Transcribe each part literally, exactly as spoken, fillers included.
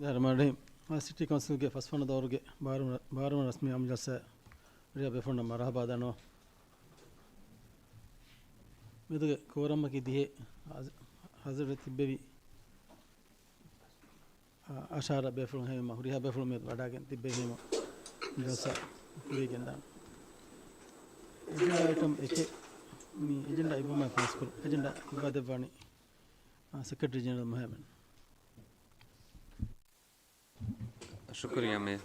ރަމަޟާން، ސިޓީ ކައުންސިލްގެ ފަސްވަނަ ދައުރުގެ ބާރަ ވަނަ، ބާރަ ވަނަ ރަސްމީ އާއްމު ޖަލްސާއަށް ވެރިޔާ ބޭފުޅުންނަށް މަރުޙަބާ ދަންނަވަން. މެދުގެ ކޯރަމަކީ ދިހަ ހަޒ-، ހަޒަރު ތިއްބެވި، އާ، އަށާރަ ބޭފުޅުން ހެވީމަ، ހުރިހާ ބޭފުޅުން މިއަދު ވަޑައިގެން ތިއްބެވީމަ، ޖަލްސާ ކުރިޔަށް ގެންދާނެ. އެޖެންޑާ އައިޓަމް އެކެއް، މި އެޖެންޑާ އިއްވުމަށް ފާސްކުރުން. އެޖެންޑާ އިއްވާ ދެއްވާނީ، އާ، ސެކްރެޓަރީ ޖެނެރަލް މުހައްމަދު. ޝުކުރިއްޔާ މޭޔަރ.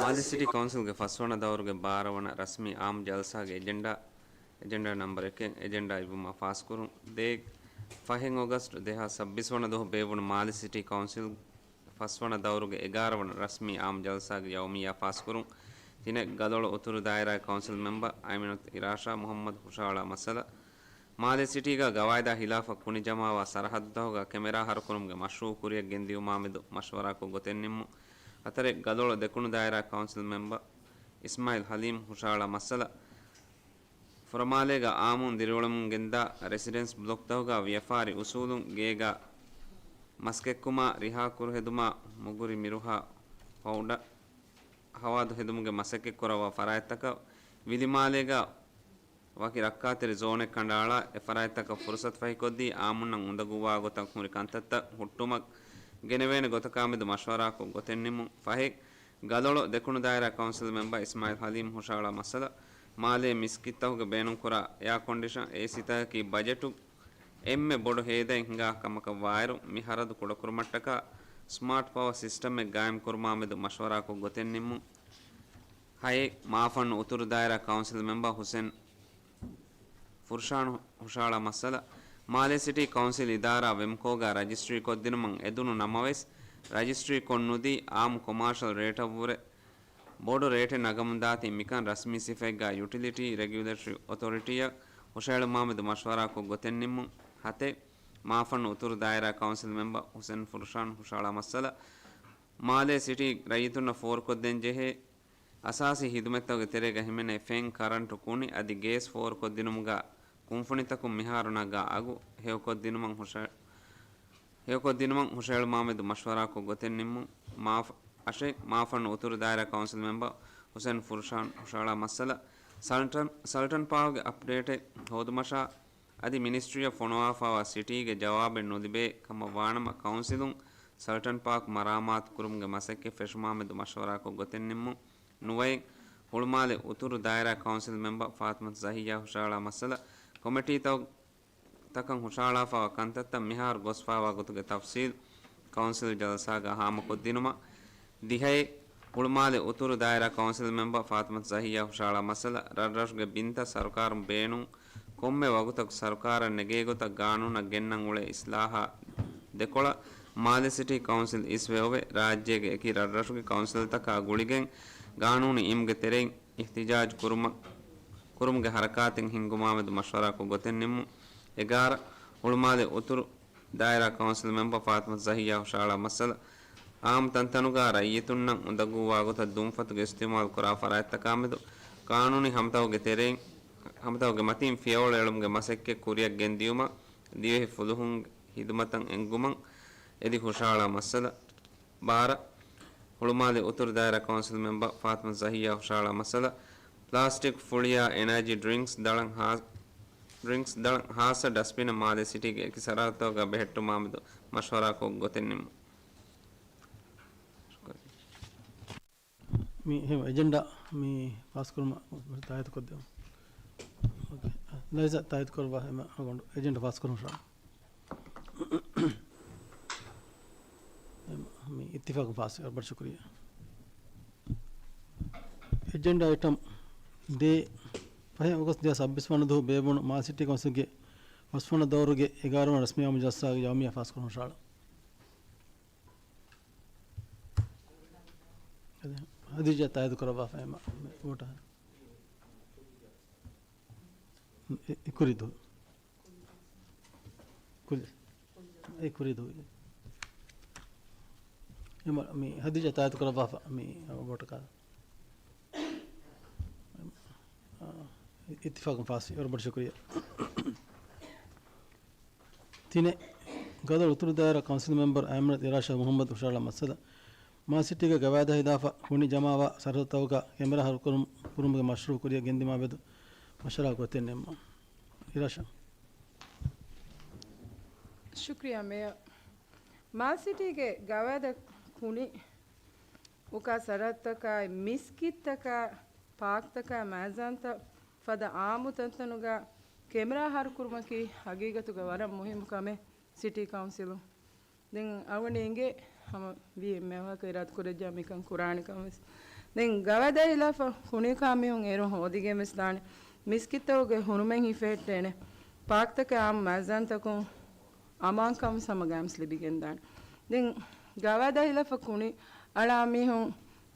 މާލެ ސިޓީ ކައުންސިލްގެ ފަސްވަނަ ދައުރުގެ ބާރަ ވަނަ ރަސްމީ އާއްމު ޖަލްސާގެ އެޖެންޑާ، އެޖެންޑާ ނަމްބަރު އެކެއް، އެޖެންޑާ އިއްވުމަށް ފާސްކުރުން. ދޭއް، ފަހެއް އޮގަސްޓް ދެހާސް ސައްބީސް ވަނަ ދުވަހު ބޭއްވުނު މާލެ ސިޓީ ކައުންސިލް ފަސްވަނަ ދައުރުގެ އެގާރަ ވަނަ ރަސްމީ އާއްމު ޖަލްސާގެ ޔައުމިއްޔާ ފާސްކުރުން. ތިނެއް، ގަލޮޅު އުތުރު ދާއިރާ ކައުންސިލް މެމްބަރ އައިމިނަތު އިރާޝާ މުހައްމަދު ހުށަހަޅާ މައްސަލަ، މާލެ ސިޓީގަ ގަވާއިދާ ހިލާފަށް ކުނި ޖަމާވާ ސަރަހައްދުތަކުގަ ކެމެރާ ހަރުކުރުމުގެ މަޝްރޫއު ކުރިޔަށް ގެންދިއުމާ މެދު މަޝްވަރާކޮށް ގޮތެއް ނިންމުން. ހަތަރެއް، ގަލޮޅު ދެކުނު ދާއިރާ ކައުންސިލް މެމްބަރ އިސްމާއިލް ހަލީމް ހުށަހަޅާ މައްސަލަ، ފުރަމާލޭގަ އާއްމުން ދިރިއުޅެމުން ގެންދާ ރެސިޑެންސް ބްލޮކްތަކުގަ ވިޔަފާރި އުސޫލުން ގޭގަ މަސްކެއްކުމާ، ރިހާ ކުރު ހެދުމާ، މުގުރި މިރުހާ ޕައުޑަރ ހަވާދު ހެދުމުގެ މަސައްކަތް ކުރައްވާ ފަރާތްތަކަށް ވިލިމާލޭގަ ވަކި ރައްކާތެރި ޒޯނެއް ކަނޑައަޅާ، އެ ފަރާތްތަކަށް ފުރުސަތު ފަހިކޮށްދީ، އާއްމުންނަށް އުނދަގޫވާ ގޮތަށް ހުރި ކަންތައްތައް ހުއްޓުމަށް ގެނެވޭނެ ގޮތަކާމެދު މަޝްވަރާކޮށް ގޮތެއް ނިންމުން. ފަހެއް، ގަލޮޅު ދެކުނު ދާއިރާ ކައުންސިލް މެމްބަރ އިސްމާއިލް ހަލީމް ހުށަހަޅާ މައްސަލަ، މާލޭ މިސްކިތްތަކުގެ ބޭނުންކުރާ އެއާ ކޮންޑިޝަން އޭސީތަކަކީ ބަޖެޓު އެންމެ ބޮޑު ހޭދައެއް ހިނގާ ކަމަކަށް ވާއިރު، މި ހަރަދު ކުޑަކުރުމަށްޓަކާ ސްމާޓް ޕަވަ ސިސްޓަމެއް ގާއިމްކުރުމާމެދު މަޝްވަރާކޮށް ގޮތެއް ނިންމުން. ހައެއް، މާފަންނު އުތުރު ދާއިރާ ކައުންސިލް މެމްބަރ ހުސެން ފުރްޝާން ހުށަހަޅާ މައްސަލަ، މާލޭ ސިޓީ ކައުންސިލް އިދާރާ ވެމްކޯގަ ރަޖިސްޓްރީ ކޮށްދިނުމަށް އެދުނު ނަމަވެސް، ރަޖިސްޓްރީ ކޮށްނުދީ، އާއްމު ކޮމާޝަލް ރޭޓަށްވުރެ ބޮޑު ރޭޓެއް ނަގަމުންދާތީ، މިކަން ރަސްމީ ސިފައެއްގަ ޔުޓިލިޓީ ރެގިއުލޭޓަރީ އޮތޯރިޓީއަށް ހުށަހެޅުމާމެދު މަޝްވަރާކޮށް ގޮތެއް ނިންމުން. ހަތެއް، މާފަންނު އުތުރު ދާއިރާ ކައުންސިލް މެމްބަރ ހުސެން ފުރްޝާން ހުށަހަޅާ މައްސަލަ، މާލޭ ސިޓީ ރައްޔިތުންނަށް ފޯރުކޮށްދޭން ޖެހޭ އަސާސީ ހިދުމަތްތަކުގެ ތެރޭގަ ހިމެނޭ ފެން، ކަރަންޓު، ކުނި އަދި ގޭސް ފޯރުކޮށްދިނުމުގަ ކުންފުނިތަކުން މިހާރު ނަގާ އަގު ހެޔޮކޮށްދިނުމަށް ހުށަ-، ހެޔޮކޮށްދިނުމަށް ހުށަހެޅުމާމެދު މަޝްވަރާކޮށް ގޮތެއް ނިންމުން. މާފަ-، އަށެއް، މާފަންނު އުތުރު ދާއިރާ ކައުންސިލް މެމްބަރ ހުސެން ފުރްޝާން ހުށަހަޅާ މައްސަލަ، ސަލްޓަން، ސަލްޓަން ޕާކްގެ އަޕްޑޭޓެއް ހޯދުމަށާ އަދި މިނިސްޓްރީއަށް ފޮނުވާފައިވާ ސިޓީގެ ޖަވާބެއް ނުލިބޭ ކަމަށް ވާނަމަ، ކައުންސިލުން ސަލްޓަން ޕާކް މަރާމާތު ކުރުމުގެ މަސައްކަތް ފެށުމާމެދު މަޝްވަރާކޮށް ގޮތެއް ނިންމުން. ނުވައެއް، ހުޅުމާލެ އުތުރު ދާއިރާ ކައުންސިލް މެމްބަރ ފާތިމަތު ޒަހިއްޔާ ހުށަހަޅާ މައްސަލަ، ކޮމިޓީތައް، ތަކަށް ހުށަހަޅާފައިވާ ކަންތައްތައް މިހާރު ގޮސްފައިވާ ގޮތުގެ ތަފްސީލް ކައުންސިލް ޖަލްސާގަ ހާމަކޮށްދިނުމަށް. ދިހައެއް، ހުޅުމާލެ އުތުރު ދާއިރާ ކައުންސިލް މެމްބަރ ފާތިމަތު ޒަހިއްޔާ ހުށަހަޅާ މައްސަލަ، ރަށްރަށުގެ ބިންތައް ސަރުކާރުން ބޭނުން ކޮންމެ ވަގުތަކު ސަރުކާރަށް ނެގޭ ގޮތަށް ގާނޫނަށް ގެންނަން އުޅޭ އިސްލާހާ ދެކޮޅަށް މާލެ ސިޓީ ކައުންސިލް އިސްވެއޮވެ، ރާއްޖޭގެ އެކި ރަށްރަށުގެ ކައުންސިލްތަކާ ގުޅިގެން ގާނޫނީ އިމްގެ ތެރެއިން އިހްތިޖާޖް ކުރުމަށް، ކުރުމުގެ ހަރަކާތެއް ހިންގުމާމެދު މަޝްވަރާކޮށް ގޮތެއް ނިންމުން. އެގާރަ، ހުޅުމާލެ އުތުރު ދާއިރާ ކައުންސިލް މެމްބަރ ފާތިމަތު ޒަހިއްޔާ ހުށަހަޅާ މައްސަލަ، އާއްމު ތަންތަނުގަ ރައްޔިތުންނަށް އުނދަގޫވާ ގޮތަށް ދުންފަތުގެ އިސްތިޢުމާލު ކުރާ ފަރާތްތަކާމެދު ގާނޫނީ ހަމަތަކުގެ ތެރެއިން، ހަމަތަކުގެ މަތީން ފިޔަވަޅު އެޅުމުގެ މަސައްކަތް ކުރިއަށް ގެންދިޔުމަށް ދިވެހި ފުލުހުން ހިދުމަތަށް އެންގުމަށް އެދި ހުށަހަޅާ މައްސަލަ. ބާރަ، ހުޅުމާލެ އުތުރު ދާއިރާ ކައުންސިލް މެމްބަރ ފާތިމަތު ޒަހިއްޔާ ހުށަހަޅާ މައްސަލަ، ޕްލާސްޓިކް ފުޅިއާ އެނާޖީ ޑްރިންކްސް ދަޅަން ހާ-، ޑްރިންކްސް ދަޅަން ހާއްސަ ޑަސްބިނެއް މާލެ ސިޓީގެ އެކި ސަރަހައްދުތަކުގަ ބެހެއްޓުމާމެދު މަޝްވަރާކޮށް ގޮތެއް ނިންމުން. ޝުކުރިއްޔާ. މި ހެމަ އެޖެންޑާ މި ފާސްކުރުމަށް ތާއީދު ކޮށްދެވުން. އޯކޭ. ލައިޒާ ތާއީދު ކުރައްވާ ހެމަ އަޅުގަނޑު އެޖެންޑާ ފާސްކުރުމަށާ. މި އިއްތިފާޤު ފާސް، ބޮޑަށް ޝުކުރިއްޔާ. އެޖެންޑާ އައިޓަމް ދޭއް، ފަހެ އޮގަސްޓް ދެހާސް ސައްބީސް ވަނަ ދުވަހު ބޭއްވުނު މާލެ ސިޓީ ކައުންސިލްގެ ފަސްވަނަ ދައުރުގެ އެގާރަ ވަނަ ރަސްމީ އާއްމު ޖަލްސާގެ ޔައުމިއްޔާ ފާސްކުރުމަށާ. ހަދީޖާ ތާއީދު ކުރައްވާފަ އެމަ ވޯޓަށް. އެ، އެ ކުރީ ދުވަހު. ކުރި-، އެ ކުރީ ދުވަހު. އެމަ މި ހަދީޖާ ތާއީދު ކުރައްވާފަ މި ވޯޓަކާ. އިއްތިފާޤުން ފާސް، ވަރަށް ބޮޑަށް ޝުކުރިއްޔާ. ތިނެއް، ގަދަ އުތުރުދާއިރާ ކައުންސިލް މެމްބަރ އަހްމަދު އިރާޝާ މުހައްމަދު ހުށަހަޅާ މައްސަލަ، މާލެ ސިޓީގެ ގަވާއިދާ ހިލާފަށް ކުނި ޖަމާވާ ސަރަހައްދުތަކުގަ ކެމެރާ ހަރުކުރުމުގެ މަޝްރޫއު ކުރިއަށް ގެންދިމާ މެދު މަޝްވަރާ ގޮތެއް ނިންމުން. އިރާޝާ. ޝުކްރިޔާ މޭޔަރ. މާލެ ސިޓީގެ ގަވާއިދަށް ކުނި އުކާ ސަރަހައްދުތަކާއި، މިސްކިތްތަކާ، ޕާކްތަކާ، މައިޒާންތައް ފަދަ އާއްމު ތަންތަނުގަ ކެމެރާ ހަރުކުރުމަކީ ހަގީގަތުގަ ވަރަށް މުހިއްމު ކަމެއް ސިޓީ ކައުންސިލުން. ދެން އަޅުގަނޑު އެނގޭ ހަމަ ވީ އެންމެ ވާހަކަ އިރާދަކުރެއްޖާ މިކަން ކުރާނެ ކަމަށް ވެސް. ދެން ގަވާއިދާ ހިލާފަށް ކުނިކާ މީހުން އޭރު ހޯދިގެން ވެސް ދާނެ. މިސްކިތްތަކުގެ ހުރުމެއް ހިފެހެއްޓޭނެ. ޕާކްތަކެއް އާއްމު މައިޒާންތަކުން އަމާންކަން ހަމަ ގައިމުވެސް ލިބިގެންދާނެ. ދެން ގަވާއިދާ ހިލާފަށް ކުނި އަޅާ މީހުން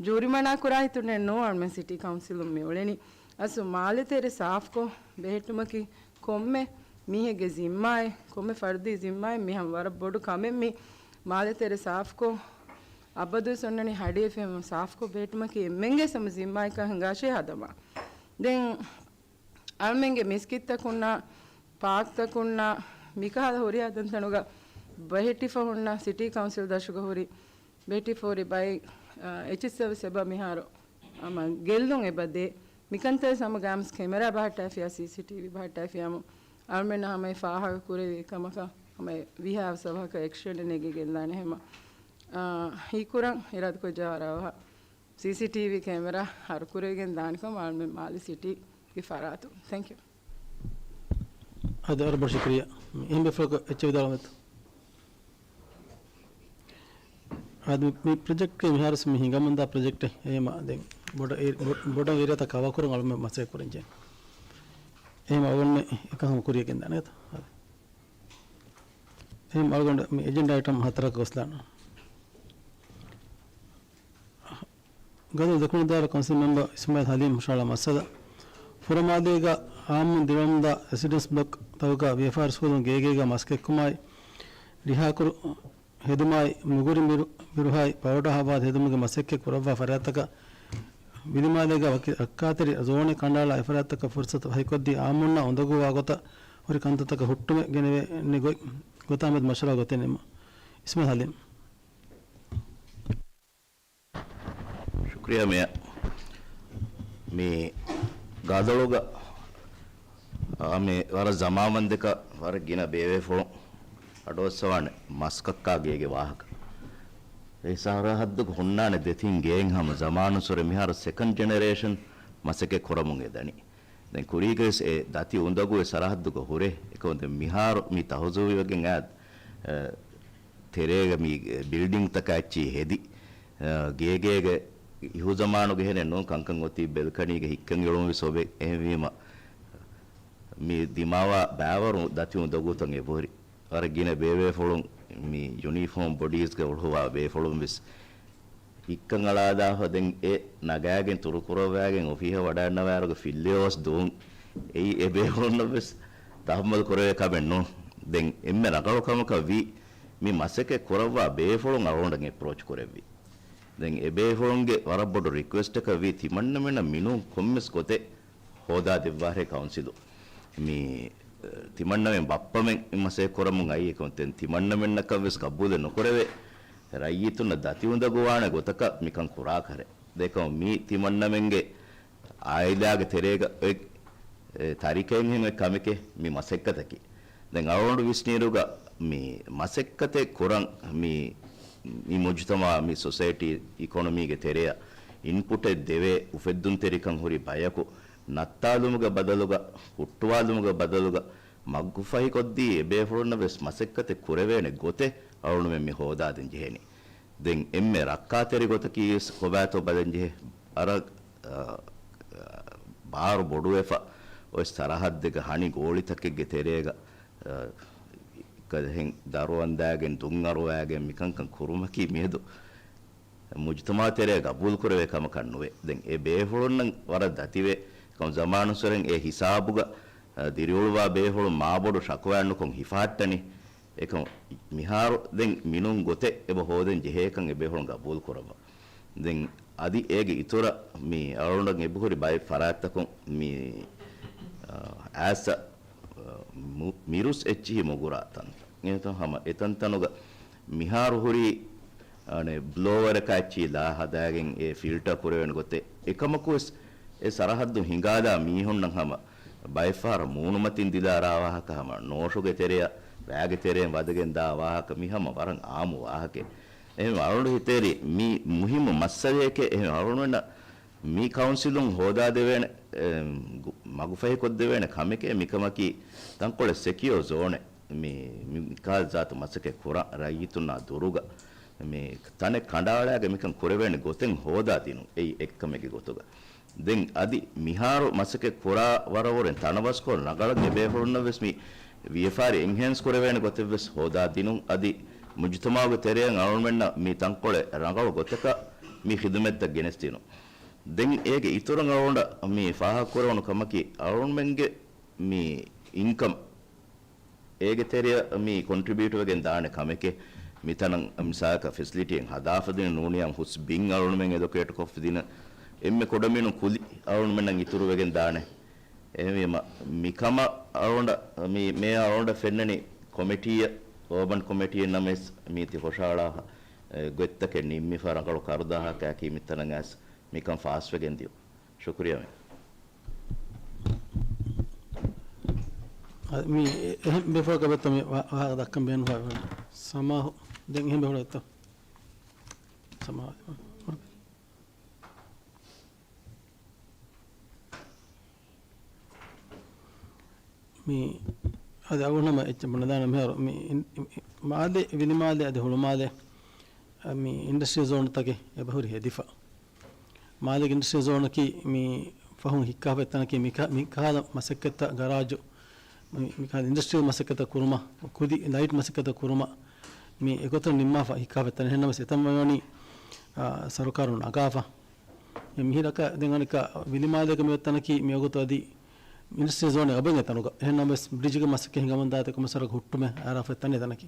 ޖޫރިމަނާ ކުރާ ހިތުންނެއް ނޫން އަޅުމެން ސިޓީ ކައުންސިލުން މި އުޅެނީ. އަސްލު މާލެ ތެރެ ސާފްކޮށް ބެހެއްޓުމަކީ ކޮންމެ މީހެއްގެ ޒިންމާއެއް، ކޮންމެ ފަރުދީ ޒިންމާއެއް. މި ހަމަ ވަރަށް ބޮޑު ކަމެއް މި މާލެ ތެރެ ސާފްކޮށް، އަބަދުވެސް އޮންނަނީ ހަޑި އެފްއެމް ސާފްކޮށް ބެހެއްޓުމަކީ އެންމެންގެ ހަމަ ޒިންމާއެއްކަން ހިނގާށޭ ހަދަމާ. ދެން އަޅުމެންގެ މިސްކިތްތަކުންނާ، ޕާކްތަކުންނާ، މިކަހަލަ ހުރިހާ ތަންތަނުގަ ބެހެއްޓިފަ ހުންނަ ސިޓީ ކައުންސިލް ދަށުގަ ހުރި، ބެހެއްޓިފަ ހުރި ބައެއް، އާ، އެޗްއެސްއެލް ވެސް އެބަ މިހާރު ހަމަ ގެއްލުން އެބަ ދޭ. މިކަންތައް ހަމަ ގައިމުވެސް ކެމެރާ ބަހައްޓާފިޔާ، ސީސީޓީވީ ބަހައްޓާފިޔާމު އަޅުމެންނަށް ހަމަ އެ ފާހަގަ ކުރެވި ކަމަކަށް ހަމަ އެ ވީހާވެސް އަވަހަކަށް އެކްޝަނެއް ނެގިގެން ދާނެ ހަމަ. އާ، ހީކުރަން އިރާދަކުރެއްޖާ ވަރަށް އަވަހަށް ސީސީޓީވީ ކެމެރާ ހަރުކުރެވިގެން ދާނެކަމަށް އަޅުމެން މާލެ ސިޓީގެ ފަރާތުން. ތެންކް ޔޫ. އާދެ، ވަރަށް ބޮޑަށް ޝުކުރިއްޔާ. އެހެން ބޭފުޅަކު އެއްޗެއް ވިދާޅުވަމެތަ؟ އާދެ، މި، މި ޕްރޮޖެކްޓްގެ މިހާރު މި ހިނގަމުންދާ ޕްރޮޖެކްޓެއް. އެހެމަ ދެން ބޮޑަށް އެ-، ބޮ-، ބޮޑަށް އޭރިއާތައް ކަވާ ކުރަން އަޅުމެން މަސައްކަތް ކުރަން ޖެހޭ. އެހެމަ އަޅުގަނޑުމެން އެކަން ހަމަ ކުރިއަށް ގެންދާނެ އެތަ؟ އާދެ. އެހެމަ އަޅުގަނޑު މި އެޖެންޑާ އައިޓަމް ހަތަރަކަށް ގޮސްލާނަން. ގަދަ ދެކުނު ދާއިރާ ކައުންސިލް މެމްބަރ އިސްމާއިލް ހަލީމް ހުށަހަޅާ މައްސަލަ، ފުރަމާލޭގަ އާއްމުން ދިރިއުޅުމުންދާ ރެސިޑެންސް ބްލޮކް ތަކުގަ ވިޔަފާރި ސުވަދުން ގޭގޭގަ މަސައްކަތްކުރުމާއި، ރިހާކުރު ހެދުމާއި، މުގުރި މިރު-، މިރުހާއި، ޕައުޑާ ހައްވާ ހެދުމުގެ މަސައްކަތް ކުރައްވާ ފަރާތްތަކަށް ވިލިމާލޭގަ ވަކި ރައްކާތެރި ޒޯނެއް ކަނޑައަޅާ އެފަރާތްތަކަށް ފުރުސަތު ފަހިކޮށްދީ، އާއްމުންނާ އުނދަގޫވާ ގޮތަށް ހުރި ކަންތައްތަކަށް ހުއްޓުމެއް ގެނެވޭނެ ގޮތް، ގޮތާ މެދު މަޝްވަރާ ގޮތެއް ނިންމުން. އިސްމާއިލް ހަލީމް. ޝުކްރިޔާ މޭޔަރ. މި ގަދަޅުގަ، އާ، މި ވަރަށް ޒަމާންވަންދެކަ ވަރަށް ގިނަ ބޭބޭފުޅުން އަޑުއައްސަވާނެ މަސްކައްކާ ގޭގެ ވާހަކަ. އެ ސަރަހައްދުގަ ހުންނާނެ ދެތިން ގޭން ހަމަ ޒަމާނުއްސުރެ މިހާރު ސެކަންޑް ޖެނެރޭޝަން މަސައްކަތް ކުރަމުން އެދަނީ. ދެން ކުރީގަވެސް އެ ދަތި އުނދަގޫ އެ ސަރަހައްދުގަ ހުރޭ. އެކަމު ދެން މިހާރު މި ތަހުޒީބުވެގެން އާ، އަ، ތެރޭގަ މި ބިލްޑިންގްތަކާ އެއްޗިހި ހެދި، އަ، ގޭގޭގެ އިހުޒަމާނުގެ ހެނެއް ނޫން ކަންކަން އޮތީ ބެލްކަނީގެ ހިއްކަން އެޅުން ވެސް އޮވޭ. އެހެންވީމަ މި ދިމާވާ ބައިވަރު ދަތި އުނދަގޫތައް އެބަހުރި. ވަރަށް ގިނަ ބޭބޭފުޅުން މި ޔުނީފޯމް ބޮޑީޒްގަ އުޅުއްވާ ބޭފުޅުން ވެސް ހިއްކަން އަޅާދާފަ ދެން އެ ނަގާގެން ތުރުކުރައްވާގެން އޮފީހަށް ވަޑައިގަންނަވާއިރުގަ ފިއްލެވި ގޮސް ދުވުން އެއީ އެ ބޭފުޅުންނަށް ވެސް ތަހައްމަލު ކުރެވޭ ކަމެއް ނޫން. ދެން އެންމެ ރަނގަޅު ކަމަކަށް ވީ މި މަސައްކަތް ކުރައްވާ ބޭފުޅުން އަޅުގަނޑަށް އެޕްރޯޗް ކުރެއްވީ. ދެން އެ ބޭފުޅުންގެ ވަރަށް ބޮޑު ރިކުއެސްޓަކަށް ވީ ތިމަންނަމެންނަށް މިނޫން ކޮންމެސް ގޮތެއް ހޯދާ ދެއްވާހޭ ކައުންސިލު. މި، އަ، ތިމަންނަމެން ބައްޕަމެން މަސައްކަތް ކުރަމުން އައީ އެކަމަށް ތިމަންނަމެންނަކަށް ވެސް ގަބޫލެއް ނުކުރެވޭ. ރައްޔިތުންނަށް ދަތި އުނދަގޫވާނެ ގޮތަކަށް މިކަން ކުރާކަށެއް. ދެކަމު މީ ތިމަންނަމެންގެ އާއިލާގެ ތެރޭގަ އޮތް، އެ، ތަރިކައެއްހެން އޮތް ކަމެކޭ މި މަސައްކަތަކީ. ދެން އަޅުގަނޑު ވިސްނިއިރުގަ މި މަސައްކަތެއް ކުރަން މި، މި މުޖުތަމަޢާ މި ސޮސައިޓީ އިކޮނޮމީގެ ތެރެއަށް އިންޕުޓެއް ދެވޭ އުފެއްދުންތެރިކަން ހުރި ބަޔަކު ނައްތާލުމުގެ ބަދަލުގަ، ހުއްޓުވާލުމުގެ ބަދަލުގަ މަގުފަހިކޮށްދީ އެބޭފުޅުންނަށް ވެސް މަސައްކަތެއް ކުރެވޭނެ ގޮތެއް އަޅުގަނޑުމެން މި ހޯދާދޭން ޖެހެނީ. ދެން އެންމެ ރައްކާތެރި ގޮތަކީ ވެސް ކޮބާތޯ ބަލަން ޖެހޭ. އަރަ، އަ، އަ، ބާރު ބޮޑުވެފަ އޮތް ސަރަހައްދެއްގަ ހަނި ގޯޅިތަކެއްގެ ތެރޭގަ، އަ، އެކަހެން ދަރު އަންދާގެން ދުން އަރުވާގެން މިކަންކަން ކުރުމަކީ މިއަދު މުޖުތަމަޢު ތެރޭ ގަބޫލު ކުރެވޭ ކަމަކަށް ނުވޭ. ދެން އެ ބޭފުޅުންނަށް ވަރަށް ދަތިވޭ. ކަމު ޒަމާނުއްސުރެން އެ ހިސާބުގަ، އަ، ދިރިއުޅުވާ ބޭފުޅުން މާބޮޑު ޝަކުވާއެއް ނުކޮށް ހިފަހައްޓަނީ. އެކަމު މިހާރު ދެން މިނޫން ގޮތެއް އެބަ ހޯދަން ޖެހޭކަން އެ ބޭފުޅުން ގަބޫލު ކުރައްވާ. ދެން އަދި އޭގެ އިތުރަށް މި އަޅުގަނޑަށް އެބަހުރި ބައެއް ފަރާތްތަކުން މި، އަ، އާސަ، އަ، މު-، މިރުސް އެއްޗިހި މުގުރާ ތަންތަން. އެތަން ހަމަ އެތަންތަނުގަ މިހާރު ހުރީ، އަނެ، ބްލޯވަރަކާ އެއްޗިހި ލާ ހަދާގެން އެ ފިލްޓަރ ކުރެވޭނެ ގޮތެއް. އެކަމަކުވެސް އެ ސަރަހައްދު ހިނގާލާ މީހުންނަށް ހަމަ ބައެއްފަހަރަށް މޫނުމަތިން ދިލާ ރާ ވާހަކަ، ހަމަ ނޯޝުގެ ތެރެއަށް ރާގެ ތެރެއިން ވަދެގެން ދާ ވާހަކަ، މި ހަމަ ވަރަށް އާއްމު ވާހަކައެއް. އެހެން އަޅުގަނޑު ހިތޭރި މި މުހިއްމު މައްސަލައެކޭ. އެހެން އަޅުގަނޑުމެންނަށް މި ކައުންސިލުން ހޯދާދެވޭނެ، އެ، ގު-، މަގުފަހިކޮށްދެވޭނެ ކަމެކޭ. މިކަމަކީ ތަންކޮޅެއް ސެކިއޯ ޒޯނެއް. މި، މި ކާލް ޒާތު މަސައްކަތް ކުރާ ރައްޔިތުންނާ ދުރުގަ މި ތަނެއް ކަނޑައަޅާގެ މިކަން ކުރެވޭނެ ގޮތެއް ހޯދާ ދިނުން. އެއީ އެއްކަމެއްގެ ގޮތުގަ. ދެން އަދި މިހާރު މަސައްކަތް ކުރާ ވަރަށްވުރެން ތަނަވަސްކޮށް ރަނގަޅަށް އެބޭފުޅުންނަށް ވެސް މި ވިޔަފާރި އެންހޭންސް ކުރެވޭނެ ގޮތެއް ވެސް ހޯދާ ދިނުން. އަދި މުޖުތަމަޢުގެ ތެރެއަށް އަޅުގަނޑުމެންނަށް މި ތަންކޮޅެއް ރަނގަޅު ގޮތަކަށް މި ޚިދުމަތްތައް ގެނެސްދިނުން. ދެން އޭގެ އިތުރަށް އަޅުގަނޑަށް މި ފާހަގަކުރެވުނު ކަމަކީ، އަޅުގަނޑުމެންގެ މި އިންކަމް އޭގެ ތެރެއަށް މި ކޮންޓްރިބިއުޓް ވެގެން ދާނެ ކަމެކޭ. މިތަނަށް މިސާލަކަށް ފެސިލިޓީއެއް ހަދާފަ ދިނުން ނޫނިއްޔާމް ހުސް ބިން އަޅުގަނޑުމެން އެލޮކޭޓް ކޮށްފަ ދިނުން. އެންމެ ކުޑަމިނުން ކުލި އަޅުގަނޑުމެންނަށް އިތުރުވެގެން ދާނެ. އެހެންވީމަ، މިކަމަށް އަޅުގަނޑަށް، މި، މޭޔަރ އަޅުގަނޑަށް ފެންނަނީ ކޮމިޓީއަށް، އާބަން ކޮމިޓީއެއް ނަމަވެސް މީތި ހުށަހަޅާފަ، އެ، ގޮތްތަކެއް ނިންމިފަ ރަނގަޅު ކަރުދާހަކައަކީ މިތަނަށް އައިސް މިކަން ފާސްވެގެން ދިޔުން. ޝުކުރިއްޔާ މޭޔަރ. އަ، މި އެ-، އެހެން ބޭފުޅަކަށް ވެއްތޯ މި ވާ-، ވާހަކަ ދައްކަން ބޭނުން ހޮވާ ސަމާހު. ދެން އެހެން ބޭފުޅަކަށް ވެއްތޯ؟ ސަމާހު. މި އަދި އަޅުގަނޑު ހަމަ އެއްޗެއް ބުނެދާނެ މިހާރު މި އިން-، މާލެ، ވިލިމާލެ އަދި ހުޅުމާލެ، އަ، މި އިންޑަސްޓްރިއަލް ޒޯނުތަކެއް އެބަހުރި ހެދިފަ. މާލޭގެ އިންޑަސްޓްރިއަލް ޒޯނަކީ މި ފަހުން ހިއްކާފަ އެތަނަކީ މިކަ-، މިކަހަލަ މަސައްކަތްތައް ގަރާޖު، މި-، މިކަހަލަ އިންޑަސްޓްރިއަލް މަސައްކަތްތައް ކުރުމަށް، ކުދި ލައިޓް މަސައްކަތްތައް ކުރުމަށް މި އެގޮތަށް ނިންމާފަ ހިއްކާފަ އެތަނަށް. އެހެންނަމަވެސް އެތަން ވަނީ، އާ، ސަރުކާރުން ނަގާފަ. މިހިރަކަށް ދެން އަނެއްކާ ވިލިމާލޭގަ މިއޮތް ތަނަކީ މިވަގުތު އަދި އިންޑަސްޓްރިއަލް ޒޯނެއް އަބައި އެތަނުގަ. އެހެންނަމަވެސް ބްރިޖުގެ މަސައްކަތް ހިނގަމުން ދާތީ ކޮމިސަރަކު ހުއްޓުމެއް އަރާފަ ތަނެއް ތަނަކީ.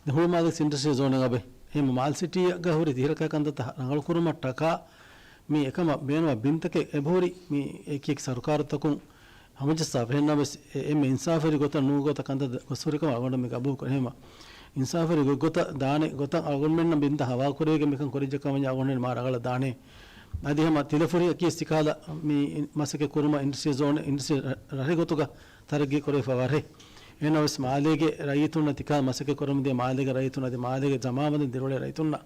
ދެން ހުޅުމާލެ އިންޑަސްޓްރިއަލް ޒޯނެއް އަބައި. އެހެން މާލެ ސިޓީއަށް ހުރި ތިހިރަކާ ކަންތައްތައް ރަނގަޅު ކުރުމަށްޓަކާ މި އެކަމަށް ބޭނުމަށް ބިންތަކެއް އެބަހުރި މި އެކި އެކި ސަރުކާރުތަކުން ހަމަޖައްސާފަ. އެހެންނަމަވެސް އެ-، އެންމެ އިންސާފުވެރި ގޮތަށް ނޫން ގޮތަށް ކަންތައް ގޮސްހުރިކަމަށް އަޅުގަނޑު މި ގަބޫލުކުރޭ. އެހެންވީމަ އިންސާފުވެރި ގޮތްގޮތަށް ދާނެ ގޮތަށް އަޅުގަނޑުމެންނަށް ބިންތައް ހަވާލުކުރެވިގެން މިކަން ކުރެއްޖެ ކަމަށް އަޅުގަނޑުމެން މާ ރަނގަޅަށް ދާނެ. އަދި ހަމަ ތިލަފުރިއަކީ ތިކަހަލަ މި މަސައްކަތް ކުރުމަށް އިންޑަސްޓްރިއަލް ޒޯން، އިންޑަސްޓްރިއަލް ރަ-، ރަށެއް ގޮތުގަ ތަރައްގީ ކުރެވިފަ ވަރެއް. އެހެންނަމަވެސް މާލޭގެ ރައްޔިތުންނަށް ތިކަހަލަ މަސައްކަތް ކުރަމުންދިޔަ މާލޭގެ ރައްޔިތުން އަދި މާލޭގެ ޖަމާވަންދެން ދިރިއުޅޭ ރައްޔިތުންނަށް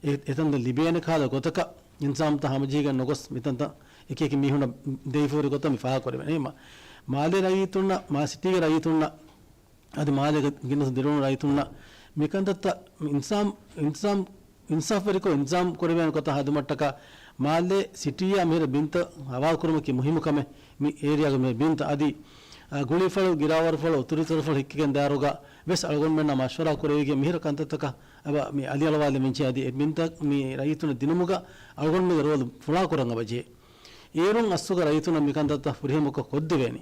އެ-، އެތަންތަން ލިބޭނެ ކަހަލަ ގޮތަކަށް އިންޒާމްތައް ހަމަޖެހިގެން ނުގޮސް މިތަންތަން އެކި އެކި މީހުންނަށް ދެވިފަހުރި ގޮތަށް މި ފާހަގަކުރެވޭނެ. އެހެންވީމަ މާލޭ ރައްޔިތުންނަށް، މާ ސިޓީގެ ރައްޔިތުންނަށް އަދި މާލޭގެ ގިނަ ދިރިއުޅުނު ރައްޔިތުންނަށް މިކަންތައްތައް އިންސާމް-، އިންސާމް-، އިންސާފުވެރިކޮށް އިންޒާމް ކުރެވޭނެ ގޮތަށް ހަދުމަށްޓަކާ މާލޭ ސިޓީއާ މިހިރަ ބިންތައް ހަވާލުކުރުމަކީ މުހިއްމު ކަމެއް. މި އޭރިއާގެ މި ބިންތައް އަދި، އަ، ގުޅީފަޅު، ގިރާވަރުފަޅު، އުތުރުތަރުފަޅު ހިއްކިގެން ދާއިރުގަ ވެސް އަޅުގަނޑުމެންނާ މަޝްވަރާ ކުރެވިގެން މިހިރަ ކަންތައްތަކަށް އެބަ މި އަލިއަޅުވާލެވިންޖެ. އަދި އެ ބިންތައް މި ރައްޔިތުންނަށް ދިނުމުގަ އަޅުގަނޑުމެންގެ ރޯލު ފުޅާކުރަން އެބަޖެހޭ. އޭރުން އަސްލުގަ ރައްޔިތުންނަށް މިކަންތައްތައް ފުރިހަމަކޮށް ކޮށްދެވޭނީ.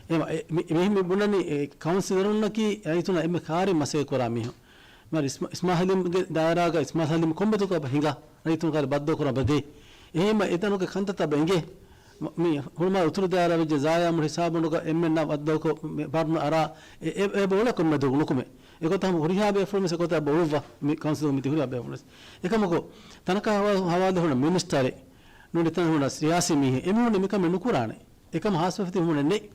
އެ، މި، މި، މި ބުނަނީ އެ ކައުންސިލަރުންނަކީ ރައްޔިތުންނަށް އެންމެ ކާރި މަސައްކަތް ކުރާ މީހުން. މި އިސްމާ-، އިސްމާހިލީމްގެ ދާއިރާގަ އިސްމާހިލީމް ކޮންމެ ތަނަކު އެބަ ހިނގާ ރައްޔިތުން ކާރި ބައްދަލު ކުރަން އެބަދޭ. އެހެންވީމަ އެތަނުގެ ކަންތައްތައް އެބަ އެނގޭ. މި، މި ހުޅުމާލެ އުތުރު ދާއިރާ ވެއްޖެ ޒާޔާމުޑް ހިސާބުނުގަ އެންމެންނާ ބައްދަލުކޮށް މި ބާރުން އަރާ އެ-، އެ-، އެބަ އުޅޭ ކޮންމެ ދުވަހަކު ނުކުމެ. އެގޮތަށް ހުރިހާ ބޭފުޅުން ވެސް އެގޮތަށް އެބަ އުޅުއްވާ މި ކައުންސިލުގަ މި ތި ހުރިހާ ބޭފުޅުން ވެސް. އެކަމަކު، ތަނަކަށް ހަވާ-، ހަވާލު ހުންނަ މިނިސްޓަރެއް ނޫނީ ތަނަށް ހުންނަ ސިޔާސީ މީހެއް އެމީހުން މިކަމެއް ނުކުރާނެ. އެކަމަށް ހާސްވެފަ ތިބި މީހުންނެއް ނެތް.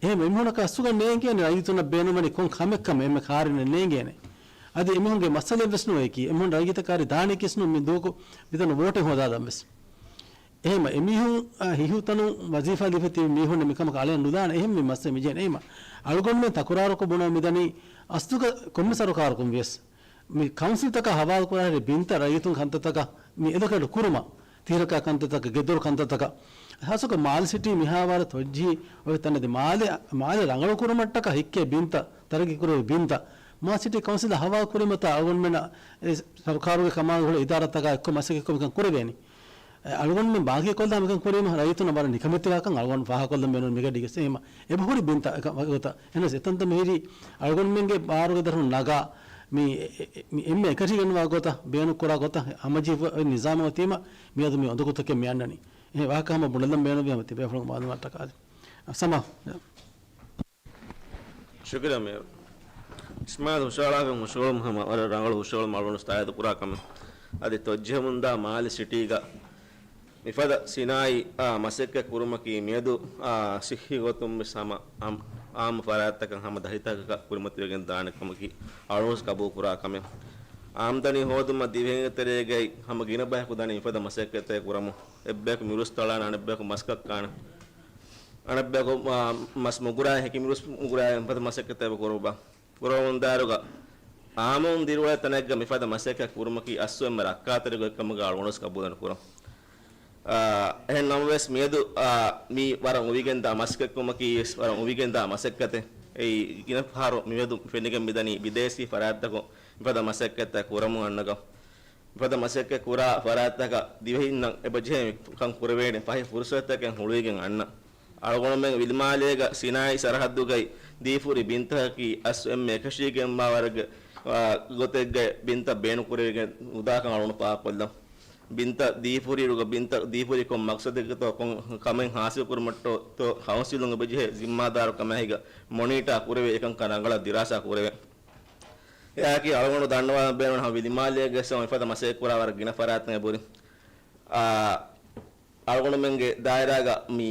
އެހެން އެމީހުންނަކަށް އަސްލުގަ ނޭނގޭނެ ރައްޔިތުންނަށް ބޭނުންވަނީ ކޮން ކަމެއްކަމެއް އެންމެ ކާރިންނަށް ނޭނގޭނެ. އަދި އެމީހުންގެ މައްސަލައެއް ވެސް ނުވޭ އެކީ. އެމީހުން ރައްޔިތަކާ ކާރި ދާނެކީ ވެސް ނޫން މި ދުވަހަކު މިތަނަށް ވޯޓެއް ހޯދާލަން ވެސް. އެހެން އެމީހުން، އަ، ހިތުތަނުން ވަޒީފާ ލިބި ތިބި މީހުންނެއް މިކަމަކަށް އަޅައެއް ނުދާނެ. އެހެން މި މައްސަލަ މި ޖެހޭނެ. އެހެން އަޅުގަނޑުމެން ތަކުރާރުކޮށް ބުނަން މިދަނީ އަސްލުގަ ކޮންމެ ސަރުކާރަކުން ވިޔަސް މި ކައުންސިލްތަކަށް ހަވާލު ކުރާ ހުރި ބިންތައް ރައްޔިތުން ކަންތައްތަކަށް މި އެލޮކޭޓް ކުރުމަށް، ތިހިރަކާ ކަންތައްތަކަށް، ގެދޮރު ކަންތައްތަކަށް، ހާއްސަކޮށް މާލެ ސިޓީ މިހާވަރަށް ތޮއްޖީ އޮތް ތަނެއް މާލެ، މާލެ ރަނގަޅު ކުރުމަށްޓަކާ ހިއްކޭ ބިންތައް، ތަރައްގީ ކުރެވޭ ބިންތައް މާލެ ސިޓީ ކައުންސިލަށް ހަވާލު ކުރީމަތާ އަޅުގަނޑުމެންނަށް އެ ސަރުކާރުގެ ކަމާގެ ހުރި އިދާރާތަކާ އެއްކޮށް މަސައްކަތްކޮށް މިކަން ކުރެވޭނީ. އަޅުގަނޑުމެން ބާކީ ކޮށްލާ މިކަން ކުރީމަ ރައްޔިތުންނަށް ވަރަށް ނިކަމެތިވާކަން އަޅުގަނޑު ފާހަގަކޮށްލަން ބޭނުން މިގަޑީގެ. އެހެން އެބަހުރި ބިންތައް އެކަ-، ގޮތަށް. އެހެނަސް އެތަންތަން މިހިރީ އަޅުގަނޑުމެންގެ ބާރުގެ ދަށުން ނަގާ މި އެ-، އެ-، މި އެންމެ އެކަށީގެންވާ ގޮތަށް ބޭނުންކުރާ ގޮތަށް ހަމަޖެހިފަ ނިޒާމެއް އޮތީމަ މިއަދު މި އުނދަގޫތަކެއް މި އަންނަނީ. އެ ވާހަކަ ހަމަ ބުނެލަން ބޭނުންވީ ހަމަ ތިބޭފުޅުން މަޢުލޫމާތު ދައްކާލި. ސަމާ. ޝުކުރިއްޔާ މޭޔަރު. އިސްމާއިލް ހުށަހަޅާފަ ހުށަހެޅުމުން ހަމަ ވަރަށް ރަނގަޅު ހުށަހެޅުމެއް އަޅުގަނޑު ތާއީދު ކުރާ ކަމެއް. އަދި ތޮއްޖެހުމުންދާ މާލެ ސިޓީގަ މިފަދަ ސިނާއީ، އާ، މަސައްކަތް ކުރުމަކީ މިއަދު، އާ، ސިއްހީ ގޮތުން ވެސް ހަމަ އާ، އާއްމު ފަރާތްތަކަށް ހަމަ ދަތިތަކަކަށް ކުރިމަތިވެގެން ދާނެ ކަމަކީ އަޅުގަނޑު ވެސް ގަބޫލު ކުރާ ކަމެއް. އާމްދަނީ ހޯދުމަށް ދިވެހިންގެ ތެރޭގައި ހަމަ ގިނަ ބަޔަކު ދަނީ މިފަދަ މަސައްކަތްތައް ކުރަމުން. އެއްބަޔަކު މިރުސް ތަޅާނެ، އަނެއްބަޔަކު މަސްކައް ކާނެ، އަނެއްބަޔަކު، އާ، މަސް މުގުރާ ހެކި މިރުސް މުގުރާ މިފަދަ މަސައްކަތްތައް ކުރަމުން. ކުރަމުންދާއިރުގަ އާއްމުން ދިރިއުޅޭ ތަނެއްގަ މިފަދަ މަސައްކަތް ކުރުމަކީ އަސްލު އެންމެ ރައްކާތެރި ގޮތްކަމުގަ އަޅުގަނޑުވެސް ގަބޫލެއް ނުކުރަން. އާ، އެހެން ނަމަވެސް މިއަދު، އާ، މީ ވަރަށް އުވިގެންދާ މަސައްކަތްކުރުމަކީ ވެސް ވަރަށް އުވިގެންދާ މަސައްކަތެއް. އެއީ ގިނަ ފަހަރު މިއަދު ފެނިގެން މިދަނީ ބިދޭސީ ފަރާތްތަކުން މިފަދަ މަސައްކަތްތައް ކުރަމުން އަންނަގަ. މިފަދަ މަސައްކަތް ކުރާ ފަރާތްތަކަށް ދިވެހިންނަށް އެބަޖެހޭ ކަން ކުރެވޭނެ ފަހި ފުރުސަތުތަކެއް ހުޅުވިގެން އަންނަ. އަޅުގަނޑުމެން ވިލިމާލޭގަ ސިނާއީ ސަރަހައްދުގައި ދީފުރި ބިންތަކަކީ އަސްލު އެންމެ އެކަށީގެންވާ ވަރަށް، އާ، ގޮތެއްގައި ބިންތައް ބޭނުން ކުރެވިގެން ނުދާކަން އަޅުގަނޑު ފާހަގަކޮށްލަން. ބިންތައް ދީފުރިއިރުގަ ބިންތައް ދީފުރިކޮށް މަގްސަދެއްގެތޯ ކޮން ކަމެއް ހާސިލްކުރުމަށްޓޯ ކައުންސިލުން އެބަޖެހޭ ޒިންމާދާރު ކަމާއިގަ މޮނީޓާ ކުރެވޭ އެކަންކަން ރަނގަޅަށް ދިރާސާ ކުރެވޭ. އެއާއެކީ އަޅުގަނޑު ދަންނަވާލަން ބޭނުން ހަމަ ވިލިމާލޭގެ ސަމަ މިފަދަ މަސައްކަތް ކުރާ ވަރަށް ގިނަ ފަރާތްތައް އެބުރި. އާ، އަޅުގަނޑުމެންގެ ދާއިރާގަ މި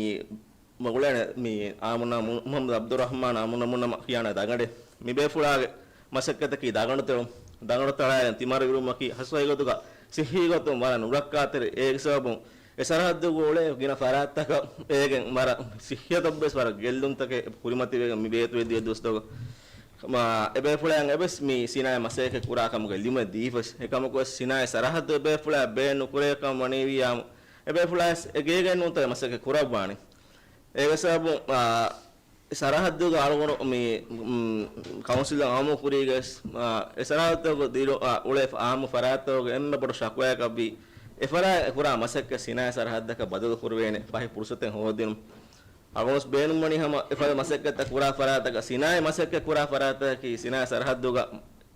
މަގުޅޭނެ މި އާއްމުންނާ މު-، މުހައްމަދު އަބްދުއްރަހްމާން އާއްމުންނަމުންނަމަ ކިޔާނެ ދަގަނޑެއް. މި ބޭފުޅާގެ މަސައްކަތަކީ ދަގަނޑު ތެޅުން. ދަގަނޑު ތަޅާގެން ތިމަރު ވިރުމަކީ ހަސަހައިގޮތުގަ ސިއްހީ ގޮތުން ވަރަށް ނުރައްކާތެރި. އޭގެ ސަބަބުން އެ ސަރަހައްދުގަ އުޅޭ ގިނަ ފަރާތްތަކަށް އޭގެން ވަރަށް ސިއްހިޔަތަށްވެސް ވަރަށް ގެއްލުންތަކެއް ކުރިމަތިވެގެން މި ބޭތުވެދިޔަ ދުވަސްތަކުގަ މާ އެބޭފުޅާއަށް އެބަސް މި ސިނާއީ މަސައްކަތް ކުރާ ކަމުގެ ލިޔުމެއް ދީފަސް. އެކަމަކުވެސް ސިނާއީ ސަރަހައްދު އެބޭފުޅާ ބޭން ނުކުރޭ ކަމަށް ވަނީވިއްޔާމު، އެބޭފުޅާވެސް އެ ގޭގައެއް ނޫންތޯ އެ މަސައްކަތް ކުރައްވާނީ. އޭގެ ސަބަބުން، އާ، ސަރަހައްދުގަ އަޅުގަނޑު މި، މް، ކައުންސިލަށް އާއްމު ކުރީގަސް، އާ، އެ ސަރަހައްދުގަ ދިރު، އާ، އުޅޭ އާއްމު ފަރާތްތަކުގެ އެންމެ ބޮޑު ޝަކުވާއަކަށްވީ، އެ ފަރާތް ކުރާ މަސައްކަތް ސިނާއީ ސަރަހައްދަކަށް ބަދަލު ކުރެވޭނެ ފަހި ފުރުސަތެއް ހޯދިނުން. އަޅުގަނޑު ބޭނުންވަނީ ހަމަ އެފަދަ މަސައްކަތްތައް ކުރާ ފަރާތަކަށް، ސިނާއީ މަސައްކަތް ކުރާ ފަރާތަކަކީ ސިނާއީ ސަރަހައްދުގަ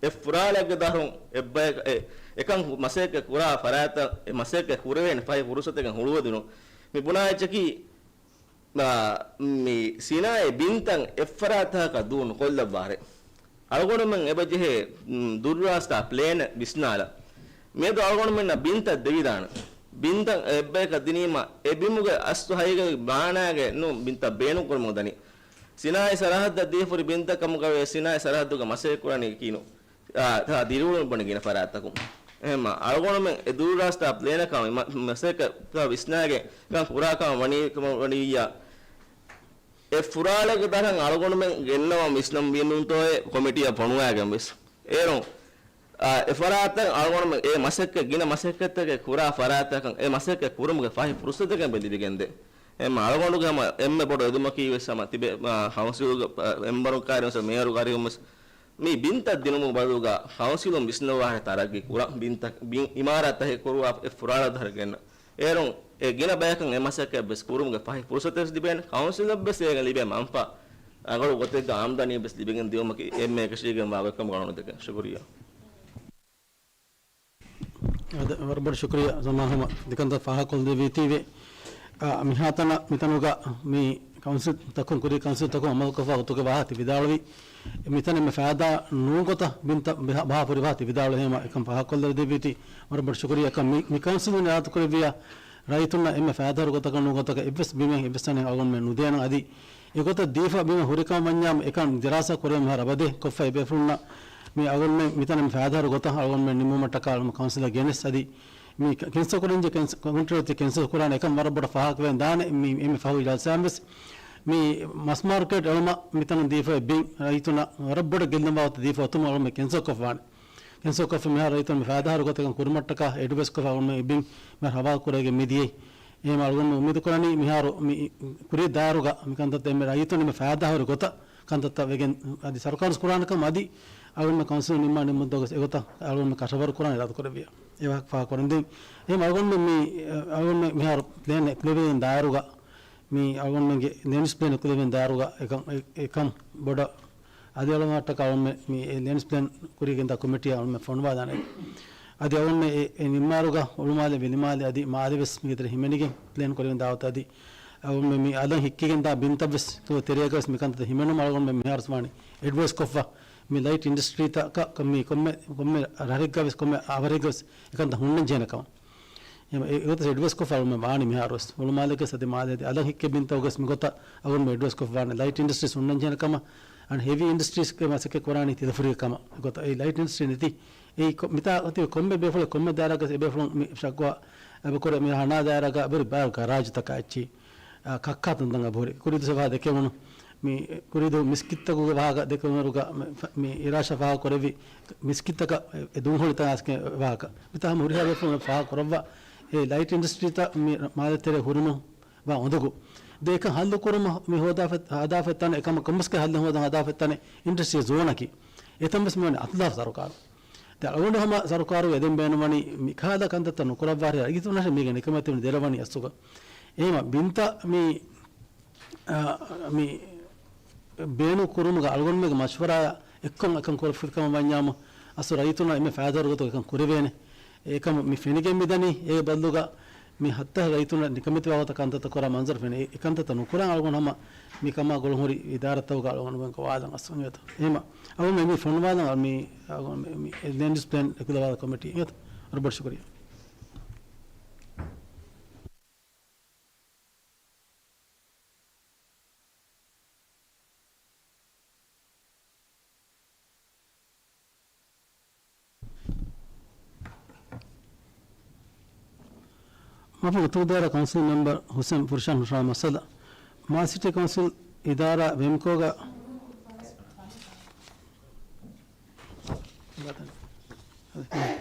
އެއްފުރާޅައެއްގެ ދަށުން އެއްބަޔަކަށް އެ، އެކަން މަސައްކަތް ކުރާ ފަރާތަށް އެ މަސައްކަތް ކުރެވޭނެ ފަހި ފުރުސަތެއް ހުޅުވަދިނުން. މި ބުނާ އެއްޗަކީ، މާ، މި ސިނާއީ ބިންތައް އެއްފަރާތަކަށް ދޫ ނުކޮށްލައްވާރޭ. އަޅުގަނޑުމެން އެބަޖެހޭ، މް، ދުރުރާސްތާ ޕްލޭނެއް ވިސްނާލަން. މިއަދު އަޅުގަނޑުމެންނަށް ބިންތައް ދެވިދާނެ. ބިންތައް އެއްބަޔަކަށް ދިނީމަ، އެ ބިމުގެ އަސްލު ހަގީގަތުގެ މާނާގައެއް ނޫން ބިންތައް ބޭނުންކުރަމުން ދަނީ. ސިނާއީ ސަރަހައްދަށް ދީފުރި ބިންތައް ކަމުގައި ސިނާއީ ސަރަހައްދުގަ މަސައްކަތް ކުރަނީ ކީނު، އާ، ތާ ދިރިއުޅުން ބުނި ގިނަ ފަރާތްތަކުން. އެހެންމަ އަޅުގަނޑުމެން އެ ދުރުރާސްތާ ޕްލޭނަކާ މަ-، މަސައްކަތް ވިސްނާގެން ކަން ކުރާކަމަށް ވަނީ، ކަމަށް ވަނިއްޔާ، އެ ފުރާޅައެއްގެ ދަށަށް އަޅުގަނޑުމެން ގެންނަވަން ވިސްނަން ވީމުންތޯއޭ ކޮމިޓީއަށް ފޮނުވާގެން ވެސް. އޭރުން، އާ، އެ ފަރާތަށް އަޅުގަނޑުމެން އެ މަސައްކަތް، ގިނަ މަސައްކަތްތަކެއް ކުރާ ފަރާތަކަށް އެ މަސައްކަތް ކުރުމުގެ ފަހި ފުރުސަތެއް އެބަ ލިބިގެންދޭ. އެހެންމަ އަޅުގަނޑުގެ ހަމަ އެންމެ ބޮޑު އެދުމަކީ ވެސް ހަމަ ތިބޭ، އާ، ކައުންސިލުގެ، އާ، މެމްބަރުން ކާރި ވެސް މޭޔަރު ކާރި ވެސް މި ބިންތައް ދިނުމުގެ ބަދަލުގަ ކައުންސިލުން ވިސްނަވާނެ ތަރައްގީ ކުރާ ބިންތައް، ބިން އިމާރާތްތަކެއް ކުރުވާ އެ ފުރާޅަ ދަށަށް ގެންނަ. އޭރުން އެ ގިނަ ބަޔަކަށް އެ މަސައްކަތް ވެސް ކުރުމުގެ ފަހި ފުރުސަތެއް ވެސް ލިބޭނެ، ކައުންސިލަށް ވެސް އޭގެ ލިބޭ މަންފާ ރަނގަޅު ގޮތެއްގަ އާމްދަނީ ވެސް ލިބިގެން ދިޔުމަކީ އެންމެ އެކަށީގެންވާ ގޮތްކަމަށް ގަންނަވަން ދެކެ. ޝުކުރިއްޔާ. އަދި ވަރަށް ބޮޑު ޝުކުރިއްޔާ ޒަމާން ހަމަ ދެކަންތައް ފާހަގަކޮށްދެއްވީތީވެ. އާ، މިހާތަނަށް މިތަނުގަ މި ކައުންސިލް ތަކުން ކުރީ ކައުންސިލް ތަކުން އަމަލުކޮށްފަ ގޮތުގެ ވާހަކަ ތި ވިދާޅުވި. މިތަނެއް މި ފައިދާ ނޫން ގޮތަށް ބިންތައް ބަހާ، ބަހާ ފުރި ވާހަކަ ތި ވިދާޅުވި ހަމަ އެކަން ފާހަގަކޮށްލަދެއްވީތީ ވަރަށް ބޮޑު ޝުކުރިއްޔާ. އެކަން މި، މި ކައުންސިލުން އިރާދަކުރެއްވިއްޔާ ރައްޔިތުންނަށް އެންމެ ފައިދާހުރި ގޮތަކަށް ނޫން ގޮތަކަށް އެއްވެސް ބިމެއް އެއްވެސް ތަނެއް އަޅުގަނޑުމެން ނުދޭނަން. އަދި އެގޮތަށް ދީފަ ބިމެއް ހުރިކަމަށް ވަންޏާ އެކަން ދިރާސާ ކުރެވެން މިހާރު އަބަދޭ ކޮށްފަ އެބޭފުޅުންނަށް މި އަޅުގަނޑުމެން މިތަނަށް މި ފައިދާހުރި ގޮތަށް އަޅުގަނޑުމެން ނިމުމަށްޓަކާ އަޅުގަނޑު ކައުންސިލަށް ގެނެސް އަދި މި ކެންސަލް ކުރަންޖެ ކެންސަ-، ކޮންޓްރެކްޓް ކެންސަލް ކުރާނެ އެކަން ވަރަށް ބޮޑަށް ފާހަގަވެގެން ދާނެ މި އެންމެ ފަހު ޖަލްސާއިން ވެސް. މި މަސް މާރުކޭޓް އެޅުމަށް މިތަނަށް ދީފައި ބިން ރައްޔިތުންނަށް ވަރަށް ބޮޑަށް ގެއްލުން ވާ ގޮތަށް ދީފަ އޮތުމަށް އަޅުގަނޑުމެން ކެންސަލް ކޮށްފާނެ. ކެންސަލް ކޮށްފަ މިހާރު ރައްޔިތުން މި ފައިދާހުރި ގޮތަކަށް ކުރުމަށްޓަކާ އެޑްވައިސް ކޮށްފަ އަޅުގަނޑުމެން ބިން މި ހަވާލު ކުރެވިގެން މި ދިޔައީ. އެހެން އަޅުގަނޑު އުއްމީދު ކުރަނީ މިހާރު މި ކުރީ ދާއިރުގަ މި ކަންތައްތައް އެންމެ ރައްޔިތުން އެންމެ ފައިދާހުރި ގޮތަށް ކަންތައްތައް ވެގެން އަދި ސަރުކާރުން ކުރާނެ ކަމަށް އަދި އަޅުގަނޑުމެން ކައުންސިލުން ނިންމާ ނިންމުންތަކުގަ އެގޮތަށް އަޅުގަނޑުމެން ކަށަވަރު ކުރާން އިރާދަ ކުރެއްވިއްޔާ. އެ ވާހަކަ ފާހަގަ ކުރަން ދެން. އެހެން އަޅުގަނޑުމެން މި، އަޅުގަނޑުމެން މިހާރު ޕްލޭނެއް ކުރެވިގެން ދާއިރުގަ މި އަޅުގަނޑުމެންގެ ލޭންޑް ޔޫސް ޕްލޭނެއް ކުރެވިގެން ދާއިރުގަ އެކަން، އެ، އެކަން ބޮޑަށް އަދި އަޅުގަނޑަށްޓަކާ އަޅުގަނޑުމެން މި އެ ލޭންޑް ޔޫސް ޕްލޭން ކުރިގެންދާ ކޮމިޓީއާ އަޅުގަނޑުމެން ފޮނުވާދާނެ. އަދި އަޅުގަނޑުމެން އެ، އެ ނިންމާއިރުގަ ހުޅުމާލެ، ވިލިމާލެ އަދި މާލެ ވެސް މީގެ ތެރެ ހިމެނިގެން ޕްލޭން ކުރެވިގެން ދާ ގޮތަށް އަދި އަޅުގަނޑުމެން މި އަލަށް ހިއްކިގެން ދާ ބިންތައް ވެސް ތެރޭގަ ވެސް މި ކަންތައް ހިމެނުމަށް އަޅުގަނޑުމެން މިހާރު ވަނީ އެޑްވައިސް ކޮށްފަ މި ލައިޓް އިންޑަސްޓްރީތަކަށް މި ކޮންމެ، ކޮންމެ ރަށެއްގަވެސް، ކޮންމެ އަވަރެއްގަވެސް އެކަންތައް ހުންނަން ޖެހޭނެ ކަމަށް. އެ، އެ ގޮތަށް އެޑްވައިސް ކޮށްފަ އަޅުމެން ވާނީ މިހާރުވެސް. ހުޅުމާލޭގެ ސަދި މާލޭ އަދި އަލަށް ހިއްކޭ ބިންތަކުގަވެސް މި ގޮތަށް އަޅުގަނޑު އެޑްވައިސް ކޮށްފަ ވާނެ. ލައިޓް އިންޑަސްޓްރީސް ހުންނަން ޖެހޭނެ ކަމަށް. އަން ހެވީ އިންޑަސްޓްރީސްގެ މަސައްކަތް ކުރާނީ ތިލަފުރީގެ ކަމަށް. އެ ގޮތަށް އެ ލައިޓް އިންޑަސްޓްރީ ނެތި އެއީ ކޮ-، މިތާ އޮތީ ކޮންމެ ބޭފުޅެއް ކޮންމެ ދާއިރާގަސް އެބޭފުޅުން މި ޝަކުވާ އެބަ ކުރޭ މި ހަނާ ދާއިރާގަ އެބަހުރި ބައި ގަރާޖުތަކާ އެއްޗި، އާ، ކައްކާތަންތަން އެބަހުރި. ކުރީދު ސަފާ ދެކެވުނު މި ކުރީދު މިސްކިތްތަކުގެ ވާހަކަ ދެކެވުނު އިރުގަ މި، މި އިރާޝާ ފާހަގަ ކުރެއްވި މިސްކިތްތަކަށް އެ ދުންހޮޅިތައް އަސްކެ ވާހަކަ. މިތާ ހަމަ ހުރިހާ ބޭފުޅުން ފާހަގަ ކުރައްވާ އެ ލައިޓް އިންޑަސްޓްރީތައް މި މާލެ ތެރޭ ހުރުމު ވާ އުނދަގޫ. ދެ އެކަން ހައްލު ކުރުމަށް މި ހޯދާފަ-، ހަދާފައި ތަނެއް އެކަމަށް ކޮންމެސްގެ ހައްލެއް ހޯދަން ހަދާފައި ތަނެއް އިންޑަސްޓްރިއަލް ޒޯނަކީ. އެތަން ވެސް މިވަނީ އަތުލާފަ ސަރުކާރު. ދެ އަޅުގަނޑު ހަމަ ސަރުކާރު އެދެން ބޭނުންވަނީ މި ކަހަލަ ކަންތައްތައް ނުކުރައްވާ ހަރި އަގިތުނަށެ މީގެ ނިކަމެތި ދެރަވަނީ އަސްލުގަ. އެހެމަ ބިންތައް މި، އާ، މި ބޭނުން ކުރުމުގަ އަޅުގަނޑުމެންގެ މަޝްވަރާ އެއްކޮށް އެކަން ކުރެފި ކަމަށް ވަންޏާމު އަސްލު ރައްޔިތުންނަށް އެންމެ ފައިދާ ގޮތުގަ އެކަން ކުރެވޭނެ. އެކަމަށް މި ފެނިގެން މިދަނީ އޭގެ ބަދަލުގަ މި ހައްތަހެއް ރައްޔިތުންނަށް ނިކަމެތިވާ ގޮތަށް ކަންތައްތައް ކުރާ މަންޒަރު ފެނޭ. އެ، އެ ކަންތައްތައް ނުކުރާން އަޅުގަނޑު ހަމަ މި ކަމާ ގުޅުންހުރި އިދާރާތަކުގަ އަޅުގަނޑުމެން ގޮވާލަން އަސްލު އިނގޭތޯ. އެހެމަ އަޅުގަނޑު މި ފޮނުވާލަން މި، އަޅުގަނޑު މި، މި ލޭންޑް ޔޫސް ޕްލޭން ރެގިއުލަރ ވާލަ ކޮމިޓީ އިނގޭތޯ. ވަރަށް ބޮޑަށް ޝުކުރިއްޔާ. މަފުގު ތޫދާރަ ކައުންސިލް މެމްބަރ ހުސެން ފުރިޝާން ހުށަހަޅާ މައްސަލަ، މާލެ ސިޓީ ކައުންސިލް އިދާރާ ވެމްކޯގަ،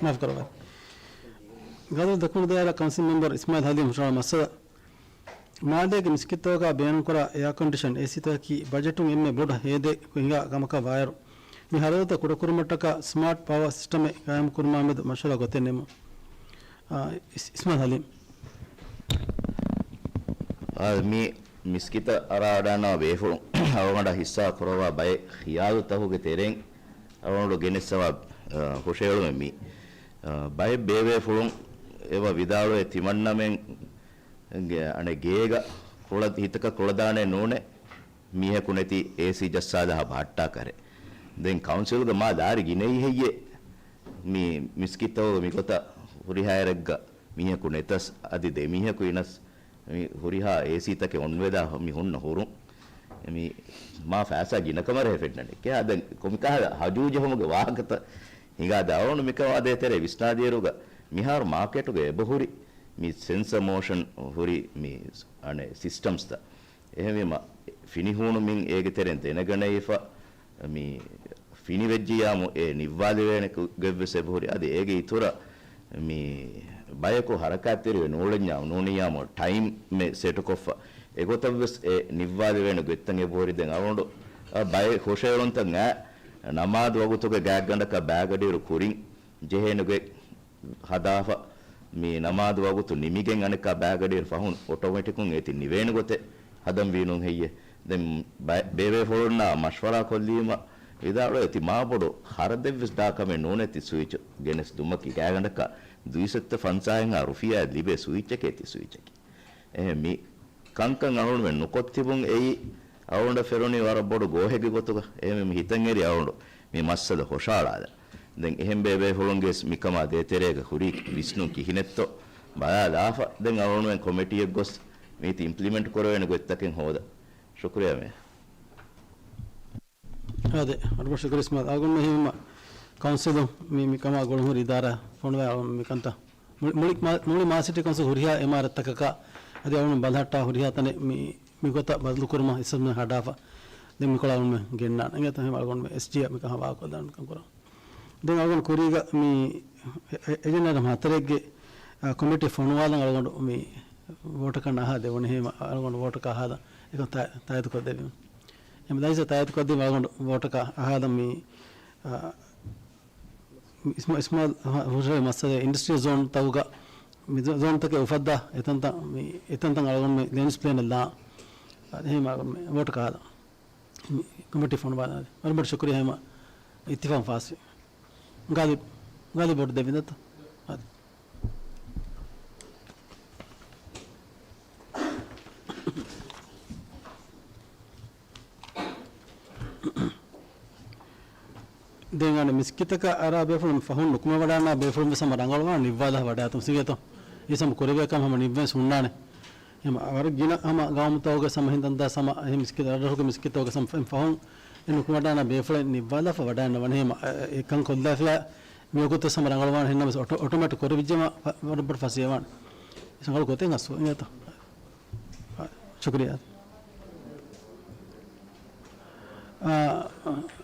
މާފު ކުރައްވާ. ގަދަ ދަކުނު ދާއިރާ ކައުންސިލް މެމްބަރ އިސްމާއިލް ހަލީމް ހުށަހަޅާ މައްސަލަ، މާލޭގެ މިސްކިތްތަކުގަ ބޭނުންކުރާ އެއާ ކޮންޑިޝަން، އޭސީތަކަކީ ބަޖެޓުން އެންމެ ބޮޑަށް ހޭދަ ހިނގާ ކަމަކަށް ވާއިރު، މި ހަރަދުތައް ކުޑަކުރުމަށްޓަކާ ސްމާޓް ޕަވަރ ސިސްޓަމެއް ގާއިމްކުރުމާމެދު މަޝްވަރާ ގޮތެއް ނެމުން. އާ، އިސް-، އިސްމާއިލް ހަލީމް. އާ، މި މިސްކިތަށް އަރާ ވަޑަންނަވާ ބޭފުޅުން އަޅުގަނޑަށް ހިއްސާ ކުރައްވާ ބައެއް ޚިޔާލުތަކުގެ ތެރެއިން އަޅުގަނޑު ގެނެއްސަވާ، އާ، ހުށައެޅުމެއް މީ. އާ، ބައެއް ބޭބޭފުޅުން އެބަ ވިދާޅުވެ ތިމަންނަމެން ގެ-، އަނެއް ގޭގަ ކުޅަ-، ހިތަކަށް ކުޅަދާނެ ނޫނޭ މީހަކު ނެތި އޭސީ ޖައްސާލާ ބަހައްޓާކަށް. ދެން ކައުންސިލްގަ މާ ދާރި ގިނައީ ހެއްޔޭ؟ މި މިސްކިތްތަކުގަ މިގޮތަށް ހުރިހާއިރެއްގަ މީހަކު ނެތަސް އަދި ދެ މީހަކު އިނަސް މި ހުރިހާ އޭސީތަކެއް އޮންވެދާ މި ހުންނަ ހުރުން. މި މާ ފައިސާ ގިނަ ކަމަށް ފެންނަނީ. ކެ އަދަ ކޮމިކާ ހަޖޫ ޖެހުމުގެ ވާހަކަތައް ހިނގާ ދާވަނު މިކަމާ ދޭތެރޭ ވިސްނާދިޔައިރުގަ މިހާރު މާކެޓުގަ އެބަހުރި މި ސެންސަ މޯޝަން ހުރި މި އަނެއް ސިސްޓަމްސްތައް. އެހެންވީމަ، ފިނިހޫނުމިން އޭގެ ތެރެއިން ދެނެގަނެވިފަ، މި ފިނިވެއްޖިޔާމު އެ ނިއްވާލެވޭނެ ކު-، ގޮތްވެސް އެބަހުރި. އަދި އޭގެ އިތުރަށް މި ބަޔަކު ހަރަކާތްތެރިވެ ނޫޅެންޏާ ނޫނިއްޔާމު ޓައިމެއް ސެޓުކޮށްފަ، އެގޮތަށްވެސް އެ ނިއްވާލެވޭނެ ގޮތްތައް އެބަހުރި. ދެން އަޅުގަނޑު އަ، ބައެއް ހުށައެޅުންތައް އަ، ނަމާދު ވަގުތުގެ ގާތްގަނޑަކަށް ބައިގަޑިއިރު ކުރިން ޖެހޭނެ ގޮތް ހަދާފަ، މި ނަމާދު ވަގުތު ނިމިގެން އަނެއްކާ ބައިގަޑިއިރު ފަހުން އޮޓޮމެޓިކުން އޭތި ނިވޭނެ ގޮތެއް ހަދަން ވީނުން ހެއްޔޭ؟ ދެން ބައެ-، ބޭބޭފުޅުންނާ މަޝްވަރާ ކޮށްލީމަ ވިދާޅުވޭ ތި މާބޮޑު ހަރަދެއްވެސް ދާ ކަމެއް ނޫނޭ ތި ސުއިޗު ގެނެސް ދުމަކީ ގާތްގަނޑަކަށް ދުއިސައްތަ ފަންސާހެއްހާ ރުފިޔާ ލިބޭ ސުއިޗެކޭ ތި ސުއިޗަކީ. އެހެން މި ކަންކަން އަޅުގަނޑުމެން ނުކޮށްތިބުން އެއީ އަޅުގަނޑަށް ފެނުނީ ވަރަށް ބޮޑު ގޯހެއްގެ ގޮތުގަ. އެހެންވެ މި ހިތަށް އެރި އަޅުގަނޑު މި މައްސަލަ ހުށައަޅާލަން. ދެން އެހެން ބޭބޭފުޅުންގެ މިކަމާ ދޭތެރޭގަ ހުރި ވިސްނުން ކިހިނެއްތޯ ބަލާލާފަ، ދެން އަޅުގަނޑުމެން ކޮމިޓީއެއް ގޮސް މީތި އިމްޕްލިމެންޓް ކުރެވޭނެ ގޮތްތަކެއް ހޯދަން. ޝުކުރިއްޔާ މޭ. އާދެ، ވަރަށް ބޮޑަށް ޝުކުރިއްޔާ އިސްމާއިލް. އަޅުގަނޑު މި ހިމަ ކައުންސިލު މި، މި ކަމާ ގުޅުންހުރި އިދާރާ ފޮނުވާ މި ކަންތައް. މުޅި، މުޅި މާ-، މުޅި މާލެ ސިޓީ ކައުންސިލް ހުރިހާ އިމާރަތްތަކަކާ އަދި އަޅުގަނޑު ބަލަހައްޓާ ހުރިހާ ތަނެއް މި، މި ގޮތަށް ބަދަލުކުރުމަށް އެސެސްމަންޓް ހަދާފަ. ދެން މިކޮޅަށް އަޅުގަނޑު ގެންނާނެ. އެނގޭތަ އެހެން އަޅުގަނޑު އެސްޖީއާ މިކަހަ ވާހަކަ ކޮށްލާނެ ކަން ކުރަން. ދެން އަޅުގަނޑު ކުރީގަ މި އެ-، އެ-، އެޖެންޑާ ނަމްބަރު ހަތަރެއްގެ، އާ، ކޮމިޓީ ފޮނުވާލަން އަޅުގަނޑު މި ވޯޓަކަށް އަހާ ދެވުނު. އެހެން އަޅުގަނޑު ވޯޓަކަށް އަހާލަން އެކަން ތާ-، ތާއީދު ކޮށްދެވީމަ. އެމް ލައިސަ ތާއީދު ކޮށްދީމަ އަޅުގަނޑު ވޯޓަކަށް އަހާލަން މި، އާ، އިސްމާ-، އިސްމާއިލް ހުށަހެޅި މައްސަލަ އިންޑަސްޓްރިއަލް ޒޯން ތަކުގަ މި ޒޯ-، ޒޯންތަކެއް އުފައްދާ އެތަންތަން މި، އެތަންތަން އަޅުގަނޑު މި ލޭންޑް ޔޫސް ޕްލޭނެއް ލާ. އަދި އެހެން އަޅުގަނޑު މި ވޯޓަކަށް އަހާލަން. މި ކޮމިޓީ ފޮނުވާލާ. ވަރަށް ބޮޑަށް ޝުކުރިއްޔާ ހަމަ އިއްތިފާޤުން ފާސްވި. ގާލިބް، ގާލިބް ވޯޓު ދެވިން ދައްތަ؟ އާދެ. ދެން އަނެއް މިސްކިތަކަށް އަރާ ބޭފުޅުން ފަހުން ނުކުމެވަޑާނާ ބޭފުޅުން ވެސް ހަމަ ރަނގަޅުވާން ނިއްވާލާ ވަޑާތުން ސިގޭތޯ. އީސަމް ކުރެވޭ ކަމަށް ހަމަ ނިއްވެން ހުންނާނެ. ހަމަ ވަރަށް ގިނަ ހަމަ ގައުމުތަކުގެ ހަމަ ހިނދަންދާ ހަމަ އެހެން މިސްކިތް ރަށްރަށުގެ މިސްކިތްތަކުގެ ހަމަ ފަހުން އެ ނުކުމެވަޑާނާ ބޭފުޅެއް ނިއްވާލާފަ ވަޑާން ވަނީ ހަމަ އެކަން ކޮށްލާފިޔާ މިވަގުތު ހަމަ ރަނގަޅުވާން ހެންނަމަސް އޮޓޯ، އޮޓޯމެޓިކް ކުރެވިއްޖެމަ ވަރަށް ބޮޑު ފަސޭވާން. ރަނގަޅު ގޮތެއް ހަސްވު އިނގޭތޯ. ޝުކުރިއްޔާ.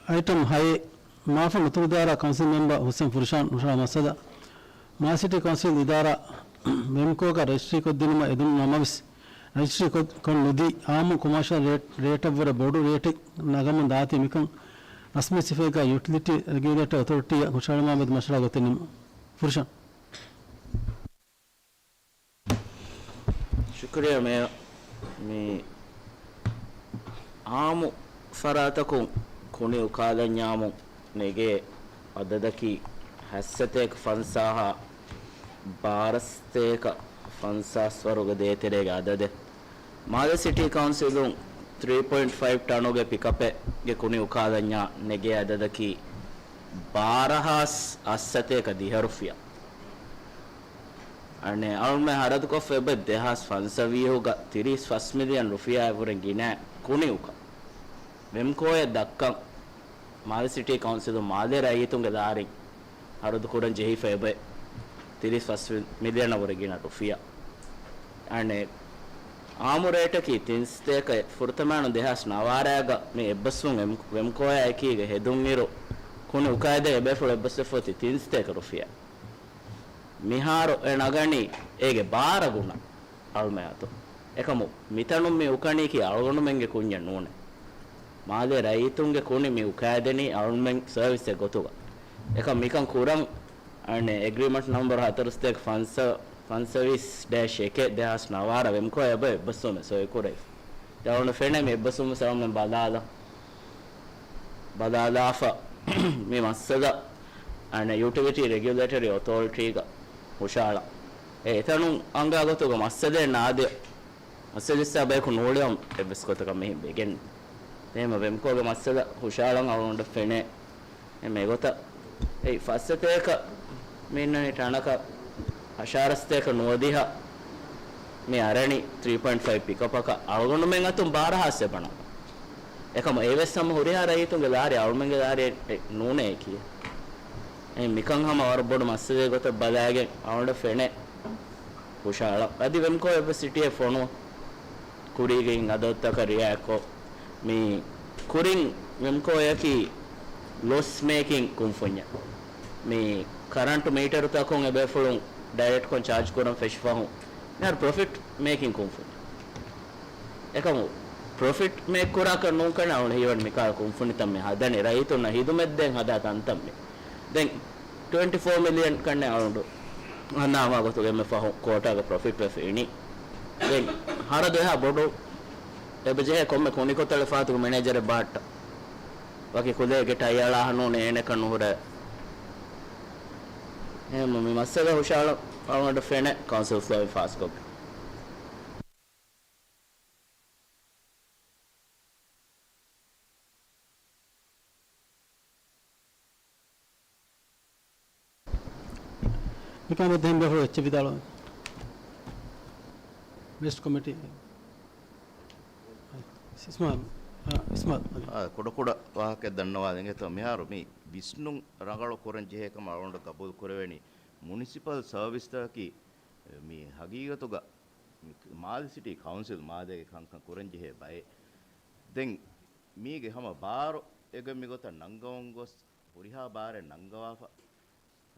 އައިޓަމް ހައެއް، މާފަން އުތުރުދާރާ ކައުންސިލް މެމްބަރ ހުސެން ފުރުޝާން ހުށަހަޅާ މައްސަލަ، މާލެ ސިޓީ ކައުންސިލް އިދާރާ ވެމްކޯގަ ރަޖިސްޓްރީ ކޮށްދިނުމަށް އެދުނު ނަމަވެސް، ރަޖިސްޓްރީ ކޮށް، ކޮށް ނުދީ، އާއްމު ކޮމާޝަލް ރޭޓް، ރޭޓަށްވުރެ ބޮޑު ރޭޓެއް ނަގަމުން ދާތީ މިކަން ރަސްމީ ސިފައިގަ ޔުޓިލިޓީ ރެގިއުލޭޓަރ އޮތޯރިޓީއަށް ހުށަހަޅުމާ މެދު މަޝްވަރާ ގޮތެއް ނިމުން. ފުރުޝާން. ޝުކުރިއްޔާ މޭޔަރ. މި އާއްމު ފަރާތަކުން ކުނި އުކާލަންޏާމު ނެގޭ އަދަދަކީ ހަތްސަތޭކަ ފަންސާހާ ބާރަ ސަތޭކަ ފަންސާސް ވަރުގެ ދޭތެރޭގެ އަދަދެއް. މާލެ ސިޓީ ކައުންސިލުން ތްރީ ޕޮއިންޓް ފައިވް ޓަނުގެ ޕިކަޕެއްގެ ކުނި އުކާލަންޏާ ނެގޭ އަދަދަކީ ބާރަހާސް އަށްސަތޭކަ ދިހަ ރުފިޔާ. އަނެއް އަޅުމެ ހަރަދުކޮށްފަ އެބަ ދެހާސް ފަންސަވީހުގަ ތިރީސް ފަސް މިލިއަން ރުފިޔާއަށްވުރެ ގިނަ ކުނި އުކާ. ވެމްކޯއަށް ދައްކަން މާލެ ސިޓީ ކައުންސިލުން މާލޭ ރައްޔިތުންގެ ލާރިން ހަރަދު ކުރަން ޖެހިފަ އެބަ ތިރީސް ފަސް މިލިއަނަށްވުރެ ގިނަ ރުފިޔާ. އަނެއް އާއްމު ރޭޓަކީ ތިން ސަތޭކަ ފުރަތަމައިނު ދެހާސް ނަވާރައިގަ މި އެއްބަސްވުން ވެމް، ވެމްކޯއާ އެކީގަ ހެދުން އިރު ކުނި އުކާދޭ އެބޭފުޅު އެއްބަސްވެފަ އޮތީ ތިން ސަތޭކަ ރުފިޔާ. މިހާރު އެ ނަގަނީ އޭގެ ބާރަ ގުނަ އަޅުމެ އަތު. އެކަމު މިތަނުން މި އުކަނީކީ އަޅުގަނޑުމެންގެ ކުންޏެއް ނޫނޭ. މާލޭ ރައްޔިތުންގެ ކުނި މި އުކާދެނީ އަޅުމެން ސަރވިސްއެއް ގޮތުގަ. އެކަމް މިކަން ކުރަން އަނެއް އެގްރިމަންޓް ނަމްބަރު ހަތަރުސަތޭކަ ފަންސަ، ފަންސަވީސް ޑޭޝް އެކެއް ދެހާސް ނަވާރަ ވެމްކޯ އެބަ އެއްބަސްވުމެއް ސޮއިކުރެވި. ދެ އަޅުގަނޑަށް ފެނޭ މި އެއްބަސްވުމަށް ސަރަމެން ބަލާލަ. ބަލާލާފަ މި މައްސަލަ އަނެއް ޔުޓިލިޓީ ރެގިއުލޭޓަރީ އޮތޯރިޓީގަ ހުށަހަޅާ. އެ އެތަނުން އަނގާ ގޮތުގަ މައްސަލައެއް ނާދޭ. މައްސަލަ އިސް ބަޔަކު ނޫޅިއަމު އެއްވެސް ގޮތަކަށް މިހިން ވެގެން. އެހެންމަ ވެމްކޯގެ މައްސަލަ ހުށަހަޅަން އަޅުގަނޑަށް ފެނޭ. އެ މެގޮތަށް އެއީ ފަސްސަތޭކަ މި އިންނަނީ ޓަނަކަށް ހަށާރަސަތޭކަ ނުވަދިހަ މި އަރަނީ ތްރީ ޕޮއިންޓް ފައިވް ޕިކަޕަކަށް އަޅުގަނޑުމެން އަތުން ބާރަ ހާސް އެބަނަ. އެކަމު އެވެސް ހަމަ ހުރިހާ ރައްޔިތުންގެ ލާރި އަޅުމެންގެ ލާރިއެއް ނޫނޭ ކިޔޭ. އެ މިކަން ހަމަ ވަރަށް ބޮޑު މައްސަލައެއް ގޮތަށް ބަލާގެން އަޅުގަނޑަށް ފެނޭ ހުށަހަޅަން. އަދި ވެމްކޯ އެއްވެސް ސިޓީއެއް ފޮނުވަ ކުރީގެ އިން އަދަދުތަކަށް ރިއާކޮށް މި ކުރިން ވެމްކޯއަކީ ލޮސް މޭކިން ކުންފުންޏެއް. މި ކަރަންޓު މީޓަރުތަކުން އެބޭފުޅުން ޑައިރެކްޓްކޮށް ޗާޖް ކުރަން ފެށިފަހުން މިހާރު ޕްރޮފިޓް މޭކިން ކުންފުންޏެއް. އެކަމު ޕްރޮފިޓް މޭކް ކުރާކަށް ނޫންކަން އަޅުން ހީވަން މިކާ ކުންފުނިތައް މި ހަދަނީ ރައްޔިތުންނަށް ހިދުމަތްދޭން ހަދާ ތަންތަން މި. ދެން ޓްވެންޓީ ފޯ މިލިއަން ކަންނެ އަޅުނޑު ހަނދާމާ ގޮތުގެ އެންމެ ފަހު ކޯޓާގަ ޕްރޮފިޓް ވެފަ އިނީ. ދެން ހަރަދު އެހާ ބޮޑު އެބަޖެހޭ ކޮންމެ ކުނިކޮތަޅެއް ފާތުގެ މެނޭޖަރެއް ބާއްޓަ. ވަކި ކުލައެއްގެ ޓައި އަޅާހަނޫން އޭނެކަން ނުހުރޭ. އެހެންމަ މި މައްސަލަ ހުށަހަޅަން އަޅުގަނޑަށް ފެނޭ ކައުންސިލް ފްލޯއިން ފާސްކޮށްގެން. މިކަމަށް ދެން ބޭފުޅު އެއްޗެއް ވިދާޅުވެ. ވެސްޓް ކޮމިޓީ. އިސްމާ، އާ، އިސްމާ. އާ، ކުޑަކުޑަ ވާހަކައެއް ދަންނަވާލަން އެތޯ. މިހާރު މި ވިސްނުން ރަނގަޅު ކުރަން ޖެހޭ ކަމަށް އަޅުގަނޑު ގަބޫލު ކުރެވެނީ. މުނިސިޕަލް ސަރވިސްތަކަކީ މި ހަގީގަތުގަ މި މާލެ ސިޓީ ކައުންސިލް މާލޭގެ ކަންކަން ކުރަންޖެހޭ ބައެއް. ދެން މީގެ ހަމަ ބާރު އެގޮތް މިގޮތަށް ނަންގަވަން ގޮސް، ހުރިހާ ބާރެއް ނަންގަވާފަ،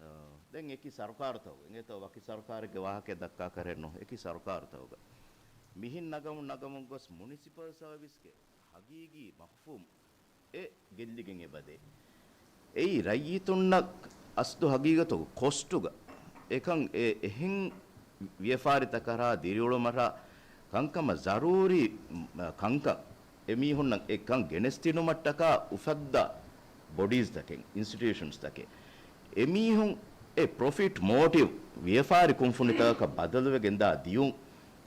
އަ، ދެން އެކި ސަރުކާރުތަކުގަ، އިނގޭތޯ ވަކި ސަރުކާރެއްގެ ވާހަކައެއް ދައްކާ ކަށެއް ނޫން، އެކި ސަރުކާރުތަކުގަ މިހިން ނަގަމުން ނަގަމުން ގޮސް މުނިސިޕަލް ސަރވިސްގެ ހަގީގީ މަފްހޫމް އެ ގެއްލިގެން އެބަދޭ. އެއީ ރައްޔިތުންނަށް އަސްލު ހަގީގަތުގަ ކޮސްޓުގަ އެކަން އެ އެހެން ވިޔަފާރިތަކަށާ ދިރިއުޅުމަށާ ކަންކަމަށް ޒަރޫރީ ކަންކަން އެމީހުންނަށް އެ ކަން ގެނެސްދިނުމަށްޓަކާ އުފައްދާ ބޮޑީޒްތަކެއް، އިންސްޓިޓިއުޝަންސްތަކެއް. އެމީހުން އެ ޕްރޮފިޓް މޯޓިވް ވިޔަފާރި ކުންފުނިތަކަކަށް ބަދަލުވެގެންދާ ދިޔުން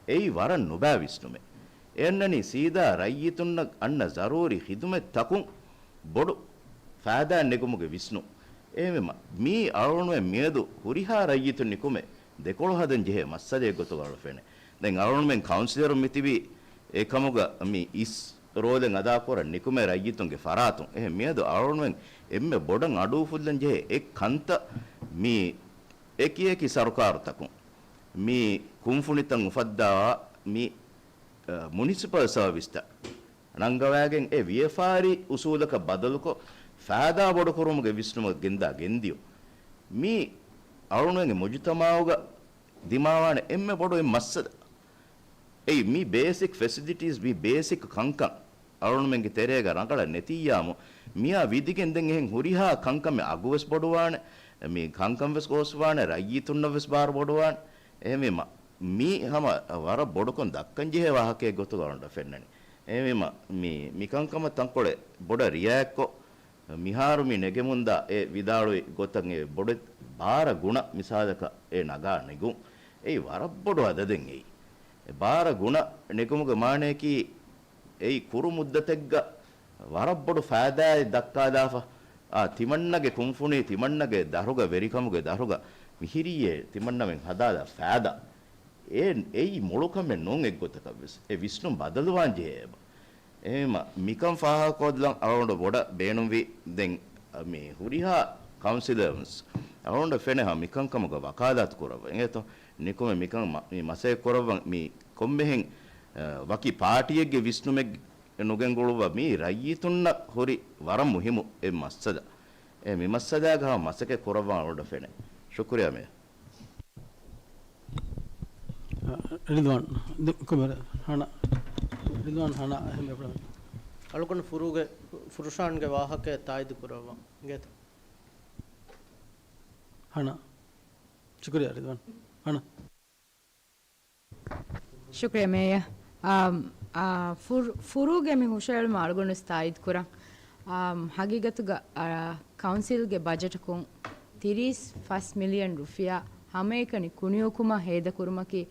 އެއީ ވަރަށް ނުބައި ވިސްނުމެއް. އެ އަންނަނީ ސީދާ ރައްޔިތުންނަށް އަންނަ ޒަރޫރީ ޚިދުމަތްތަކުން ބޮޑު ފައިދާ ނެގުމުގެ ވިސްނުން. އެހެންވީމަ، މީ އަޅުގަނޑުމެން މިއަދު ހުރިހާ ރައްޔިތުން ނިކުމެ ދެކޮޅު ހަދަން ޖެހޭ މައްސަލައެއް ގޮތުގަ އަޅުގަނޑަށް ފެނޭ. ދެން އަޅުގަނޑުމެން ކައުންސިލަރުން މިތިބީ އެކަމުގަ މި އިސް ރޯލެއް އަދާކުރަން ނިކުމެ ރައްޔިތުންގެ ފަރާތުން. އެހެން މިއަދު އަޅުގަނޑުމެން އެންމެ ބޮޑަށް އަޑުއުފުއްލަން ޖެހޭ އެއް ކަންތައް މި އެކި އެކި ސަރުކާރުތަކުން މި ކުންފުނިތައް އުފައްދާ މި، އަ، މުނިސިޕަލް ސަރވިސްތައް ނަންގަވައިގެން އެ ވިޔަފާރި އުސޫލަކަށް ބަދަލުކޮށް، ފައިދާ ބޮޑުކުރުމުގެ ވިސްނުމަށް ގެންދާ ގެންދިޔުން. މީ އަޅުގަނޑުމެންގެ މުޖުތަމައުގަ ދިމާވާނެ އެންމެ ބޮޑު އެއް މައްސަލަ. އެއީ މި ބޭސިކް ފެސިލިޓީސް، މި ބޭސިކް ކަންކަން އަޅުގަނޑުމެންގެ ތެރޭގަ ރަނގަޅަށް ނެތިއްޔާމު، މިއާ ވިދިގެން ދެން އެހެން ހުރިހާ ކަންކަމެއް އަގުވެސް ބޮޑުވާނެ، މި ކަންކަން ވެސް ގޯސްވާނެ، ރައްޔިތުންނަށް ވެސް ބާރު ބޮޑުވާނެ. އެހެންވީމަ، މީ ހަމަ ވަރަށް ބޮޑުކޮށް ދައްކަން ޖެހޭ ވާހަކައެއް ގޮތުގަ އަޅުގަނޑަށް ފެންނަނީ. އެހެންވީމަ، މި، މިކަންކަމަށް ތަންކޮޅެއް ބޮޑަށް ރިއާއެއްކޮށް، މިހާރު މި ނެގެމުންދާ އެ ވިދާޅުވި ގޮތަށް އެ ބޮޑެތި ބާރަ ގުނަ މިސާލަކަށް އެ ނަގާ ނެގުން. އެއީ ވަރަށް ބޮޑު އަދަދެއް އެއީ. އެ ބާރަ ގުނަ ނެގުމުގެ މާނަޔަކީ އެއީ ކުރު މުއްދަތެއްގަ ވަރަށް ބޮޑު ފައިދާއެއް ދައްކާލާފަ. އާ، ތިމަންނަގެ ކުންފުނި، ތިމަންނަގެ ދަށުގަ، ވެރިކަމުގެ ދަށުގަ މިހިރީއޭ ތިމަންނަމެން ހަދާލާ ފައިދާ. އެ، އެއީ މޮޅު ކަމެއް ނޫން އެއްގޮތަކަށް ވެސް. އެ ވިސްނުން ބަދަލުވާން ޖެހޭ އެބަ. އެހެންވީމަ، މިކަން ފާހަގަކޮށްލަން އަޅުގަނޑު ބޮޑަށް ބޭނުންވީ. ދެން މި ހުރިހާ ކައުންސިލަރުންސް އަޅުގަނޑަށް ފެނޭ ހަމަ މިކަންކަމުގަ ވަކާލާތު ކުރައްވަން. އެނގޭތޯ؟ ނިކުމެ މިކަން މަ-، މި މަސައްކަތް ކުރައްވަން މި ކޮންމެހެން، އަ، ވަކި ޕާޓީއެއްގެ ވިސްނުމެއް ނުގެންގުޅުއްވާ މީ ރައްޔިތުންނަށް ހުރި ވަރަށް މުހިއްމު އެއް މައްސަލަ. އެ މި މައްސަލާގަ ހަމަ މަސައްކަތް ކުރައްވާ އަޅުގަނޑަށް ފެނޭ. ޝުކުރިއްޔާ މޭޔަރ. ރިދުވާން، ދެ-، ކުމެރ، ހަނަ. ރިދުވާން، ހަނަ، އެހެން ބޭފުޅުން. އަޅުގަނޑު ފުރޫގެ، ފުރުޝާންގެ ވާހަކައެއް ތާއީދު ކުރައްވާ. އިނގޭތަ؟ ހަނަ. ޝުކުރިއްޔާ ރިދުވާން. ހަނަ. ޝުކުރިއްޔާ މޭޔަރ. އާ، އާ، ފުރު-، ފުރޫގެ މި ހުށައެޅުމަށް އަޅުގަނޑު ވެސް ތާއީދު ކުރަން. އާ، ހަގީގަތުގަ، އާ، ކައުންސިލްގެ ބަޖެޓަކުން ތިރީސް ފަސް މިލިއަން ރުފިޔާ ހަމައެކަނި ކުނިއުކުމަށް ހޭދަކުރުމަކީ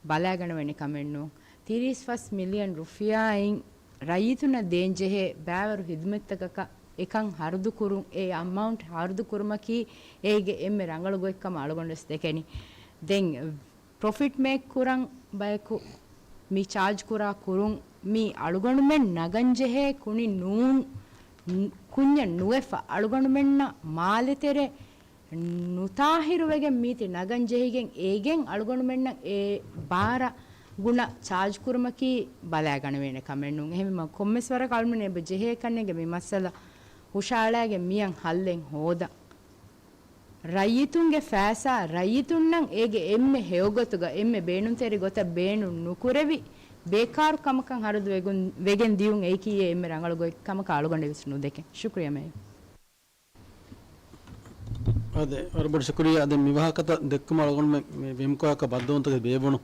ބަލާގަނެވޭނެ ކަމެއް ނޫން. ތިރީސް ފަސް މިލިއަން ރުފިޔާއިން ރައްޔިތުންނަށް ދޭންޖެހޭ ބައިވަރު ހިދުމަތްތަކަކަށް އެކަން ހަރުދުކުރުން، އެ އަމައުންޓް ހަރުދުކުރުމަކީ އޭގެ އެންމެ ރަނގަޅު ގޮތްކަމަށް އަޅުގަނޑު ވެސް ދެކެނީ. ދެން ޕްރޮފިޓް މޭކް ކުރަން ބަޔަކު މި ޗާޖް ކުރާ ކުރުން މީ އަޅުގަނޑުމެން ނަގަންޖެހޭ ކުނި ނޫން، ކުންޏެއް ނުވެފަ، އަޅުގަނޑުމެންނަށް މާލެތެރެ ނުތާހިރުވެގެން މީތި ނަގަން ޖެހިގެން އޭގެން އަޅުގަނޑުމެންނަށް އެ ބާރަ ގުނަ ޗާޖް ކުރުމަކީ ބަލާގަނެވޭނެ ކަމެއް ނޫން. އެހެންވީމަ ކޮންމެސް ވަރަކަށް އަޅުގަނޑުމެން އެބަ ޖެހޭ ކަންނޭނގެ މި މައްސަލަ ހުށައަޅާގެން މިއަށް ހައްލެއް ހޯދަން. ރައްޔިތުންގެ ފައިސާ ރައްޔިތުންނަށް އޭގެ އެންމެ ހެޔޮގޮތުގަ އެންމެ ބޭނުންތެރި ގޮތަށް ބޭނުން ނުކުރެވި، ބޭކާރު ކަމަކަށް ހަރުދު ވެގުން، ވެގެން ދިޔުން އެއީކީ އެންމެ ރަނގަޅު ގޮތް ކަމަކަށް އަޅުގަނޑަށް ވެސް ނުދެކެން. ޝުކުރިއްޔާ މޭޔަރ. އާދެ، ވަރަށް ބޮޑަށް ޝުކުރިއްޔާ. އާދެ، މި ވާހަކަތައް ދެއްކުމަށް އަޅުގަނޑުމެން މި ވެމްކޯއަކަށް ބައްދަލުވުންތަކެއް ބޭއްވުނު.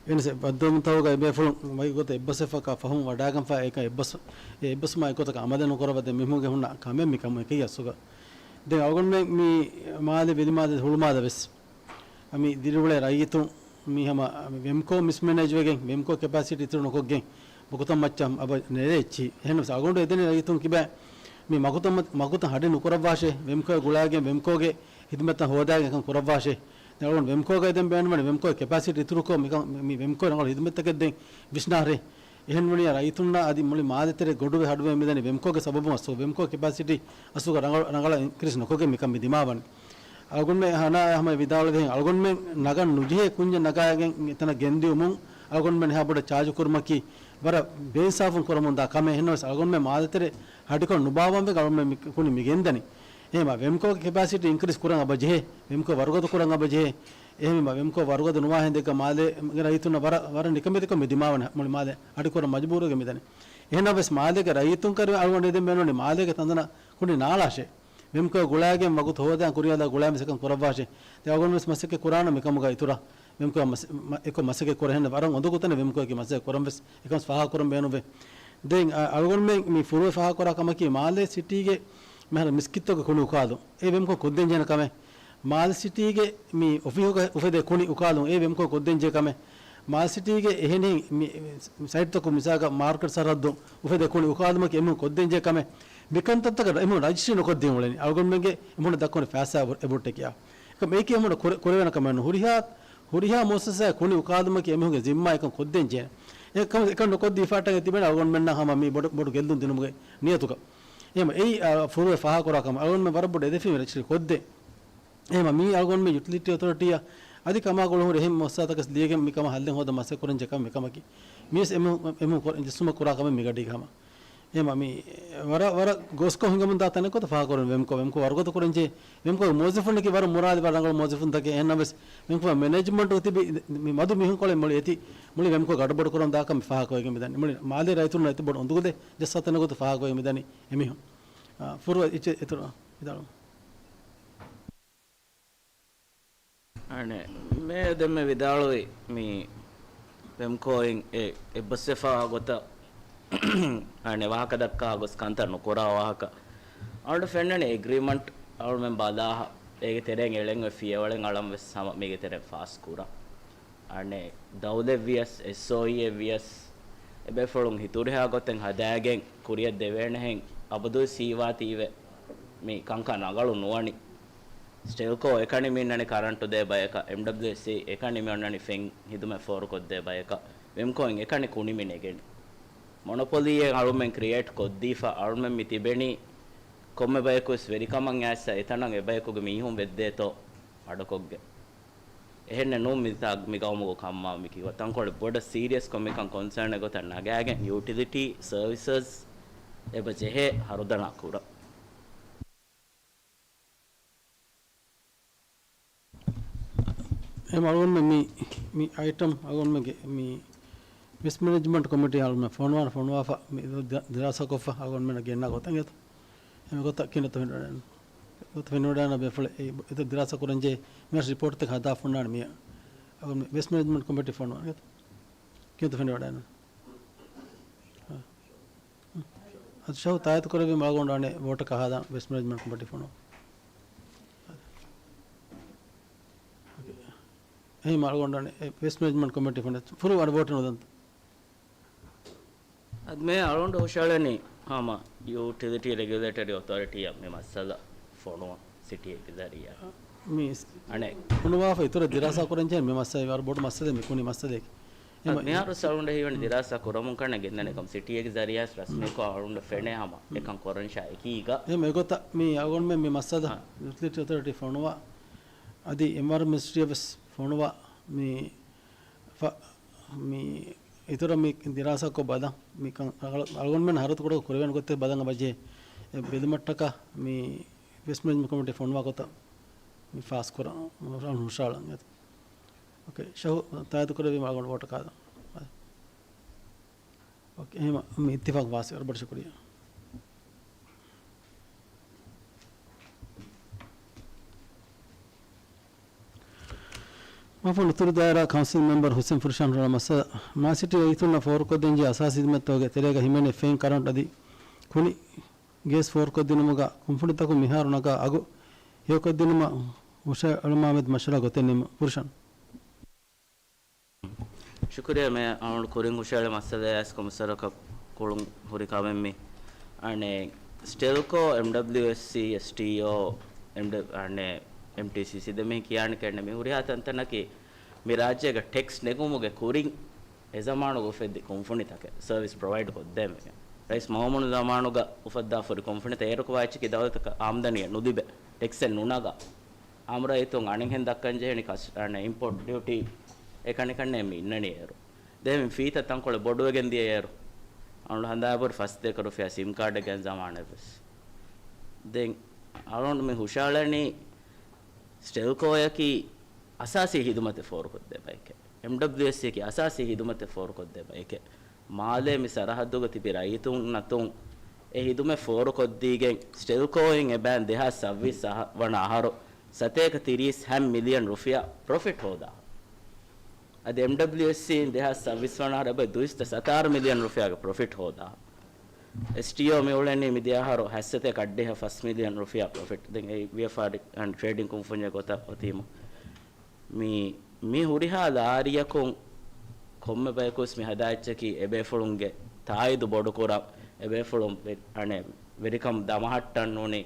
އެހެނަސް އެ ބައްދަލުވުންތަކުގަ އެބޭފުޅުން ވަކި ގޮތަށް އެއްބަސްވެފަކާ ފަހުން ވަޑާގެންފަ އެކަން އެއްބަސް، އެ އެއްބަސްވުމާ އެއްގޮތަކަށް އަމަލެއް ނުކުރައްވާ ދެން މިހުންގެ ހުންނަ ކަމެއް މިކަމު އެކީ އަސްލުގަ. ދެން އަޅުގަނޑުމެން މި މާލެ ވެލިމާލެ ހުޅުމާލެ ވެސް މި ދިރިއުޅޭ ރައްޔިތުން މި ހަމަ ވެމްކޯ މިސްމެނޭޖްވެގެން، ވެމްކޯ ކެޕޭސިޓީ އިތުރު ނުކޮށްގެން މަގުތައް މައްޗަށް އަބަ ނެރޭ އެއްޗި. އެހެންނަމަވެސް އަޅުގަނޑު އެދެނީ ރައްޔިތުން ކިބަ މި މަގުތައް މަ-، މަގުތައް ހަޑި ނުކުރައްވާށޭ، ވެމްކޯ ގުޅާގެން ވެމްކޯގެ ހިދުމަތްތައް ހޯދާގެން އެކަން ކުރައްވާށޭ. ދެން އަޅުގަނޑު ވެމްކޯގައި ދެން ބޭނުންވަނީ ވެމްކޯ ކެޕޭސިޓީ އިތުރުކޮށް މިކަން މި ވެމްކޯ ރަނގަޅު ހިދުމަތްތަކެއް ދޭން ވިސްނާހަރޭ. އެހެންވަނީ ރައްޔިތުންނާ އަދި މުޅި މާލެތެރެ ގޮނޑުވެ ހަޑުވެ މިދަނީ ވެމްކޯގެ ސަބަބުން އަސްލު ވެމްކޯ ކެޕޭސިޓީ އަސްލުގަ ރަނގަޅަށް، ރަނގަޅަށް އިންކްރީސް ނުކޮށްގެން މިކަން މި ދިމާވަނީ. އަޅުގަނޑުމެން ހަނާ ހަމަ ވިދާޅުވިހެން އަޅުގަނޑުމެން ނަގަން ނުޖެހޭ ކުންޏެއް ނަގާގެން އެތަނަށް ގެންދިއުމުން އަޅުގަނޑުމެން އެހާ ބޮޑަށް ޗާޖު ކުރުމަކީ ވަރަށް ބޭއިންސާފުން ކުރަމުންދާ ކަމެއް. އެހެންނަމަވެސް އަޅުގަނޑުމެން މާލެތެރެ ހަޑިކޮށް ނުބާވަންވެ އަޅުގަނޑުމެން މި ކުނި މި ގެންދަނީ. އެހެންވީމަ ވެމްކޯގެ ކެޕޭސިޓީ އިންކްރީސް ކުރަން އަބަ ޖެހޭ، ވެމްކޯ ވަރުގަދަ ކުރަން އަބަ ޖެހޭ. އެހެންވީމަ ވެމްކޯ ވަރުގަދަ ނުވާ ހިނދެއްގަ މާލޭގެ ރައްޔިތުންނަށް ވަރަށް، ވަރަށް ނިކަމެތިކޮށް މި ދިމާވަނީ މުޅި މާލެ ހަޑިކުރަން މަޖުބޫރުވެގެން މިދަނީ. އެހެންނަމަވެސް މާލޭގެ ރައްޔިތުން ކަރި އަޅުގަނޑު އެދެން ބޭނުންވަނީ މާލޭގެ ތަންތަނަށް ކުނި ނާޅާށޭ. ވެމްކޯ ގުޅާގެން ވަގުތު ހޯދާ ކުރިއަށް ގުޅާމެސް އެކަން ކުރައްވާށޭ. ދެން އަޅުގަނޑު ވެސް މަސައްކަތް ކުރާނަން މިކަމުގަ އިތުރަށް. ވެމްކޯ މަސަ-، މަ-، އެކޮށް މަސައްކަތް ކުރެހެން ވަރަށް އުނދަގޫ ތަނެއް ވެމްކޯގެ މަސައްކަތް ކުރަން ވެސް އެކަން ފާހަގަކުރަން ބޭނުންވޭ. ދެން އަ-، އަޅުގަނޑުމެން މި ފުރުވެ ފާހަގަކުރާ ކަމަކީ މާލޭ ސިޓީގެ މިހާރު މިސްކިތްތަކުގެ ކުނި އުކާލުން. އެ ވެމްކޯ ކޮށްދޭންޖެހޭނެ ކަމެއް. މާލެ ސިޓީގެ މި އޮފީހުގަ އުފެދޭ ކުނި އުކާލުން. އެ ވެމްކޯ ކޮށްދޭންޖެހޭ ކަމެއް. މާލެ ސިޓީގެ އެހެނިހެން މި ސައިޓްތަކު މިސާލަކަށް މާރކެޓް ސަރަހައްދު އުފެދޭ ކުނި އުކާލުމަކީ އެމީހުން ކޮށްދޭންޖެހޭ ކަމެއް. މިކަންތައްތަކަށް އެމީހުން ރަޖިސްޓްރީ ނުކޮށްދީ އުޅެނީ. އަޅުގަނޑުމެންގެ އެމީހުން ދައްކަނީ ފައިސާ އެބަ-، އެބައޮތް ކިޔާ. އެކަމަކު އެއީކީ އެމީހުން ކުރެ-، ކުރެވޭނެ ކަމެއް ނޫން. ހުރިހާ، ހުރިހާ މުއައްސަސާއެއް ކުނި އުކާލުމަކީ އެމީހުންގެ ޒިންމާ އެކަން ކޮށްދޭން ޖެހޭނެ. އެކަމަކު އެކަން ނުކޮށްދީފަ އަށްޓަކައި ތިބޭނެ އަޅުގަނޑުމެންނާ ހަމަ މި ބޮޑު، ބޮޑު ގެއްލުން ދިނުމުގެ ނިޔަތުގަ. އެހެން އެއީ، އާ، ފުރުވެ ފާހަގަކުރާ ކަމެއް. އަޅުގަނޑުމެން ވަރަށް ބޮޑު އެދެފިން ރަޖިސްޓްރީ ކޮށްދޭން. އެހެން މީ އަޅުގަނޑުމެން ޔުޓިލިޓީ އޮތޯރިޓީއަށް އަދި ކަމާ ގުޅުން ހުރި އެހެން މުއައްސަސާތަކަށް ލިޔެގެން މި ކަމަށް ހައްލެއް ހޯދަން މަސައްކަތް ކުރަން ޖެހޭ ކަމެއް މިކަމަކީ. މީވެސް އެމީހުން، އެމީހުން ކޮ-، ޖެއްސުމަށް ކުރާ ކަމެއް މިގަޑީގަ ހަމަ. އެހެން މީ ވަރަށް، ވަރަށް ގޯސްކޮށް ހިނގަމުން ދާ ތަނެއް ގޮތަށް ފާހަގަކުރަން ވެމްކޯ، ވެމްކޯ ވަރުގަދަ ކުރަން ޖެހޭ، ވެމްކޯގެ މުވައްޒަފުންނަކީ ވަރަށް މުރާދި ވަރަށް ރަނގަޅު މުވައްޒަފުންތަކެއް. އެހެންނަމަވެސް ވެމްކޯ މެނޭޖްމަންޓުގަ ތިބި މި މަދު މީހުންކޮޅެއް މުޅި އެތި، މުޅި ވެމްކޯ ގަޑުބަޑު ކުރަން ދާކަން މި ފާހަގަކޮށްގެން މިދަނީ. މުޅި މާލޭ ރައްޔިތުންނަށް އެތި ބޮޑު އުނދަގޫލެއް ޖައްސާ ތަނެއް ގޮތަށް ފާހަގަކޮށްގެން މިދަނީ އެމީހުން. އާ، ފުރުވަ އިއްޗެއް އިތުރަށް ވިދާޅުވަމުން. އަނެއް، މޭ ދެންމެ ވިދާޅުވި މި ވެމްކޯއިން އެ އެއްބަސްވެފާ ގޮތަށް އަނެއް ވާހަކަ ދައްކާ ގޮސް ކަންތައް ނުކުރާ ވާހަކަ. އަޅުގަނޑަށް ފެންނަނީ އެގްރީމަންޓް އަޅުމެން ބަލާހަ، އޭގެ ތެރެއިން އެޅެން އޮތް ފިޔަވަޅެއް އަޅަން ވެސް ހަމަ މީގެ ތެރެއިން ފާސް ކުރަން. އަނެއް ދައުލަތް ވިޔަސް، އެސްއޯއީއެއް ވިޔަސް، އެބޭފުޅުން ހިތުރިހާ ގޮތެއް ހަދާގެން ކުރިއަށް ދެވޭނެހެން އަބަދުވެސް ހީވާތީވެ މި ކަންކަން ރަނގަޅު ނުވަނީ. ސްޓެލްކޯ އެކަނި މި އިންނަނީ ކަރަންޓު ދޭ ބަޔަކަށް، އެމްޑަބްލިއުއެސްސީ އެކަނި މި އޮންނަނީ ފެން ހިދުމަތް ފޯރުކޮށްދޭ ބަޔަކަށް، ވެމްކޯއިން އެކަނި ކުނި މި ނެގެނީ. މޮނޮޕޮލީއެއް އަޅުމެން ކްރިއޭޓް ކޮށްދީފަ، އަޅުމެން މި ތިބެނީ ކޮންމެ ބަޔަކުވެސް ވެރިކަމަށް އައިސް އެތަނަށް އެބަޔަކުގެ މީހުން ވެއްދޭތޯ އަޑުކޮށްގެން. އެހެންނެއް ނޫން މިތާ މި ގައުމުގަ ކަމާ މި ކިޔުވާ. ތަންކޮޅެއް ބޮޑަށް ސީރިއަސްކޮށް މިކަން ކޮންސާންއެއް ގޮތަށް ނަގާގެން ޔޫޓިލިޓީ ސަރވިސަސް އެބަ ޖެހޭ ހަރުދަނާ ކުރަން. އެ އަޅުގަނޑުމެން މި، މި އައިޓަމް އަޅުގަނޑުމެންގެ މި ވެސްޓް މެނޭޖްމަންޓް ކޮމިޓީ އަޅުގަނޑުމެން ފޮނުވާން، ފޮނުވާފަ މި ދި-، ދިރާސާކޮށްފަ އަޅުގަނޑުމެން ގެންނާ ގޮތަށް އެތަ؟ އެމެ ގޮތަށް ކިނަތަ ފެނިވަޑައިން. ގޮތަށް ފެނިވަޑައިން ބޭފުޅެއް އެ އެތަ ދިރާސާ ކުރަންޖެހޭ މި ރިޕޯޓްތައް ހަދާ ފޮނުވާން މި އަޅުގަނޑު ވެސްޓް މެނޭޖްމަންޓް ކޮމިޓީ ފޮނުވާން އެތަ؟ ކިނަތަ ފެނިވަޑައިން. އަދި ޝަހު ތާއީދު ކުރެއްވީމަ އަޅުގަނޑު އަނެއް ވޯޓަކަށް ހަދާން ވެސްޓް މެނޭޖްމަންޓް ކޮމިޓީ ފޮނުވާ. އެހެން އަޅުގަނޑު އަނެއް ވެސްޓް މެނޭޖްމަންޓް ކޮމިޓީ ފޮނުވާ. ފުރު އަނެއް ވޯޓެއް ނުދަންތަ؟ އަދި މޭ އަޅުގަނޑު ހުށަހަޅަނީ ހަމަ ޔޫޓިލިޓީ ރެގިއުލޭޓަރީ އޮތޯރިޓީއަށް މި މައްސަލަ ފޮނުވަން ސިޓީއެއްގެ ޒަރީއާ. މި އަނެއް. ފޮނުވާފަ އިތުރަށް ދިރާސާ ކުރަންޖެހޭ މި މައްސަލަ ވަރަށް ބޮޑު މައްސަލައެއް މި ކުނި މައްސަލައެއް. އެ އަދި މަ-، މިހާރު އަޅުގަނޑަށް ހީވަނީ ދިރާސާ ކުރަމުން ކަންނޭނގެ ގެންދަނީ ކަމަށް ސިޓީއެއްގެ ޒަރީއާ ރަސްމީކޮށް އަޅުގަނޑަށް ފެނޭ ހަމަ އެކަން ކުރަން ޝާ އެކީގަ. އެ މެގޮތަށް މި އަޅުގަނޑުމެން މި މައްސަލަ އަ. ޔޫޓިލިޓީ އޮތޯރިޓީ ފޮނުވާ އަދި އެމްއާރް މިނިސްޓްރީއަށް ވެސް ފޮނުވާ މި ފަ-، މި އިތުރަށް މި ދިރާސާކޮށް ބަލަން މިކަން އަޅު-، އަޅުގަނޑުމެން ހަރަދު ކުޑަކޮށް ކުރެވޭނެ ގޮތެއް ބަލަން އެބަޖެހޭ އެ ބެލުމަށްޓަކާ މި ވެސްޓް މެނޭޖްމަންޓް ކޮމިޓީ ފޮނުވާ ގޮތަށް މި ފާސް ކުރަން ހުށަހަޅަން އެތަ. އޯކޭ، ޝަހު ތާއީދު ކުރެއްވީމަ އަޅުގަނޑު ވޯޓަކަށް ހަދާން. އޯކޭ، އެހެން މި އިއްތިފާޤު ފާސްވި. ވަރަށް ބޮޑަށް ޝުކުރިއްޔާ. މަފުން އުތުރު ދާއިރާ ކައުންސިލް މެމްބަރު ހުސެން ފުރުޝާން ހުށަހަޅަ މައްސަލަ، މާ ސިޓީ ރައްޔިތުންނަށް ފޯރުކޮށްދޭންޖެހޭ އަސާސީ ހިދުމަތްތަކުގެ ތެރޭގަ ހިމެނޭ ފެން، ކަރަންޓް އަދި ކުނި ގޭސް ފޯރުކޮށްދިނުމުގަ ކުންފުނިތަކުން މިހާރު ނަގާ އަގު ހެޔޮކޮށްދިނުމަށް ހުށަހެޅުމާމެދު މަޝްވަރާ ގޮތެއް ނިންމުން. ފުރުޝާން. ޝުކުރިއްޔާ މޭޔަރ، އަޅުގަނޑު ކުރިން ހުށަހެޅި މައްސަލައާއި ކޮންމެސަރަކަށް ކުޅުން ހުރި ކަމެއް މީ. އަނެއް، ސްޓެލްކޯ، އެމްޑަބްލިއުއެސްސީ، އެސްޓީއޯ، އެމްޑ-، އަނެއް، އެމްޓީސީސީ ދެން މި ކިޔާނެ ކަންނޭނގެ މި ހުރިހާ ތަންތަނަކީ މި ރާއްޖޭގަ ޓެކްސް ނެގުމުގެ ކުރިން އެ ޒަމާނުގަ އުފެއްދި ކުންފުނިތަކެއް، ސަރވިސް ޕްރޮވައިޑް ކޮށްދޭން ވެގެން. ރައީސް މައުމޫނު ޒަމާނުގަ އުފައްދާފަ ހުރި ކުންފުނިތައް އޭރު ކޮބާ އެއްޗަކީ ދައުލަތަކަށް އާމްދަނީއެއް ނުލިބޭ، ޓެކްސެއް ނުނަގާ. އާއްމު ރައްޔިތުން އަނެއްހެން ދައްކަން ޖެހެނީ ކަސް-، އަނެއް އިމްޕޯޓް ޑިއުޓީ އެކަނި ކަންނޭނގެ މި އިންނަނީ އޭރު. ދެން މި ފީތައް ތަންކޮޅެއް ބޮޑުވެގެން ދިޔަ އޭރު. އަޅުގަނޑު ހަނދާން އެބަހުރި ފަސް ދޭކަ ރުފިޔާ ސިމް ކާޑެއް ގެން ޒަމާނެއް ވެސް. ދެން އަޅުގަނޑު މި ހުށަހަޅަނީ ސްޓެލްކޯއަކީ އަސާސީ ހިދުމަތެއް ފޯރުކޮށްދޭ ބައެކޭ. އެމްޑަބްލިއުއެސްސީއަކީ އަސާސީ ހިދުމަތެއް ފޯރުކޮށްދޭ ބައެކޭ. މާލޭ މި ސަރަހައްދުގަ ތިބި ރައްޔިތުންނަށް އެ ހިދުމަތް ފޯރުކޮށްދީގެން ސްޓެލްކޯއިން އެބައިން ދެހާސް ސައްބީސް އަހަ-، ވަނަ އަހަރު ސަތޭކަ ތިރީސް ހަތް މިލިއަން ރުފިޔާ ޕްރޮފިޓް ހޯދާ. އަދި އެމްޑަބްލިއުއެސްސީ ދެހާސް ސައްބީސް ވަނަ އަހަރު އެބަ ދުއިސައްތަ ސަތާރަ މިލިއަން ރުފިޔާގެ ޕްރޮފިޓް ހޯދާ. އެސްޓީއޯ މި އުޅެނީ މިދިޔަ އަހަރު ހަތްސަތޭކަ އަށްޑިހަ ފަސް މިލިއަން ރުފިޔާ ޕްރޮފިޓް. ދެން އެ ވިޔަފާރި އަން ޓްރޭޑިން ކުންފުންޏެއް ގޮތަށް އޮތީމު. މި، މި ހުރިހާ ލާރިއަކުން ކޮންމެ ބަޔަކުވެސް މި ހަދާ އެއްޗަކީ އެބޭފުޅުންގެ ތާއީދު ބޮޑުކުރަން، އެބޭފުޅުން ވެ-، އަނެއް ވެރިކަން ދަމަހައްޓަން ނޫނީ،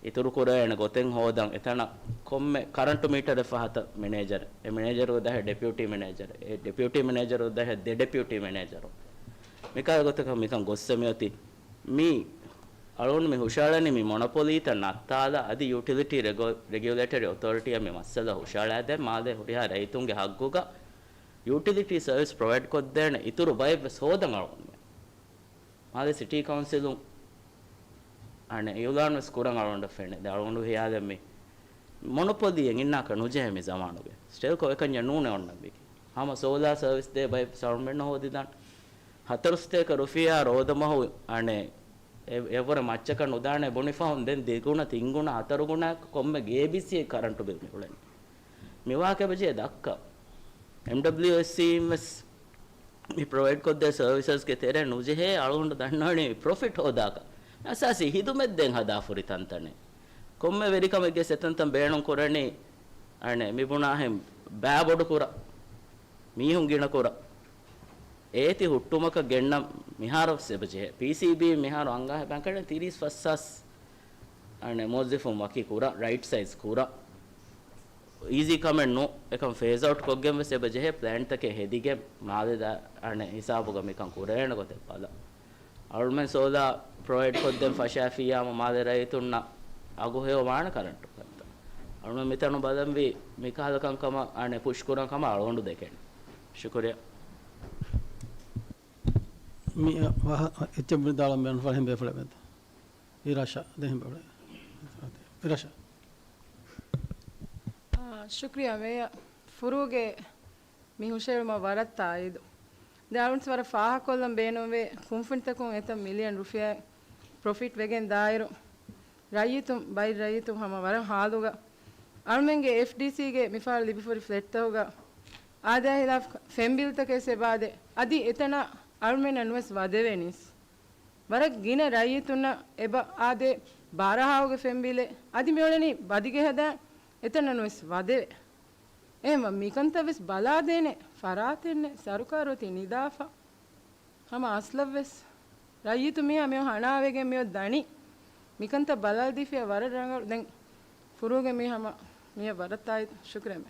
އިތުރު ކުރެވޭނެ ގޮތެއް ހޯދަން އެތަނަށް ކޮންމެ ކަރަންޓު މީޓަރެއް ފަހަތަށް މެނޭޖަރެއް، އެ މެނޭޖަރު ދަހެއް ޑެޕިއުޓީ މެނޭޖަރެއް، އެ ޑެޕިއުޓީ މެނޭޖަރު ދަހެއް ދެ ޑެޕިއުޓީ މެނޭޖަރު. މިކަހަލަ ގޮތަކަށް މިކަން ގޮއްސަ މިއޮތީ. މީ އަޅުގަނޑު މި ހުށައަޅަނީ މި މޮނޮޕޮލީތައް ނައްތާލާ އަދި ޔުޓިލިޓީ ރެގު-، ރެގިއުލޭޓަރީ އޮތޯރިޓީއަށް މި މައްސަލަ ހުށައަޅާދޭން މާލޭ ހުރިހާ ރައްޔިތުންގެ ހައްގުގަ ޔުޓިލިޓީ ސަރވިސް ޕްރޮވައިޑް ކޮށްދޭނެ އިތުރު ބައެއް ވެސް ހޯދަން އަޅުގަނޑުމެން. މާލެ ސިޓީ ކައުންސިލުން އަނެއް އިއުލާން ވެސް ކުރަން އަޅުގަނޑަށް ފެނޭ. ދެ އަޅުގަނޑު ހިޔާލެއް މި މޮނޮޕޮލީއެއް އިންނާކަށް ނުޖެހޭ މި ޒަމާނުގެ. ސްޓެލްކޯ އެކަންޏެއް ނޫނޭ އޮންނަން ވީކީ. ހަމަ ސޯލާ ސަރވިސް ދޭ ބައެއް ސަރުމެން ހޯދިދާން. ހަތަރު ސަތޭކަ ރުފިޔާ ރޯދަމަހު އަނެއް އެ-، އެއްވަރެ މައްޗަކަށް ނުދާނެ ބުނިފަހުން ދެން ދެގުނަ ތިންގުނަ ހަތަރުގުނަ ކޮންމެ ގޭބީސީ ކަރަންޓު ބިލް މި އުޅެނީ. މިވާކަ ބެޖޭ ދައްކަ. އެމްޑަބްލިއުއެސްސީ އިން ވެސް މި ޕްރޮވައިޑް ކޮށްދޭ ސަރވިސަސްގެ ތެރޭ ނުޖެހޭ އަޅުގަނޑު ދަންނަވަނީ ޕްރޮފިޓް ހޯދާކަށް. އަސާސީ ހިދުމަތް ދޭން ހަދާފުރި ތަންތަނެއް. ކޮންމެ ވެރިކަމެއްގެ ސެތަންތަން ބޭނުން ކުރަނީ އަނެއް މި ބުނާހެން ބައި ބޮޑު ކުރަން. މީހުން ގިނަ ކުރަން. އޭތި ހުއްޓުމަކަށް ގެންނަން މިހާރު ވެސް އެބަ ޖެހޭ. ޕީސީބީ މިހާރު އަންގާ ބަންކަން ތިރީސް ފަސް ހާސް އަނެއް މުވައްޒަފުން ވަކި ކުރަން، ރައިޓް ސައިޒް ކުރަން. އީޒީ ކަމެއް ނޫން. އެކަން ފޭސް އައުޓް ކޮށްގެން ވެސް އެބަ ޖެހޭ ޕްލޭންޓްތަކެއް ހެދިގެން މާލެ ދާ-، އަނެއް ހިސާބުގަ މިކަން ކުރެވޭނެ ގޮތެއް ބަލަން. އަޅުމެން ސޯލާ ޕްރޮވައިޑް ކޮށްދޭން ފަށާފިއްޔާމު މާލެ ރައްޔިތުންނަށް އަގު ހެޔޮ ވާނެ ކަރަންޓު ކަންތައް. އަޅުމެން މިތަނު ބަލަންވީ މިކަހަލަ ކަންކަމަށް އަނެއް ޕުޝް ކުރަން ކަމަށް އަޅުގަނޑު ދެކެން. ޝުކުރިއްޔާ. މި ވާހަ-، އެއްޗެއް ވިދާޅުވަން ބޭނުން ފަހެން ބޭފުޅެއް ވެއްދާ. އިރާޝާ، ދެހިން ބޭފުޅެއް. އިރާޝާ. އާ، ޝުކްރިޔާ މޭޔަރ. ފުރޫގެ މި ހުށައެޅުމަށް ވަރަށް ތާއީދު. ދެ އަޅުންސް ވަރަށް ފާހަގަކޮށްލަން ބޭނުންވޭ، ކުންފުނިތަކުން އެތައް މިލިއަން ރުފިޔާ ޕްރޮފިޓް ވެގެން ދާއިރު، ރައްޔިތުން، ބައި ރައްޔިތުން ހަމަ ވަރަށް ހާލުގަ. އަޅުމެންގެ އެފްޑީސީގެ މިފަހަރު ލިބިފައި ފްލެޓްތަކުގަ އާދަޔާ ހިލާފް ފެންބިލްތަކެއް އެބައާދޭ. އަދި އެތަނަށް އަޅުމެންނަށް ނުވެސް ވަދެވެނީސް. ވަރަށް ގިނަ ރައްޔިތުންނަށް އެބަ އާދޭ ބާރަ ހާހުގެ ފެންބިލެއް. އަދި މިއުޅެނީ ބަދިގެ ހަދާ އެތަނަށް ނުވެސް ވަދެވޭ. އެހެންވީމަ މިކަންތައް ވެސް ބަލާދޭނެ ފަރާތެއް ނެތް. ސަރުކާރު އޮތީ ނިދާފަ. ހަމަ އަސްލަށް ވެސް ރައްޔިތު މީހާ މިއޮ ހަނާވެގެން މިއޮ ދަނީ. މިކަންތައް ބަލާލަދީފިޔާ ވަރަށް ރަނގަޅު. ދެން ފުރޫގެ މީ ހަމަ މިޔަށް ވަރަށް ތާއީދު. ޝުކްރިޔާ މޭ.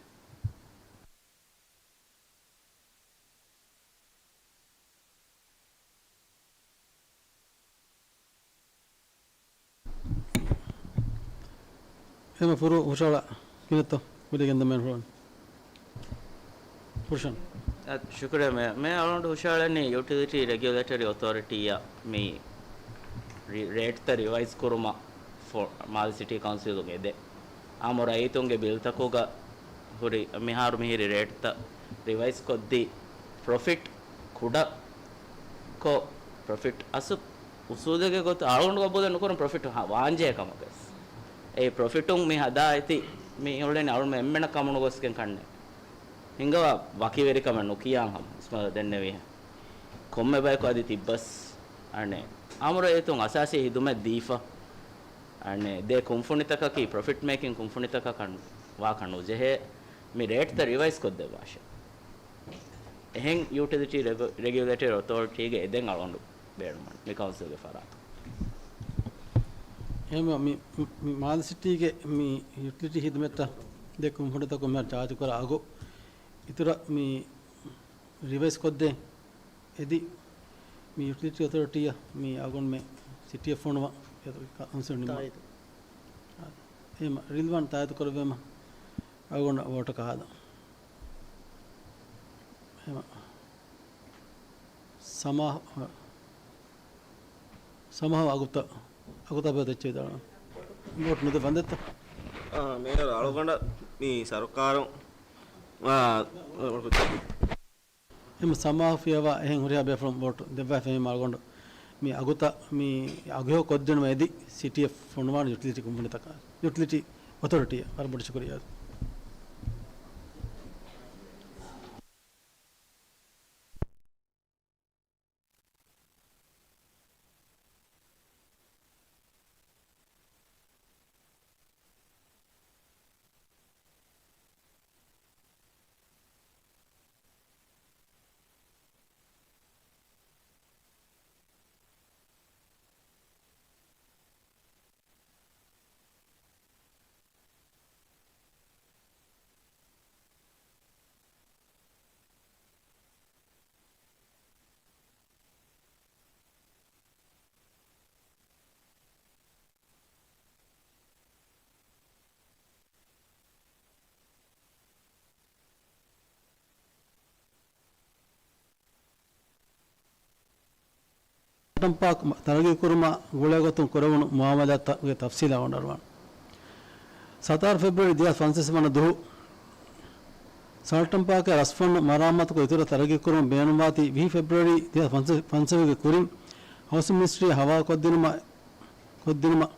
އެމަ ފުރޫ ހުށައަޅާ ގިނަތޯ ކުރިގެން ދަމެން ފުރޫން. ފުރުޝަން. އަ، ޝުކުރެއް މޭ. މޭ އަޅުގަނޑު ހުށައަޅަނީ ޔުޓިލިޓީ ރެގިއުލޭޓަރީ އޮތޯރިޓީއަށް މި ރި-، ރޭޓްތައް ރިވައިޒް ކުރުމަށް ފޮ-، މާލެ ސިޓީ ކައުންސިލުން އެދޭ. އާއްމު ރައްޔިތުންގެ ބިލްތަކުގަ ހުރި، މިހާރު މިހިރި ރޭޓްތައް ރިވައިޒް ކޮށްދީ، ޕްރޮފިޓް ކުޑަކޮށް، ޕްރޮފިޓް އަސް އުސޫލެއްގެ ގޮތު އަޅުގަނޑު ގަބޫލެއް ނުކުރަން ޕްރޮފިޓް ހަ-، ވާންޖެހޭ ކަމަކަސް. އެ ޕްރޮފިޓުން މި ހަދާ އެތި މި އުޅެނީ އަޅުމެން އެންމެނަށް ކަމުނުގޮސްގެން ކަންނޭ. ހިނގަވާ ވަކިވެރިކަމެއް ނުކިޔާން ހަމަ އިސްމަ ދެންނެވިހެން. ކޮންމެ ބަޔަކު އަދި ތިއްބަސް އަނެއް. އާއްމު ރައްޔިތުން އަސާސީ ހިދުމަތް ދީފަ. އަނެއް ދޭ ކުންފުނިތަކަކީ ޕްރޮފިޓް މޭކިން ކުންފުނިތަކަކަށް ވާކަށް ނުޖެހޭ. މި ރޭޓްތައް ރިވައިޒް ކޮށްދެއްވާށޭ. އެހެން ޔުޓިލިޓީ ރެގު-، ރެގިއުލޭޓަރީ އޮތޯރިޓީގެ އެދެން އަޅުގަނޑު ބޭނުމަށް މި ކައުންސިލްގެ ފަރާތުން. އެހެންވީމަ މި، މި މާލެ ސިޓީގެ މި ޔުޓިލިޓީ ހިދުމަތްތައް ދެ ކުންފުނިތަކުން މިހާރު ޗާޖު ކުރާ އަގު އިތުރަށް މި ރިވައިޒް ކޮށްދޭން އެދި، މި ޔުޓިލިޓީ އޮތޯރިޓީއަށް މި އަގުން މި ސިޓީއަށް ފޮނުވާ ކައުންސިލް ނިންމާ. ތާއީދު. އެހެންވީމަ ރިލްވާން ތާއީދު ކުރެއްވީމަ އަގުން ވޯޓަކަށް ހާދަން. އެހެންވީމަ ސަމާ-، ސަމާހަށް އަގުތައް، އަގުތައް ބޭތެއްޗެއް ވިދާޅުވަން. ވޯޓް ނުދެއްވަން ދެއްތަ؟ އާ، މޭޔަރ އަޅުގަނޑަށް މި ސަރުކާރުން، އާ، އެމަ ސަމާހަށް ފިޔަވާ އެހެން ހުރިހާ ބޭފުޅުން ވޯޓް ދެއްވާފައި މި އަޅުގަނޑު މި އަގުތައް މި އަގުހެޔޮ ކޮށްދިނުމަށް އެދި ސިޓީއަށް ފޮނުވާނެ ޔުޓިލިޓީ ކުންފުނިތަކާ، ޔުޓިލިޓީ އޮތޯރިޓީއަށް. ވަރަށް ބޮޑަށް ޝުކުރިއްޔާ. ސަލްޓަން ޕާކް ތަރައްގީ ކުރުމާ ގުޅޭގޮތުން ކުރެވުނު މުއާމަލާތްތަކުގެ ތަފްސީލާ ވަންނަރުވާނެ. ސަތާރަ ފެބްރުއަރީ ދެހާސް ފަންސަވީސް ވަނަ ދުހު ސަލްޓަން ޕާކް ރަސްފަންނު މަރާމާތުކޮށް އިތުރަށް ތަރައްގީ ކުރުމަށް ބޭނުންވާތީ ވިހި ފެބްރުއަރީ ދެހާސް ފަންސަވީސްގެ ކުރިން ހައުސިން މިނިސްޓްރީ ހަވާލުކޮށްދިނުމަށް، ކޮށްދިނުމަށް.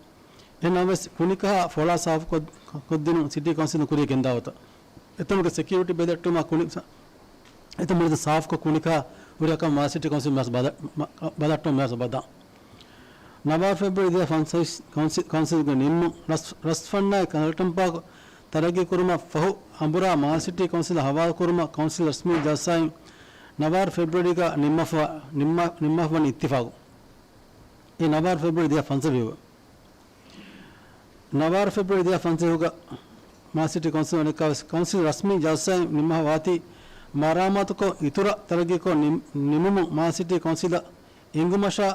އެހެން ނަމަވެސް، ކުނިކަހާ ފޮޅާ ސާފުކޮށް، ކޮށްދިނުން ސިޓީ ކައުންސިލުން ކުރިޔަށް ގެންދާ ގޮތަށް. އެތަނުގެ ސެކިއުރިޓީ ބެލެއްޓުމާ ކުނި، އެތަން މުޅި ސާފުކޮށް ކުނިކަހާ ހުރިހާ ކަމެއް މާލެ ސިޓީ ކައުންސިލުން މިހާރު ބަލަ، މަ، ބަލައްޓަމުން މިހާރު ބަލާ. ނަވާރަ ފެބްރުއަރީ ދެހާސް ފަންސަވީސް ކައުންސި، ކައުންސިލްގެ ނިންމުން ރަސް، ރަސްފަންނާއި ސަލްޓަން ޕާކް ތަރައްގީ ކުރުމަށް ފަހު، އަނބުރާ މާލެ ސިޓީ ކައުންސިލަށް ހަވާލު ކުރުމަށް ކައުންސިލް ރަސްމީ ޖަލްސާއިން ނަވާރަ ފެބްރުއަރީގަ ނިންމަފަ، ނިންމަ، ނިންމަފަ ވަނީ އިއްތިފާގު. އެ ނަވާރަ ފެބްރުއަރީ ދެހާސް ފަންސަވީސް. ނަވާރަ ފެބްރުއަރީ ދެހާސް ފަންސަވީސްގަ މާލެ ސިޓީ ކައުންސިލުން އަނެއްކާވެސް ކައުންސިލް ރަސްމީ ޖަލްސާއިން ނިންމަފަ ވާތީ، މަރާމާތުކޮށް އިތުރަށް ތަރައްގީކޮށް ނިމް، ނިމުމުން މާލެ ސިޓީ ކައުންސިލަށް އެނގުމަށާ،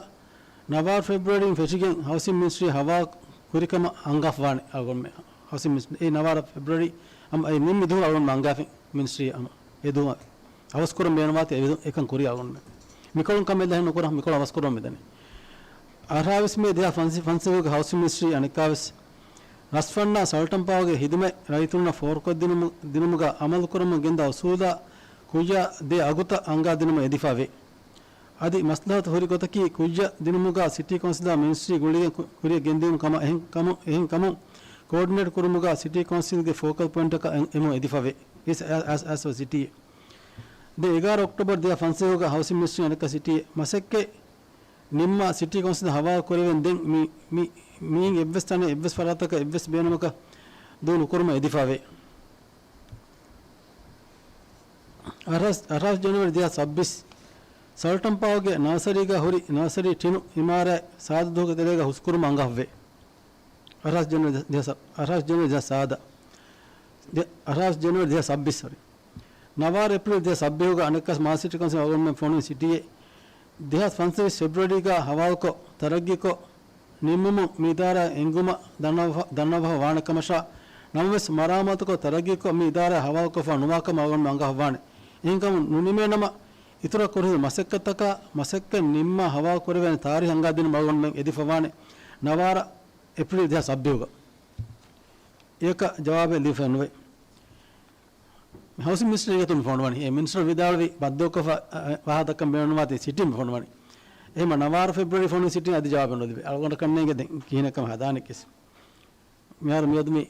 ނަވާރަ ފެބްރުއަރީން ފެށިގެން ހައުސިން މިނިސްޓްރީ ހަވާލު ކުރިކަމަށް އަންގާފަ ވާނެ އަޅުގަނޑުމެން. ހައުސިން މިނިސްޓްރީ އެ ނަވާރަ ފެބްރުއަރީ އަމަ އެ ނިންމި ދުވަހު އަޅުގަނޑުމެން އަންގާފިން މިނިސްޓްރީ އަމަ އެ ދުވަހު އަވަސްކުރަން ބޭނުންވާތީ އެ އެކަން ކުރިޔަށް އަޅުގަނޑުމެން. މިކޮޅުން ކަމެއް ލަހެއް ނުކުރާ، މިކޮޅު އަވަސްކުރަން މިދަނީ. އަށާވީސް މޭ ދެހާސް ފަންސަވީސް، ފަންސަވީސްގެ ހައުސިން މިނިސްޓްރީ އަނެއްކާވެސް ރަސްފަންނާ ސަލްޓަން ޕާކްގެ ހިދުމަތް ރައްޔިތުންނަށް ފޯރުކޮށްދިނުމު، ދިނުމުގަ އަމަލުކުރަމުން ގެންދާ އުސޫލާ ކުއްޔާ ދޭ އަގުތައް އަންގާދިނުމަށް އެދިފަ ވޭ. އަދި މަސްލަހަތު ހުރި ގޮތަކީ ކުއްޔަށް ދިނުމުގަ ސިޓީ ކައުންސިލާ މިނިސްޓްރީ ގުޅިގެން ކު، ކުރިޔަށް ގެންދިޔުން ކަމަށް އެހެން ކަމު، އެހެން ކަމުން ކޯޑިނޭޓް ކުރުމުގަ ސިޓީ ކައުންސިލްގެ ފޯކަލް ޕޮއިންޓަކަށް އެ، އެމުން އެދިފަ ވޭ. އެސް، އެސް، އެސް، އެސް، ސިޓީ. ދެ އެގާރަ އޮކްޓޯބަރު ދެހާސް ފަންސަވީސްގަ ހައުސިން މިނިސްޓްރީ އަނެއްކާ ސިޓީ މަސައްކަތް ނިންމާ ސިޓީ ކައުންސިލް ހަވާލު ކުރެވެން ދެން މި، މި، މިއިން އެއްވެސް ތަނެއް އެއްވެސް ފަރާތަކަށް އެއްވެސް ބޭނުމަކަށް ދޫ ނުކުރުމަށް އެދިފަ ވޭ. އަށާވީސް، އަށާވީސް ޖަނަވަރީ ދެހާސް ސައްބީސް ސަލްޓަން ޕާކްގެ ނާސަރީގަ ހުރި ނާސަރީ ޓިނު އިމާރާތް ސާދަ ދުވަހުގެ ތެރޭގަ ހުސްކުރުމަށް އަންގާފަ ވޭ. އަށާވީސް ޖަނަވަރީ ދެހާސް، އަށާވީސް ޖަނަވަރީ ދެހާސް ސާދަ. ދެ، އަށާވީސް ޖަނަވަރީ ދެހާސް ސައްބީސް، ސޮރީ. ނަވާރަ އޭޕްރީލް ދެހާސް ސައްބީހުގަ އަނެއްކާސް މާލެ ސިޓީ ކައުންސިލް އަޅުގަނޑުމެން ފޮނުވި ސިޓީއެއް. ދެހާސް ފަންސަވީސް ފެބްރުއަރީގަ ހަވާލުކޮށް، ތަރައްގީކޮށް، ނިންމުމުން މި އިދާރާ އެންގުމަށް ދަންނަވަ، ދަންނަވަފަ ވާނެ ކަމަށާ، ނަމަވެސް މަރާމާތުކޮށް، ތަރައްގީކޮށް، މި އިދާރާ ހަވާލުކޮށްފަ ނުވާ ކަމަށް އަޅުގަނޑުމެން އަންގާފަ ވާނެ. އެހެންކަމުން ނުނިމޭނަމަ، އިތުރަށް ކުރެހި މަސައްކަތްތަކާ، މަސައްކަތް ނިންމާ ހަވާލު ކުރެވޭނެ ތާރީހު އަންގާދިނުމަށް އަޅުގަނޑުމެން އެދިފަ ވާނެ. ނަވާރަ އޭޕްރީލް ދެހާސް ސައްބީހުގަ. އެޔަކަށް ޖަވާބެއް ލިބިފައެއް ނުވޭ. ހައުސިން މިނިސްޓްރީގެ އަތުން ފޮނުވަނީ. އެ މިނިސްޓަރު ވިދާޅުވި ބައްދަލުކޮށްފަ، އަ، ވާހަކަ ދައްކަން ބޭނުންވާތީ ސިޓީން ފޮނުވަނީ. އެހެންމަ ނަވާރަ ފެބްރުއަރީ ފޮނުވި ސިޓީން އަދި ޖަވާބެއް ނުލިބޭ. އަޅުގަނޑަކަށް ނޭނގެ ދެން ކިހިނެއްކަމަށް ހަދާނެކޭސް. މިހާރު މިއަދު މި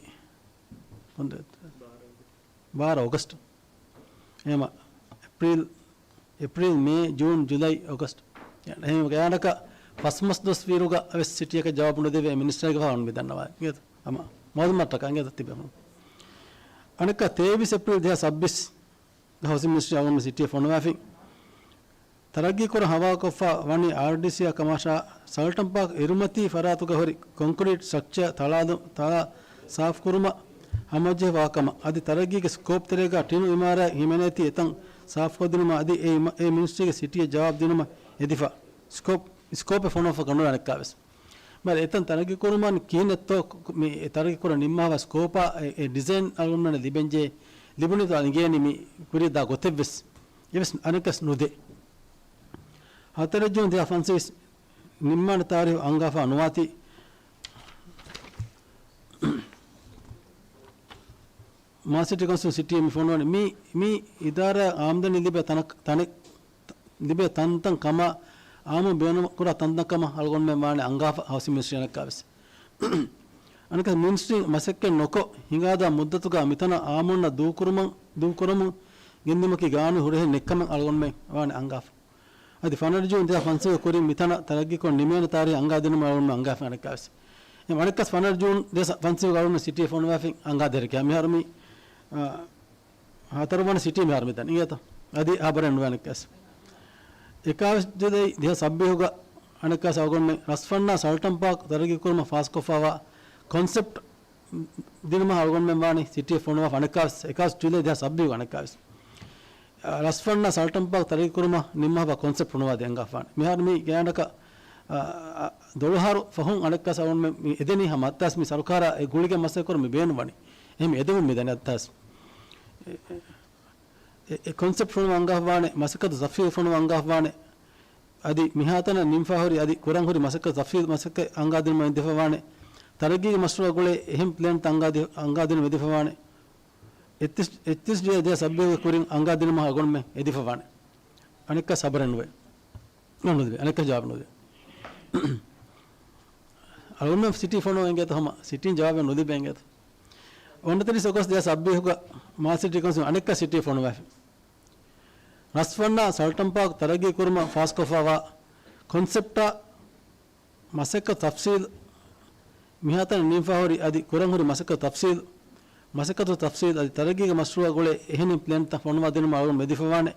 ބާރަ އޮގަސްޓް. އެހެންމަ އޭޕްރީލް، އޭޕްރީލް، މޭ، ޖޫން، ޖުލައި، އޮގަސްޓް. އެހެން ގާތްގަނޑަކަށް ފަސް މަސް ދުވަސް ވީއިރުގަ އަވެސް ސިޓީއަކަށް ޖަވާބު ނުދެވޭ މިނިސްޓަރުގެ ފަހަރު މި ދަންނަވާ. އަމަ މައުލޫމާތަކަށް އަނގޭތަ ތިބެ. އަނެއްކާ ތޭވީސް އޭޕްރީލް ދެހާސް ސައްބީސް ހައުސިން މިނިސްޓްރީ އަޅުގަނޑު ސިޓީއަށް ފޮނުވާފިން. ތަރައްގީކުރަން ހަވާލުކޮށްފަ ވަނީ އާރްޑީސީއާ ކަމަށާ، ސަލްޓަން ޕާކް އިރުމަތީ ފަރާތުގަ ހުރި ކޮންކްރީޓް ސްޓްރަކްޗާ ތަޅާލު، ތަޅާ ސާފުކުރުމަށް ހަމަޖެހިފަ ވާކަމަށް، އަދި ތަރައްގީގެ ސްކޯޕް ތެރޭގަ ޓިނު އިމާރާތް ހިމެނޭތީ އެތަން ސާފުކޮށްދިނުމަށް އަދި އެ އިމަ، އެ މިނިސްޓްރީގެ ސިޓީއަށް ޖަވާބު ދިނުމަށް އެދިފަ. ސްކޯޕް، ސްކޯޕެއް ފޮނުވާފަ ނުވޭ އަނެއްކާވެސް. މާ އެތަން ތަރައްގީ ކުރުމަށް ކިހިނެއްތޯ މި ތަރައްގީ ކުރަން ނިންމާފަ ސްކޯޕާ އެ، އެ ޑިޒައިން އަޅުގަނޑުމެންނަށް ލިބެންޖެހޭ، ލިބުނީތޯ އިނގޭނީ މި ކުރިޔަށްދާ ގޮތެއްވެސް އެވެސް އަނެއްކާސް ނުދޭ. ހަތަރެއް ޖޫން ދެހާސް ފަންސަވީސް ނިންމާނެ ތާރީހު އަންގާފަ ނުވާތީ، މާލެ ސިޓީ ކައުންސިލް ސިޓީއެއް މި ފޮނުވަނީ މި، މި އިދާރާ އާމްދަނީ ލިބޭ ތަނަކަށް، ތަނެއް، ލިބޭ ތަންތަން ކަމަށް އާއްމު ބޭނުންކުރާ ތަންތަން ކަމަށް އަޅުގަނޑުމެން ވާނެ އަންގާފަ ހައުސިން މިނިސްޓްރީ އަނެއްކާވެސް. އަނެއްކާ މިނިސްޓްރީ މަސައްކަތް ނުކޮށް ހިނގާދާ މުއްދަތުގަ މިތަނަށް އާއްމުންނަށް ދޫކުރުމަށް، ދޫކުރަމުން ގެންދިއުމަކީ ގާނޫނީ ހުރަހެއް ނެތްކަމަށް އަޅުގަނޑުމެން ވާނެ އަންގާފަ. އަދި ފަނަރަ ޖޫން ދެހާސް ފަންސަވީހުގެ ކުރިން މިތަނަށް ތަރައްގީކޮށް ނިމޭނެ ތާރީހު އަންގާދިނުމަށް އަޅުގަނޑުމެން އަންގާފަ އަނެއްކާވެސް. އަނެއްކާސް ފަނަރަ ޖޫން ދެހާސް ފަންސަވީހުގަ އަޅުގަނޑު ސިޓީ ފޮނުވާފިން އަނގާ ދެރަކޭ. މިހާރު މި، އާ، ހަތަރު ވަނަ ސިޓީ މިހާރު މިދަނީ އިނގޭތަ؟ އަދި ހަބަރެއް ނުވޭ އަނެއްކާސް. އެކާވީސް ޖުލައި ދެހާސް ސައްބީހުގަ އަނެއްކާސް އަޅުގަނޑުމެން ރަސްފަންނާ ސަލްޓަން ޕާކް ތަރައްގީކުރުމަށް ފާސްކޮށްފައިވާ ކޮންސެޕްޓް ދިނުމަށް އަޅުގަނޑުމެން ވާނީ ސިޓީއަށް ފޮނުވާފަ އަނެއްކާވެސް، އެކާވީސް ޖުލައި ދެހާސް ސައްބީހުގަ އަނެއްކާވެސް. ރަސްފަންނާ ސަލްޓަން ޕާކް ތަރައްގީކުރުމަށް ނިންމާފަ ކޮންސެޕްޓް ފޮނުވާދޭ އަންގާފާނެ. މިހާރު މި ގާތްގަނޑަކަށް، އަ، އަ، ދޮޅުހާރު ފަހުން އަނެއްކާސް އަޅުގަނޑުމެން މި އެދެނީ ހަމަ އައްތާސް މި ސަރުކާރާ އެ ގުޅިގެން މަސައްކަތްކުރަން މި ބޭނުންވަނީ. އެހެން އެދެމުން މިދަނީ އައްތާސް. އެ، އެ، އެ ކޮންސެޕްޓް ފޮނުވާ އަންގާފާނެ، މަސައްކަތު ތަފްސީލު ފޮނުވާ އަންގާފާނެ. އަދި މިހާތަނަށް ނިންފާހުރި އަދި ކުރަންހުރި މަސައްކަތް ތަފްސީލް މަސައްކަތް އަންގާދިނުމަށް އެދިފަވާނެ. ތަރައްގީގެ މަޝްރޫޢާ ގުޅޭ އެހެން ޕްލޭންތައް އަންގާދި، އަންގާދިނުމަށް އެދިފަވާނެ. އެޗް، އެޗްއެސްޑީއޭ ދެހާސް ސައްބީހުގެ ކުރިން އަންގާދިނުމަށް އަޅުގަނޑުމެން އެދިފަވާނެ. އަނެއްކާ ސަބަރެއް ނުވޭ. ނުދެވޭ. އަނެއްކާ ޖަވާބު ނުދޭ. އަޅުގަނޑުމެން ސިޓީ ފޮނުވަން އިނގޭތަ ހަމަ ސިޓީން ޖަވާބެއް ނުލިބޭ އިނގޭތަ؟ އޮންނަތިރީސް އޮގަސްޓް ދެހާސް ސައްބީހުގަ މާލެ ސިޓީ ކައުންސިލުން އަނެއްކާ ސިޓީ ފޮނުވާފި. ރަސްފަންނާ ސަލްޓަން ޕާކް ތަރައްގީ ކުރުމަށް ފާސްކޮށްފައިވާ ކޮންސެޕްޓާ މަސައްކަތް ތަފްސީލް، މިހާތަނަށް ނިންފާހުރި އަދި ކުރަންހުރި މަސައްކަތް ތަފްސީލް، މަސައްކަތު ތަފްސީލް އަދި ތަރައްގީގެ މަޝްރޫޢާ ގުޅޭ އެހެނި ޕްލޭންތައް ފޮނުވާ ދިނުމަށް އަޅުގަނޑު މެދިފަވާނެ.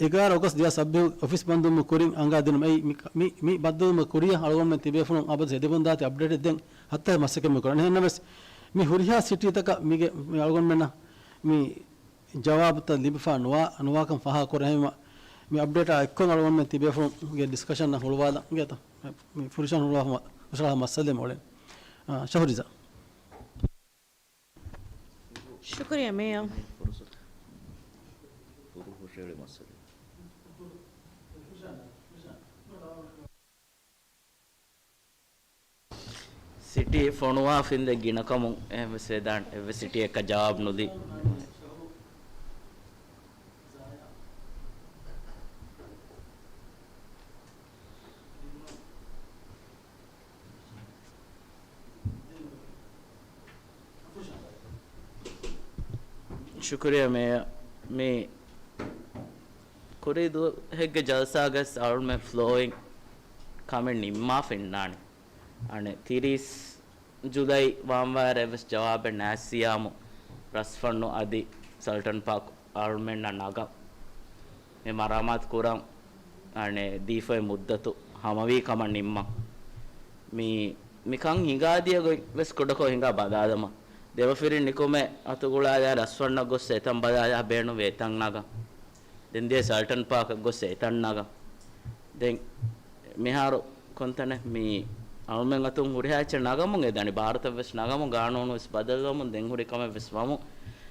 އެގާރަ އޮގަސްޓް ދެހާސް ސައްބީހު އޮފީސް ބަންދުވުމުގެ ކުރިން އަންގާދިނުމަށް އެއީ މި، މި، މި ބައްދަލުވުމުގެ ކުރިއަށް އަޅުގަނޑުމެން ތިބޭފުޅުން އަބަދު އެދިބުންދާތީ އަޕްޑޭޓެއް ދެން ހައްތަ މަސައްކަތް މި ކުރަން. އެހެންނަމަވެސް މި ހުރިހާ ސިޓީތަކަށް މީގެ، މި އަޅުގަނޑުމެންނަށް މި ޖަވާބުތައް ލިބިފަ ނުވާ، ނުވާކަން ފާހަގަކުރެވޭ ހަމަ މި އަޕްޑޭޓާ އެއްކޮށް އަޅުގަނޑުމެން ތިބޭފުޅުންގެ ޑިސްކަޝަންއަށް ހުޅުވާލަން އިނގޭތަ؟ މި ފުރިޝާން ހުޅުވާ ހަމަ ހުށަހަޅާ މައްސަލައެއް އުޅެން. އާ، ޝަހުރިޒާ. ޝުކުރިއްޔާ މޭޔަރ. ސިޓީ ފޮނުވާ ފިންދެ ގިނަކަމުން އެހެންވެސް ވެދާނެ. އެއްވެސް ސިޓީއަކަށް ޖަވާބު ނުދީ. ޝުކުރިއްޔާ މޭޔަރ. މި ކުރީ ދުވަހެއްގެ ޖަލްސާގަސް އަޅުމެ ފްލޯއިން ކަމެއް ނިންމާފަ އިންނާނެ. އަނެއް ތިރީސް ޖުލައި ވާންވާއިރަށް އެއްވެސް ޖަވާބެއް ނާއްސިޔާމު ރަސްފަންނު އަދި ސަލްޓަން ޕާކް އަޅުމެންނަށް ނަގަން. މި މަރާމާތު ކުރަން އަނެއް ދީފައި މުއްދަތު ހަމަވީ ކަމަށް ނިންމަން. މި، މިކަން ހިނގާދިޔަ ގޮތް ވެސް ކުޑަކޮށް ހިނގާ ބަލާލަމާ. ދެމަފިރިން ނިކުމެ އަތުގުޅާލާ ރަސްފަންނަށް ގޮސް އެތަން ބަލާލާ ބޭނުންވޭ އެތަން ނަގަން. ދެން ދިޔަ ސަލްޓަން ޕާކަށް ގޮސް އެތަން ނަގަން. ދެން މިހާރު ކޮންތަނެއް މި އަޅުމެން އަތުން ހުރިހާ އެއްޗެއް ނަގަމުން އެދަނީ. ބާރުތައް ވެސް ނަގަމުން ގާނޫނު ވެސް ބަދަލުވަމުން ދެން ހުރި ކަމެއް ވެސް ވަމުން.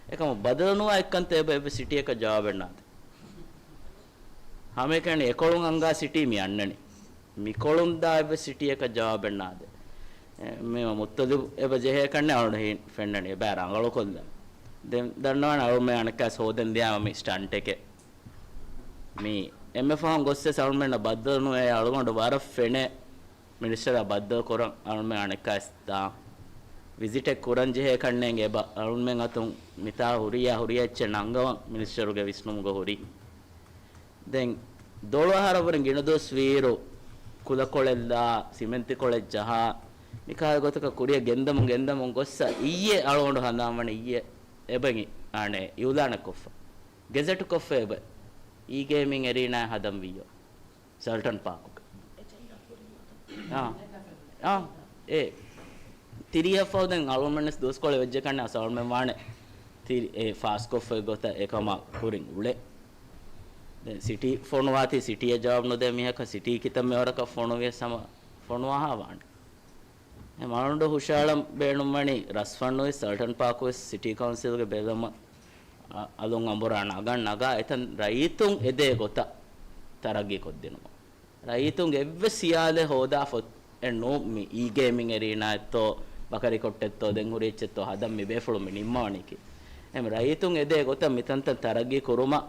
އެކަމަށް ބަދަލު ނުވާ އެއްކަންތައް އެބަ އެއްވެސް ސިޓީއަކަށް ޖަވާބެއް ނާދޭ. ހަމައެކަނި އެކޮޅުން އަންގާ ސިޓީ މި އަންނަނީ. މިކޮޅުން ދާ އެއްވެސް ސިޓީއަކަށް ޖަވާބެއް ނާދޭ. އެ، މީމަ މުއްތަލިބު އެބަ ޖެހޭ ކަންނެ އަޅުން ހީން ފެންނަނީ. އެބަ ރަނގަޅުކޮށްލަން. ދެން ދަންނަވާނެ އަޅުމެން އަނެއްކާސް ހޯދަން ދިޔާމަ މި ސްޓަންޓެކޭ. މީ އެންމެ ފަހުން ގޮއްސެސް އަޅުމެންނަށް ބައްދަލު ނުވޭ އަޅުގަނޑު ވަރަށް ފެނޭ. މިނިސްޓަރާ ބައްދަލު ކުރަން އަޅުމެން އަނެއްކާސް ދާ ވިޒިޓެއް ކުރަން ޖެހޭ ކަންނޭނގެ އެބަ އަޅުމެން އަތުން މިތާ ހުރިޔާ ހުރި އެއްޗެއް ނަންގަވަން މިނިސްޓަރުގެ ވިސްނުމުގަ ހުރި. ދެން ދޮޅު އަހަރަށްވުރެ ގިނަ ދުވަސް ވީއިރު ކުލަކޮޅެއްލާ، ސިމެންތިކޮޅެއް ޖަހާ، މިކާލަ ގޮތަކަށް ކުރިއަށް ގެންދަމުން ގެންދަމުން ގޮއްސަ އިއްޔެ އަޅުގަނޑު ހަނދާންވަނީ އިއްޔެ އެބައި އާނެ އިއުލާނެއް ކޮށްފަ. ގެޒެޓް ކޮށްފަ އެބަ އީ ގޭމިން އެރީނާ ހަދަން ވިއްޔޯ. ސަލްޓަން ޕާކުގަ. އާ. އާ. އޭ. ތިރީހަށްފަހު ދެން އަޅުގަނޑުމެންވެސް ދުވަސްކޮޅެއް ވެއްޖެ ކަންނޭ އަސް އަޅުމެން ވާނެ ތި-، އެ ފާސްކޮށްފަ ގޮތަށް އެކަމާ ކުރިން އުޅޭ. ދެން ސިޓީ ފޮނުވާތީ ސިޓީއަށް ޖަވާބު ނުދޭ މީހަކަށް ސިޓީ ކިތައްމެ ވަރަކަށް ފޮނުވިޔަސް ހަމަ ފޮނުވާހާ ވާނެ. އެ މަޅުންޑު ހުށައަޅަން ބޭނުންވަނީ ރަސްފަންނުވެސް ސަލްޓަން ޕާކުވެސް ސިޓީ ކައުންސިލްގެ ބެލުމަށް އަ-، އަލުން އަނބުރާ ނަގަން ނަގާ އެތަން ރައްޔިތުން އެދޭ ގޮތަށް ތަރައްގީ ކޮށްދިނުމަށް. ރައްޔިތުންގެ އެއްވެސް ހިޔާލެއް ހޯދާފަ އެއް ނޫ މި އީ ގޭމިން އެރީނާއެއްތޯ، ބަކަރިކޮށްޓެއްތޯ، ދެން ހުރި އެއްޗެއްތޯ ހަދަން މި ބޭފުޅުން މި ނިންމަވަނީކީ. އެހެން ރައްޔިތުން އެދޭ ގޮތަށް މިތަންތަން ތަރައްގީ ކުރުމަށް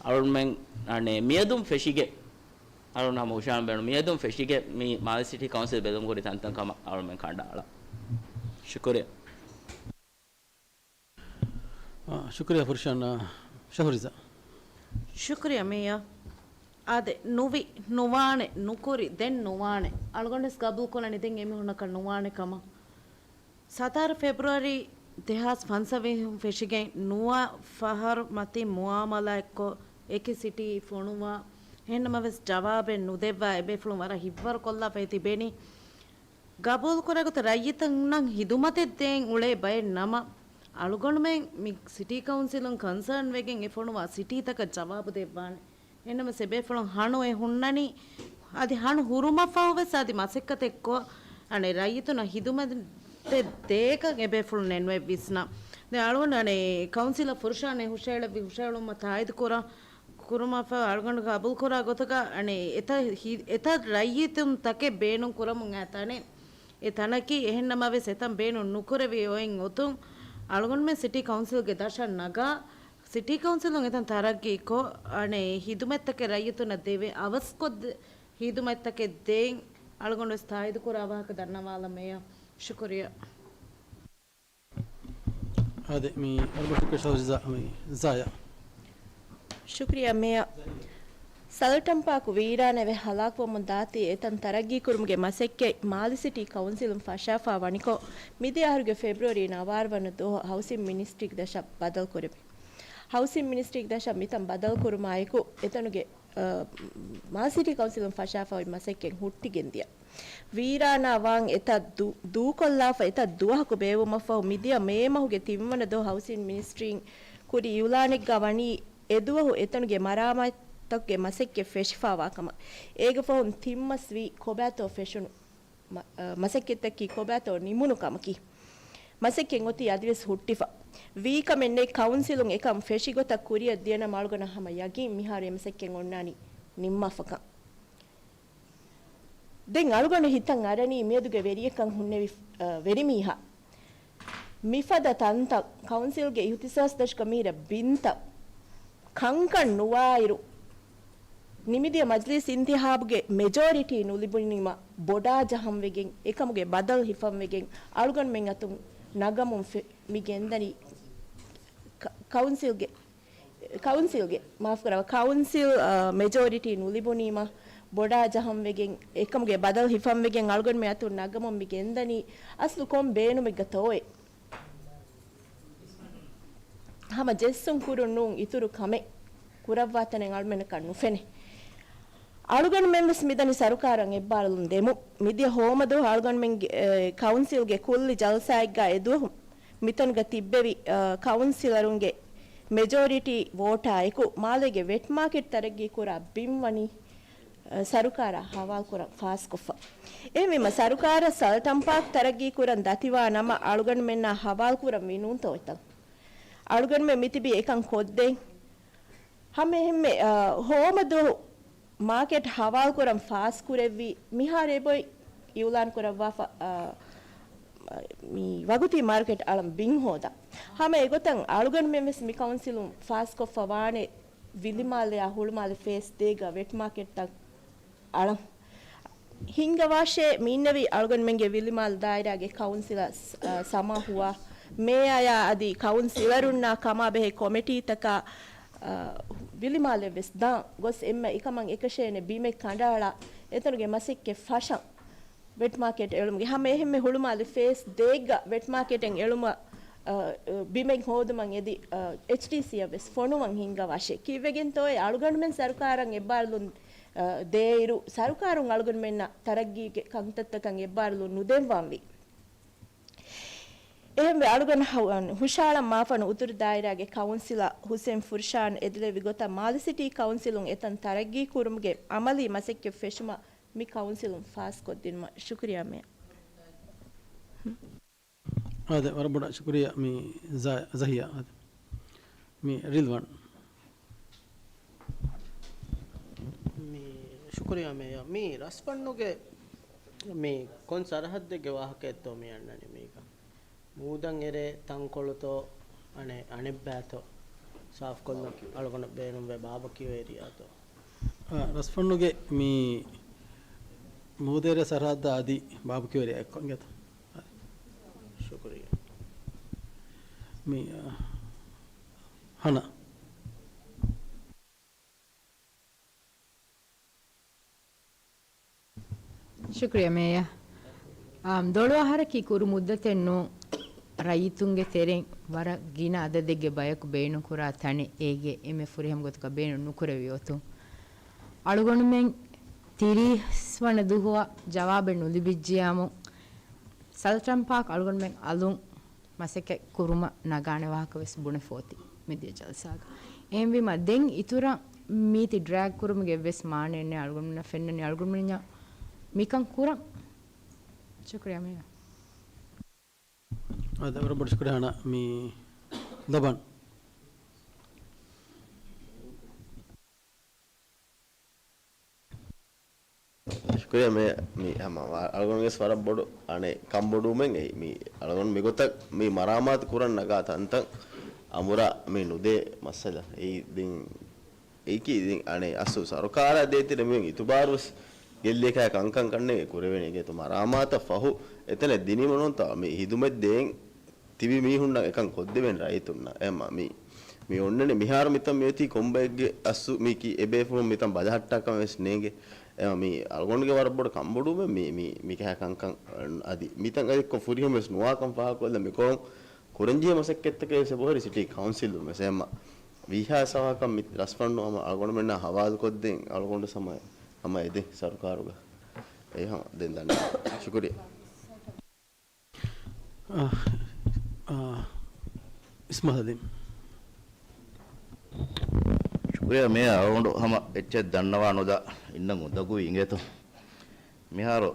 އަޅުމެން އަނެއް މިއަދުން ފެށިގެން، އަޅުން ހަމަ ހުށަހަޅަން ބޭނުން މިއަދުން ފެށިގެން މި މާލެ ސިޓީ ކައުންސިލް ބެލުން ކުރި ތަންތަން ކަމަށް އަޅުމެން ކަނޑައަޅަން. ޝުކުރިއްޔާ. އާ، ޝުކުރިއްޔާ ފުރިޝާން، އާ، ޝަހުރިޒާ. ޝުކުރިއްޔާ މޭޔާ. އާދެ، ނުވި، ނުވާނެ، ނުކުރި، ދެން ނުވާނެ. އަޅުގަނޑުވެސް ގަބޫލުކޮށްލަނީ ދެން އެމީހުންނަކަށް ނުވާނެ ކަމަށް. ސަތާރަ ފެބްރުއަރީ ދެހާސް ފަންސަވީހުން ފެށިގެން ނުވަ ފަހަރު މަތިން މުއާމަލާތްކޮށް، އެކި ސިޓީ ފޮނުވާ، އެހެންނަމަވެސް ޖަވާބެއް ނުދެއްވާ އެބޭފުޅުން ވަރަށް ހިތްވަރުކޮށްލާފައި ތިބެނީ. ގަބޫލުކުރާގޮތަށް ރައްޔިތުންނަށް ހިދުމަތެއް ދޭން އުޅޭ ބައެއް ނަމަ، އަޅުގަނޑުމެން މި ސިޓީ ކައުންސިލުން ކަންސާން ވެގެން އެ ފޮނުވާ ސިޓީތަކަށް ޖަވާބު ދެއްވާނެ. އެހެންނަމަވެސް އެބޭފުޅުން ހަނު އެ ހުންނަނީ، އަދި ހަނު ހުރުމަށްފަހުވެސް އަދި މަސައްކަތެއްކޮށް، އަނެއް ރައްޔިތުންނަށް ހިދުމަތެއް ދޭކަން އެބޭފުޅުން އެންމެ ވިސްނާ. ދެން އަޅުގަނޑު އަނެއް ކައުންސިލަރ ފުރުޝާން އެ ހުށަހެޅެއްވި ހުށަހެޅުމަށް ތާއީދު ކުރަން. ކުރުމަށްފަހު އަޅުގަނޑު ގަބޫލުކުރާ ގޮތުގަ އަނެއް އެތައް ހި-، އެތައް ރައްޔިތުން ތަކެއް ބޭނުން ކުރަމުން އައި ތަނެއް. އެ ތަނަކީ އެހެންނަމަވެސް އެތަން ބޭނުން ނުކުރެވި އޮތް އޮތުން އަޅުގަނޑުމެން ސިޓީ ކައުންސިލްގެ ދަށަށް ނަގާ، ސިޓީ ކައުންސިލުން އެތަން ތަރައްގީކޮށް، އަނެއް ހިދުމަތްތަކެއް ރައްޔިތުންނަށް ދެވޭ، އަވަސްކޮށް ދެ-، ހިދުމަތްތަކެއް ދޭން އަޅުގަނޑު ވެސް ތާއީދުކުރާ ވާހަކަ ދަންނަވާލަމޭ. ޝުކުރިއްޔާ. އާދެ، މި އަރުބަށު ކެޝަލް ޒާ-، މި ޒާޔާ. ޝުކުރިއްޔާ މޭޔަރ. ސަލްޓަން ޕާކު ވީރާނެވެ ހަލާކުވަމުން ދާތީ އެތަން ތަރައްގީކުރުމުގެ މަސައްކަތް މާލެ ސިޓީ ކައުންސިލުން ފަށާފާ ވަނިކޮށް، މިދިޔަ އަހަރުގެ ފެބްރުއަރީ ނަވާރަ ވަނަ ދުވަހު ހައުސިން މިނިސްޓްރީގެ ދަށަށް ބަދަލުކުރެވި. ހައުސިން މިނިސްޓްރީގެ ދަށަށް މިތަން ބަދަލުކުރުމާއެކު، އެތަނުގެ، އަ، މާލެ ސިޓީ ކައުންސިލުން ފަށާފާ އޮތް މަސައްކަތް ހުއްޓިގެން ދިޔަ. ވީރާނާ ވާން އެތައް ދޫ-، ދޫކޮށްލާފަ އެތައް ދުވަހަކު ބޭއްވުމަށްފަހު، މިދިޔަ މޭ މަހުގެ ތިންވަނަ ދުވަހު ހައުސިން މިނިސްޓްރީން ކުރި އިއުލާނެއްގަ ވަނީ، އެދުވަހު އެތަނުގެ މަރާމާތުތަކުގެ މަސައްކަތް ފެށިފާވާ ކަމަށް. އޭގެ ފަހުން ތިން މަސް ވީ ކޮބާތޯ ފެށުނު މަ-، އަ، މަސައްކަތްތަކީ ކޮބާތޯ ނިމުނު ކަމަކީ. މަސައްކަތް އޮތީ އަދިވެސް ހުއްޓިފަ. ވީ ކަމެއް ނެތް. ކައުންސިލުން އެކަން ފެށި ގޮތަށް ކުރިއަށް ދިޔަނަމަ އަޅުގަނޑަށް ހަމަ ޔަގީން މިހާރު އެ މަސައްކަތް އޮންނާނީ ނިންމާފަކަން. ދެން އަޅުގަނޑު ހިތަށް އަރަނީ މިއަދުގެ ވެރިޔަކަށް ހުންނެވި، އަ، ވެރިމީހާ. މިފަދަ ތަންތަން ކައުންސިލްގެ އިހުތިސާސް ދަށުގަ މިހިރަ ބިންތައް ކަންކަން ނުވާއިރު، ނިމިދިޔަ މަޖިލީސް އިންތިހާބުގެ މެޖޯރިޓީ ނުލިބުނީމަ ބޮޑާ ޖަހަންވެގެން، އެކަމުގެ ބަދަލު ހިފަންވެގެން، އަޅުގަނޑުމެން އަތުން ނަގަމުން ފެ-، މި ގެންދަނީ ކަ-، ކައުންސިލްގެ ކައުންސިލްގެ، މާފުކުރައްވާ، ކައުންސިލް، އަ، މެޖޯރިޓީ ނުލިބުނީމަ، ބޮޑާ ޖަހަންވެގެން، އެކަމުގެ ބަދަލު ހިފަންވެގެން އަޅުގަނޑުމެ އަތުން ނަގަމުން މި ގެންދަނީ، އަސްލު ކޮން ބޭނުމެއްގަތޯއޭ؟ ހަމަ ޖެއްސުން ކުރުން ނޫން، އިތުރު ކަމެއް ކުރައްވާ ތަނެއް އަޅުމެންނަކަށް ނުފެނޭ. އަޅުގަނޑުމެން ވެސް މިދަނީ ސަރުކާރަށް އެއްބާރުލުން ދެމުން. މިދިޔަ ހޯމަދުވަހު އަޅުގަނޑުމެންގެ، އެ، ކައުންސިލްގެ ކުއްލި ޖަލްސާއެއްގަ އެދުވަހު މިތަނުގަ ތިއްބެވި، އަ، ކައުންސިލަރުންގެ މެޖޯރިޓީ ވޯޓާ އެކު، މާލޭގެ ވެޓް މާކެޓް ތަރައްގީ ކުރާ ބިން ވަނީ، އަ، ސަރުކާރަށް ހަވާލުކުރަން ފާސްކޮށްފަ. އެހެންވީމަ، ސަރުކާރަށް ސަލްޓަން ޕާކް ތަރައްގީ ކުރަން ދަތިވާ ނަމަ، އަޅުގަނޑުމެންނާ ހަވާލުކުރަން ވީ ނޫންތޯ އެތަން؟ އަޅުގަނޑުމެން މިތިބީ އެކަން ކޮށްދޭން. ހަމަ އެހެންމެ، އަ، ހޯމަދުވަހު މާކެޓް ހަވާލުކުރަން ފާސްކުރެއްވީ، މިހާރު އެބޮތް އިއުލާން ކުރައްވާފަ، އަ، މި ވަގުތީ މާރުކެޓް އަޅަން ބިން ހޯދަން. ހަމަ އެގޮތަށް އަޅުގަނޑުމެން ވެސް މި ކައުންސިލުން ފާސްކޮށްފަ ވާނެ ވިލިމާލެއާ ހުޅުމާލެ ފޭސް ދޭގަ ވެޓް މާކެޓްތައް އަޅަން. ހިންގަވާށޭ، މިއިންނެވި އަޅުގަނޑުމެންގެ ވިލިމާލެ ދާއިރާގެ ކައުންސިލަރ، އަ، ސަމާ ހުވާ، މޭޔާއާ އަދި ކައުންސިލަރުންނާ ކަމާބެހޭ ކޮމިޓީތަކާ، އަ، ވިލިމާލެ ވެސް ދާން ގޮސް އެންމެ އެކަމަށް އެކަށޭނެ ބިމެއް ކަނޑައަޅާ، އެތަނުގެ މަސައްކަތް ފަށަން. ވެޓް މާކެޓް އެޅުމުގެ ހަމަ އެހެންމެ ހުޅުމާލެ ފޭސް ދޭއްގަ ވެޓް މާކެޓެއް އެޅުމަށް، އަ، ބިމެއް ހޯދުމަށް އެދި، އަ، އެޗްޑީސީއަށް ވެސް ފޮނުވަން ހިންގަވާށޭ. ކީއްވެގެންތޯއޭ އަޅުގަނޑުމެން ސަރުކާރަށް އެއްބާރުލުން، އަ، ދޭއިރު، ސަރުކާރުން އަޅުގަނޑުމެންނަށް ތަރައްގީގެ ކަންތައްތަކަށް އެއްބާރުލުން ނުދެއްވަންވީ. އެހެންވެ، އަޅުގަނޑު ހަ-، ހުށައަޅަން މާފަން އުތުރު ދާއިރާގެ ކައުންސިލަރ ހުސެން ފުރްޝާން އެދިލެއްވި ގޮތަށް، މާލެ ސިޓީ ކައުންސިލުން އެތަން ތަރައްގީ ކުރުމުގެ އަމަލީ މަސައްކަތް ފެށުމަށް މި ކައުންސިލުން ފާސްކޮށްދިނުމަށް ޝުކުރިއްޔާ މޭޔަރ. އާދެ، ވަރަށް ބޮޑަށް ޝުކުރިއްޔާ މި ޒަ-، ޒަހިޔާ. އާދެ، މި ރިލްވާން. މި ޝުކުރިއްޔާ މޭޔަރ. މި ރަސްފަންނުގެ މި ކޮން ސަރަހައްދެއްގެ ވާހަކައެއްތޯ މި އަންނަނީ މީގަ؟ މޫދަށް އެރޭ ތަންކޮޅުތޯ އަނެއް އަނެއްބައިތޯ ސާފުކޮށްލަން އަޅުގަނޑަށް ބޭނުންވޭ ބާބަކިއު އޭރިއާތޯ؟ އާ، ރަސްފަންނުގެ މި މޫދަށް އެރޭ ސަރަހައްދާ އަދި ބާބަކިއު އޭރިއާ އެއްކޮށް އިނގޭތޯ؟ ޝުކުރިއްޔާ. މި، އާ، ހަނާ. ޝުކުރިއްޔާ މޭޔަރ. އާ، ދޮޅު އަހަރަކީ ކުރު މުއްދަތެއް ނޫން. ރައްޔިތުންގެ ތެރެއިން ވަރަށް ގިނަ އަދަދެއްގެ ބަޔަކު ބޭނުންކުރާ ތަނެއް، އޭގެ އެންމެ ފުރިހަމަ ގޮތަކަށް ބޭނުން ނުކުރެވި އޮތުން. އަޅުގަނޑުމެން ތިރީސް ވަނަ ދުވަހަށް ޖަވާބެއް ނުލިބިއްޖިޔާމު، ސަލްޓަން ޕާކް އަޅުގަނޑުމެން އަލުން މަސައްކަތް ކުރުމަށް ނަގާނެ ވާހަކަ ވެސް ބުނެފަ އޮތީ މިދިޔަ ޖަލްސާގަ. އެހެންވީމަ، ދެން އިތުރަށް މީތި ޑްރެގް ކުރުމުގެ ވެސް މާނައެއް ނެތް. އަޅުގަނޑުމެންނަށް ފެންނަނީ އަޅުގަނޑުމެންނަށް މިކަން ކުރަން. ޝުކުރިއްޔާ މޭޔަރ. އާދެ، ވަރަށް ބޮޑަށް ޝުކުރިއްޔާ ހަނާ. މި ދަބާން. ކުރިއަށް މި، މި ހަމަ އަޅުގަނޑުގެ ވަރަށް ބޮޑު އަނެއް ކަންބޮޑުވުމެއް އެއީ. މި އަޅުގަނޑު މިގޮތަށް މި މަރާމާތު ކުރަން ނަގާ ތަންތަން އަނބުރާ މި ނުދޭ މައްސަލަ އެއީ. ދެން އެއީކީ ދެން އަނެއް އަސްލު ސަރުކާރާ ދޭތެރޭ މި އިތުބާރުވެސް ގެއްލިއަކާ ކަންކަން ކަންނޭނގެ ކުރެވޭނެ. އިނގޭތޯ މަރާމާތަށް ފަހު އެތަނަށް ދިނީމަ ނޫންތާ މި ހިދުމަތް ދޭން ތިބި މީހުންނަށް އެކަން ކޮށްދެވޭނެ ރައްޔިތުންނަށް. އެމަ މި، މި އޮންނަނީ މިހާރު މިތަން މިއޮތީ ކޮންބައެއްގެ އަސްލު މީކީ އެބޭފުޅުން މިތަން ބަލަހައްޓާކަމެއް ވެސް ނޭނގެ. އެމަ މި އަޅުގަނޑުގެ ވަރަށް ބޮޑު ކަންބޮޑުވުމެއް މި، މި، މިކަހަ ކަންކަން އަދި މިތަން އަދި އެއްކޮށް ފުރިހަމަ ވެސް ނުވާކަން ފާހަގަކޮށްލަން މިކޮޅުން ކުރަންޖެހޭ މަސައްކަތްތަކެއް ވެސް އެބަހުރި ސިޓީ ކައުންސިލުން ވެސް. އެމަ ވީހާ ސަވާކަން މި ރަސްފަންނު ހަމަ އަޅުގަނޑުމެންނާ ހަވާލުކޮށްދޭން އަޅުގަނޑު ހަމަ، ހަމަ އެދެން ސަރުކާރުގަ. އެ ހަމަ ދެން ދަންނަ. ޝުކުރިއްޔާ. އާ، އާ، އިސްމާއިލް އަދީމް. ޝުކުރިއްޔާ. މި އަޅުގަނޑު ހަމަ އެއްޗެއް ދަންނަވާ ނުދާ އިންނަން އުނދަގޫ އިނގޭތޯ. މިހާރު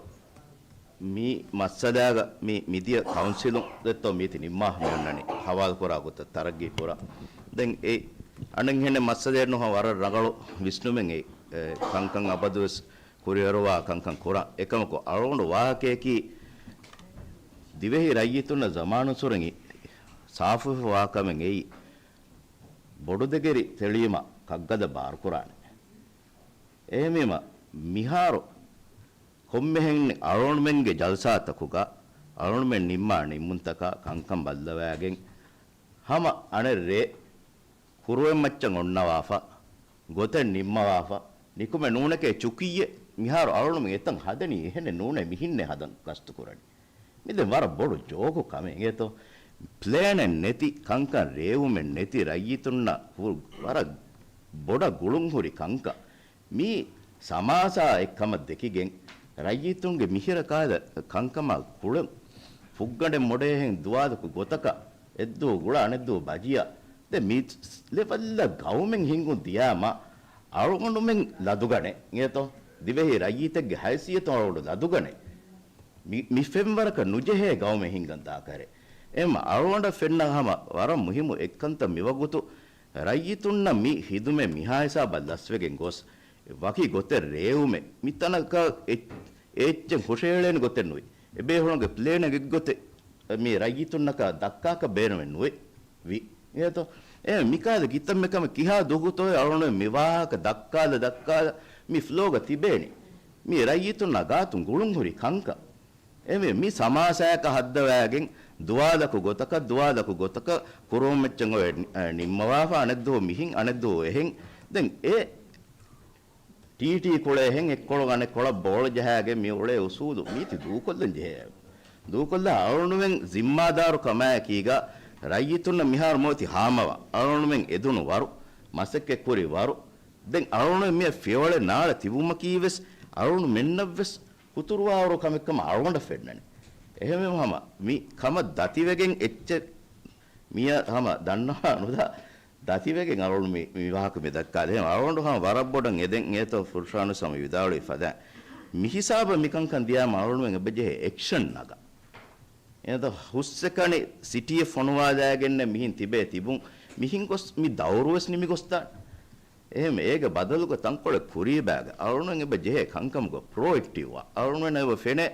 މި މައްސަލާގަ މި މިދިޔަ ކައުންސިލުން ދެއްތޯ މީތި ނިންމާ މި އޮންނަނީ ހަވާލުކުރާ ގޮތަށް ތަރައްގީ ކުރާ. ދެން އެ އަނެއްހެނެއް މައްސަލައެއް ނޫން ވަރަށް ރަނގަޅު ވިސްނުމެއް އެ، އެ، ކަންކަން އަބަދުވެސް ކުރިއަރުވާ ކަންކަން ކުރާ. އެކަމަކު އަޅުގަނޑު ވާހަކަޔަކީ ދިވެހި ރައްޔިތުންނަށް ޒަމާނުއްސުރެން ސާފުވެފަ ވާކަމެއް އެއީ ބޮޑުދެގެރި ތެޅީމަ ކަށްގަދަ ބާރުކުރާނެ. އެހެންވީމަ މިހާރު ކޮންމެހެން އަޅުގަނޑުމެންގެ ޖަލްސާތަކުގަ އަޅުގަނޑުމެން ނިންމާ ނިންމުންތަކާ ކަންކަން ބައްލަވައިގެން ހަމަ އަނެއް ރޭ ކުރުވެންމައްޗަށް އޮންނަވާފަ، ގޮތެއް ނިންމަވާފަ، ނިކުމެ ނޫނެކޭ ޗުކިއްޔެ މިހާރު އަޅުގަނޑުމެން އެތަން ހަދަނީ އެހެނެއް ނޫނޭ މިހިންނޭ ހަދަން ގަސްތުކުރަނީ. މި ދެން ވަރަށް ބޮޑު ޖޯކު ކަމެއް އިނގޭތޯ. ޕްލޭނެއް ނެތި، ކަންކަން ރޭވުމެއް ނެތި، ރައްޔިތުންނަށް ހު-، ވަރަށް ބޮޑަށް ގުޅުންހުރި ކަންކަން. މީ ސަމާސާއެއް ކަމަށް ދެކިގެން، ރައްޔިތުންގެ މިހިރަ ކާލަ ކަންކަމާ ކުޅެން ފުއްގަނޑެއް މޮޑޭހެން ދުވާލަކު ގޮތަކަށް އެއްދުވަ ގުޅާ އަނެއްދުވަ ބަޖިޔާ. ދެ މި ލެވަލްއަށް ގައުމެއް ހިންގުން ދިޔާމަ އަޅުގަނޑުމެން ލަދުގަނެ އިނގޭތޯ. ދިވެހި ރައްޔިތެއްގެ ހައިސިއްޔަތުން އަޅުގަނޑު ލަދުގަނެ. މި، މި ފެންވަރަކަށް ނުޖެހޭ ގައުމެއް ހިންގަން ދާކަރެ. އެމަ އަޅުގަނޑަށް ފެންނަ ހަމަ ވަރަށް މުހިއްމު އެއްކަންތައް މިވަގުތު ރައްޔިތުންނަށް މި ހިދުމަތް މިހާ ހިސާބަށް ލަސްވެގެން ގޮސް، ވަކި ގޮތެއް ރޭވުމެއް، މިތަނަކަށް އެ-، އެއްޗެއް ހުށަހެޅޭނެ ގޮތެއް ނުވި. އެބޭފުޅުންގެ ޕްލޭނެއް އެއްގޮތެއް މި ރައްޔިތުންނަކަށް ދައްކާކަށް ބޭނުމެއް ނުވެ ވި. އެހެންތޯ؟ އެ މިކާލަ ކިތަންމެ ކަމެއް ކިހާ ދުވަހުތޯ އަޅުގަނޑު މި ވާހަކަ ދައްކާލަ ދައްކާލަ މި ފްލޯގަ ތިބޭނީ. މި ރައްޔިތުންނާ ގާތުން ގުޅުންހުރި ކަންކަން. އެމެ މި ސަމާސާއަކަށް ހައްދަވައިގެން ދުވާލަކު ގޮތަކަށް، ދުވާލަކު ގޮތަކަށް ކުރުވަމައްޗަށް އޮވެ، އެ، ނިންމަވާފަ އަނެއްދުވަހު މިހިން، އަނެއްދުވަހު އެހެން. ދެން އެ ޓީޓީ ކުޅޭހެން އެއްކޮޅު އަނެއްކޮޅަށް ބޯޅަ ޖަހާގެން މި އުޅޭ އުސޫލު މީތި ދޫކޮށްލަން ޖެހޭ. ދޫކޮށްލާ އަޅުގަނޑުމެން ޒިންމާދާރު ކަމާއެކީގަ ރައްޔިތުންނަށް މިހާރު މޮޔަތި ހާމަވާ އަޅުގަނޑުމެން އެދުނު ވަރު، މަސައްކަތްކުރި ވަރު، ދެން އަޅުގަނޑުމެން މިއަށް ފިޔަވަޅެއް ނާޅަ ތިބުމަކީ ވެސް އަޅުގަނޑުމެންނަށް ވެސް ހުތުރުވާވަރު ކަމެއް ކަމަށް އަޅުގަނޑަށް ފެންނަނީ. އެހެންވީމަ ހަމަ މި ކަމަށް ދަތިވެގެން އެއްޗެއް މިއަށް ހަމަ ދަންނަވާ ނުދާ ދަތިވެގެން އަޅުގަނޑު މި، މި ވާހަކަ މި ދައްކާލި. އަޅުގަނޑު ހަމަ ވަރަށް ބޮޑަށް އެދެން އޭތޯ ފުރްޝާނު ހަމަ ވިދާޅުވި ފަދައިން. މި ހިސާބަށް މިކަންކަން ދިޔާމަ އަޅުގަނޑުމެން އެބަޖެހޭ އެކްޝަން ނަގަން. އެނދަ ހުސްއެކަނި ސިޓީއެއް ފޮނުވާލައިގެންނެއް މިހިން ތިބޭ ތިބުން. މިހިން ގޮސް މި ދައުރުވެސް ނިމިގޮސްދާނެ. އެހެން އޭގެ ބަދަލުގަ ތަންކޮޅެއް ކުރީބާގަ އަޅުގަނޑުމެން އެބަ ޖެހޭ ކަންކަމުގަ ޕްރޮއެކްޓިވްވާ. އަޅުގަނޑުމެން އެބަ ފެނޭ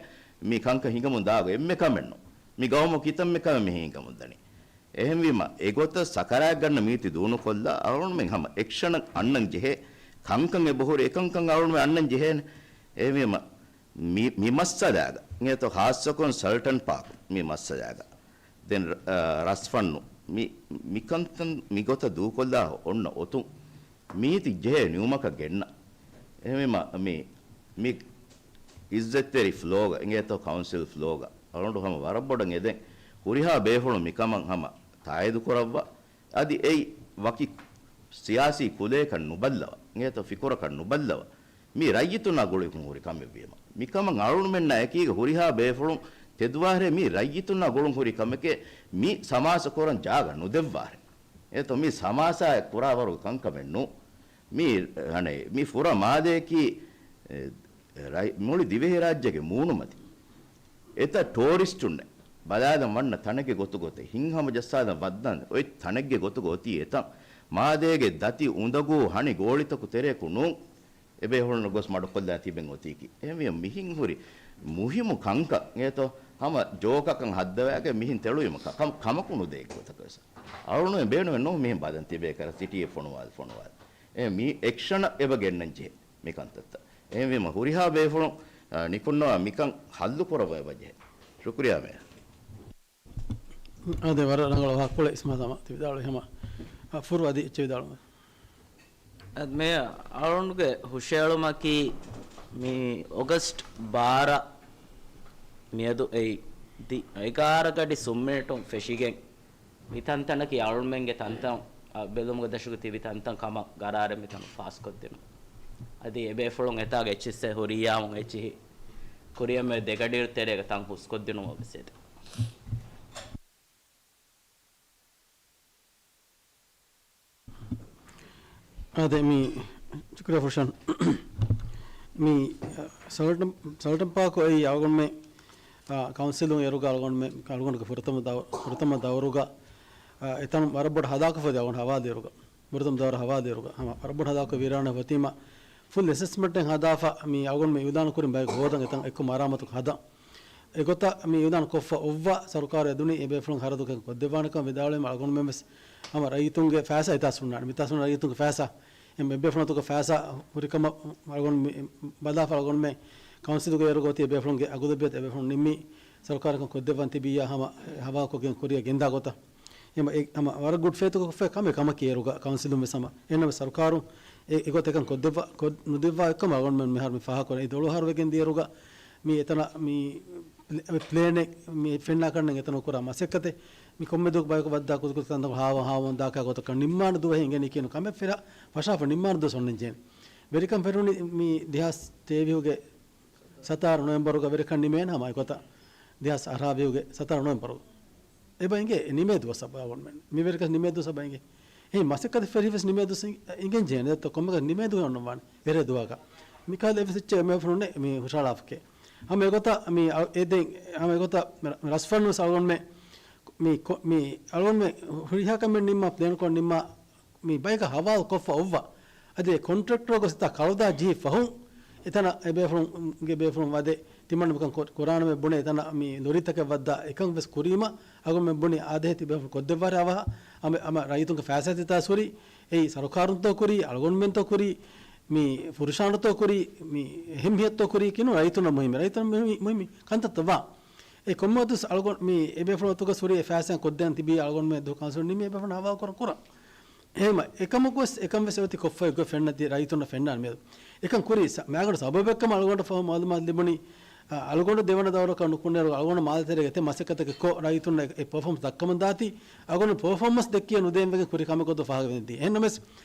މި ކަންކަން ހިނގަމުން ދާގޮ އެންމެ ކަމެއްނު. މި ގައުމު ކިތަންމެ ކަމެއް މި ހިނގަމުން ދަނީ. އެހެންވީމަ އެގޮތަށް ސަކަރާތް ގަންނަ މީތި ދޫނުކޮށްލާ އަޅުގަނޑުމެން ހަމަ އެކްޝަނަށް އަންނަން ޖެހޭ ކަންކަން އެބަހުރި އެކަންކަން އަޅުގަނޑުމެން އަންނަން ޖެހޭނެ. އެހެންވީމަ މި، މި މައްސަލާގަ އިނގޭތޯ ޚާއްޞަކޮށް ސަލްޓަން ޕާކް މި މައްސަލާގަ ދެން، އަ، ރަސްފަންނު މި، މިކަންތަން މިގޮތަށް ދޫކޮށްލާ އޮންނަ އޮތުން މީތި ޖެހޭ ނިމުމަކަށް ގެންނަ. އެހެންވީމަ މި، މި އިއްޒަތްތެރި ފްލޯގަ އިނގޭތޯ ކައުންސިލް ފްލޯގަ އަޅުގަނޑު ހަމަ ވަރަށް ބޮޑަށް އެދެން ހުރިހާ ބޭފުޅުން މިކަމަށް ހަމަ ތާއީދު ކުރައްވާ. އަދި އެއީ ވަކި ސިޔާސީ ކުލަޔަކަށް ނުބައްލަވާ، އިނގޭތޯ ފިކުރަކަށް ނުބައްލަވާ، މީ ރައްޔިތުންނާ ގުޅިގެން ހުރި ކަމެއްވީމަ، މިކަމަށް އަޅުގަނޑުމެންނާ އެކީގަ ހުރިހާ ބޭފުޅުން ތެދުވާހެރޭ، މީ ރައްޔިތުންނާ ގުޅުން ހުރި ކަމެކޭ، މި ސަމާސަ ކުރަން ޖާގަ ނުދެއްވާހެރޭ. އެތޯ މީ ސަމާސާއެއް ކުރާވަރު ކަންކަމެއް ނޫ. މީ، އަނެ، މި ފުރަ މާލޭކީ، އެ، ރައި-، މުޅި ދިވެހިރާއްޖޭގެ މޫނުމަތި. އެތައް ޓޫރިސްޓުންނެއް ބަލާލަން ވަންނަ ތަނެއްގެ ގޮތުގަ އޮތޭ، ހިތްހަމަޖައްސާލަން ވައްދަން އޮތް ތަނެއްގެ ގޮތުގަ އޮތީ އެތަން. މާލޭގެ ދަތި އުނދަގޫ ހަނި ގޯޅިތަކު ތެރެއަކު ނޫން. އެބޭފުޅުން ގޮސް މަޑުކޮށްލާ ތިބެން އޮތީކީ. އެހެންވީމަ މިހިން ހުރި މުހިއްމު ކަންކަން އޭތޯ ހަމަ ޖޯކަކަށް ހައްދަވާގެ މިހިން ތެޅުވީމަކަށް ކަމަ-، ކަމަކު ނުދޭ އެއްގޮތަކަށް ވެސް. އަޅުގަނޑުމެން ބޭނުމެއް ނޫން މިހެން ބަލަން ތިބޭ ކަރަ ސިޓީއެއް ފޮނުވާލި ފޮނުވާލި. އެ މި އެކްޝަނަށް އެބަ ގެންނަން ޖެހޭ މި ކަންތައްތައް. އެހެންވީމަ ހުރިހާ ބޭފުޅުން، އާ، ނިކުންނަވާ މިކަން ހައްލު ކުރައްވަ އެބަ ޖެހޭ. ޝުކުރިއްޔާ މޭޔަރ. އާދެ، ވަރަށް ރަނގަޅު ވާހަކަފުޅެއް އިސްމާ ތަމާ ތި ވިދާޅުވި ހަމަ، އާ، ފުރު އަދި އެއްޗެއް ވިދާޅުވެ. އަދި މޭޔަރ، އަޅުގަނޑުގެ ހުށައެޅުމަކީ މި އޮގަސްޓް ބާރަ މިއަދު އެއީ ދި-، އެގާރަ ގަޑި ސުއްމިނެޓުން ފެށިގެން މި ތަންތަނަކީ އަޅުމެންގެ ތަންތަން، އަ، ބެލުމުގެ ދަށުގެ ތިބި ތަންތަން ކަމަށް ގަރާރެއް މިތަނުން ފާސްކޮށްދިނުން. އަދި އެބޭފުޅުން އެތާގެ އެޗްއެސްއޭ ހުރިއްޔާމު އެޗިހި ކުރިއަށް މެ ދެގަޑިއިރު ތެރޭގެ ތަން ހުސްކޮށްދިނުމަށް ވެސް އެދެ. އާދެ، މި ޝުކުރިއްޔާ ފުރުޝާން. މި، އަ، ސަލްޓަން، ސަލްޓަން ޕާކު އެއީ އަޅުގަނޑުމެ، އާ، ކައުންސިލުން އޭރުގަ އަޅުގަނޑުމެ، އަޅުގަނޑުގެ ފުރަތަމަ ދައު-، ފުރަތަމަ ދައުރުގަ، އާ، އެތަން ވަރަށް ބޮޑަށް ހަދާކަށް ފަދަ އަޅުގަނޑު ހަވާލު އޭރުގަ. ފުރަތަމަ ދައުރު ހަވާލު އޭރުގަ ހަމަ ވަރަށް ބޮޑަށް ހަދާކަށް ވީރާނާ ފަތީމާ ފުލް އެސެސްމަންޓެއް ހަދާފަ މި އަޅުގަނޑުމެ އިއުލާނު ކުރިން ބަޔަކު ހޯދަން އެތަން އެއްކޮށް މަރާމާތު ހަދަން. އެގޮތަށް މި އިއުލާން ކޮށްފަ އޮއްވާ ސަރުކާރު އެދުނީ އެބޭފުޅުން ހަރަދުކަން ކޮށްދެއްވާނެކަން ވިދާޅުވީމަ އަޅުގަނޑުމެން ވެސް ހަމަ ރައްޔިތުންގެ ފައިސާ އެތާސް ހުންނާނެ. މިތާސް ހުންނަ ރައްޔިތުންގެ ފައިސާ. އެ އެބޭފުޅުން އަތުގަ ފައިސާ ހުރިކަމަށް އަޅުގަނޑު މި-، ބަލާފަ އަޅުގަނޑުމެ ކައުންސިލުގެ އޭރުގަ އޮތީ އެބޭފުޅުންގެ އަގުލަބިއްޔަތު އެބޭފުޅުން ނިންމީ ސަރުކާރަކަށް ކޮށްދެއްވަން ތިބިއްޔާ ހަމަ ހަވާލުކޮށްގެން ކުރިއަށް ގެންދާ ގޮތަށް. އެމަ-، އެ-، ހަމަ ވަރަށް ގުޑް ފެއިތުގަ ކޮށްފައި ކަމެއް ކަމަކީ އޭރުގަ ކައުންސިލުން ވެސް ހަމަ. އެހެންނަމަވެސް ސަރުކާރުން އެ-، އެގޮތަށް އެކަން ކޮށްދެއްވާ، ކޮށް ނުދެއްވާ އެއްކަމަށް އަޅުގަނޑުމެން މިހާރު މި ފާހަގަކުރަނީ. ދޮޅު އަހަރު ވެގެން ދިޔައިރުގަ މި އެތަނަށް މި ޕްލޭ-، ޕްލޭނެއް މި ފެންނާކަށް ނެތް އެތަނުން ކުރާ މަސައްކަތެއް މި ކޮންމެ ދުވަހަކު ބަޔަކު ވައްދާ ކުދިކުދި ކަންތައް ހާވަ ހާވަން ދާކާ ގޮތަކަށް ނިންމާނެ ދުވަހެއް އިނގެނީ ކިޔަން ކަމެއް ފެށާ ފަށާފަ ނިންމާނެ ދުވަސް އޮންނަން ޖެހޭނެ. ވެރިކަން ފެށުނީ މި ދެހާސް ތޭވީހުގެ ސަތާރަ ނޮވެމްބަރުގަ ވެރިކަން ނިމޭނެ ހަމަ އެގޮތަށް ދެހާސް އަށާވީހުގެ ސަތާރަ ނޮވެމްބަރު. އެބަ އިނގޭ ނިމޭ ދުވަސް ސަބަ އަޅުގަނޑުމެން. މި ވެރިކަން ނިމޭ ދުވަސް ސަބަ އިނގޭ. އެހެން މަސައްކަތެއް ފެށިފަސް ނިމޭ ދުވަސް އިނގެން ޖެހޭނެ. ދެއްތޯ ކޮންމެކަން ނިމޭ ދުވަހެއް އޮންނަން ވާނެ. ވެރޭ ދުވަހަކަށް. މިކަހަލަ އެއްވެސް އެއްޗެއް އެމެ ފުނުނެ މި ހުށަހަޅާފަކޭ. ހަމަ އެގޮތަށް މި އަ-، އެ ދެން ހަމަ އެގޮތަށް މި ރަސްފަން ވެސް އަޅުގަނޑުމެ މި ކޮ-، މި އަޅުގަނޑުމެ ހުރިހާ ކަމެއް ނިންމާ ޕްލޭންކޮށް ނިންމާ މި ބަޔަކަށް ހަވާލު ކޮށްފަ އޮއްވާ. އަދި އެ ކޮންޓްރެކްޓަރު ގޮސް އެތާ ކަޅުދާ ޖެހި ފަހުން، އެތަނަށް އެ ބޭފުޅުންގެ ބޭފުޅުން ވަދެ ތިމަންނަ މިކަން ކޮ-، ކުރާނަމޭ ބުނެ އެތަނަށް މި ލޮރީތަކެއް ވައްދާ އެކަން ވެސް ކުރީމަ، އަޅުގަނޑުމެން ބުނި އާދެހޭ ތި ބޭފުޅުން ކޮށްދެއްވާރޭ އަވަހަށް، އަމަ، އަމަ ރައްޔިތުންގެ ފައިސާ ތިތާސް ހުރީ، އެއީ ސަރުކާރުންތޯ ކުރީ، އަޅުގަނޑުމެންތޯ ކުރީ، މި ފުރުޝާނުތޯ ކުރީ، މި އެހެން މީހެއްތޯ ކުރީ ކިނު ރައްޔިތުންނަށް މުހިއްމި، ރައްޔިތުން މުހި-، މުހިއްމި ކަންތައްތައް ވާ. އެ ކޮންމެވެސް އަޅުގަނޑު މި އެބޭފުޅުން އަތުގަ ހުރި އެ ފައިސާ ކޮށްދޭން ތިބީ އަޅުގަނޑުމެ ދު ކައުންސިލުން ނިމި އެބޭފުޅުން ހަވާލު ކުރަން ކުރަން. އެހެންވީމަ އެކަމަކުވެސް އެކަން ވެސް އެއޮތީ ކޮށްފައި ގޮތް ފެންނަ ދި-، ރައްޔިތުންނަށް ފެންނާނެ މިއަދު. އެކަން ކުރީ ސަ-، މާގަނޑު ސަބަބެއްކަމަށް އަޅުގަނޑަށް ފަހު މައުލޫމާތު ލިބުނީ، އަ، އަޅުގަނޑު ދެވަނަ ދައުރަކަށް ނުކުންނައިރު އަޅުގަނޑު މާލެ ތެރޭގަ އެތައް މަސައްކަތަކެއް ކޮށް ރައްޔިތުންނަށް އެ ޕަރފޯމަންސް ދައްކަމުން ދާތީ، އަޅުގަނޑު ޕަރފޯމަންސް ދެއްކިޔަ ނުދޭން ވެގެން ކުރި ކަމެއް ގޮތަށް ފާހަގަވެދިން ދީ. އެހެންނަމަވެސް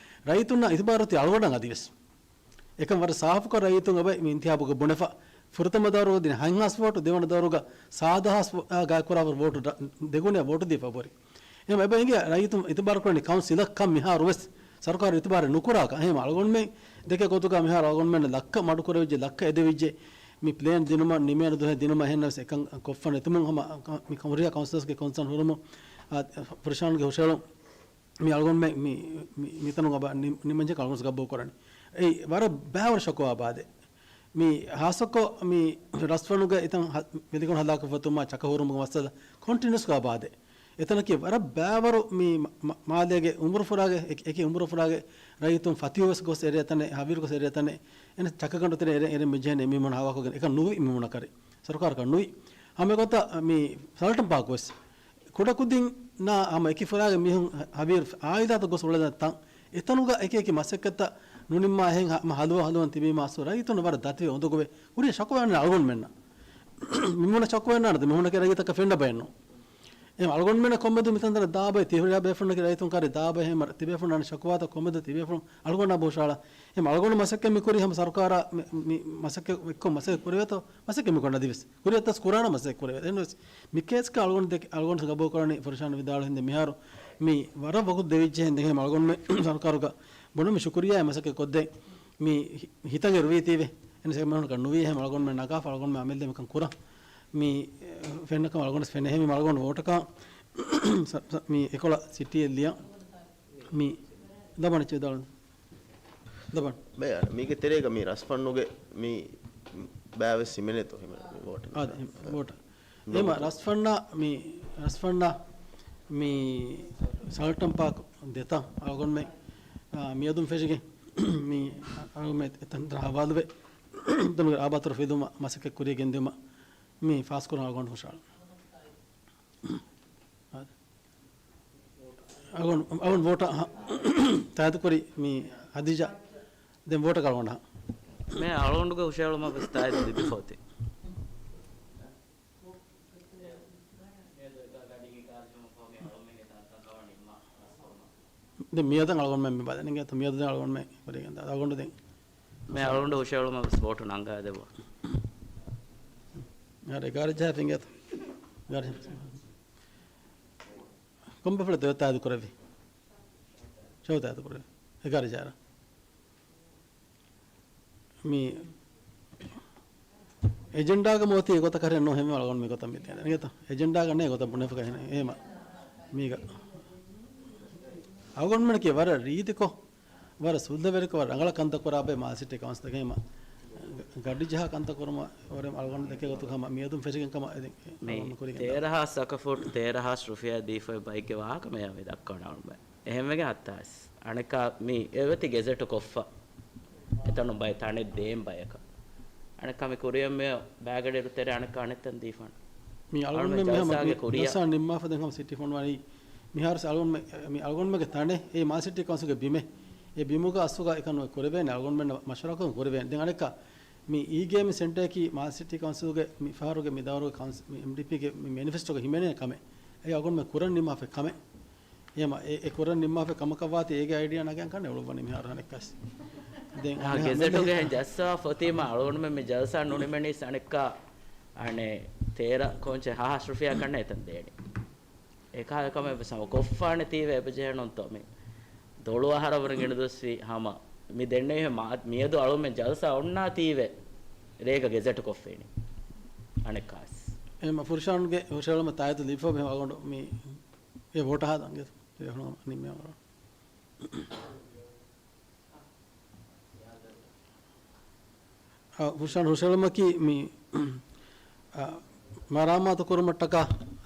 ރައްޔިތުންނަށް އިތުބާރު އޮތީ އަޅުގަނޑަށް އަދިވެސް. އެކަން ވަރަށް ސާފުކޮށް ރައްޔިތުން އެބަ މި އިންތިހާބުގަ ބުނެފަ. ފުރަތަމަ ދައުރުގަ ދިން ހަތްހާސް ވޯޓު، ދެވަނަ ދައުރުގަ ސާދަ ހާސް ވޯ-، އާ، ގާތްކުރާ ވޯޓު ދ-، ދެގުނަ ވޯޓު ދީފަ އެބަހުރި. އެހެން އެބަ އިނގޭ ރައްޔިތުން އިތުބާރު ކުރަނީ ކައުންސިލަކަށް މިހާރު ވެސް ސަރުކާރު އިތުބާރެއް ނުކުރާކަށް. އެހެން އަޅުގަނޑުމެން ދެކޭ ގޮތުގަ މިހާރު އަޅުގަނޑުމެން ލައްކަ މަޑުކުރެވިއްޖެ، ލައްކަ އެދެވިއްޖެ. މި ޕްލޭން ދިނުމަށް ނިމޭނެ ދުވަހެއް ދިނުމަށް އެހެންނަމަވެސް އެކަން ކޮށްފަ ނެތުމުން ހަމަ ކަ-، މި ކަ-، ހުރިހާ ކައުންސިލަރސްގެ ކޮންސާން ހުރުމުން، އާ، ފުރަށާންގެ ހުށައެޅުން މި އަޅުގަނޑުމެން މި، މި، މިތަނުން އަބަ ނި-، ނިމަންޖެ އަޅުގަނޑު ގަބޫލު ކުރަނީ. އެއީ ވަރަށް ބައިވަރު ޝަކުވާ އަބާދެ. މި ހާއްސަކޮށް މި ރަސްފަނުގެ އިތަން ހަ-، ވެލިގޮނޑު ހަލާކުފަތުމާ ޗަކަހުރުމުގެ މައްސަލަ ކޮންޓިނިއުސް އަބާދެ. އެތަނަކީ ވަރަށް ބައިވަރު މި މަ-، މަ-، މާލޭގެ އުމުރުފުރާގެ، އެކި، އެކި އުމުރުފުރާގެ ރައްޔިތުން ފަތިހުވެސް ގޮސް އެރޭ ތަނެއް، ހަވީރު ގޮސް އެރޭ ތަނެއް، އެން ޗަކަގަނޑު ތެރެ އެރެ، އެރެ މިޖެހެނެ މީހުން ހަވާކޮށްގެން އެކަން ނުވި މީހުނަކަށް. ސަރުކާރަކަށް ނުވި. ހަމަ އެގޮތަށް މި ސަލްޓަން ޕާކު ވެސް ކުޑަކުދިންނާ ހަމަ އެކި ފުރާގެ މީހުން ހަވީރު އާއިލާތައް ގޮސް އުޅެދާ ތަން. އެތަނުގަ އެކި އެކި މަސައްކަތްތައް ނުނިންމާ އެހެން ހަ-، ހަމަ ހަލުވަ ހަލުވަން ތިބީމާ އަސްލު ރައްޔިތުން ވަރަށް ދަތިވެ އުނދަގޫވެ ހުރި ޝަކުވާ އަޅުގަނޑުމެންނަށް. މިމޫނަ ޝަކުވާ ނާނެ މިހުނަކެ ރައްޔިތަކަށް ފެންނަ ބައެއްނު. އެހެން އަޅުގަނޑުމެންނަށް ކޮންމެދު މިތަންތަނަށް ދާބައި ތިހުރިޔާ ބޭފުޅުންނަކީ ރައްޔިތުން ކާރި ދާބައި ހެމަ ތިބޭފުޅުންނާނެ ޝަކުވާތައް ކޮންމެދު ތިބޭފުޅުން އަޅުގަނޑާ ބޯޝާޅާ. އެހެން އަޅުގަނޑު މަސައްކަތް މިކުރީ ހަމަ ސަރުކާރާ މި، މި މަސައްކަތް އެއްކޮށް މަސައްކަތް ކުރެވޭތޯ މަސައްކަތް މިކޮށް ނަދިވެސް. ކުރިއަށް ތަސް ކުރާނަ މަސައްކަތް ކުރެވޭ. އެހެންވެސް މި ކޭސްގަ އަޅުގަނޑު ދެކެ، އަޅުގަނޑު ގަބޫލު ކުރަނީ ފުރަށާން ވިދާޅުވި ހިނދެ މިހާރު މި ވަރަށް ވަގުތު ދެވިއްޖެ ހިނދެ ހެމަ އަޅުގަނޑުމެ ސަރުކާރުގަ ބޮޑު މި ޝުކުރިއްޔާ މަސައްކަތް ކޮށްދޭ. މި ހި-، ހިތަށް އެރުވީތީވެ. އެން ސެމެން ކަން ނުވީ ހެމަ އަޅުގަނޑުމެ ނަގާފަ އަޅުގަނޑުމެ އަމިއްލަ މިކަން ކުރަން. މި، އެ، ފެންނަކަމަށް އަޅުގަނޑު ފެނެހެ މި އަޅުގަނޑު ވޯޓަކާ ސަ-، ސަ-، މި އެކޮޅަށް ސިޓީއެއް ލިޔަން. މި ލަބަނެ ޗެދާޅުން. ދަބަން. ބޭ، މީގެ ތެރޭގަ މި ރަސްފަންނުގެ މި ބައިވެސް ހިމެނޭތޯ ހިމެނޭ ވޯޓް. އާދެ، ވޯޓް. އެމަ ރަސްފަންނާ މި، ރަސްފަންނާ މި ސަލްޓަން ޕާކް ދެތަން އަޅުގަނޑުމެން، އާ، މިއަދުން ފެށިގެން މި އަޅުގަނޑުމެން އެތަން ހަވާލުވެ، އެތަނުގެ އާބާތުރު ފެދުމަށް މަސައްކަތް ކުރިޔަށް ގެންދިއުމަށް މި ފާސްކުރަން އަޅުގަނޑު ހުށަހަޅަން. އަޅުގަނޑު، އަޅުގަނޑު ވޯޓަށް ތާއިދުކުރި މި ހަދީޖާ. ދެން ވޯޓަށް އަޅުގަނޑަށް. މޭ އަޅުގަނޑުގެ ހުށަހެޅުމަށް ވެސް ތާއިދު ލިބިފަ އޮތީ. ދެން މިއަދަށް އަޅުގަނޑުމެން މި ބަލަނީ އިނގޭތޯ، މިއަދު ދެން އަޅުގަނޑުމެން ކުރިގެން ދާ. އަޅުގަނޑު ދެން. މޭ އަޅުގަނޑު ހުށަހެޅުމަށް ވެސް ވޯޓު ނަންގާދެއްވާ. އަރެ، ގާރި ޖާ ފިނގޭތޯ. ގާރި. ކޮންބަފަޅެއް ދޮވެ ތާއިދު ކުރެއްވި؟ ޝަހު ތާއިދު ކުރެއްވި. އެގާރި ޖާރަ. މި އެޖެންޑާގަ މޯތީ އެގޮތަކަށް ނޯ ހެން އަޅުގަނޑު މި ގޮތަށް މި ދޭނެ. އިނގޭތޯ؟ އެޖެންޑާގަ ނޭ ގޮތަށް ބުނެފަ ކަހެނެ. އޭމަ މީގަ. އަޅުގަނޑުމެން ކިޔަ ވަރަށް ރީތިކޮށް، ވަރަށް ސުލްދަވެރިކޮށް، ވަރަށް ރަނގަޅަށް ކަންތައް ކުރާ ބައެއް މާލެ ސިޓީ ކައުންސިލްތަކެއް އެމަ ގަޑި ޖަހާ ކަންތައް ކުރުމަށް ވަރަށް އަޅުގަނޑު ދެކޭ ގޮތުގަ ހަމަ މިއަދުން ފެށިގެން ކަމަށް އެދެން މި އަޅުގަނޑު ކުރިގެން ދާ. ތޭރަ ހާސް އަކަފުޓް ތޭރަ ހާސް ރުފިޔާ ދީފައި ބައެއްގެ ވާހަކަ މެޔާ މި ދައްކަވަން އަޅުގަނޑު. އެހެންވެގެން ހައްތާސް. އަނެއްކާ މި އެވެތި ގެޒެޓު ކޮށްފަ. އެތަނުން ބައެއް ތަނެއް ދޭން ބަޔަކަށް. އަނެއްކާ މި ކުރިއަށް މި ބައިގަޑިއިރު ތެރޭ އަނެއްކާ އަނެއްތަން ދީފާނެ. މި އަޅުގަނޑުމެން މި ހަމަ ޖަލްސާގެ މި ކުރިއަށް. ޖަލްސާ ނިންމާފަ ދެން ހަމަ ސިޓީ ފޮނުވާނީ މިހާރު އަޅުގަނޑުމެ-، މި އަޅުގަނޑުމެންގެ ތަނެއް އެ މާލެ ސިޓީ ކައުންސިލްގެ ބިމެއް. އެ ބިމުގަ އަސްލުގަ އެކަން ކުރެވޭނެ އަޅުގަނޑުމެން މަޝްވަރާކޮށް ކުރެވޭނެ. ދެން އަނެއްކާ މި އީ ގޭމިން ސެންޓަރަކީ މާލެ ސިޓީ ކައުންސިލްގެ މި ފަހަރުގެ މި ދައުރުގެ ކައުންސި-، މި އެމްޑީޕީގެ މި މެނިފެސްޓޯގަ ހިމެނޭ ކަމެއް. އެ އަޅުގަނޑުމެން ކުރަން ނިންމާފަ ކަމެއް. އެހެމަ އެ، އެ ކުރަން ނިންމާފަ ކަމަކަށް ވާތީ އޭގެ އައިޑިއާ ނަގަން ކަންނޭ އުޅުއްވަނީ މިހާރު ހަނެއްކާސް. ދެން އާ، އަނެއް ގެޒެޓުގެ ހަމަ ހެން ޖައްސާފަ އޮތީމަ އަޅުގަނޑުމެން މި ޖަލްސާ ނުނިމެނީސް އަނެއްކާ އަނެއް ތޭރަ ކޯންޗެއް ހަ ހާސް ރުފިޔާ ކަންނޭ އެތަން ދޭނެ. އެކަހަލަ ކަމެއް ވެސް ހަމަ ކޮށްފާނެތީވެ އެބަޖެހެނުންތޯ މި ދޮޅު އަހަރަށް ވުރެ ގިނަ ދުވަސްވީ ހަމަ މި ދެންނެވިހެން މާ-، މިއަދު އަޅުމެން ޖަލްސާ އޮންނާތީވެ ރޭގަ ގެޒެޓު ކޮށްފޭނެ އަނެއްކާސް. އެހެމަ ފުރުޝާންގެ ހުށަހެޅުމަށް ތާއީދު ލިބިފަ މި އަޅުގަނޑު މި އެ ވޯޓަށް ހަދަން ގެ ނިންމެވަރު. އަ، ފުރުޝާން ހުށަހެޅުމަކީ މި، އަ، މަރާމާތު ކުރުމަށްޓަކާ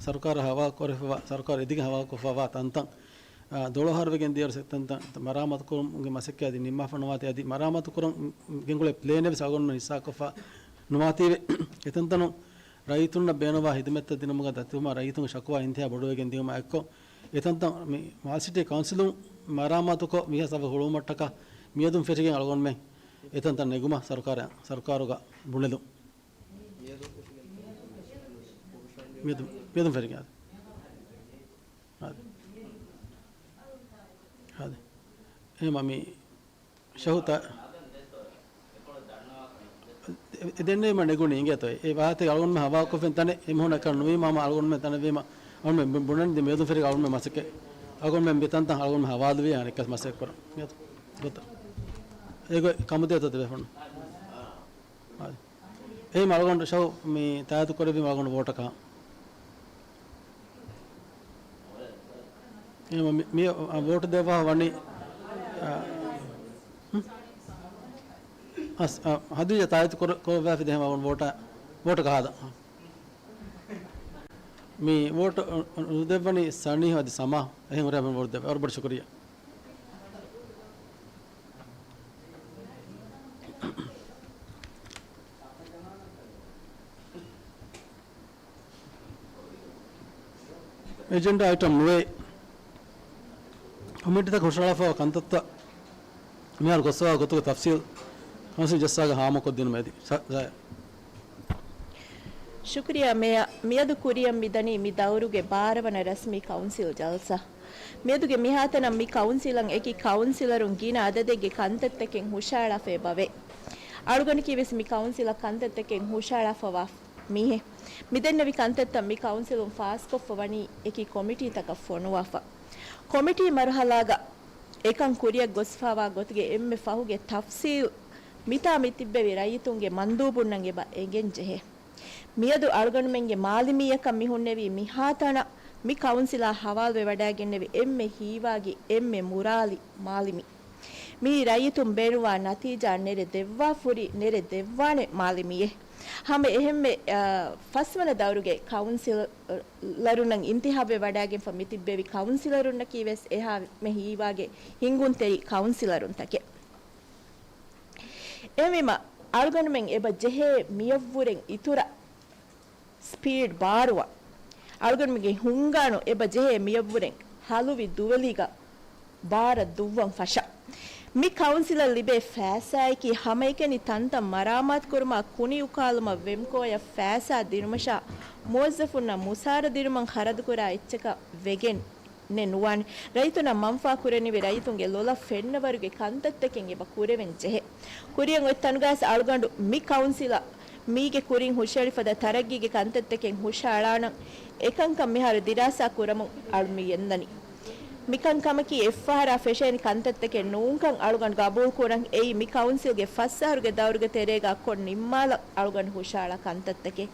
ސަރުކާރަށް ހަވާލު ކުރެފަވާ، ސަރުކާރު އެދިގެން ހަވާލުކޮށްފަވާ ތަންތަން، އަ، ދޮޅު އަހަރުވެގެން ދިޔައިރު ތަންތަން މަރާމާތު ކުރުމުގެ މަސައްކަތް އަދި ނިންމާފަ ނުވާތީ އަދި މަރާމާތު ކުރަން ގެންގުޅޭ ޕްލޭނެއް ވެސް އަޅުގަނޑުމެން ހިއްސާކޮށްފަ ނުވާތީވެ އެތަންތަނުން ރައްޔިތުންނަށް ބޭނުންވާ ހިދުމަތްތައް ދިނުމުގަ ދަތިވުމާ ރައްޔިތުންގެ ޝަކުވާ އިންތިހާ ބޮޑުވެގެން ދިޔުމާ އެއްކޮށް، އެތަންތަން މި މާލެ ސިޓީ ކައުންސިލުން މަރާމާތުކޮށް މިހާ ސަފަ ހުޅުވުމަށްޓަކާ މިއަދުން ފެށިގެން އަޅުގަނޑުމެން އެތަންތަން ނެގުމަށް ސަރުކާރަށް، ސަރުކާރުގަ ބުނެލުން. މިއަދު، މިއަދުން ފެށިގެން. އާދެ. އާދެ. އެހެމަ މި ޝަހު ތަ-، އެ ދެންނެވީމަ ނެގުނީ އިނގޭތޯ. އެ ވާހަކަ އަޅުގަނޑުމެން ހަވާލުކޮށްފިން ތަނެއް އެމީހުންނަށް އެކަން ނުވީމަ ހަމަ އަޅުގަނޑުމެން ތަނެއް ވީމަ އަޅުގަނޑުމެން ބުނަނީ ދެ މިއަދުން ފެށިގެން އަޅުގަނޑުމެން މަސައްކަތް، އަޅުގަނޑުމެން މި ތަންތަން އަޅުގަނޑުމެން ހަވާލުވީ އަނެއްކާ މަސައްކަތް ކުރަން. ގޮތަށް. އެގޮތް ކަމުދިޔަތަ ދެބޭފުޅުން. އާދެ. އެހެމަ އަޅުގަނޑު ޝަހު މި ތާއީދު ކުރެއްވީމަ އަޅުގަނޑު ވޯޓަކަށް. އެހެމަ މި، މި، އަ، ވޯޓު ދެއްވާ ވަނީ، އަ، ހު؟ އަސް، އަ، ހަދީޖާ ތާއީދު ކުރ-، ކުރައްވާފި ދެ އެހެމަ ވޯޓަށް، ވޯޓަކަށް ހަދަ. މި ވޯޓު ނުދެއްވަނީ ސަނީހު އަދި ސަމާ. އެހެން ހުރެ ވޯޓު ދެއްވާ. ވަރަށް ބޮޑަށް ޝުކުރިއްޔާ. އެޖެންޑާ އައިޓަމް ނުވެ. ކޮމިޓީތަކަށް ހުށަހަޅާފައިވާ ކަންތައްތައް މިހާރު ގޮސްފައިވާ ގޮތުގެ ތަފްސީލް ކައުންސިލް ޖައްސާގަ ހާމަކޮށްދިނުމަށް އެދި. ސަ-، ޒާޔާ. ޝުކުރިއްޔާ މޭޔަރ. މިއަދު ކުރިއަށް މިދަނީ މި ދައުރުގެ ބާރަ ވަނަ ރަސްމީ ކައުންސިލް ޖަލްސާ. މިއަދުގެ މިހާތަނަށް މި ކައުންސިލަށް އެކި ކައުންސިލަރުން ގިނަ އަދަދެއްގެ ކަންތައްތަކެއް ހުށަހަޅާފައި އެބަވޭ. އަޅުގަނޑަކީވެސް މި ކައުންސިލަށް ކަންތައްތަކެއް ހުށަހަޅާފައިވާ މީހެއް. މިދެންނެވި ކަންތައްތައް މި ކައުންސިލުން ފާސްކޮށްފަ ވަނީ އެކި ކޮމިޓީތަކަށް ފޮނުވާފަ. ކޮމިޓީ މަރުހަލާގަ އެކަން ކުރިއަށް ގޮސްފައިވާ ގޮތުގެ އެންމެ ފަހުގެ ތަފްސީލް މިތާ މި ތިއްބެވި ރައްޔިތުންގެ މަންދޫބުންނަށް އެބަ އެނގެން ޖެހޭ. މިއަދު އަޅުގަނޑުމެންގެ މާލިމީއަކަށް މި ހުންނެވީ މިހާތަނަށް މި ކައުންސިލާ ހަވާލުވެވަޑައިގެންނެވި އެންމެ ހީވާގި އެންމެ މުރާލި މާލިމީ. މިއީ ރައްޔިތުން ބޭނުންވާ ނަތީޖާ ނެރެ ދެއްވާފަ ހުރި، ނެރެ ދެއްވާނެ މާލެ މިއެއް. ހަމަ އެހެންމެ، އަ، ފަސްވަނަ ދައުރުގެ ކައުންސިލަރުންނަށް އިންތިހާބުވެ ވަޑައިގެންފަ މިތިއްބެވި ކައުންސިލަރުންނަކީ ވެސް އެހާމެ ހީވާގެ ހިނގުންތެރި ކައުންސިލަރުންތަކެއް. އެހެންވީމަ، އަޅުގަނޑުމެން އެބަ ޖެހޭ މިޔަށްވުރެން އިތުރަށް ސްޕީޑް ބާރުވާ. އަޅުގަނޑުމެންގެ ހުންގާނު އެބަ ޖެހޭ މިޔަށްވުރެން ހަލުވި ދުވެލީގަ ބާރަށް ދުއްވަން ފަށާ. މި ކައުންސިލަށް ލިބޭ ފައިސާއަކީ ހަމައެކަނި ތަންތަން މަރާމާތުކުރުމާ، ކުނި އުކާލުމަށް ވެމްކޯއަށް ފައިސާ ދިނުމަށާ، މުވައްޒަފުންނަށް މުސާރަ ދިނުމަށް ޚަރަދުކުރާ އެއްޗަކަށް ވެގެން ނެއް ނުވާނެ. ރައްޔިތުންނަށް މަންފާ ކުރަނިވި ރައްޔިތުންގެ ލޮލަށް ފެންނަވަރުގެ ކަންތައްތަކެއް އެބަ ކުރެވެން ޖެހޭ. ކުރިއަށް އޮތް ތަނުގައިސް އަޅުގަނޑު މި ކައުންސިލަށް މީގެ ކުރިން ހުށައެޅިފަދަ ތަރައްގީގެ ކަންތައްތަކެއް ހުށައަޅާނަން އެކަންކަން މިހާރު ދިރާސާ ކުރަމުން އަޅު މި ގެންދަނީ. މިކަންކަމަކީ އެއްފަހަރާ ފެށޭނެ ކަންތައްތަކެއް ނޫންކަން އަޅުގަނޑު ގަބޫލުކުރަން. އެއީ މި ކައުންސިލްގެ ފަސް އަހަރުގެ ދައުރުގެ ތެރޭގަ ކޮށް ނިންމާލަން އަޅުގަނޑު ހުށައަޅާ ކަންތައްތަކެއް.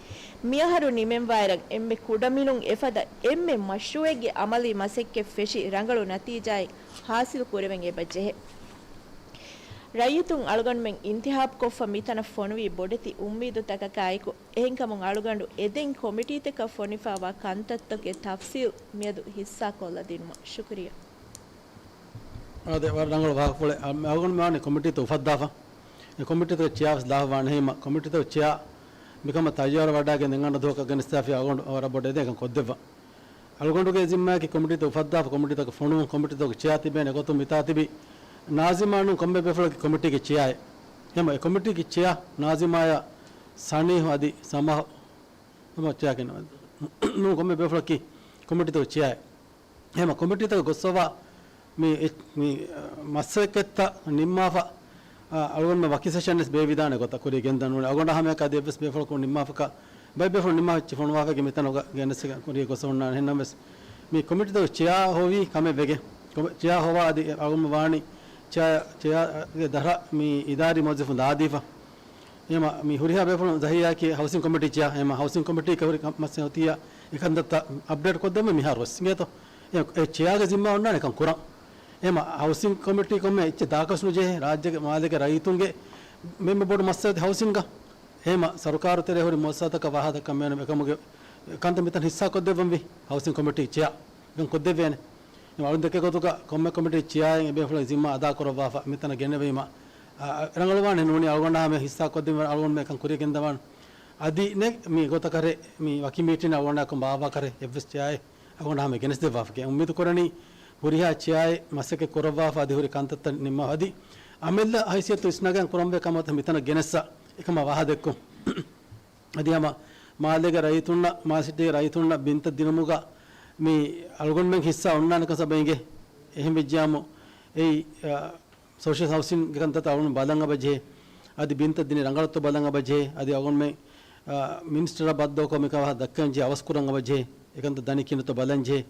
މިއަހަރު ނިމެންވާއިރަށް އެންމެ ކުޑަމިނުން އެފަދަ އެންމެ މަޝްރޫއެއްގެ އަމަލީ މަސައްކަތް ފެށި ރަނގަޅު ނަތީޖާއެއް ހާސިލް ކުރެވެން އެބަ ޖެހޭ. ރައްޔިތުން އަޅުގަނޑުމެން އިންތިހާބުކޮށްފަ މިތަނަށް ފޮނުވީ ބޮޑެތި އުއްމީދުތަކަކާއެކު، އެހެންކަމުން އަޅުގަނޑު އެދެން ކޮމިޓީތަކަށް ފޮނިފާވާ ކަންތައްތަކުގެ ތަފްސީލް މިއަދު ހިއްސާކޮށްލަދިނުމަށް ޝުކުރިއްޔާ. އާދެ، ވަރަށް ރަނގަޅު ވާހަކަފުޅެއް. އަޅުގަނޑު ވާނެ ކޮމިޓީތައް އުފައްދާފަ. އެ ކޮމިޓީތަކުގެ ޗެއާ ވެސް ލާފަ ވާނެ. ހީމަ ކޮމިޓީތަކުގެ ޗެއާ މިކަމަށް ތައްޔާރު ވަޑައިގެން ދެން އަންނަ ދުވަހަކަށް ގެނެސްދާފި އަޅުގަނޑު ވަރަށް ބޮޑަށް އެދެން ކަން ކޮށްދެއްވާ. އަޅުގަނޑުގެ ޒިންމާއަކީ ކޮމިޓީތައް އުފައްދާފަ، ކޮމިޓީތަކަށް ފޮނުވުން، ކޮމިޓީތަކުގެ ޗެއާ ތިބޭނެ ގޮތުން މިތާ ތިބި ނާޒިމާ ނޫން ކޮންމެ ބޭފުޅަކީ ކޮމިޓީގެ ޗެއާއެއް. ހަމަ އެ ކޮމިޓީގެ ޗެއާ ނާޒިމާޔާ ސަނީހު އަދި ސަމާހު ހަމަ ޗެއާ ކިން ނޫން ކޮންމެ ބޭފުޅަކީ ކޮމިޓީތަކުގެ ޗެއާއެއް. އެހެމަ ކޮމިޓީތަކަށް ގޮއްސަވާ މި، މި، އަ، މަސައްކަތްތައް ނިންމާފަ، އަ، އަޅުގަނޑުމެން ވަކި ސެޝަން ވެސް ބޭއްވިދާނެ ގޮތަށް ކުރިޔަށް ގެންދަން އުޅެ. އަޅުގަނޑާ ހަމަޔަކަށް އަދި އެއްވެސް ބޭފުޅަކު ނިންމާފަކަށް ބައެއް ބޭފުޅުން ނިންމާ ހިއްޗި ފޮނުވާފައިގެ މިތަނުގަ ގެނެސްގެން ކުރިޔަށް ގޮސް ހުންނާނެ. އެހެންނަމަވެސް މި ކޮމިޓީތަކުގެ ޗެއާ ހޮވީ ކަމެއް ވެގެން. ކޮމި-، ޗެއާ ހޮވާ އަދި އަޅުގަނޑު ވާނީ ޗެއާ، ޗެއާގެ ދަށަށް މި އިދާރީ މުވައްޒަފުން ދާދީފަ. އެހެމަ މި ހުރިހާ ބޭފުޅުން ޒަހީރާއަކީ ހައުސިން ކޮމިޓީ ޗެއާ. އެހެމަ ހައުސިން ކޮމިޓީގަ ހުރި ކަ-، މައްސަލަ އޮތިއްޔާ އެކަންތައްތައް އަޕްޑޭޓް ކޮށްދެއްވަން މިހާރު ވެސް އިނގޭތޯ. އެ، އެ ޗެއާގެ ޒިންމާ އޮންނާނެ އެކަން ކުރަން. އެހެމަ ހައުސިން ކޮމިޓީ ކޮންމެ އެއްޗެއް ދާކަށް ނުޖެހޭ. ރާއްޖޭގެ މާލޭގެ ރައްޔިތުންގެ މެންމެ ބޮޑު މައްސަލަ އޮތީ ހައުސިންގަ. އެހެމަ ސަރުކާރު ތެރޭ ހުރި މުއައްސަސާތަކަށް ވާހަކަ ދައްކަން ބޭނުން އެކަމުގެ ކަންތައް މިތަން ހިއްސާ ކޮށްދެއްވަންވީ ހައުސިން ކޮމިޓީ ޗެއާ. އެކަން ކޮށްދެއްވޭނެ. އަޅުގަނޑު ދެކޭ ގޮތުގަ ކޮންމެ ކޮމިޓީ ޗެއާއިން އެބޭފުޅުން ޒިންމާ އަދާކުރައްވާފަ މިތަނަށް ގެނެވީމަ، އަ، އަ، ރަނގަޅުވާނެ ނޫނީ އަޅުގަނޑާ ހަމަ ހިއްސާ ކޮށްދެވީމަ އަޅުގަނޑުމެން އެކަން ކުރިޔަށް ގެންދަވާނެ. އަދި ނެ މި ގޮތަކަށް މި ވަކި މީޓިން އަޅުގަނޑާ ކޮން ބާއްވާކަށް އެއްވެސް ޗެއާއެއް އަޅުގަނޑާ ހަމަ ގެނެސްދެއްވާފަކޭ. އުއްމީދު ކުރަނީ ހުރިހާ ޗެއާއެއް މަސައްކަތް ކުރައްވާފަ އަދި ހުރި ކަންތައްތައް ނިންމާ އަދި އަމިއްލަ ހައިސިއްޔަތު އިސްނަގަން ކުރަންވޭ ކަމަށް މިތަނަށް ގެނެއްސަ އެކަމަށް ވާހަ ދެއްކުން. އަދި ހަމަ މާލޭގެ ރައްޔިތުންނަށް، މާލެ ސިޓީގެ ރައްޔިތުންނަށް ބިންތައް ދިނުމުގަ މި އަޅުގަނޑުމެން ހިއްސާ އޮންނާނެ ކަން ސަބައިންގެ. އެހެން ވެއްޖިއްޔާމު އެއީ، އަ، ސޯޝަލް ހައުސިންގެ ކަންތައްތައް އަޅުގަނޑު ބަލަން އަބަ ޖެހޭ. އަދި ބިންތައް ދިނީ ރަނގަޅަށްތޯ ބަލަން އަބަ ޖެހޭ. އަދި އަޅުގަނޑުމެން، އަ، މިނިސްޓަރ ބައްދޯކޮ މިކަ ވާހަ ދައްކަން ޖެހޭ އަވަސް ކުރަން އަބަ ޖެހޭ. އެކަންތައް ދަނީ ކިހިނެއްތޯ ބަލަން ޖެހޭ.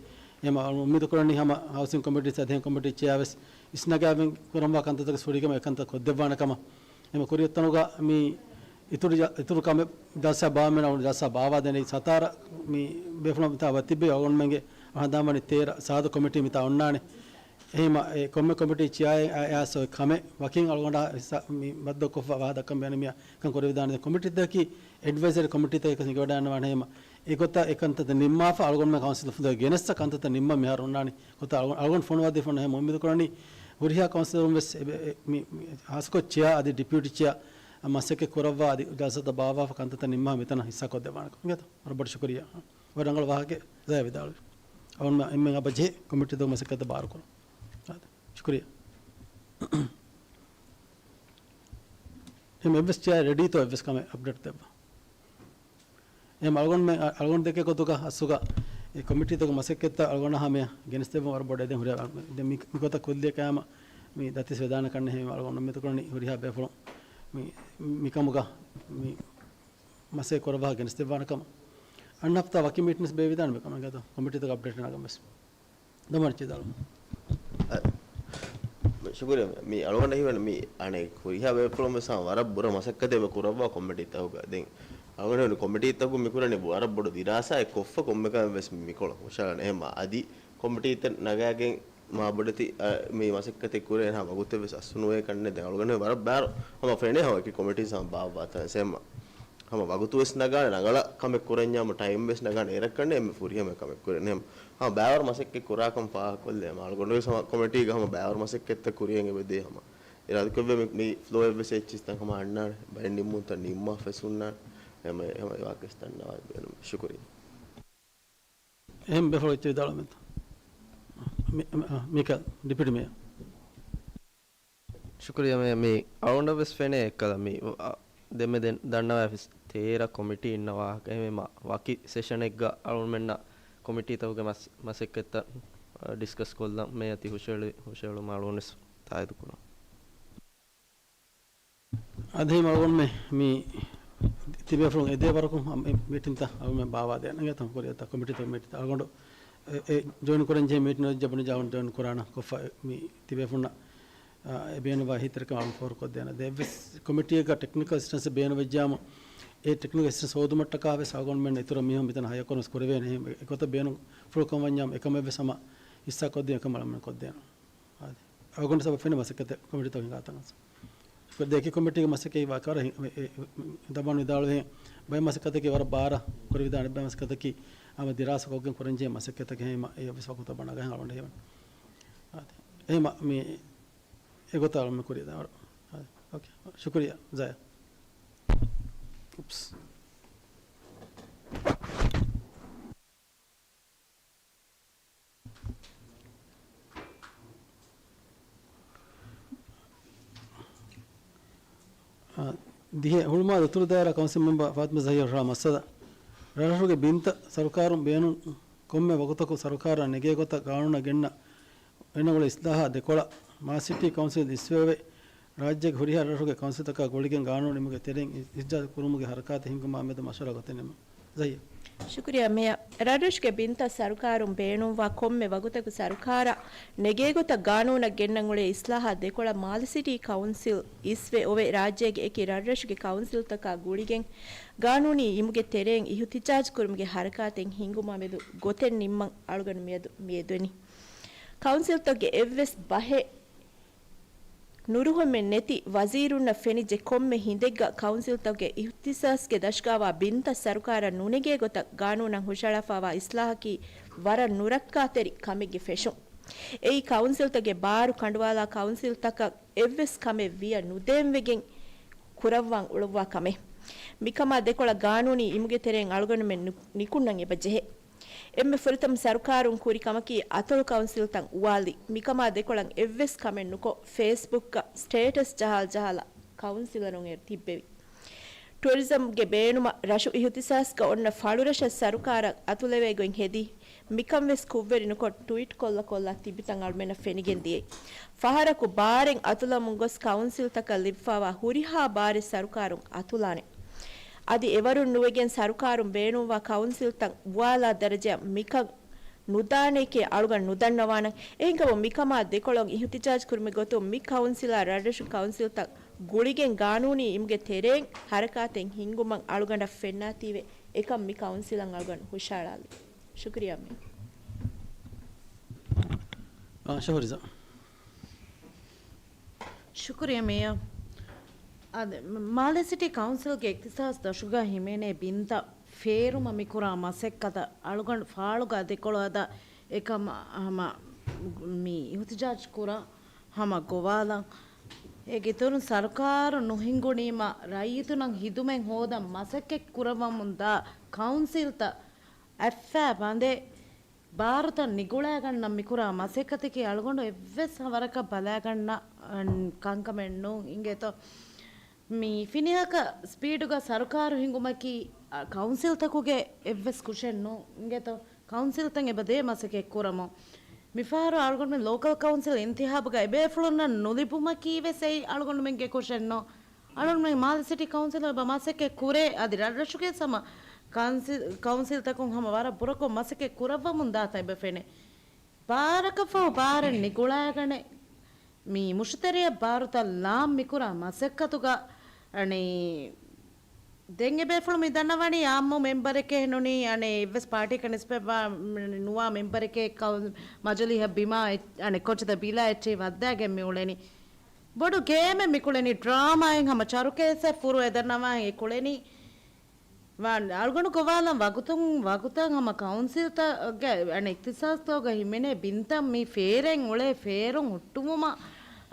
އެމަ އުއްމީދު ކުރަނީ ހަމަ ހައުސިން ކޮމިޓީ ސަދެހެން ކޮމިޓީ ޗެއާވެސް އިސްނަގާވެން ކުރަންވާ ކަންތައްތަކެއް ހުރީ ކަމަށް އެކަންތައް ކޮށްދެއްވާނެ ކަމަށް. އެމަ ކުރިއަށް އޮތްތަނުގަ މި އިތުރު ޖަ-، އިތުރު ކަމެއް ޖަލްސާ ބާވާދޭނެ ޖަލްސާ ބާވާދޭނެ ސަތާރަ މި ބޭފުޅުން މިތާ ވަތިއްބެ އަޅުގަނޑުމެންގެ ހަނދާންވަނީ ތޭރަ ސާދަ ކޮމިޓީ މިތާ އޮންނާނެ. އެހެމަ އެ ކޮންމެ ކޮމިޓީ ޗެއާއެއް އައިސް އޮތް ކަމެއް ވަކިން އަޅުގަނޑާ ހިއްސާ މި ބައްދަލުކޮށްފަ ވާހަ ދައްކަން ބޭނުމިއްޔާ ކަން ކުރެވިދާނެ. ކޮމިޓީތަކަކީ އެޑްވައިޒަރީ ކޮމިޓީތަކަކަށް އެނގިވަޑައިގަންނަވާނެ. އެހެމަ އެގޮތަށް އެކަންތައް ނިންމާފަ އަޅުގަނޑުމެން ކައުންސިލް ފުނދުގަ ގެނެއްސަ ކަންތައްތައް ނިންމަން މިހާރު އޮންނާނީ. ގޮތަށް އަޅުގަނޑު، އަޅުގަނޑު ފޮނުވާދީފަ އޮންނަ ހަމަ އުއްމީދު ކުރަނީ ހުރިހާ ކައުންސިލަރުން ވެސް އެ، އެ، މި، މި، ހާއްސަކޮށް ޗެއާ އަދި ޑިޕިއުޓީ ޗެއާ މަސައްކަތް ކުރައްވާ އަދި ޖަލްސާތައް ބާއްވާފަ ކަންތައްތައް ނިންމާ މިތަނަށް ހިއްސާ ކޮށްދެއްވާނެ. އިނގޭތޯ؟ ވަރަށް ބޮޑަށް ޝުކުރިއްޔާ. ވަރަށް ރަނގަޅު ވާހަކައެއް ޒަހީރާ ވިދާޅުވި. އަޅުގަނޑު އެންމެން އަބަ ޖެހޭ ކޮމިޓީތަކުގެ މަސައްކަތްތައް ބާރުކުރަން. ޝުކުރިއްޔާ. އެހެން އެއްވެސް ޗެއާއެއް ރެޑީތޯ އެއްވެސް ކަމެއް އަޕްޑޭޓް ދެއްވާ. އެހެން އަޅުގަނޑުމެން، އަ، އަޅުގަނޑު ދެކޭ ގޮތުގަ އަސްލުގަ އެ ކޮމިޓީތަކުގެ މަސައްކަތްތައް އަޅުގަނޑާ ހަމަޔަށް ގެނެސްދެއްވުން ވަރަށް ބޮޑަށް އެދެން ހުރި. ދެން މި، މިގޮތަށް ކުއްލިއަކަށް އައީމަ މި ދަތިސް ވެދާނެ ކަންނޭނގެ އަޅުގަނޑު އުއްމީދު ކުރަނީ ހުރިހާ ބޭފުޅުން މި، މިކަމުގަ މި މަސައްކަތް ކުރައްވާ ގެނެސްދެއްވާނެ ކަމަށް. އަންނަ ހަފްތާ ވަކި މީޓިންސް ބޭއްވިދާނެ މިކަމަށް އިނގޭތޯ؟ ކޮމިޓީތަކަށް އަޕްޑޭޓް ނަގަން ވެސް. ދަމާން ޗިދާލު. އަ، ޝުކުރިއްޔާ. މި އަޅުގަނޑަށް ހީވަނީ މި އަނެއް ހުރިހާ ބޭފުޅުން ވެސް ވަރަށް ބުރަ މަސައްކަތެއް ކުރައްވާ ކޮމިޓީތަކުގަ. ދެން އަޅުގަނޑު ކޮމިޓީތަކުން މި ކުރަނީ ވަރަށް ބޮޑު ދިރާސާއެއް ކޮށްފަ ކޮންމެ ކަމެއް ވެސް މިކޮޅަށް ހުށަހަޅަން. އެހެން އަދި ކޮމިޓީތައް ނަގާގެން މާބޮޑެތި، އަ، މި މަސައްކަތެއް ކުރޭ ހަމަ ވަގުތެއް ވެސް އަސްނުވޭ ކަންނެ. ދެން އަޅުގަނޑު ވަރަށް ބާރު ހަމަ ފެނޭ ހަމަ އެކި ކޮމިޓީސް ހަމަ ބާއްވާތާ ސެމް ހަމަ ވަގުތު ވެސް ނަގާނެ ރަނގަޅަށް ކަމެއް ކުރަންޏާ ހަމަ ޓައިމް ވެސް ނަގާނެ އޭރަށް ކަންނެ އެންމެ ފުރިހަމަ ކަމެއް ކުރަން. ހަމަ ބާވަރު މަސައްކަތް ކުރާކަން ފާހަގަކޮށްލޭ ހަމަ އަޅުގަނޑު ވެސް ހަމަ ކޮމިޓީގަ ހަމަ ބާވަރު މަސައްކަތްތައް ކުރިޔަށް އެބަދޭ ހަމަ އިރާދަކުރެއްވި މި، މި ފްލޯ އެއްވެސް އެއްޗިސްތަން ހަމަ އަންނާނެ. ބައެއް ނިންމުންތައް ނިންމާފަސް ހުންނާނެ. ހަމަ، ހަމަ އެ ވާހަކަ ވެސް ދަންނަވާ ދޭނަމޭ. ޝުކުރިއްޔާ. އެހެން ބޭފުޅެއް ވިދާޅުވަމެންތަ؟ މި-، މި-، މިކަ ޑިޕިއުޓީ މޭޔަރ. ޝުކުރިއްޔާ މޭޔަރ. މި އަޅުގަނޑަށް ވެސް ފެނޭ އެއްކަލަ މި، އަ، ދެންމެ ދެން ދަންނަވާފިސް ތޭރަ ކޮމިޓީ އިންނަ ވާހަކަ. އެހެންވީމަ ވަކި ސެޝަނެއްގަ އަޅުގަނޑުމެންނަށް ކޮމިޓީތަކުގެ މަސް-، މަސައްކަތްތައް، އަ، ޑިސްކަސް ކޮށްލަން މޭޔަ ތި ހުށަހެޅި-، ހުށަހެޅުމަށް އަޅުގަނޑުވެސް ތާއީދު ކުރަން. އަދި އަޅުގަނޑުމެ މި ތިބޭފުޅުން އެދޭ ވަރަކު މީޓިންތައް އަޅުގަނޑުމެ ބާވާދޭނަން އިނގޭތަ ކުރިއަށް ކޮމިޓީތައް މީޓިންތައް އަޅުގަނޑު އެ، އެ ޖޮއިން ކުރަން ޖެހޭ މީޓިން ޖަބުނި ޖަހަން ޖޮއިން ކުރާނަ ކޮށްފަ މި ތިބޭފުންނަށް، އާ، އެ ބޭނުންވާ އެހީތެރިކަމަށް އަޅުން ފޯރުކޮށްދޭނަ. ދެ އެއްވެސް ކޮމިޓީއެއްގަ ޓެކްނިކަލް އެސިސްޓެންސް ބޭނުންވެއްޖާމު، އެ ޓެކްނިކަލް އެސިސްޓެންސް ހޯދުމަށްޓަކާ ވެސް އަޅުގަނޑުމެން އިތުރަށް މީހުން މިތަނަށް ހަޔަރ ކޮންވެސް ކުރެވޭނެ. އެ ގޮތަށް ބޭނުންފުޅުކަމަށް ވަންޏާމު އެކަމެއްވެސް ހަމަ ހިއްސާކޮށްދީ އެކަމަށް އަޅުމެން ކޮށްދޭނަ. އާދެ. އަޅުގަނޑު ސަބަބު ފެނޭ މަސައްކަތެއް ކޮމިޓީތަކުން ހިނގާތަން އަސް. ދެއަކީ ކޮމިޓީގެ މަސައްކަތް ވާ ކަރަ ހި-، އެ، އެ، އެ، ދަބާން ވިދާޅުވިހެން ބައެއް މަސައްކަތަކީ ވަރަށް ބާރަށް ކުރެވިދާނެ ބައެއް މަސައްކަތަކީ ހަމަ ދިރާސާ ކޮށްގެން ކުރަންޖެހޭ މަސައްކަތަކެއް ހަމަ އެ އޮފީސް ވަގުތަށް ބަނާގަހެން އަޅުގަނޑު ހެވެން. އާދެ. އެހެމަ މި އެގޮތަށް އަޅުމެ ކުރިޔަ ދާވަރު. އާދެ. އޯކޭ. ޝުކުރިޔާ. ޒަޔާ. އުޕްސް. އާ، ދިހަ ހުޅުމާލު އުތުރު ދާއިރާ ކައުންސިލް މެމްބަރ ފާތިމަ ޒަހީރާ މައްސަލަ. ރަށްރަށުގެ ބިންތައް ސަރުކާރުން ބޭނުން ކޮންމެ ވަގުތަކު ސަރުކާރަށް ނެގޭ ގޮތަށް ގާނޫނަށް ގެންނަ ގެންނަން އުޅޭ އިސްލާހާ ދެކޮޅަށް މާލެ ސިޓީ ކައުންސިލް އިސްވެވެ، ރާއްޖޭގެ ހުރިހާ ރަށްރަށުގެ ކައުންސިލްތަކާ ގުޅިގެން ގާނޫނު ނިމުގެ ތެރެއިން އި-، އިހްތިޖާޖު ކުރުމުގެ ހަރަކާތެއް ހިންގުމާ މެދު މަޝްވަރާ ގޮތެއް ނިމުން. ޒަހީރް. ޝުކުރިއްޔާ މޭޔަރ. ރަށްރަށުގެ ބިންތައް ސަރުކާރުން ބޭނުންވާ ކޮންމެ ވަގުތަކު ސަރުކާރަށް ނެގޭގޮތަށް ގާނޫނަށް ގެންނަން އުޅޭ އިސްލާހާ ދެކޮޅަށް މާލެ ސިޓީ ކައުންސިލް އިސްވެ އޮވެ، ރާއްޖޭގެ އެކި ރަށްރަށުގެ ކައުންސިލްތަކާ ގުޅިގެން ގާނޫނީ އިމުގެ ތެރެއިން އިހުތިޖާޖު ކުރުމުގެ ހަރަކާތެއް ހިންގުމާ މެދު ގޮތެއް ނިންމަން އަޅުގަނޑު މިއަދު މިއެދުވެނީ. ކައުންސިލްތަކުގެ އެއްވެސް ބަހެއް ނުރުހުމެއް ނެތި ވަޒީރުންނަށް ފެނިއްޖެ ކޮންމެ ހިނދެއްގަ ކައުންސިލްތަކުގެ އިހުތިސާސްގެ ދަށުގާވާ ބިންތައް ސަރުކާރަށް ނުނެގޭ ގޮތަށް ގާނޫނަށް ހުށަހަޅާފައިވާ އިސްލާހަކީ ވަރަށް ނުރައްކާތެރި ކަމެއްގެ ފެށުން. އެއީ ކައުންސިލްތަކުގެ ބާރު ކަނޑުވާލާ ކައުންސިލްތަކަށް އެއްވެސް ކަމެއް ވިޔަ ނުދޭންވެގެން ކުރައްވާން އުޅުއްވާ ކަމެއް. މިކަމާ ދެކޮޅަށް ގާނޫނީ އިމުގެ ތެރެއިން އަޅުގަނޑުމެން ނު-، ނިކުންނަން އެބަ ޖެހޭ. އެންމެ ފުރަތަމަ ސަރުކާރުން ކުރި ކަމަކީ އަތޮޅު ކައުންސިލްތައް އުވާލި. މިކަމާ ދެކޮޅަށް އެއްވެސް ކަމެއް ނުކޮށް، ފޭސްބުކްގަ ސްޓޭޓަސް ޖަހާލަ ޖަހާލަ ކައުންސިލަރުން އެ ތިއްބެވި. ޓުއަރިޒަމްގެ ބޭނުމަށް ރަށު އިހުތިސާސްގަ އޮންނަ ފަޅުރަށަށް ސަރުކާރަށް އަތުލެވޭ ގޮތް ހެދީ، މިކަން ވެސް ކުށްވެރި ނުކޮށް ޓުވީޓް ކޮށްލަ ކޮށްލާ ތިބިތަން އަޅުމެންނަށް ފެނިގެން ދިޔައީ. ފަހަރަކު ބާރެއް އަތުލަމުން ގޮސް ކައުންސިލްތަކަށް ލިބިފައިވާ ހުރިހާ ބާރެއް ސަރުކާރުން އަތުލާނެ. އަދި އެވަރުން ނުވެގެން ސަރުކާރުން ބޭނުންވާ ކައުންސިލްތައް އުވާލާ ދަރަޖައަށް މިކަން ނުދާނެކޭ އަޅުގަނޑު ނުދަންނަވާނަން. އެހެންކަމުން މިކަމާ ދެކޮޅަށް އިހުތިޖާޖް ކުރުމުގެ ގޮތުން މި ކައުންސިލާ ރަށްރަށު ކައުންސިލްތައް ގުޅިގެން ގާނޫނީ އިމުގެ ތެރެއިން ހަރަކާތެއް ހިންގުމަށް އަޅުގަނޑަށް ފެންނާތީވެ، އެކަން މި ކައުންސިލަށް އަޅުގަނޑު ހުށަހަޅާލީ. ޝުކުރިއްޔާ މޭޔަރ. އާ، ޝަހުރިޒާ. ޝުކުރިއްޔާ މޭޔަރ. އާދެ، މާލެ ސިޓީ ކައުންސިލްގެ އިހްތިސާސް ދަށުގަ ހިމެނޭ ބިންތައް ފޭރުމަށް މިކުރާ މަސައްކަތަށް އަޅުގަނޑު ފާޅުގަ ދެކޮޅު އަދާ އެކަމަށް ހަމަ މި އިހުތިޖާޖް ކުރާ ހަމަ ގޮވާލަން. އޭގެ އިތުރުން ސަރުކާރު ނުހިންގުނީމަ ރައްޔިތުންނަށް ހިދުމަތް ހޯދަން މަސައްކަތް ކުރައްވަމުންދާ ކައުންސިލްތައް އަތްފައި ބަނދެ ބާރުތައް ނިގުޅައިގަންނަން މިކުރާ މަސައްކަތަކީ އަޅުގަނޑު އެއްވެސް ވަރަކަށް ބަލައިގަންނަ، އަން، ކަންކަމެއް ނޫން. އިނގޭތޯ؟ މި ފިނިހަކަ ސްޕީޑުގަ ސަރުކާރު ހިންގުމަކީ، އަ، ކައުންސިލްތަކުގެ އެއްވެސް ކުށެއް ނޫން. އިނގޭތޯ؟ ކައުންސިލްތައް އެބަ ދޭ މަސައްކަތް ކުރަމުން. މިފަހަރު އަޅުގަނޑުމެން ލޯކަލް ކައުންސިލް އިންތިހާބުގަ އެބޭފުޅުންނަށް ނުލިބުމަކީ ވެސް އެއީ އަޅުގަނޑުމެންގެ ކުށެއް ނޫން. އަޅުގަނޑުމެން މާލެ ސިޓީ ކައުންސިލް އެބަ މަސައްކަތް ކުރޭ، އަދި ރަށްރަށުގެ ހަމަ ކައުންސިލް، ކައުންސިލްތަކުން ހަމަ ވަރަށް ބުރަކޮށް މަސައްކަތް ކުރައްވަމުން ދާތަން އެބަ ފެނޭ. ބާރަކަށްފަހު ބާރެއް ނިގުޅާގަނެ، މި މުށިތެރެއަށް ބާރުތައް ލާން މިކުރާ މަސައްކަތުގަ، އަނެއް، ދެން އެބޭފުޅުން މި ދަންނަވަނީ އާއްމު މެމްބަރެކޭ ނޫނީ، އަނެއް އެއްވެސް ޕާޓީއަކަށް ނިސްބަތްވާ ނުވާ މެމްބަރެކޭ ކައު-، މަޖިލީހަށް ބިމާ އެއް-، އަނެއް ކޮންޗަތަ ބިލާ އެއްޗެހި ވައްދާގެން މި އުޅެނީ. ބޮޑު ގޭމެއް މި ކުޅެނީ، ޑްރާމާއެއް ހަމަ ޗަރުކޭސްއެއް ފުރުވެ ދަންނަވާ އެ ކުޅެނީ. ވާން އަޅުގަނޑު ގޮވާލަން ވަގުތުން ވަގުތަށް ހަމަ ކައުންސިލްތަކުގެ އަނެއް އިޚްތިސާސްތަކުގަ ހިމެނޭ ބިންތައް މި ފޭރެއް އުޅޭ ފޭރުން ހުއްޓުވުމަށް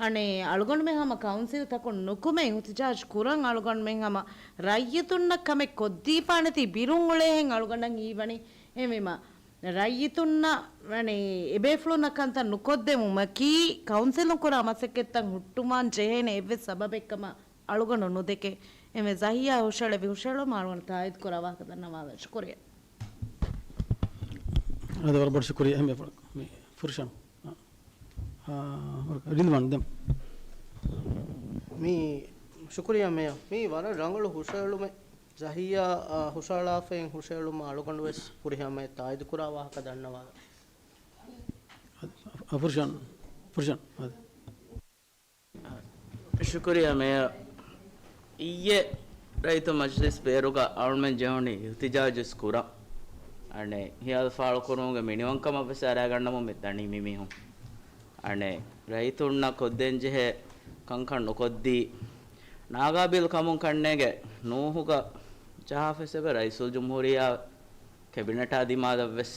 އަނެއް އަޅުގަނޑުމެން ހަމަ ކައުންސިލްތަކުން ނުކުމެ އިހުތިޖާޖް ކުރަން އަޅުގަނޑުމެން ހަމަ ރައްޔިތުންނަށް ކަމެއް ކޮށްދީފާނެތީ ބިރުން އުޅޭހެން އަޅުގަނޑަށް ހީވަނީ. އެހެންވީމަ ރައްޔިތުންނަށް ވަނީ އެބޭފުޅުންނަށް ކަންތައް ނުކޮށްދެމުމަކީ ކައުންސިލުން ކުރާ މަސައްކަތްތައް ހުއްޓުމާން ޖެހޭނެ އެއްވެސް ސަބަބެއްކަމަށް އަޅުގަނޑު ނުދެކޭ. އެންމެ ޒަހިއްޔާ ހުށަހެޅެވި ހުށަހެޅުމަށް އަޅުގަނޑު ތާއީދު ކުރާ ވާހަކަ ދަންނަވާލަން. ޝުކުރިއްޔާ. އާދެ، ވަރަށް ބޮޑަށް ޝުކުރިއްޔާ. އެންމެ ފުރ-، މި ފުރުޝަން. އާ، ރިލްވާން ދެން. މީ ޝުކުރިއްޔާ މޭޔަ. މީ ވަރަށް ރަނގަޅު ހުށަހެޅުމެއް. ޒަހިއްޔާ، އާ، ހުށަހަޅާފައި ހުށަހެޅުމަށް އަޅުގަނޑު ވެސް ފުރިހަމައަށް ތާއީދު ކުރާ ވާހަކަ ދަންނަވާލަން. އާ، ފުރުޝަން، ފުރުޝަން، އާދެ. ޝުކުރިއްޔާ މޭޔަ. އިއްޔެ ރައްޔިތު މަޖިލިސް ބޭރުގަ އަޅުމެން ޖެހުނީ އިހުތިޖާޖު ވެސް ކުރަން. އަނެއް ހިޔާލު ފާޅުކުރުމުގެ މިނިވަންކަމަށް ވެސް އަރައިގަންނަމުން މި ދަނީ މި މީހުން. އަނެއް ރައްޔިތުންނަށް ކޮށްދޭން ޖެހޭ ކަންކަން ނުކޮށްދީ، ނާގާބިލް ކަމުން ކަންނޭނގެ ނޫހުގަ ޖަހާފަސޭބެ ރައީސުލްޖުމްހޫރިއްޔާ ކެބިނެޓާ ދިމާލަށްވެސް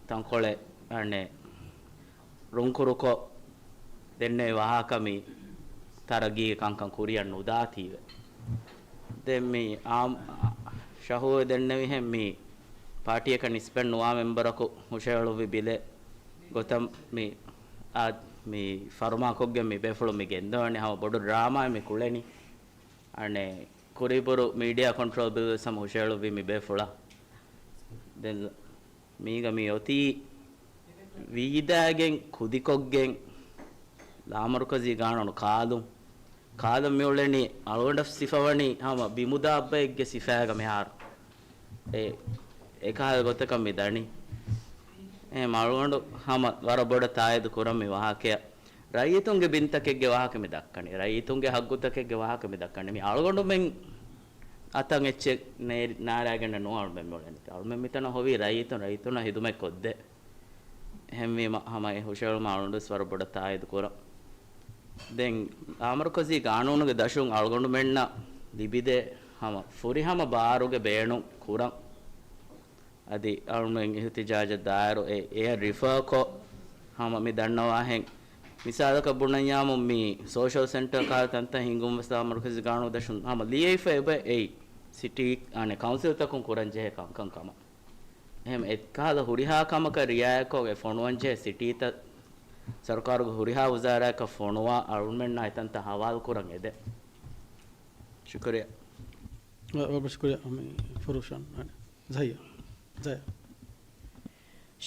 ތަންކޮޅެއް އަނެއް ރުންކުރުކޮށް ދެންނެވި ވާހަކަ މި ތަރައްގީގެ ކަންކަން ކުރިއަށް ނުދާތީވެ. ދެން މި އާ-، ޝަހޫރު ދެންނެވިހެން މި ޕާޓީއަކަށް ނިސްބަތް ނުވާ މެމްބަރަކު ހުށަހެޅުއްވި ބިލެއް ގޮތަށް މި އާ-، މި ފަރުމާކޮށްގެން މި ބޭފުޅުން މި ގެންދަވަނީ ހަމަ ބޮޑު ޑްރާމާއެއް މި ކުޅެނީ. އަނެއް ކުރީބުރު މީޑިއާ ކޮންޓްރޯލް ބިލް ވެސް ހަމަ ހުށަހެޅުއްވީ މި ބޭފުޅަށް. ދެން މީގަ މި އޮތީ ވީދާގެން ކުދިކޮށްގެން ލާމަރުކަޒީ ގާނޫނު ކާލުން، ކާލުން މި އުޅެނީ އަޅުގަނޑަށް ސިފަވަނީ ހަމަ ބިމުދާއްބައެއްގެ ސިފައިގަ މިހާރު. އެ، އެކަހަލަ ގޮތަކަށް މި ދަނީ. އެ އަޅުގަނޑު ހަމަ ވަރަށް ބޮޑަށް ތާއީދު ކުރަން މި ވާހަކަޔަށް. ރައްޔިތުންގެ ބިންތަކެއްގެ ވާހަކަ މި ދައްކަނީ. ރައްޔިތުންގެ ހައްގުތަކެއްގެ ވާހަކަ މި ދައްކަނީ. މި އަޅުގަނޑުމެން އަތަށް އެއްޗެއް ނޭ-، ނާރާގެން ނޫން އަޅުމެން މި އުޅެނީ. އަޅުމެން މިތަނަށް ހޮވީ ރައްޔިތުން، ރައްޔިތުންނަށް ހިދުމަތް ކޮށްދޭ. އެހެންވީމަ ހަމަ އެ ހުށަހެޅުމަށް އަޅުގަނޑުވެސް ވަރަށް ބޮޑަށް ތާއީދު ކުރަން. ދެން ލާމަރުކަޒީ ގާނޫނުގެ ދަށުން އަޅުގަނޑުމެންނަށް ލިބިދޭ ހަމަ ފުރިހަމަ ބާރުގެ ބޭނުން ކުރަން. އަދި އަޅުމެން އިހުތިޖާޖަށް ދާއިރު އެ އެއަށް ރިފާ ކޮށް ހަމަ މި ދަންނަވާހެން، މިސާލަކަށް ބުނަންޏާމު މި ސޯޝަލް ސެންޓަރ ކާލަ ތަންތަން ހިންގުން ވެސް ލާމަރުކަޒީ ގާނޫނު ދަށުން ހަމަ ލިޔެފަ އެބަ އެއީ ސިޓީ އަނެއް ކައުންސިލްތަކުން ކުރަން ޖެހޭ ކަންކަން ކަމަށް. އެހެން އެއްކަހަލަ ހުރިހާ ކަމަކަށް ރިއާޔަތްކޮށް އެ ފޮނުވަން ޖެހޭ ސިޓީތައް ސަރުކާރުގެ ހުރިހާ ވުޒާރާއަކަށް ފޮނުވާ އަޅުމެންނާ އެތަންތައް ހަވާލު ކުރަން އެދެ. ޝުކުރިއްޔާ. ވަ-، ވަރަށް ޝުކުރިއްޔާ، މި ފުރުޝަން. ޒަހިއްޔާ. ޒަހިއްޔާ.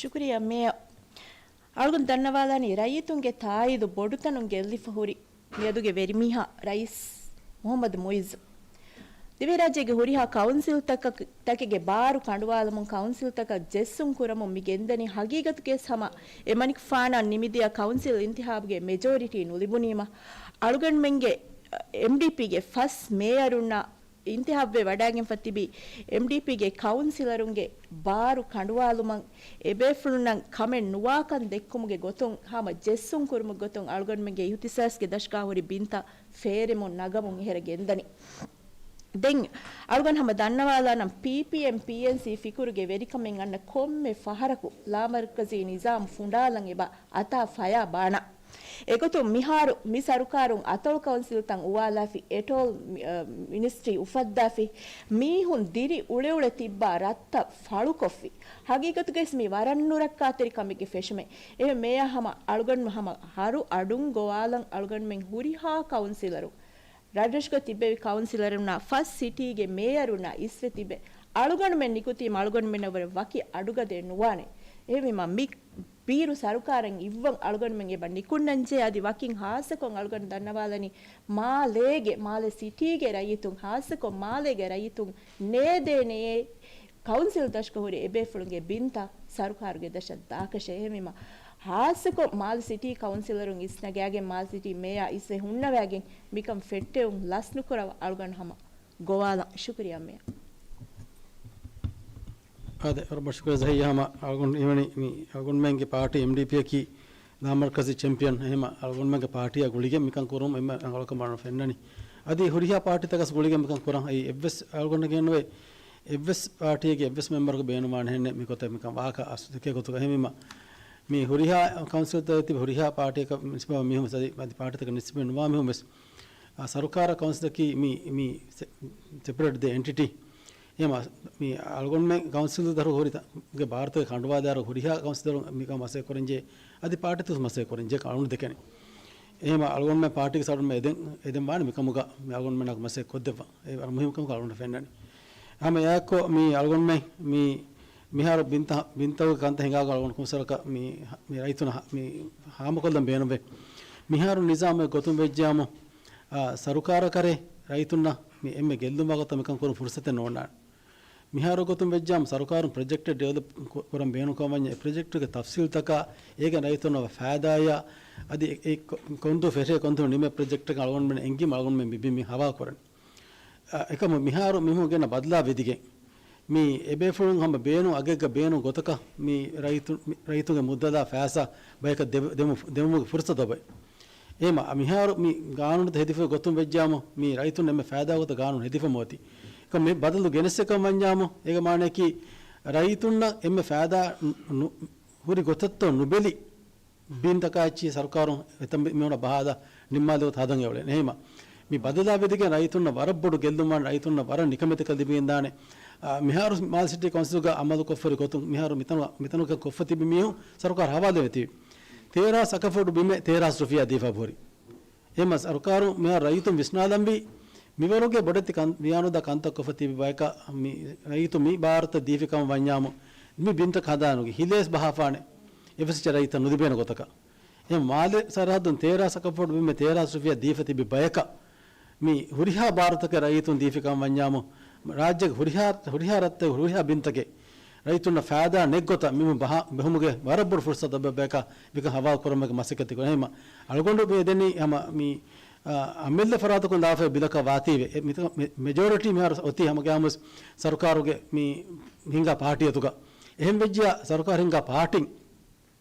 ޝުކުރިއްޔާ މޭޔަރ. އަޅުގަނޑު ދަންނަވާލާނީ ރައްޔިތުންގެ ތާއީދު ބޮޑުތަނުން ގެއްލިފަ ހުރި މިއަދުގެ ވެރިމީހާ ރައީސް މުހައްމަދު މުއިއްޒު. ދިވެހިރާއްޖޭގެ ހުރިހާ ކައުންސިލްތަކަކު-، ތަކެއްގެ ބާރު ކަނޑުވާލަމުން ކައުންސިލްތަކަށް ޖެއްސުން ކުރަމުން މި ގެންދަނީ ހަގީގަތުގައި ހަމަ އެމަނިކުފާނާ ނިމިދިޔަ ކައުންސިލް އިންތިހާބުގެ މެޖޯރިޓީ ނުލިބުނީމަ އަޅުގަނޑުމެންގެ އެމްޑީޕީގެ ފަސް މޭޔަރުންނާ އިންތިހާބުވެ ވަޑައިގެންފަ ތިބި އެމްޑީޕީގެ ކައުންސިލަރުންގެ ބާރު ކަނޑުވާލުމަށް އެބޭފުޅުންނަށް ކަމެއް ނުވާކަން ދެއްކުމުގެ ގޮތުން ހަމަ ޖެއްސުން ކުރުމުގެ ގޮތުން އަޅުގަނޑުމެންގެ އިހުތިސާސްގެ ދަށުގާ ހުރި ބިންތައް ފޭރެމުން ނަގަމުން އެހެރަ ގެންދަނީ. ދެން އަޅުގަނޑު ހަމަ ދަންނަވާލާނަން ޕީޕީއެމް ޕީއެންސީ ފިކުރުގެ ވެރިކަމެއް އަންނަ ކޮންމެ ފަހަރަކު ލާމަރުކަޒީ ނިޒާމް ފުނޑާލަން އެބަ އަތާ ފަޔާ ބާނަ. އެގޮތުން މިހާރު މި ސަރުކާރުން އަތޮޅު ކައުންސިލްތައް އުވާލާފި، އެޓޯލް މި-، އަ، މިނިސްޓްރީ އުފައްދާފި، މީހުން ދިރި އުޅެއުޅެ ތިއްބާ ރަށްތައް ފަޅުކޮށްފި. ހަގީގަތުގައި މި ވަރަށް ނުރައްކާތެރި ކަމެއްގެ ފެށުމެއް. އެހެން މޭޔާ ހަމަ އަޅުގަނޑު ހަމަ ހަރު އަޑުން ގޮވާލަން އަޅުގަނޑުމެން ހުރިހާ ކައުންސިލަރު ރަށްރަށުގަ ތިއްބެވި ކައުންސިލަރުންނާ ފަސް ސިޓީގެ މޭޔަރުންނާ އިސްވެ ތިބެ އަޅުގަނޑުމެން ނިކުތީމަ އަޅުގަނޑުމެންނަށް ވުރެ ވަކި އަޑުގަދައެއް ނުވާނެ. އެހެންވީމަ މި ބީރު ސަރުކާރަށް އިއްވަން އަޅުގަނޑުމެން އެބަ ނިކުންނަންޖެހޭ އަދި ވަކިން ހާއްސަކޮށް އަޅުގަނޑު ދަންނަވާލަނީ މާލޭގެ، މާލެ ސިޓީގެ ރައްޔިތުން ހާއްސަކޮށް މާލޭގެ ރައްޔިތުން ނޭދޭނެޔޭ ކައުންސިލް ދަށުގަ ހުރި އެބޭފުޅުންގެ ބިންތައް ސަރުކާރުގެ ދަށަށް ދާކަށެއް. އެހެންވީމަ ހާއްސަކޮށް މާލެ ސިޓީ ކައުންސިލަރުން އިސްނަގާގެން މާލެ ސިޓީ މޭޔާ އިސްވެ ހުންނަވާގެން މިކަން ފެއްޓެވުން ލަސްނުކުރަވަ އަޅުގަނޑު ހަމަ ގޮވާލަން. ޝުކުރިއްޔާ މޭޔަރ. އާދެ، ވަރަށް ބޮޑަށް ޝުކުރިއްޔާ ޒަހިޔާ. ހަމަ އަޅުގަނޑު ހީވަނީ މި އަޅުގަނޑުމެންގެ ޕާޓީ އެމްޑީޕީއަކީ ލާމަރުކަޒީ ޗެމްޕިއަން. އެހެމަ އަޅުގަނޑުމެންގެ ޕާޓީއާ ގުޅިގެން މިކަން ކުރުން އެންމެ ރަނގަޅުކަމަށް ފެންނަނީ. އަދި ހުރިހާ ޕާޓީތަކަސް ގުޅިގެން މިކަން ކުރަން އެއީ އެއްވެސް އަޅުގަނޑަކަށް ނުވޭ، އެއްވެސް ޕާޓީއެއްގެ އެއްވެސް މެމްބަރަކު ބޭނުންވާނެހެންނެއް މިގޮތަށް މިކަން ވާކަށް އަސްލު ދެކޭ ގޮތުގަ. އެހެންވީމަ މި ހުރިހާ ކައުންސިލްތައް ތިބި ހުރިހާ ޕާޓީއަކަށް ނިސްބަތް މީހުން ވެސް އަދި، އަދި ޕާޓީތަކަށް ނިސްބަތް ނުވާ މީހުން ވެސް، އާ، ސަރުކާރަށް ކައުންސިލަކީ މި، މި ސެ-، ސެޕަރޭޓް ދެ އެންޓިޓީ. އެހެމަ މި އަޅުގަނޑުމެން ކައުންސިލް ދަރު ހުރި ތަ-، ގެ ބާރުތަކެއް ކަނޑުވާލާއިރު ހުރިހާ ކައުންސިލަރުން މިކަން މަސައްކަތް ކުރަންޖެ، އަދި ޕާޓީތަކުން މަސައްކަތް ކުރަންޖެ ކަން އަޅުގަނޑު ދެކެނީ. އެހެމަ އަޅުގަނޑުމެން ޕާޓީގެ ސަރުން އެދެން، އެދެން ވާނެ މިކަމުގަ މި އަޅުގަނޑުމެންނާ މަސައްކަތް ކޮށްދެއްވާ. އެ ވަރަށް މުހިންމު ކަމަކަށް އަޅުގަނޑަށް ފެންނަނީ. ހަމަ އެއާއެއްކޮށް މި އަޅުގަނޑުމެން މި މިހާރު ބިންތަ-، ބިންތަކުގެ ކަންތައް ހިނގާގޮތް އަޅުގަނޑު ކައުންސިލަކަށް މި، މި ރައްޔިތުންނަށް މި ހާމަކޮށްލަން ބޭނުންވޭ. މިހާރު ނިޒާމެއް ގޮތުން ވެއްޖާމު، އާ، ސަރުކާރަށް ކަރޭ ރައްޔިތުންނަށް މި އެންމެ ގެއްލުންވާ ގޮތަށް މިކަން ކުރުން ފުރުސަތެއް ނޯންނާނެ. މިހާރު ގޮތުން ވެއްޖާމު ސަރުކާރުން ޕްރޮޖެކްޓެއް ޑިވެލޮޕް ކު-، ކުރަން ބޭނުންކަމަށް ވަންޏާ އެ ޕްރޮޖެކްޓުގެ ތަފްސީލްތަކާ އޭގެން ރައްޔިތުންނަށް ފައިދާއާ އަދި އެ، އެ ކޮ-، ކޮންދޫ ފެށޭ ކޮންދޫ ނިމޭ ޕްރޮޖެކްޓަކަށް އަޅުގަނޑުމެން އެންގީމަ އަޅުގަނޑުމެން މި ބިން މި ހަވާލު ކުރަނީ. އެކަމު މިހާރު މީހުން ގެންނަ ބަދަލާ ވެދިގެން، މި އެބޭފުޅުން ހަމަ ބޭނުން އަގެއްގަ ބޭނުން ގޮތަކަށް މި ރައްޔިތު-، މި ރައްޔިތުންގެ މުއްދަލާ ފައިސާ ބަޔަކަށް ދެ-، ދެމު-، ދެމުމުގެ ފުރުސަތު އޮތް. އެހެމަ މިހާރު މި ގާނޫނުތައް ހެދިފައި ގޮތުން ވެއްޖާމު، މި ރައްޔިތުން އެންމެ ފައިދާ ގޮތަށް ގާނޫނު ހެދިފަ މިއޮތީ. އެކަމު މި ބަދަލު ގެނެސް އެކަން ވަންޏާމު، އޭގެ މާނައަކީ ރައްޔިތުންނަށް އެންމެ ފައިދާ ނު-، ނު-، ހުރި ގޮތަށްތޯ ނުބެލި ބިންތަކާއެއްޗި ސަރުކާރުން އެތަން މި-، މިއޮންނަ ބަހާލާ ނިންމާލެވުނު ހަދަން އެއުޅޭ. އެހެމަ މި ބަދަލާ ވެދިގެން ރައްޔިތުންނަށް ވަރަށް ބޮޑު ގެއްލުމާ ރައްޔިތުންނަށް ވަރަށް ނިކަމެތިކަން ލިބިގެންދާނެ. އާ، މިހާރު މާލެ ސިޓީ ކައުންސިލްގަ އަމަލު ކޮށްފަ ހުރި ގޮތުން މިހާރު މިތަނު، މިތަނުގަ ކޮށްފަ ތިބި މީހުން ސަރުކާރަށް ހަވާލުވެ ތިބި. ތޭރަ ހާސް އަކަފޫޓު ބިމެއް ތޭރަ ހާސް ރުފިޔާ ދީފަ ހުރި. އެހެމަ ސަރުކާރު މިހާރު ރައްޔިތުން ވިސްނާލަންވީ، މިވަރުގެ ބޮޑެތި ކަން، ވިޔާނުދާ ކަންތައް ކޮށްފަ ތިބި ބަޔަކަށް މި ރައްޔިތު މި ބާރުތައް ދީފި ކަމަށް ވަންޏާމު، މި ބިންތައް ހަދާނުގެ ހިލޭސް ބަހާފާނެ އެއްވެސް ރައްޔިތަށް ނުލިބޭނެ ގޮތަކަށް. އެ މާލެ ސަރަހައްދުން ތޭރަ ސަކަފޯޑް ބިމެއް ތޭރަ ރުފިޔާ ދީފަ ތިބި ބަޔަކަށް މި ހުރިހާ ބާރުތަކެއް ރައްޔިތުން ދީފި ކަމަށް ވަންޏާމު، ރާއްޖޭގެ ހުރިހާ، ހުރިހާ ރަށްތަކެއް، ހުރިހާ ބިންތަކެއް ރައްޔިތުންނަށް ފައިދާ ނެތްގޮތަށް މި ބަހާ ބެހުމުގެ ވަރަށް ބޮޑު ފުރުސަތަކަށް ބަޔަކަށް މިކަން ހަވާލު ކުރުމުގެ މަސައްކަތް ކުރަން. އެހެންމަ އަޅުގަނޑު މި ދެނީ ހަމަ މި، އާ، އަމިއްލަ ފަރާތަކުން ލާފައި ބިލަކަށް ވާތީވެ، އެ މިތަ-، މެ-، މެޖޯރިޓީ މިހާރު އޮތީ ހަމަގައިމުވެސް ސަރުކާރުގެ މި ހިންގާ ޕާޓީއަތުގަ. އެހެން ވެއްޖިޔާ ސަރުކާރު ހިންގާ ޕާޓީން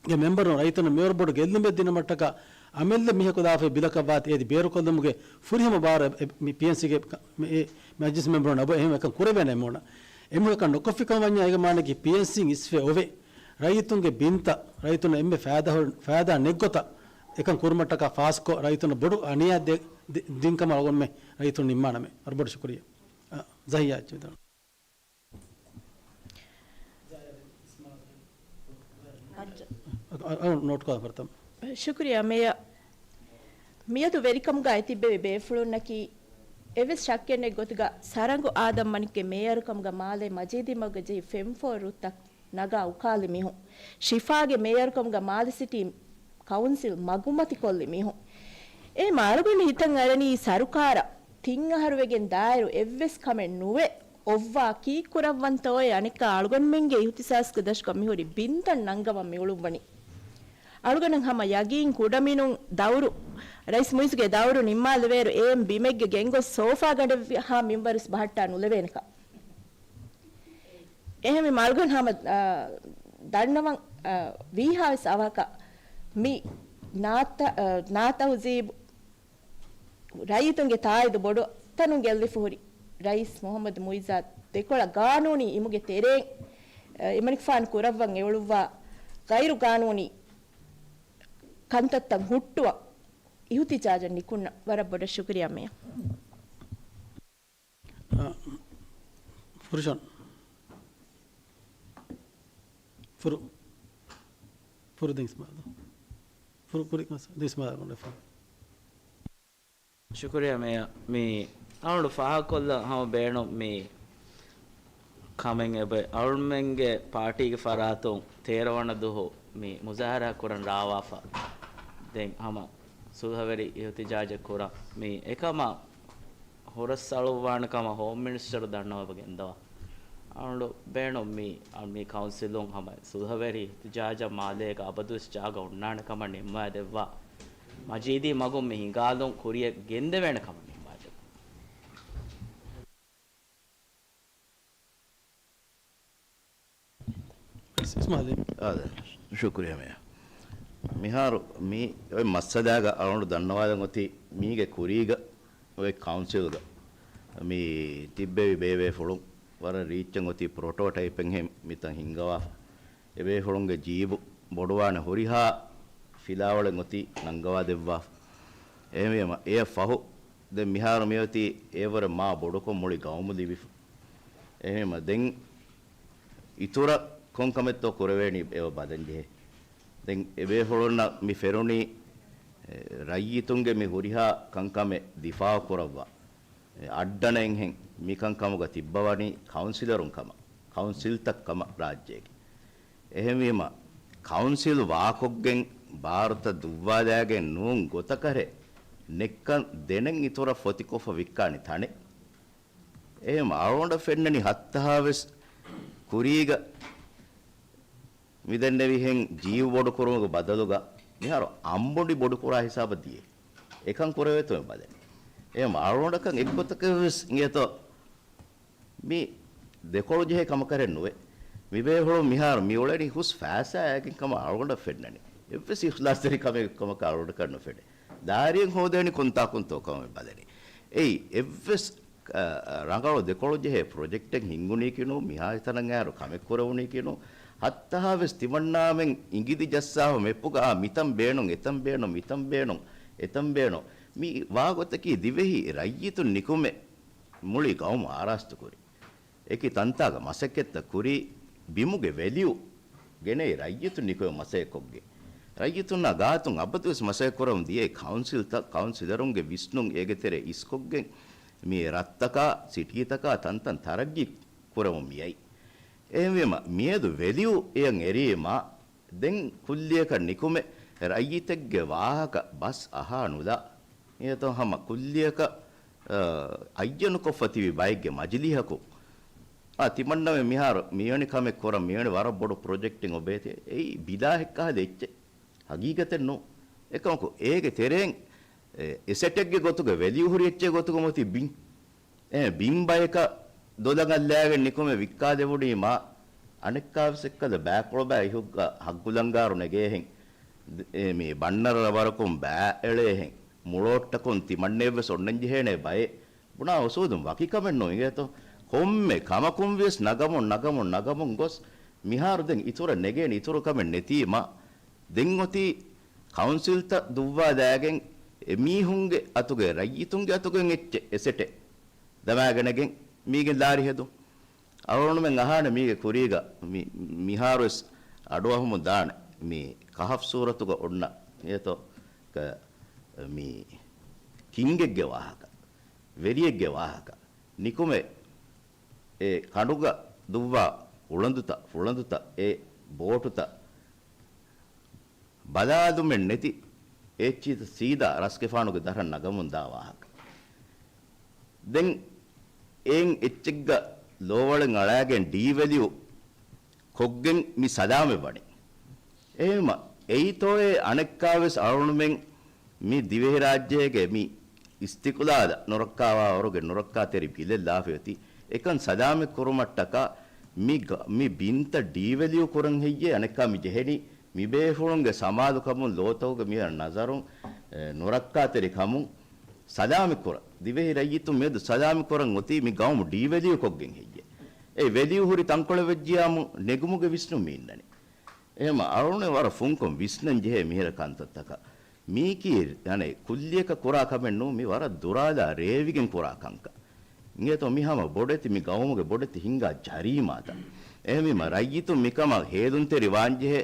ގެ މެމްބަރުން ރައްޔިތުންނަށް މިވަރު ބޮޑު ގެއްލުމެއް ދިނުމަށްޓަކާ އަމިއްލަ މީހަކު ލާފައި ބިލަކަށް ވާތީ އޭތި ބޭރުކޮށްލުމުގެ ފުރިހަމަ ބާރު އެ، މި ޕީއެންސީގެ މި، އެ، މި އަޖިސް މެމްބަރުން އަބަ އެހެން އެކަން ކުރެވޭނެ އެމޫނަ. އެމޫ އެކަން ނުކޮށްފިކަން ވަންޏާ އޭގެ މާނައަކީ ޕީއެންސީން އިސްވެ އޮވެ. ރައްޔިތުންގެ ބިންތައް، ރައްޔިތުންނަށް އެންމެ ފައިދާ ހު-، ފައިދާ ނެތްގޮތަށް އެކަން ކުރުމަށްޓަކާ ފާސްކޮށް، ރައްޔިތުންނަށް ބޮޑު އަނިޔާ ދެ-، ދި-، ދިން ކަމަށް އަޅުގަނޑުމެން ރައްޔިތުން ނިންމާނަމޭ. ވަރަށް ބޮޑު ޝުކުރިއްޔާ. އަ، ޒަހިޔާ އެއްޗެއް ވިދާޅު. އަ، އަ، ނޯޓް ކޮށް ފަރުތަމަ. ޝުކުރިއްޔާ މޭޔަރ. މިއަދު ވެރިކަމުގަ އެތިއްބެވި ބޭފުޅުންނަކީ އެއްވެސް ޝައްކެއް ނެތް ގޮތުގަ ސަރަނގު އާދަމް މަނިކްގެ މޭޔަރުކަމުގަ މާލޭ މަޖީދީމަގުގަ ޖެހި ފެންފޯރު ރުއްތައް ނަގާ އުކާލި މީހުން. ޝިފާގެ މޭޔަރުކަމުގަ މާލެ ސިޓީ ކައުންސިލް މަގުމަތިކޮށްލި މީހުން. އެހެންމަ އަޅުގަނޑު ހިތަށް އަރަނީ ސަރުކާރަށް ތިން އަހަރު ވެގެން ދާއިރު އެއްވެސް ކަމެއް ނުވެ އޮއްވާ ކީއްކުރައްވަންތޯއޭ އަނެއްކާ އަޅުގަނޑުމެންގެ އިހުތިސާސްގެ ދަށުގަ މިހުރި ބިންތައް ނަންގަވަން މިއުޅުއްވަނީ. އަޅުގަނޑަށް ހަމަ ޔަގީން ކުޑަމިނުން ދައުރު، ރައީސް މުއިއްޒުގެ ދައުރު ނިންމާލެވޭއިރު އޭން ބިމެއްގެ ގެންގޮސް ސޯފާ ގަނޑެއް ހާ މިންވަރުސް ބަހައްޓާ ނުލެވޭނެކަން. އެހެންވީމަ އަޅުގަނޑު ހަމަ، އާ، ދަންނަވަން، އާ، ވީހާވެސް އަވަހަކަށް މި ނާތަ-، އާ، ނާތަހުޒީބު ރައްޔިތުންގެ ތާއީދު ބޮޑު ތަނުން ގެއްލިފަ ހުރި ރައީސް މުހައްމަދު މުއިއްޒާ ދެކޮޅަށް ގާނޫނީ އިމުގެ ތެރެއިން، އެ، އެމަނިކުފާނު ކުރައްވަން އެއުޅުއްވާ ޣައިރު ގާނޫނީ ކަންތައްތައް ހުއްޓުވަން އިހުތިޖާޖަށް ނިކުންނަ. ވަރަށް ބޮޑަށް ޝުކުރިއްޔާ މޭޔަރ. އަ، ފުރުޝަން. ފުރު-، ފުރު ދިން ސްމާލު. ފުރު ކުރި ދިން ސްމާލު ގޮނޑެ ފުރު. ޝުކުރިއްޔާ މޭޔަރ. މި އަޅުގަނޑު ފާހަގަކޮށްލަން ހަމަ ބޭނުން މި ކަމެއް އެބަ އަޅުމެންގެ ޕާޓީގެ ފަރާތުން ތޭރަ ވަނަ ދުހު މި މުޒާހަރާ ކުރަން ރާވާފަ. ދެން ހަމަ ސުލްހަވެރި އިހުތިޖާޖެއް ކުރަން. މި އެކަމަށް ހުރަސްއަޅުއްވާނެ ކަމަށް ހޯމް މިނިސްޓަރު ދަންނަވައިގެންދަވާ. އަޅުގަނޑު ބޭނުން މި، މި ކައުންސިލުން ހަމަ ސުލްހަވެރި އިހުތިޖާޖަށް މާލޭގަ އަބަދުވެސް ޖާގަ އޮންނާނެ ކަމަށް ނިންމާދެއްވާ. މަޖީދީ މަގުން މި ހިނގާލުން ކުރިޔަށް ގެންދެވޭނެ ކަމަށް ނިންމާދެއްވާ. އިސްމާލީ. އާދެ، ޝުކުރިޔާ މޭޔަރ. މިހާރު މި އޮތް މައްސަލާގަ އަޅުގަނޑު ދަންނަވާލަން އޮތީ މީގެ ކުރީގަ އޮތް ކައުންސިލްގަ މި ތިއްބެވި ބޭބޭފުޅުން ވަރަށް ރީއްޗަށް އޮތީ ޕްރޮޓޯޓައިޕެއްހެން މިތަން ހިންގަވާފަ. އެބޭފުޅުންގެ ޖީބު ބޮޑުވާނެ ހުރިހާ ފިލާވަޅެއް އޮތީ ނަންގަވާ ދެއްވާފަ. އެހެންވީމަ އެޔަށް ފަހު ދެން މިހާރު މިއޮތީ އެވަރަށް މާ ބޮޑުކޮށް މުޅި ގައުމު ލިބިފަ. އެހެންވީމަ ދެން އިތުރަށް ކޮންކަމެއްތޯ ކުރެވޭނީ އެބަ ބަލަންޖެހޭ. ދެން އެބޭފުޅުންނަށް މި ފެރުނީ، އެ، ރައްޔިތުންގެ މި ހުރިހާ ކަންކަމެއް ދިފާއު ކުރައްވާ، އެ، އައްޑަނައެއްހެން މިކަންކަމުގަ ތިއްބަވަނީ ކައުންސިލަރުން ކަމަށް، ކައުންސިލްތައް ކަމަށް ރާއްޖޭގެ. އެހެންވީމަ، ކައުންސިލް ވާކޮށްގެން ބާރުތައް ދުއްވާލާގެން ނޫން ގޮތަކަށް ނެއްކަން ދެނެއް އިތުރަށް ފޮތިކޮށްފަ ވިއްކާނެ ތަނެއް. އެހެން އަޅުގަނޑަށް ފެންނަނީ ހައްތަހާވެސް ކުރީގަ މިދެންނެވިހެން ޖީބު ބޮޑުކުރުމުގެ ބަދަލުގަ މިހާރު އަނބުނޑި ބޮޑުކުރާ ހިސާބަށް ދިޔައީ. އެކަން ކުރެވޭތޯ މި ބަލަނީ. އެހެން އަޅުގަނޑަކަށް އެއްގޮތަކަށްވެސް އިނގޭތޯ މި ދެކޮޅު ޖެހޭ ކަމަކަށް ނުވޭ. މިބޭފުޅުން މިހާރު މި އުޅެނީ ހުސް ފައިސާއާގެން ކަމަށް އަޅުގަނޑަށް ފެންނަނީ. އެއްވެސް އިޚްލާޞްތެރި ކަމެއް ކަމަކަށް އަޅުގަނޑަކަށް ނުފެނޭ. ދާރިއެއް ހޯދޭނީ ކޮންތާކުންތޯ ކަމަށް ބަލަނީ. އެއީ އެއްވެސް، އަ، އަ، ރަނގަޅު ދެކޮޅު ޖެހޭ ޕްރޮޖެކްޓެއް ހިންގުނީކީ ނޫން، މިހާތަނަށް އައިރު ކަމެއް ކުރެވުނީކީ ނޫން. ހައްތަހާވެސް ތިމަންނާމެން އިނގިލި ޖައްސާފަ މެޕުގަ، އާ، މިތަން ބޭނުން، އެތަން ބޭނުން، މިތަން ބޭނުން، އެތަން ބޭނުން. މި ވާގޮތަކީ ދިވެހި ރައްޔިތުން ނިކުމެ މުޅި ގައުމު އާރާސްތުކުރި. އެކި ތަންތާގަ މަސައްކަތްތައް ކުރީ، ބިމުގެ ވެލިއު ގެނައި ރައްޔިތުން ނިކުމެ މަސައްކަތްކޮށްގެން. ރައްޔިތުންނާ ގާތުން އަބަދުވެސް މަސައްކަތް ކުރަމުން ދިޔައީ ކައުންސިލްތައް، ކައުންސިލަރުންގެ ވިސްނުން އޭގެ ތެރޭ އިސްކޮށްގެން މި ރަށްތަކާ، ސިޓީތަކާ ތަންތަން ތަރައްގީ ކުރަމުން މިއައީ. އެހެންވީމަ، މިއަދު ވެލިއު އެޔަށް އެރީމަ، ދެން ކުއްލިއަކަށް ނިކުމެ ރައްޔިތެއްގެ ވާހަކަ ބަސް އަހާ ނުލާ، އެތޯ ހަމަ ކުއްލިއަކަށް، އަ، އައްޔަނުކޮށްފަ ތިބި ބައެއްގެ މަޖިލީހަކު، އާ، ތިމަންނަމެން މިހާރު މިވެނި ކަމެއް ކުރަން، މިވެނި ވަރަށް ބޮޑު ޕްރޮޖެކްޓެއް އޮބޭތޭ، އެއީ ބިލާހެއްކަހަލަ އެއްޗެއް. ހަގީގަތެއް ނޫން. އެކަމަކު، އޭގެ ތެރެއިން، އެ، އެސެޓެއްގެ ގޮތުގަ ވެލިއު ހުރި އެއްޗެއް ގޮތުގަ މޮތި ބިން. އެ ބިން ބަޔަކަށް ދޮލަށް އައްލައިގެން ނިކުމެ ވިއްކާދެވުނީމާ، އަނެއްކާވެސް އެއްކަލަ ބައިކޮޅުބައި އިހުއްގަ ހައްގުލަންގާރު ނެގޭހެން، އެ މި ބަންނަރަ ރަވަރަކުން ބައި އެޅޭހެން، މުޅޯއްޓަކުން ތިމަންނެއްވެސް އޮންނަންޖެހޭނެ ބައެއް ބުނާ އުސޫލުން ވަކި ކަމެއް ނޫން އިނގޭތޯ. ކޮންމެ ކަމަކުން ވިޔަސް ނަގަމުން، ނަގަމުން، ނަގަމުން ގޮސް މިހާރު ދެން އިތުރަށް ނެގޭނެ އިތުރު ކަމެއް ނެތީމާ، ދެން އޮތީ ކައުންސިލްތައް ދުއްވާލާގެން އެމީހުންގެ އަތުގެ ރައްޔިތުންގެ އަތުގެން އެއްޗެއް އެސެޓެއް ދަމާގަނެގެން މީގެން ލާރި ހެދުން. އަޅުގަނޑުމެން އަހާނެ މީގެ ކުރީގަ މި-، މިހާރުވެސް އަޑުއަހަމުން ދާނެ މި ކަހަފް ސޫރަތުގަ އޮންނަ އިނގޭތޯ މި ކިންގެއްގެ ވާހަކަ، ވެރިއެއްގެ ވާހަކަ، ނިކުމެ އެ ކަނޑުގަ ދުއްވާ އުޅަނދުތައް، ފުޅަނދުތައް، އެ ބޯޓުތައް، ބަލާލުމެއް ނެތި އެއްޗިތައް ސީދާ ރަސްގެފާނުގެ ދަށަށް ނަގަމުން ދާ ވާހަކަ. ދެން އެއިން އެއްޗެއްގަ ލޯވަޅެއް އަޅާގެން ޑީވެލިއު ކޮށްގެން މި ސަލާމަތް ވަނީ. އެހެންވީމަ، އެއީތޯއޭ އަނެއްކާވެސް އަޅުގަނޑުމެން މި ދިވެހިރާއްޖޭގެ މި އިސްތިޤުލާލަށް ނުރައްކާވާވަރުގެ ނުރައްކާތެރި ބިލެއް ލާފައޮތީ. އެކަން ސަލާމަތް ކުރުމަށްޓަކާ މި ގަ-، މި ބިންތައް ޑީވެލިއު ކުރަން ހެއްޔޭ އަނެއްކާ މި ޖެހެނީ މިބޭފުޅުންގެ ސަމާލުކަމުން ލޯތަކުގެ މިހާރު ނަޒަރުން، އެ، ނުރައްކާތެރި ކަމުން ސަލާމަތް ކުރަން. ދިވެހި ރައްޔިތުން މިއަދު ސަލާމަތް ކުރަން އޮތީ މި ގައުމު ޑީވެލިއު ކޮށްގެން ހެއްޔޭ؟ އެ ވެލިއު ހުރި ތަންކޮޅެއް ވެއްޖިޔާމު ނެގުމުގެ ވިސްނުން މި އިންނަނީ. އެހެންމަ އަޅުގަނޑު ވަރަށް ފުންކޮށް ވިސްނަން ޖެހޭ މިހިރަ ކަންތައްތަކަށް. މީކީ އަނެއް ކުއްލިއަކަށް ކުރާ ކަމެއް ނޫން، މި ވަރަށް ދުރާލާ ރޭވިގެން ކުރާ ކަންކަން. އިނގޭތޯ މި ހަމަ ބޮޑެތި މި ގައުމުގެ ބޮޑެތި ހިންގާ ޖަރީމާތައް. އެހެންވީމަ ރައްޔިތުން މިކަމަށް ހޭލުންތެރި ވާންޖެހޭ،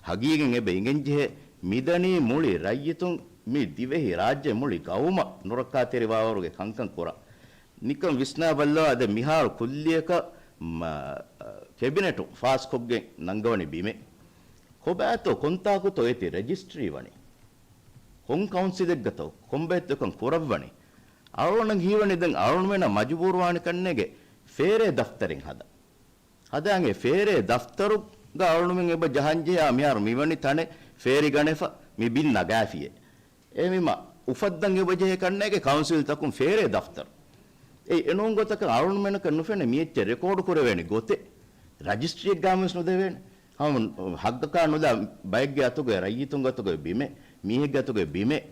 ހަގީގަތް އެބަ އިނގެންޖެހޭ، މިދަނީ މުޅި ރައްޔިތުން މި ދިވެހި ރާއްޖެ މުޅި ގައުމަށް ނުރައްކާތެރިވާވަރުގެ ކަންކަން ކުރާ. ނިކަން ވިސްނާބަލަ އަދި މިހާރު ކުއްލިއަކަށް މަ-، ކެބިނެޓު ފާސްކޮށްގެން ނަންގަވަނި ބިމެއް. ކޮބާތޯ ކޮންތާކުތޯ އޭތި ރަޖިސްޓްރީ ވަނީ؟ ކޮން ކައުންސިލެއްގަތޯ ކޮންބައެއްތޯ އެކަން ކުރައްވަނީ؟ އަޅުގަނޑަށް ހީވަނީ ދެން އަޅުގަނޑުމެންނަށް މަޖުބޫރުވާނެ ކަންނޭގެ ފޭރޭ ދަފްތަރެއް ހަދަން. ހަދާން އެ ފޭރޭ ދަފްތަރުގަ އަޅުގަނޑުމެން އެބަ ޖަހަންޖެހޭ މިހާރު މިވަނި ތަނެއް ފޭރިގަނެފަ މި ބިން ނަގާފިއޭ. އެހެންވީމަ އުފައްދަން އެބަޖެހޭ ކަންނޭގެ ކައުންސިލްތަކުން ފޭރޭ ދަފްތަރު. އެއީ އެނޫން ގޮތަކަށް އަޅުގަނޑުމެންނަކަށް ނުފެނޭ މި އެއްޗެއް ރެކޯޑު ކުރެވޭނެ ގޮތެއް. ރަޖިސްޓްރީއެއްގައިމުވެސް ނުދެވޭނެ. ހައްގަކާ ނުލާ ބައެއްގެ އަތުގައި ރައްޔިތުންގެ އަތުގައި ބިމެއް، މީހެއްގެ އަތުގައި ބިމެއް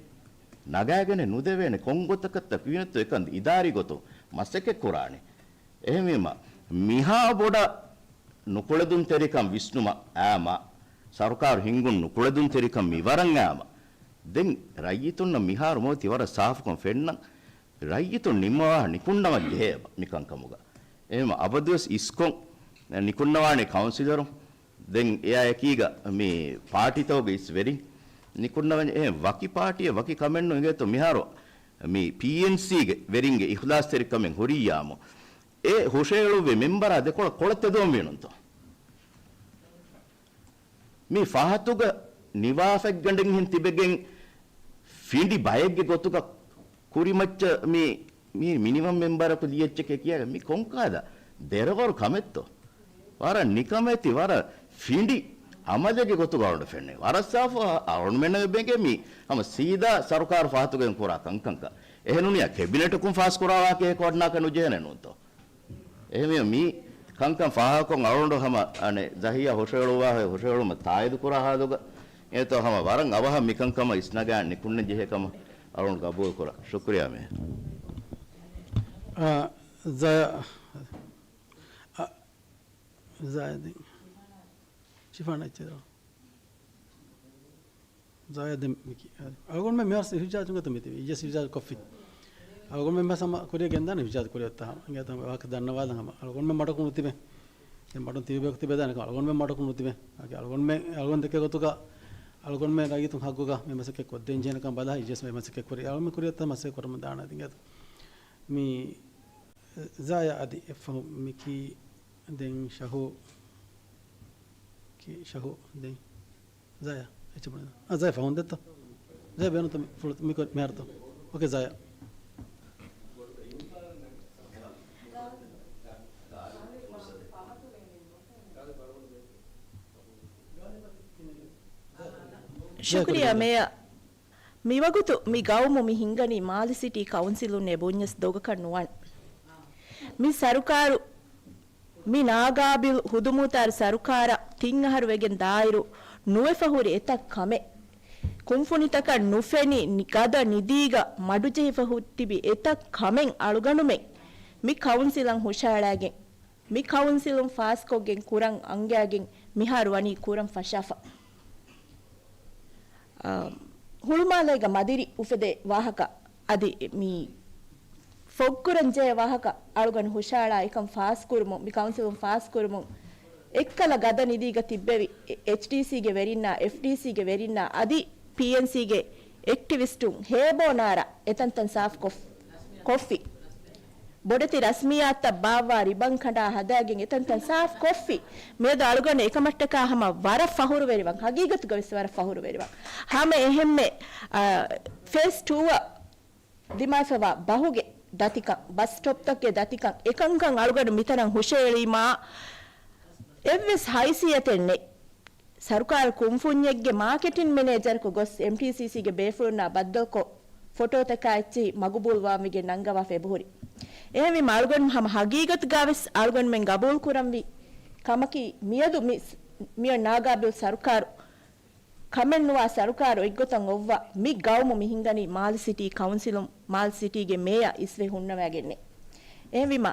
ނަގާގެނެއް ނުދެވޭނެ. ކޮން ގޮތަކަށްތަ ކިހިނެއްތޯ އެކަން އިދާރީ ގޮތުން މަސައްކަތް ކުރާނެ. އެހެންވީމަ، މިހާ ބޮޑަށް ނުކުޅެދުންތެރިކަން ވިސްނުމަށް އާމަ، ސަރުކާރު ހިންގުން ނުކުޅެދުންތެރިކަން މިވަރަށް އާމަ، ދެން ރައްޔިތުންނަށް މިހާރު މިއޮތީ ވަރަށް ސާފުކޮށް ފެންނަން. ރައްޔިތުން ނިންމަވާ ނިކުންނަވަން ޖެހޭ މިކަންކަމުގަ. އެހެން އަބަދުވެސް އިސްކޮށް ނިކުންނަވާނެ ކައުންސިލަރުން. ދެން އެއާ އެކީގަ މި ޕާޓީތަކުގެ އިސް ވެރިން ނިކުންނަވަން. އެހެން ވަކި ޕާޓީއެއް ވަކި ކަމެއް ނޫން. އިނގޭތޯ މިހާރު މި ޕީއެންސީގެ ވެރިންގެ އިޚްލާޞްތެރިކަމެއް ހުރިއްޔާމު، އެ ހުށައެޅުއްވި މެމްބަރާ ދެކޮޅަށް ކޮޅަށް ތެދުވަން ވީނުންތޯ؟ މި ފަހަތުގަ ނިވާފަތްގަނޑެއްހެން ތިބެގެން ފިނޑި ބައެއްގެ ގޮތުގަ ކުރިމައްޗަށް މި، މި މިނިވަން މެމްބަރަކު ލިޔެއްޗެކޭ ކިޔާ މި ކޮންކާލަ ދެރަވަރު ކަމެއްތޯ؟ ވަރަށް ނިކަމެތި، ވަރަށް ފިނޑި އަމަލެއްގެ ގޮތުގަ އަޅުގަނޑު ފެންނަނީ. ވަރަށް ސާފު އަޅުގަނޑުމެންނަށް އެބަ އެނގޭ މި ހަމަ ސީދާ ސަރުކާރު ފަހަތުގައި ކުރާ ކަންކަންކަން. އެހެންނޫނިއްޔާ ކެބިނެޓަކުން ފާސްކުރާ ވާހަކަ ކޯޑްނާކަށް ނުޖެހޭނެ ނޫންތޯ؟ އެހެންވީމަ މި ކަންކަން ފާހަގަކޮށް އަޅުގަނޑު ހަމަ އަނެއް ޒަހިޔާ ހުށަހެޅުއްވާ ހުށަހެޅުމަށް ތާއީދު ކުރާ ހާލުގަ އެތޯ ހަމަ ވަރަށް އަވަހަށް މިކަންކަމަށް އިސްނަގާ ނިކުންނަން ޖެހޭ ކަމަށް އަޅުގަނޑު ގަބޫލު ކުރަން. ޝުކުރިއްޔާ މޭ. އާ، ޒަޔާ، އާ، ޒަޔާ ދެން. ޝިފާން އެއްޗެއް ދޯ. ޒާޔާ ދެން މިކި-، އަޅުގަނޑުމެން މިހާރު އިހުޖާޖު ގޮތަށް މިތިބީ. އިޖަސް އިހުޖާޖު ކޮށްފި. އަޅުގަނޑުމެން މަސް ހަމަ ކުރިއަށް ގެންދާނެ އިހުޖާޖު ކުރިއަށްތާ ހަމަ. އިނގޭތޯ ވާހަކަ ދަންނަވާލަން ހަމަ. އަޅުގަނޑުމެން މަޑުކޮށް ނުތިބޭ. ދެން މަޑުން ތިބި ބަޔަކު ތިބެދާނެ ކަމަށް. އަޅުގަނޑުމެން މަޑުކޮށް ނުތިބޭ. އަގެ އަޅުގަނޑުމެން، އަޅުގަނޑު ދެކޭ ގޮތުގަ އަޅުގަނޑުމެން ރައްޔިތުން ހައްގުގަ މި މަސައްކަތް ކޮށްދޭން ޖެހޭނެ ކަމަށް ބަލާ އިޖަސް މި މަސައްކަތް ކުރި. އަޅުގަނޑުމެން ކުރިއަށްތާ މަސައްކަތް ކުރަމުން ދާނެ. އިނގޭތޯ މި ޒާޔާ އަދި އެއްފަހު މިކީ ދެން ޝަހޫ، ކީ ޝަހޫ ދެން ޒާޔާ. އެއްޗެއް ބުނެދާ. އާ، ޒާޔާ ފަހުން ދެއްތޯ؟ ޒާޔާ ބޭނުންތޯ މި ފުޅު-، މި ކޮ-، މިހާރުތޯ؟ އޯކޭ، ޒާޔާ. ޝުކުރިއްޔާ މޭޔަރ. މިވަގުތު މި ގައުމު މި ހިންގަނީ މާލެ ސިޓީ ކައުންސިލުންނޭ ބުންޏަސް ދޮގަކަށް ނުވާން. މި ސަރުކާރު، މި ނާގާބިލް ހުދުމޫތާރު ސަރުކާރަށް ތިން އަހަރު ވެގެން ދާއިރު ނުވެފަ ހުރި އެތައް ކަމެއް، ކުންފުނިތަކަށް ނުފެނި ނި-، ގަދަ ނިދީގަ މަޑުޖެހިފަ ހު-، ތިބި އެތައް ކަމެއް އަޅުގަނޑުމެން މި ކައުންސިލަށް ހުށައަޅާގެން، މި ކައުންސިލުން ފާސްކޮށްގެން ކުރަން އަންގައިގެން މިހާރު ވަނީ ކުރަން ފަށާފަ. އާ، ހުޅުމާލޭގަ މަދިރި އުފެދޭ ވާހަކަ އަދި މި ފޮގްކުރަން ޖެހޭ ވާހަކަ އަޅުގަނޑު ހުށައަޅާ އެކަން ފާސްކުރުމުން، މި ކައުންސިލުން ފާސްކުރުމުން އެއްކަލަ ގަދަ ނިދީގަ ތިއްބެވި އެ-، އެޗްޑީސީގެ ވެރިންނާ، އެފްޑީސީގެ ވެރިންނާ އަދި ޕީއެންސީގެ އެކްޓިވިސްޓުން ހޭބޯ ނާރާ އެތަންތަން ސާފް ކޮށް-، ކޮށްފި. ބޮޑެތި ރަސްމިއްޔާތްތައް ބާއްވާ ރިބަން ކަނޑާ ހަދާގެން އެތަންތަން ސާފް ކޮށްފި. މިއަދު އަޅުގަނޑު އެކަމަށްޓަކާ ހަމަ ވަރަށް ފަހުރުވެރިވަން. ހަގީގަތުގަ ވެސް ވަރަށް ފަހުރުވެރިވަން. ހަމަ އެހެންމެ، އާ، ފޭސް ޓޫއަށް ދިމާވެފަވާ ބަހުގެ ދަތިކަން، ބަސް ސްޓޮޕްތަކުގެ ދަތިކަން، އެކަންކަން އަޅުގަނޑު މިތަނަށް ހުށައެޅީމާ އެއްވެސް ހައިސިއްޔަތެއް ނެތް. ސަރުކާރު ކުންފުންޏެއްގެ މާކެޓިން މެނޭޖަރަކު ގޮސް އެމްޓީސީސީގެ ބޭފުޅުންނާ ބައްދަލުކޮށް، ފޮޓޯތަކާ އެއްޗިހި މަގުބޫލްވާންވެގެން ނަންގަވާފަ އެބަހުރި. އެހެންވީމަ އަޅުގަނޑު ހަމަ ހަގީގަތުގަވެސް އަޅުގަނޑުމެން ގަބޫލު ކުރަންވީ ކަމަކީ، މިއަދު މި، މިއޮތް ނާގާބިލް ސަރުކާރު ކަމެއްނުވާ ސަރުކާރު އޮތްގޮތަށް އޮއްވާ މި ގައުމު މި ހިންގަނީ މާލެ ސިޓީ ކައުންސިލުން، މާލެ ސިޓީގެ މޭޔަ އިސްވެ ހުންނަވައިގެންނޭ. އެހެންވީމަ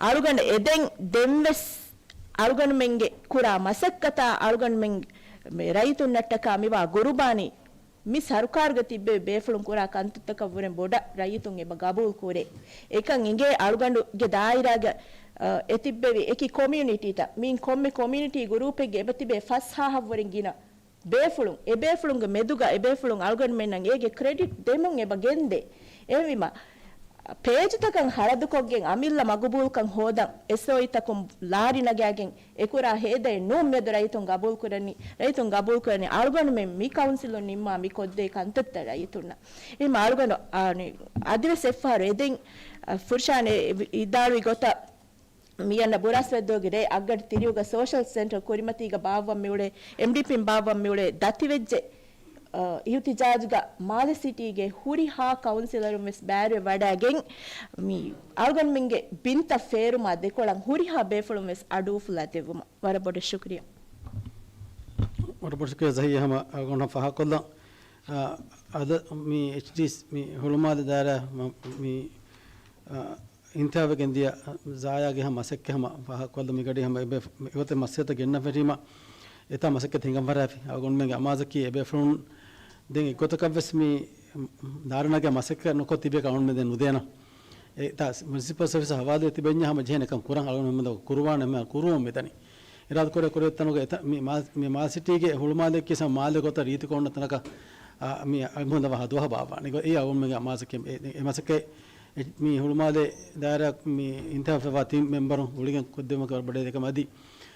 އަޅުގަނޑު އެދެން ދެންވެސް އަޅުގަނޑުމެންގެ ކުރާ މަސައްކަތާ އަޅުގަނޑުމެން މި ރައްޔިތުންނަށްޓަކާ މިވާ ގުރުބާނީ މި ސަރުކާރުގަ ތިއްބެވި ބޭފުޅުން ކުރާ ކަންތައްތަކަށްވުރެން ބޮޑަށް ރައްޔިތުން އެބަ ގަބޫލު ކުރޭ. އެކަން އިނގޭ އަޅުގަނޑުގެ ދާއިރާގަ، އަ، އެ ތިއްބެވި އެކި ކޮމިއުނިޓީތައް، މިއިން ކޮންމެ ކޮމިއުނިޓީ ގުރޫޕެއްގެ އެބަ ތިބޭ ފަސްހާހަށްވުރެން ގިނަ ބޭފުޅުން، އެ ބޭފުޅުންގެ މެދުގަ އެ ބޭފުޅުން އަޅުގަނޑުމެންނަށް އޭގެ ކްރެޑިޓް ދެމުން އެބަ ގެންދޭ. އެހެންވީމަ، ޕޭޖުތަކަށް ހަރަދުކޮށްގެން އަމިއްލަ މަގުބޫލްކަން ހޯދަން، އެސްއޯއީތަކުން ލާރި ނަގާގެން އެކުރާ ހޭދައެއް ނޫން މިއަދު ރައްޔިތުން ގަބޫލުކުރަނީ، ރައްޔިތުން ގަބޫލުކުރަނީ އަޅުގަނޑުމެން މި ކައުންސިލުން ނިންމާ މި ކޮށްދޭ ކަންތައްތައް ރައްޔިތުންނަށް. އެހެން އަޅުގަނޑު، އާ، ނި-، އަދިވެސް އެއްފަހަރު އެދެން، އަ، ފުރްޝާން އެ ވިދާޅުވި ގޮތަށް، މިއަންނަ ބުރާސްވެއްދުވަހުގެ ރޭ އަށްގަޑި ތިރީހުގަ ސޯޝަލް ސެންޓަރ ކުރިމަތީގަ ބާއްވަން މިއުޅޭ، އެމްޑީޕީން ބާއްވަން މިއުޅޭ ދަތިވެއްޖެ، އަ، އިހުތިޖާޖުގަ މާލެ ސިޓީގެ ހުރިހާ ކައުންސިލަރުން ވެސް ބައިވެވަޑައިގެން، މި އަޅުގަނޑުމެންގެ ބިންތައް ފޭރުމާ ދެކޮޅަށް ހުރިހާ ބޭފުޅުން ވެސް އަޑުއުފުލާ ދެއްވުމަށް ވަރަށް ބޮޑަށް ޝުކުރިއްޔާ. ވަރަށް ބޮޑު ޝުކުރިއްޔާ ޒަހީ ހަމަ އަޅުގަނޑު ފާހަގަކޮށްލަން. އާ، އަދަ މި އެޗްޑީސީ މި ހުޅުމާލެ ދާއިރާ މަ-، މި، އާ، އިންތިހާބެއް ގެންދިޔަ ޒާޔާގެ ހަމަ މަސައްކަތް ހަމަ ފާހަގަކޮށްލަން މިގަޑީ ހަމަ އެބޭ އެގޮތެއް މަސައްކަތް ގެންނަ ފެށީމަ އެތާ މަސައްކަތް ހިނގަން ފަރާފި. އަޅުގަނޑުމެންގެ އަމާޒަކީ އެބޭފުޅުން ދެން އެއްގޮތަކަށްވެސް މި ދާއިރާގެ މަސައްކަތް ނުކޮށް ތިބޭކަށް އަޅުގަނޑުމެން ދެން ނުދޭނަން. އެ ތާ މުނިސިޕަލް ސަރވިސް ހަވާލުވެ ތިބެންޏާ ހަމަ ޖެހޭނެ ކަން ކުރަން އަޅުގަނޑުމެން ކުރުވާނެ ހަމަ ކުރުވަމުން މިދަނީ. އިރާދަކުރޭ ކުރިއަށް ތަނުގަ އެތަ-، މި މާ-، މި މާލެ ސިޓީގެ ހުޅުމާލެއް ކިސަ މާލެ ގޮތަށް ރީތި ކޮންނަ ތަނަކަށް، އާ، މި އެމީހުން ދަވާ ހަދުވަހަ ބާއްވާނެ. އެ އަޅުގަނޑުމެންގެ އަމާޒަކީ އެ، އެ މަސައްކަތް އެ، މި ހުޅުމާލެ ދާއިރާ މި އިންތިހާބުވެފައިވާ ތިން މެމްބަރުން ގުޅިގެން ކޮށްދެވުމަކީ ވަރަށް ބޮޑޭ ދެކެމެއް. އަދި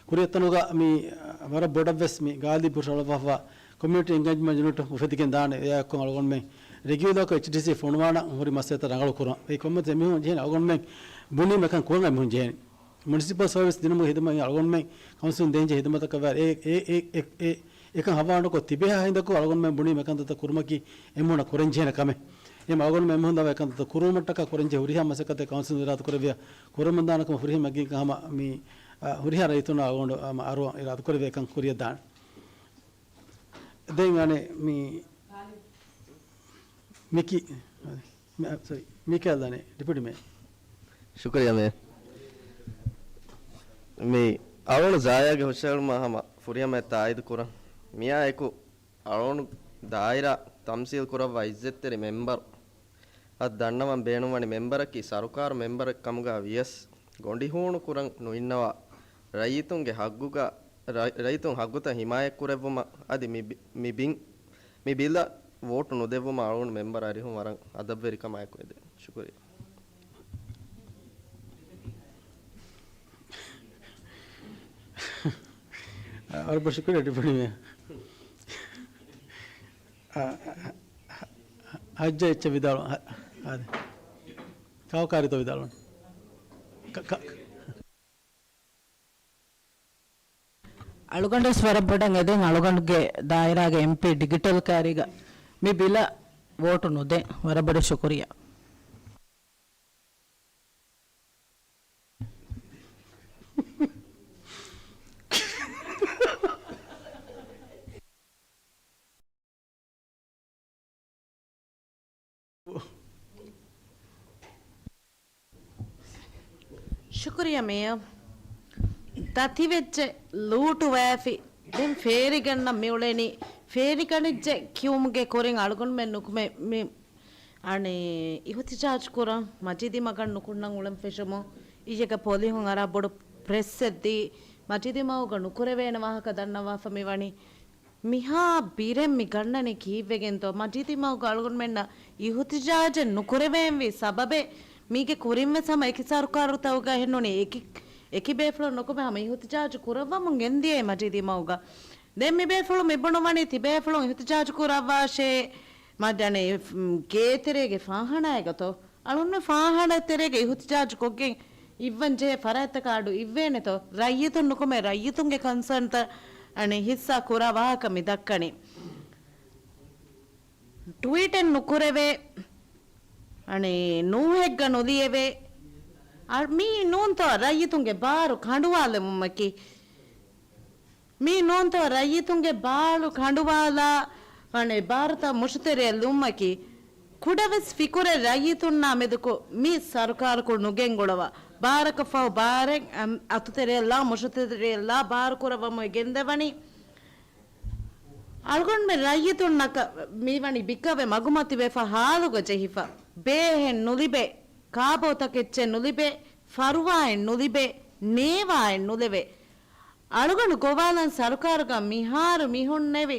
ކުރިއަށް ތަނުގަ މި ވަރަށް ބޮޑަށްވެސް މި ގާލިބު ރަޅަވާފަ ކޮމިއުނިޓީ އެންގޭޖްމަންޓް ޔުނިޓް އުފެދިގެން ދާނެ. އެއާއެކު އަޅުގަނޑުމެން ރެގިއުލާކޮ އެޗްޑީސީ ފޮނުވާނަން ހުރި މައްސަލަތައް ރަނގަޅު ކުރަން. އެ ކޮންމެ އެމީހުން ޖެހޭނެ އަޅުގަނޑުމެން ބުނީމަ އެކަން ކުރަން އެމީހުން ޖެހޭނެ. މުނިސިޕަލް ސަރވިސް ދިނުމުގެ ހިދުމަތް އަޅުގަނޑުމެން ކައުންސިލުން ދޭންޖެހޭ ހިދުމަތަކަށް ވާ އެ، އެ، އެ، އެ، އެކަން ހަވާލުކޮށް ތިބޭހާ ހިނދަކު އަޅުގަނޑުމެން ބުނީ އެކަންތައްތައް ކުރުމަކީ އެމީހުންނަށް ކުރަންޖެހޭނެ ކަމެއް. އެހެން އަޅުގަނޑުމެން އެމީހުން ދަވާ އެކަންތައްތައް ކުރުވުމަށްޓަކާ ކުރަންޖެހޭ ހުރިހާ މަސައްކަތެއް ކައުންސިލުން އިރާދަކުރެއްވިޔާ ކުރަމުންދާނެ ކަމަށް ހުރިހާ މަގެއް ހަމަ މި، އަ، ހުރިހާ ރައްޔިތުންނާ އަޅުގަނޑު ހަމަ އަރުވަން އިރާދަކުރެއްވި އެކަން ކުރިއަށް ދާނެ. ދެން އަނެއް މި މިކި، މި-، އަ، ސޮރީ، މިކައިލް ދާނެ ޑެޕިއުޓީ މޭޔަރ. ޝުކުރިއްޔާ މޭޔަރ. މި އަޅުގަނޑު ޒާޔާގެ ހުށަހެޅުމަށް ހަމަ ފުރިހަމައަށް ތާއީދު ކުރަން. މިއާ އެކު އަޅުގަނޑު ދާއިރާ ތަމްސީލް ކުރައްވާ އިއްޒަތްތެރި މެމްބަރު އަށް ދަންނަވަން ބޭނުންވަނީ މެމްބަރަކީ ސަރުކާރު މެމްބަރެއް ކަމުގަ ވިޔަސް ގޮނޑި ހޫނު ކުރަން ނުއިންނަވާ ރައްޔިތުންގެ ހައްގުގަ-، ރައް-، ރައްޔިތުން ހައްގުތައް ހިމާޔަތްކުރެއްވުމަށް އަދި މި ބި-، މި ބިން، މި ބިލަށް ވޯޓު ނުދެއްވުމަށް އަޅުގަނޑު މެމްބަރު އަރިހުން ވަރަށް އަދަބުވެރިކަމާއެކު އެދެން. ޝުކުރިއްޔާ. އަ، ވަރަށް ބޮޑަށް ޝުކުރިއްޔާ ޑެޕިއުޓީ މޭޔަރ. އަ، އަ، އަ، އަ، ހައްޖަށް އެއްޗެއް ވިދާޅު-، ހަ-، އާދެ. ކާކާރިތޯ ވިދާޅުވަން. ކަ-، ކަ-، އަޅުގަނޑުވެސް ވަރަށް ބޮޑަށް އެދެން އަޅުގަނޑުގެ ދާއިރާގެ އެމްޕީ ޑިޖިޓަލް ކާރީގަ މި ބިލަށް ވޯޓު ނުދޭ. ވަރަށް ބޮޑަށް ޝުކުރިއްޔާ. ޝުކުރިއްޔާ މޭޔަރ. ދަތިވެއްޖެ ލޫޓުވައިފި ދެން ފޭރިގަންނަން މިއުޅެނީ. ފޭރިގަނެއްޖެ ކިޔުމުގެ ކުރިން އަޅުގަނޑުމެން ނުކުމެ މި އަނެއް އިހުތިޖާޖު ކުރަން މަޖިދީމަގަށް ނުކުންނަން އުޅެން ފެށުމުން އިއްޔެގެ ޕޯލިހުން އަރާ ބޮޑު ޕްރެސްއެއް ދީ މަޖިދީމަގުގަ ނުކުރެވޭނެ ވާހަކަ ދަންނަވާފަ މިވަނީ. މިހާ ބިރެއް މި ގަންނަނީ ކީއްވެގެންތޯ؟ މަޖިދީމަގުގަ އަޅުގަނޑުމެންނަށް އިހުތިޖާޖެއް ނުކުރެވޭންވީ ސަބަބެއް މީގެ ކުރިންވެސް ހަމަ އެކި ސަރުކާރުތަކުގަ އެހެންނޫނީ އެކި، އެކި ބޭފުޅުން ނުކުމެ ހަމަ އިހުތިޖާޖު ކުރައްވަމުން ގެންދިޔައީ މަޖިދީމަގުގަ. ދެން މި ބޭފުޅުން މި ބުނުވަނީ ތިބޭފުޅުން އިހުތިޖާޖު ކުރައްވާށޭ، މަ-، އަނެއް، މް، ގޭތެރޭގެ ފާޚާނާއެއްގަތޯ؟ އަޅުން ފާޚާނާ ތެރޭގަ އިހުތިޖާޖު ކޮށްގެން އިއްވަން ޖެހޭ ފަރާތްތަކާ އަޑު އިއްވޭނެތޯ؟ ރައްޔިތުން ނުކުމެ ރައްޔިތުންގެ ކޮންސާންތައް އަނެއް ހިއްސާ ކުރާ ވާހަކަ މި ދައްކަނީ. ޓްވީޓެއް ނުކުރެވޭ، އަނެއް ނޫހެއްގަ ނުލިޔެވޭ. އަ-، މީ ނޫންތޯ ރައްޔިތުންގެ ބާރު ކަނޑުވާލެވުމަކީ؟ މީ ނޫންތޯ ރައްޔިތުންގެ ބާރު ކަނޑުވާލާ، އަނެއް ބާރުތައް މުށުތެރެއަށް ލުމުމަކީ؟ ކުޑަވެސް ފިކުރެއް ރައްޔިތުންނާ މެދުކޮށް މި ސަރުކާރަކު ނުގެންގުޅަވާ، ބާރަކަށް ފަހު ބާރެއް، އަން، އަތުތެރެއަށްލާ މުށުތެރެއަށްލާ ބާރު ކުރައްވަމުން ގެންދަވަނީ. އަޅުގަނޑުމެން ރައްޔިތުންނަކަށް މިވަނީ ބިކަވެ މަގުމަތިވެފަ ހާލުގަ ޖެހިފަ. ބޭހެއް ނުލިބޭ، ކާބޯތަކެއްޗެއް ނުލިބޭ، ފަރުވާއެއް ނުލިބޭ، ނޭވާއެއް ނުލެވޭ. އަޅުގަނޑު ގޮވާލަން ސަރުކާރުގަ މިހާރު މިހުންނެވި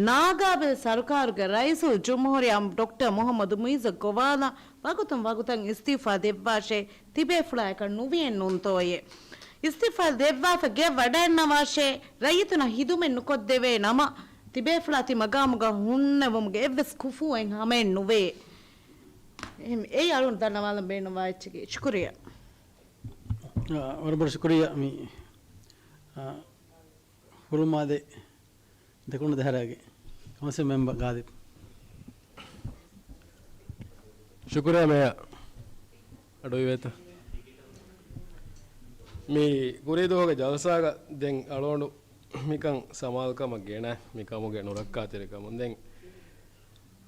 ނާގާބިލް ސަރުކާރުގެ ރައީސުލްޖުމްހޫރިއްޔާ ޑޮކްޓަރ މުޙައްމަދު މުޢިއްޒަށް ގޮވާލަން ވަގުތުން ވަގުތަށް އިސްތިއުފާ ދެއްވާށޭ، ތިބޭފުޅާއަކަށް ނުވިއެއް ނޫންތޯއޭ. އިސްތިއުފާ ދެއްވާފަ ގެއަށް ވަޑައިންނަވާށޭ، ރައްޔިތުންނަށް ހިދުމަތް ނުކޮށްދެވޭ ނަމަ، ތިބޭފުޅާ ތި މަގާމުގަ ހުންނެވުމުގެ އެއްވެސް ކުފޫއެއް ހަމައެއް ނުވޭ. އެހެން އެއީ އަޅުން ދަންނަވާލަން ބޭނުންވާ އެއްޗެކޭ. ޝުކުރިއްޔާ. އާ، ވަރަށް ބޮޑަށް ޝުކުރިއްޔާ މި، އާ، ހުޅުމާލެ ދެކުނު ދައިރާގެ ކައުންސިލް މެމްބަރ ގާލިބް. ޝުކުރިއްޔާ މޭޔަރ. އަޑުއިވޭތަ؟ މި ކުރީ ދުވަހުގެ ޖަލްސާގަ ދެން އަޅުގަނޑު މިކަން ސަމާލުކަމަށް ގެނަ މި ކަމުގެ ނުރައްކާތެރިކަމުން ދެން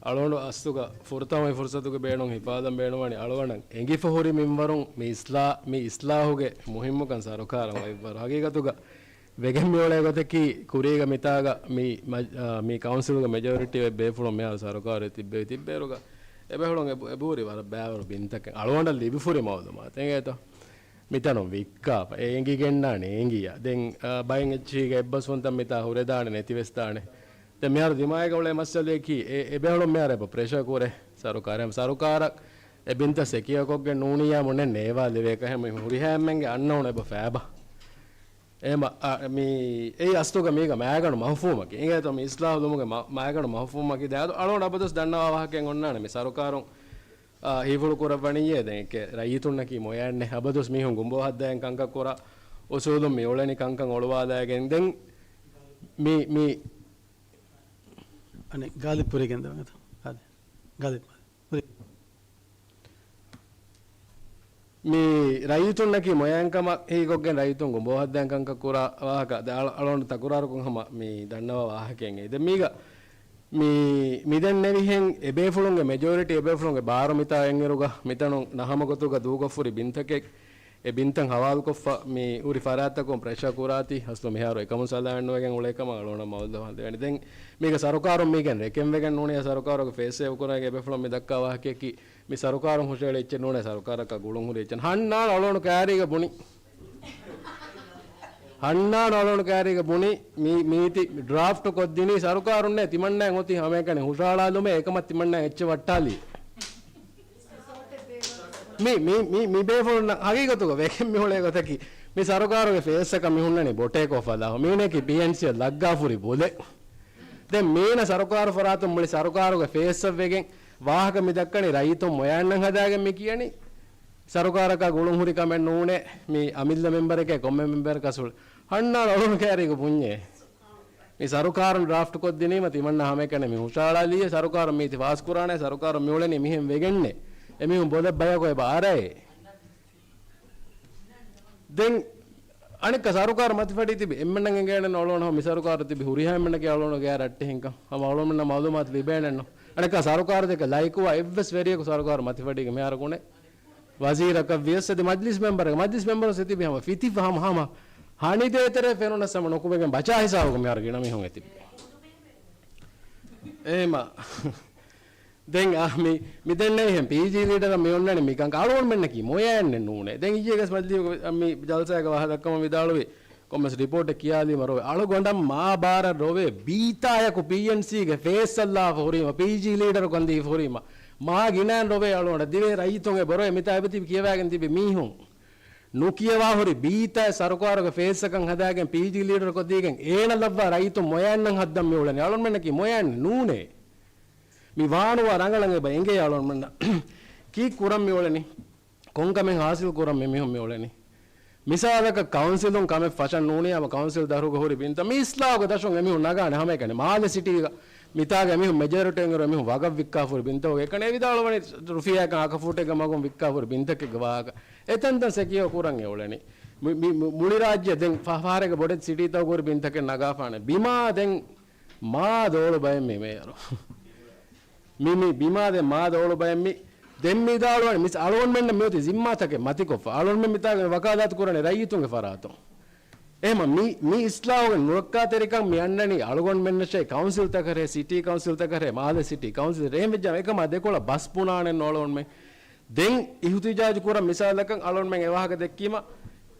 އަޅުގަނޑު އަސްލުގަ ފުރަތަމަ މި ފުރުސަތުގެ ބޭނުން ހިފާލަން ބޭނުންވަނީ އަޅުގަނޑަށް އެނގިފަ ހުރި މިންވަރުން މި އިސްލާ-، މި އިސްލާހުގެ މުހިއްމުކަން ސަރުކާރަށް އޮތްވަރު. ހަގީގަތުގަ ވެގެން މިއުޅޭ ގޮތަކީ ކުރީގަ މިތާގަ މި މަ-، އާ، މި ކައުންސިލުގެ މެޖޯރިޓީ އޮތް ބޭފުޅުން މިހާރު ސަރުކާރު ތިއްބެވި ތިއްބޭރުގަ އެބޭފުޅުން އެބު-، އެބުހުރި ވަރަށް ބައިވަރު ބިންތަކެއް އަޅުގަނޑަށް ލިބިފުރި މައުލޫމާތު އެނގޭތޯ. މިތަނުން ވިއްކާފަ. އެ އެނގިގެންނާނެ އެނގިޔާ. ދެން، އާ، ބައެއް އެއްޗީގެ އެއްބަސްވުންތައް މިތާ ހުރެދާނެ ނެތިވެސްދާނެ. ދެން މިހާރު ދިމާއެކަށް އުޅޭ މައްސަލައަކީ އެ، އެބޭފުޅުން މިހާރު އެބަ ޕްރެޝަރ ކުރޭ ސަރުކާރަށް. ސަރުކާރަށް އެ ބިންތައް ސެކިއޯ ކޮށްގެން ނޫނިއްޔާ މުނެ ނޭވާލެވޭކަށް ހަމަ ހުރިހާ އެންމެންގެ އަންނައުނު އެބަ ފައިބަ. އެ މަ-، އަ، މި، އެއީ އަސްލުގަ މީގަ މައިގަނޑު މަފްހޫމަކީ. އިނގޭތޯ މި އިސްލާހު ލުމުގެ މަ-، މައިގަނޑު މަފްހޫމަކީ. ދެ އަދު އަޅުގަނޑު އަބަދުސް ދަންނަވާ ވާހަކައެއް އޮންނާނެ މި ސަރުކާރުން އާ، ހީފުޅު ކުރައްވަނިއްޔޭ ދެން އެކެ ރައްޔިތުންނަކީ މޮޔައެއްނެ. އަބަދުސް މީހުން ގުނބޯ ހައްދައިގެން ކަންކަން ކުރާ އުސޫލުން މި އުޅެނި ކަންކަން އޮޅުވާލައިގެން. ދެން މި، މި އަނެއް ގާލިބް ކުރިގެން ދެވަން އަތު. އާދެ. ގާލިބް. ހުރި. މި ރައްޔިތުންނަކީ މޮޔައިން ކަމަށް ހީކޮށްގެން ރައްޔިތުން ގުނބޯ ހައްދައިގެން ކަންކަން ކުރާ ވާހަކަ. ދެ އަޅ-، އަޅުގަނޑު ތަކުރާރުކޮށް ހަމަ މި ދަންނަވާ ވާހަކައެއް. ދެ މީގަ މި، މިދެންނެވިހެން އެބޭފުޅުންގެ މެޖޯރިޓީ އެބޭފުޅުންގެ ބާރު މިތާ އެންއިރުގަ މިތަނުން ނަހަމަ ގޮތުގަ ދޫކޮށްފުރި ބިންތަކެއް، އެ ބިންތައް ހަވާލުކޮށްފަ މި ހުރި ފަރާތްތަކުން ޕްރެޝަރ ކުރާތީ، އަސްލު މިހާރު އެކަމުން ސަލާމަތްނުވެގެން އުޅޭ ކަމަށް އަޅުގަނޑަށް މައުލޫމާތު ދެވޭނެ. ދެން މީގަ ސަރުކާރުން މީގެން ރެކެންވެގެން ނޫނިއްޔާ ސަރުކާރުގެ ފޭސް ސޭވް ކުރާގެ އެބޭފުޅުން މި ދައްކާ ވާހަކައަކީ މި ސަރުކާރުން ހުށައެޅި އެއްޗެއް ނޫނޭ ސަރުކާރަކާ ގުޅުން ހުރި އެއްޗެއް. ހަންނާން އަޅުގަނޑު ކައިރީގަ ބުނި. ހަންނާން އަޅުގަނޑު ކައިރީގަ ބުނި މި، މީތި ޑްރާފްޓް ކޮށްދިނީ ސަރުކާރުންނޭ. ތިމަންނައަށް އޮތީ ހަމައެކަނި ހުށައަޅާލުމޭ އެކަމަށް ތިމަންނައަށް އެއްޗެއް ވައްޓާލީ. މި، މި، މި، މި ބޭފުޅުންނަށް ހަގީގަތުގަ ވެގެން މި އުޅޭ ގޮތަކީ މި ސަރުކާރުގެ ފޭސްއަކަށް މި ހުންނަނީ ބޮޓޭކޯ ފަލާހު. މީނަކީ ޕީއެންސީއަށް ލައްގާފުރި ބުލެއް. ދެން މީނަ ސަރުކާރު ފަރާތުން މުޅި ސަރުކާރުގެ ފޭސްއަށް ވެގެން ވާހަކަ މި ދައްކަނީ ރައްޔިތުން މޮޔައިންނަށް ހަދާގެން މި ކިޔަނީ. ސަރުކާރަކާ ގުޅުން ހުރި ކަމެއް ނޫނޭ. މި އަމިއްލަ މެމްބަރެކޭ ކޮންމެ މެމްބަރަކަސް ހުޅު. ހަންނާން އަޅުގަނޑު ކައިރީގަ ބުންޏޭ. މި ސަރުކާރުން ޑްރާފްޓް ކޮށްދިނީމަ ތިމަންނަ ހަމައެކަނި މި ހުށައަޅާލީއޭ. ސަރުކާރުން މީތި ފާސް ކުރާނޭ. ސަރުކާރުން މި އުޅެނީ މިހެން ވެގެންނޭ. އެމީހުން ބޮލަށް ބަޔަކު އެބަ އަރައޭ. ދެން އަނެއްކާ ސަރުކާރު މަތިފަޑި ތިބި އެންމެންނަށް އެނގޭނެ އަޅުގަނޑު ހަމަ މި ސަރުކާރު ތިބި ހުރިހާ އެންމެންނަކީ އަޅުގަނޑު ގާތް ރައްޓެހިންކަން. ހަމަ އަޅުގަނޑުމެންނަށް މައުލޫމާތު ލިބޭނެއްނު. އަނެއްކާ ސަރުކާރު ދެކެ ލައިކުވާ އެއްވެސް ވެރިޔަކު ސަރުކާރު މަތިފަޑީގަ މިހާރު ކުނެ. ވަޒީރަކަށް ވިޔަސް އަދި މަޖްލިސް މެމްބަރެއް، މަޖްލިސް މެމްބަރު ސެތިބި ހަމަ ފިތިފަ ހަމަ ހަމަ ހަނިދޭތެރޭ ފެނުނަސް ހަމަ ނުކުމެގެން ބަޗާ ހިސާބުގަ މިހާރު ގިނަ މީހުން އެތިބި. އޭމަ. ދެން އާ މި، މި ދެންނެވިހެން ޕީޖީ ލީޑަރަށް މި އޮންނަނީ މިކަން އަޅުގަނޑުމެންނަކީ މޮޔައެއްނެއް ނޫނޭ. ދެން އިއްޔެގެސް މަޖްލިސް މި ޖަލްސާގަ ވާހަ ދައްކަމުން ވިދާޅުވި ކޮންމެސް ރިޕޯޓެއް ކިޔާލީމަ ރޮވޭ. އަޅުގަނޑަށް މާ ބާރަށް ރޮވޭ ބީތާޔަކު ޕީއެންސީގެ ފޭސް އައްލާފަ ހުރީމަ، ޕީޖީ ލީޑަރު ކަންދީފަ ހުރީމަ. މާ ގިނައިން ރޮވޭ އަޅުގަނޑަށް. ދިވެހި ރައްޔިތުން އެބަ ރޮވޭ މިތާ އެބަތިބި ކިޔަވާގެން ތިބި މީހުން. ނުކިޔަވާ ހުރި ބީތާ ސަރުކާރުގެ ފޭސްއަކަށް ހަދާގެން ޕީޖީ ލީޑަރު ކޮށްދީގެން އޭނަ ލައްވާ ރައްޔިތުން މޮޔައިންނަށް ހައްދަން މި އުޅެނީ. އަޅުގަނޑުމެންނަކީ މޮޔައިން ނޫނޭ. މި ވާނުވާ ރަނގަޅަށް އެބަ އެނގޭ އަޅުގަނޑުމެންނަށް. ކީއްކުރަން މި އުޅެނީ؟ ކޮންކަމެއް ހާސިލް ކުރަން މި މީހުން މި އުޅެނީ؟ މިސާލަކަށް ކައުންސިލުން ކަމެއް ފަށަން ނޫނީ ހަމަ ކައުންސިލް ދަށުގަ ހުރި ބިންތައް މި އިސްލާހުގެ ދަށުން އެމީހުން ނަގާނެ ހަމައެކަނި. މާލެ ސިޓީގަ މިތާގެ އެމީހުން މެޖޯރިޓީ އިން އިރު އެމީހުން ވަގަށް ވިއްކާފަ ހުރި ބިންތަކުގެ އެކަނި އެ ވިދާޅުވަނީ ރުފިޔާއަކަށް އަކަ ފޫޓެއްގެ މަގުން ވިއްކާފަ ހުރި ބިންތަކެއްގެ ވާހަކަ. އެތަންތަން ސެކިއޯ ކުރަން އެ އުޅެނީ. މި، މި، މި، މުޅި ރާއްޖެ ދެން ފަ-، ފަހަރެއްގެ ބޮޑެތި ސިޓީތަކުގަ ހުރި ބިންތަކެއް ނަގާފާނެ. ބިމާ ދެން މާ ދޯޅު ބައެއް މި މޭޔަރު. މި، މި ބިމާ ދެން މާ ދޯޅު ބައެއް މި. ދެން މި ވިދާޅުވަނީ މިސް އަޅުގަނޑުމެންނަށް މިއޮތީ ޒިންމާތަކެއް މަތިކޮށްފަ. އަޅުގަނޑުމެން މިތާގަ ވަކާލާތު ކުރަނީ ރައްޔިތުންގެ ފަރާތުން. އެހެމަ މި، މި އިސްލާހުގެ ނުރައްކާތެރިކަން މި އަންނަނީ އަޅުގަނޑުމެންނަށޭ، ކައުންސިލްތަކަށޭ، ސިޓީ ކައުންސިލްތަކަށޭ، މާލެ ސިޓީ ކައުންސިލް ރޭން ވެއްޖާމަ އެކަމާ ދެކޮޅަށް ބަސް ބުނާނެއްނު އަޅުގަނޑުމެން. ދެން އިހުތިޖާޖު ކުރަން މިސާލަކަށް އަޅުގަނޑުމެން އެ ވާހަކަ ދެއްކީމަ،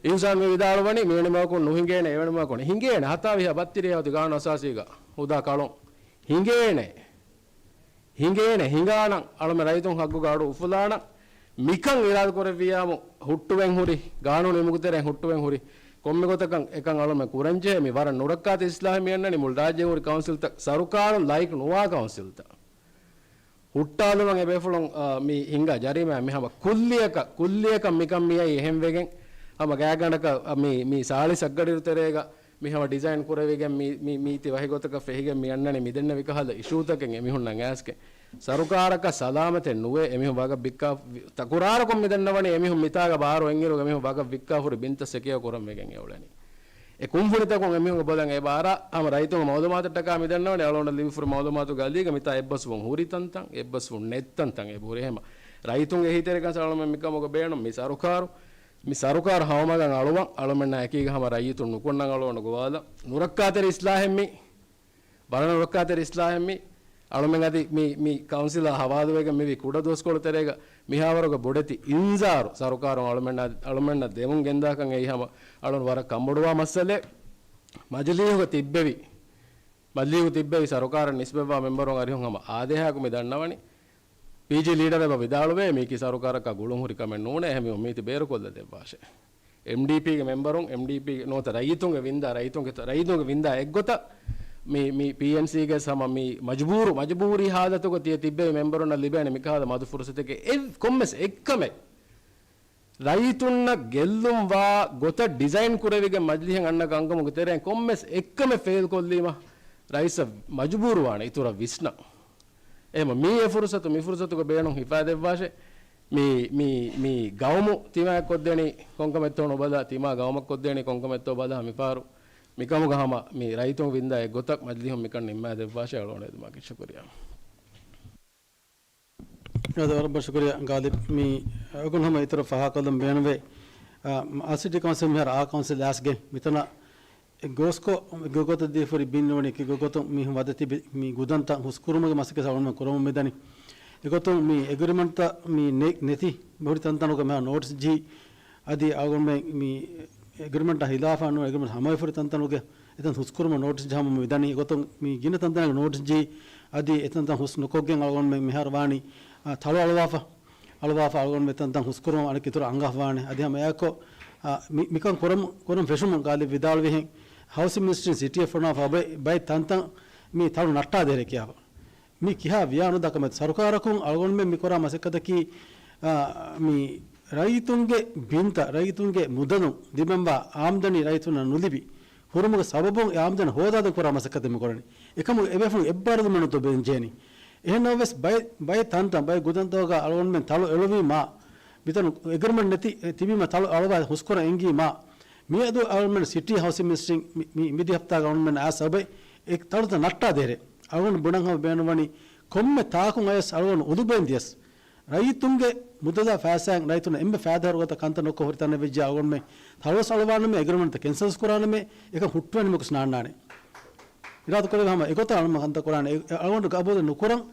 އިހުސާން މި ވިދާޅުވަނީ މިވެނި މަގަކުން ނުހިނގޭނެ، އެވެނި މަގަކުން ހިނގޭނެ. ހަތާވީހާ ބައްތިރީހާ އޮތީ ގާނޫނު އަސާސީގަ ހުދާ ކަޅުން. ހިނގޭނެ. ހިނގޭނެ. ހިނގާނަން. އަޅުމެން ރައްޔިތުން ހައްގުގަ އަޑު އުފުލާނަން. މިކަން އިރާދަ ކުރެއްވިއްޔާމު ހުއްޓުވެން ހުރި، ގާނޫނު އިމުގެ ތެރެއިން ހުއްޓުވެން ހުރި ކޮންމެ ގޮތަކަށް އެކަން އަޅުމެން ކުރަންޖެހޭ. މި ވަރަށް ނުރައްކާތެރި އިސްލާހެއް މި އަންނަނީ. މުޅި ރާއްޖޭގަ ހުރި ކައުންސިލްތައް، ސަރުކާރުން ލައިކް ނުވާ ކައުންސިލްތައް ހުއްޓާލުމަށް އެބޭފުޅުން، އާ، މި ހިނގާ ޖަރީމާ މި ހަމަ ކުއްލިއަކަށް، ކުއްލިއަކަށް މިކަން މިއައީ އެހެންވެގެން. ހަމަ ގާތްގަނޑަކަށް، އަ، މި، މި ސާޅީސް އަށްގަޑިއިރު ތެރޭގަ މި ހަމަ ޑިޒައިން ކުރެވިގެން މި، މި، މީތި ވަހިގޮތަކަށް ފެހިގެން މި އަންނަނީ މިދެންނެވި ކަހަލަ އިޝޫތަކެއް އެމީހުންނަށް އައިސްގެން. ސަރުކާރަކަށް ސަލާމަތެއް ނުވޭ އެމީހުން ވަގަށް ވިއްކާ، ތަކުރާރުކޮށް މިދަންނަވަނީ އެމީހުން މިތާގަ ބާރު އެންއިރުގަ އެމީހުން ވަގަށް ވިއްކާފަ ހުރި ބިންތައް ސެކިއޯ ކުރަން ވެގެން އެ އުޅެނީ. އެ ކުންފުނިތަކުން އެމީހުންގެ ބޮލަށް އެބަ އަރާ، ހަމަ ރައްޔިތުންގެ މައުލޫމާތަށްޓަކާ މި ދަންނަވަނީ އަޅުގަނޑަށް ލިބިފައި މައުލޫމާތުގެ އަލީގަ މިތާ އެއްބަސްވުން ހުރި ތަންތަން، އެއްބަސްވުން ނެތް ތަންތަން އެބަހުރި. އެހެމަ ރައްޔިތުންގެ އެހީތެރިކަން އަޅުމެން މިކަމުގަ ބޭނުން މި ސަރުކާރު، މި ސަރުކާރު ހަމަމަގަށް އަޅުވަން، އަޅުމެންނާ އެކީގަ ހަމަ ރައްޔިތުން ނުކުންނަން އަޅުގަނޑު ގޮވާލަން. ނުރައްކާތެރި އިސްލާހެއް މި، ވަރަށް ނުރައްކާތެރި އިސްލާހެއް މި، އަޅުމެން އަދި މި، މި ކައުންސިލާ ހަވާލުވެގެން މިވީ ކުޑަ ދުވަސްކޮޅު ތެރޭގަ މިހާވަރުގެ ބޮޑެތި އިންޒާރު ސަރުކާރުން އަޅުމެންނަށް، އަޅުމެންނަށް ދެމުން ގެންދާކަން އެއީ ހަމަ އަޅުން ވަރަށް ކަންބޮޑުވާ މައްސަލައެއް. މަޖިލީހުގަ ތިއްބެވި، މަޖިލީހު ތިއްބެވި ސަރުކާރަށް ނިސްބަތްވާ މެމްބަރުން އަރިހުން ހަމަ އާދޭހާއަކު މި ދަންނަވަނީ. ޕީޖީ ލީޑަރ އެބަ ވިދާޅުވޭ، މީކީ ސަރުކާރަކާ ގުޅުން ހުރި ކަމެއް ނޫނޭ، އެހެންވީމަ މީތި ބޭރުކޮށްލަ ދެއްވާށޭ. އެމްޑީޕީގެ މެމްބަރުން، އެމްޑީޕީ ނުވަތަ ރައްޔިތުންގެ ވިންދާ، ރައްޔިތުންގެ، ރައްޔިތުންގެ ވިންދާ އެއްގޮތަށް މި، މި ޕީއެންސީގެ ހަމަ މި މަޖުބޫރު، މަޖުބޫރީ ހާލަތުގަ ތިޔަ ތިއްބެވި މެމްބަރުންނަށް ލިބޭނެ މިކަހަލަ މަދު ފުރުސަތެކޭ. އެ ކޮންމެސް އެއްކަމެއް ރައްޔިތުންނަށް ގެއްލުން ވާ ގޮތަށް ޑިޒައިން ކުރެވިގެން މަޖިލީހަށް އަންނަ ކަންކަމުގެ ތެރެއިން ކޮންމެސް އެއްކަމެއް ފެއިލް ކޮށްލީމަ ރައީސަށް މަޖުބޫރު ވާނެ އިތުރަށް ވިސްނަން. އެހެމަ މީ އެ ފުރުސަތު، މި ފުރުސަތުގަ ބޭނުން ހިފާދެއްވާށޭ. މި، މި، މި ގައުމު ތިމާއެއް ކޮށްދޭނީ ކޮންކަމެއްތޯ ނުބަލާ، ތިމާ ގައުމަށް ކޮށްދޭނީ ކޮންކަމެއްތޯ ބަލާ މިފަހަރު މިކަމުގަ ހަމަ މި ރައްޔިތުން ވިންދާ އެއްގޮތަށް މަޖިލީހުން މިކަން ނިންމާދެއްވާށޭ. އަޅުގަނޑު އެދުމާކީ ޝުކުރިއްޔާ. އާދެ، ވަރަށް ބޮޑަށް ޝުކުރިއްޔާ ގާލިބް. މި އަޅުގަނޑު ހަމަ އިތުރަށް ފާހަގަކޮށްލަން ބޭނުންވޭ. އާ، އަލް ސިޓީ ކައުންސިލް މިހާރު އާ ކައުންސިލް އައިސްގެން މިތަނަށް އެ ގޯސްކޮށް ގޮގޮތަށް ދީފަ ހުރި ބިން ނޫނީ ކި ގޮގޮތުން މީހުން ވަދެ ތިބި މި ގުދަންތައް ހުސްކުރުމުގެ މަސައްކަތް އަޅުގަނޑުމެން ކުރަމުން މިދަނީ. އެގޮތުން މި އެގްރިމަންޓްތައް މި ނެ-، ނެތި ހުރި ތަންތަނުގަ މިހާރު ނޯޓިސް ޖީ އަދި އަޅުގަނޑުމެން މި އެގްރިމަންޓާ ހިލާފަށް ނޫން އެގްރިމަންޓް ހަމަވެފަ ހުރި ތަންތަނުގެ އެތަން ހުސްކުރުމަށް ނޯޓިސް ޖަހަމުން މިދަނީ. އެގޮތުން މި ގިނަ ތަންތަނަކަށް ނޯޓިސް ޖީ އަދި އެތަންތަން ހުސް ނުކޮށްގެން އަޅުގަނޑުމެން މިހާރު ވާނީ، އާ، ތަޅު އަޅުވާފަ، އަޅުވާފަ އަޅުގަނޑުމެން އެތަންތަން ހުސްކުރުމަށް އަނެއް އިތުރަށް އަންގާފަ ވާނެ. އަދި ހަމަ އެއާއެކު، އާ، މި-، މިކަން ކުރަމު-، ކުރަން ފެށުމުން ގާލިބް ވިދާޅުވިހެން ހައުސިން މިނިސްޓްރީން ސިޓީއަށް ފޮނުވާފަ ބައެއް، ބައެއް ތަންތަން މި ތަޅު ނައްޓާދޭރޭ ކިޔާފަ. މި ކިހާ ވިޔާނުދާ ކަމެއް؟ ސަރުކާރަކުން އަޅުގަނޑުމެން މި ކުރާ މަސައްކަތަކީ، އާ، މި ރައްޔިތުންގެ ބިންތައް، ރައްޔިތުންގެ މުދަލުން ލިބެންވާ އާމްދަނީ ރައްޔިތުންނަށް ނުލިބި ހުރުމުގެ ސަބަބުން އެ އާމްދަނީ ހޯދާދޭން ކުރާ މަސައްކަތެއް މި ކުރަނީ. އެކަމު އެބޭފުޅުން އެއްބާރުލުމެއް ނުތޯ ބެންޖޭނީ. އެހެންނަމަވެސް ބައެއް، ބައެއް ތަންތަން، ބައެއް ގުދަންތަކުގަ އަޅުގަނޑުމެން ތަޅު އެޅުވީމާ، މިތަނު އެގްރިމަންޓް ނެތި ތިބީމަ ތަޅު އަޅުވާ ހުސްކުރަން އެނގީމާ، މިއަދު އަޅުގަނޑު ސިޓީ ހައުސިން މިނިސްޓްރީން މި، މި، މިދި ހަފްތާގަ އަޅުގަނޑުމެން އައިސް ސަބަބެއް އެ ތަޅުތައް ނައްޓާދޭރޭ. އަޅުގަނޑު ބުނަން ހަމަ ބޭނުންވަނީ ކޮންމެ ތާކުން އަޔަސް އަޅުގަނޑު އުނދަގޫވެގެން ދިޔަސް، ރައްޔިތުންގެ މުދަލާ ފައިސާއިން ރައްޔިތުންނަށް އެންމެ ފައިދާހުރި ގޮތަށް ކަންތައް ނުކޮށް ހުރި ތަނެއް ވެއްޖެ އަޅުގަނޑުމެން ތަޅުވެސް އަޅުވާނަމޭ، އެގްރިމަންޓްތައް ކެންސަލް ކުރާނަމޭ، އެކަން ހުއްޓުވެނީ މަކުސް ނާންނާނެ. އިރާދަ ކުރެވި ހަމަ އެގޮތަށް އަޅުގަނޑު ގަ-، އަބަދު ނުކުރާނެ. އެ-، އަޅުގަނޑު ގަ-، އަބަދު ނުކުރަން.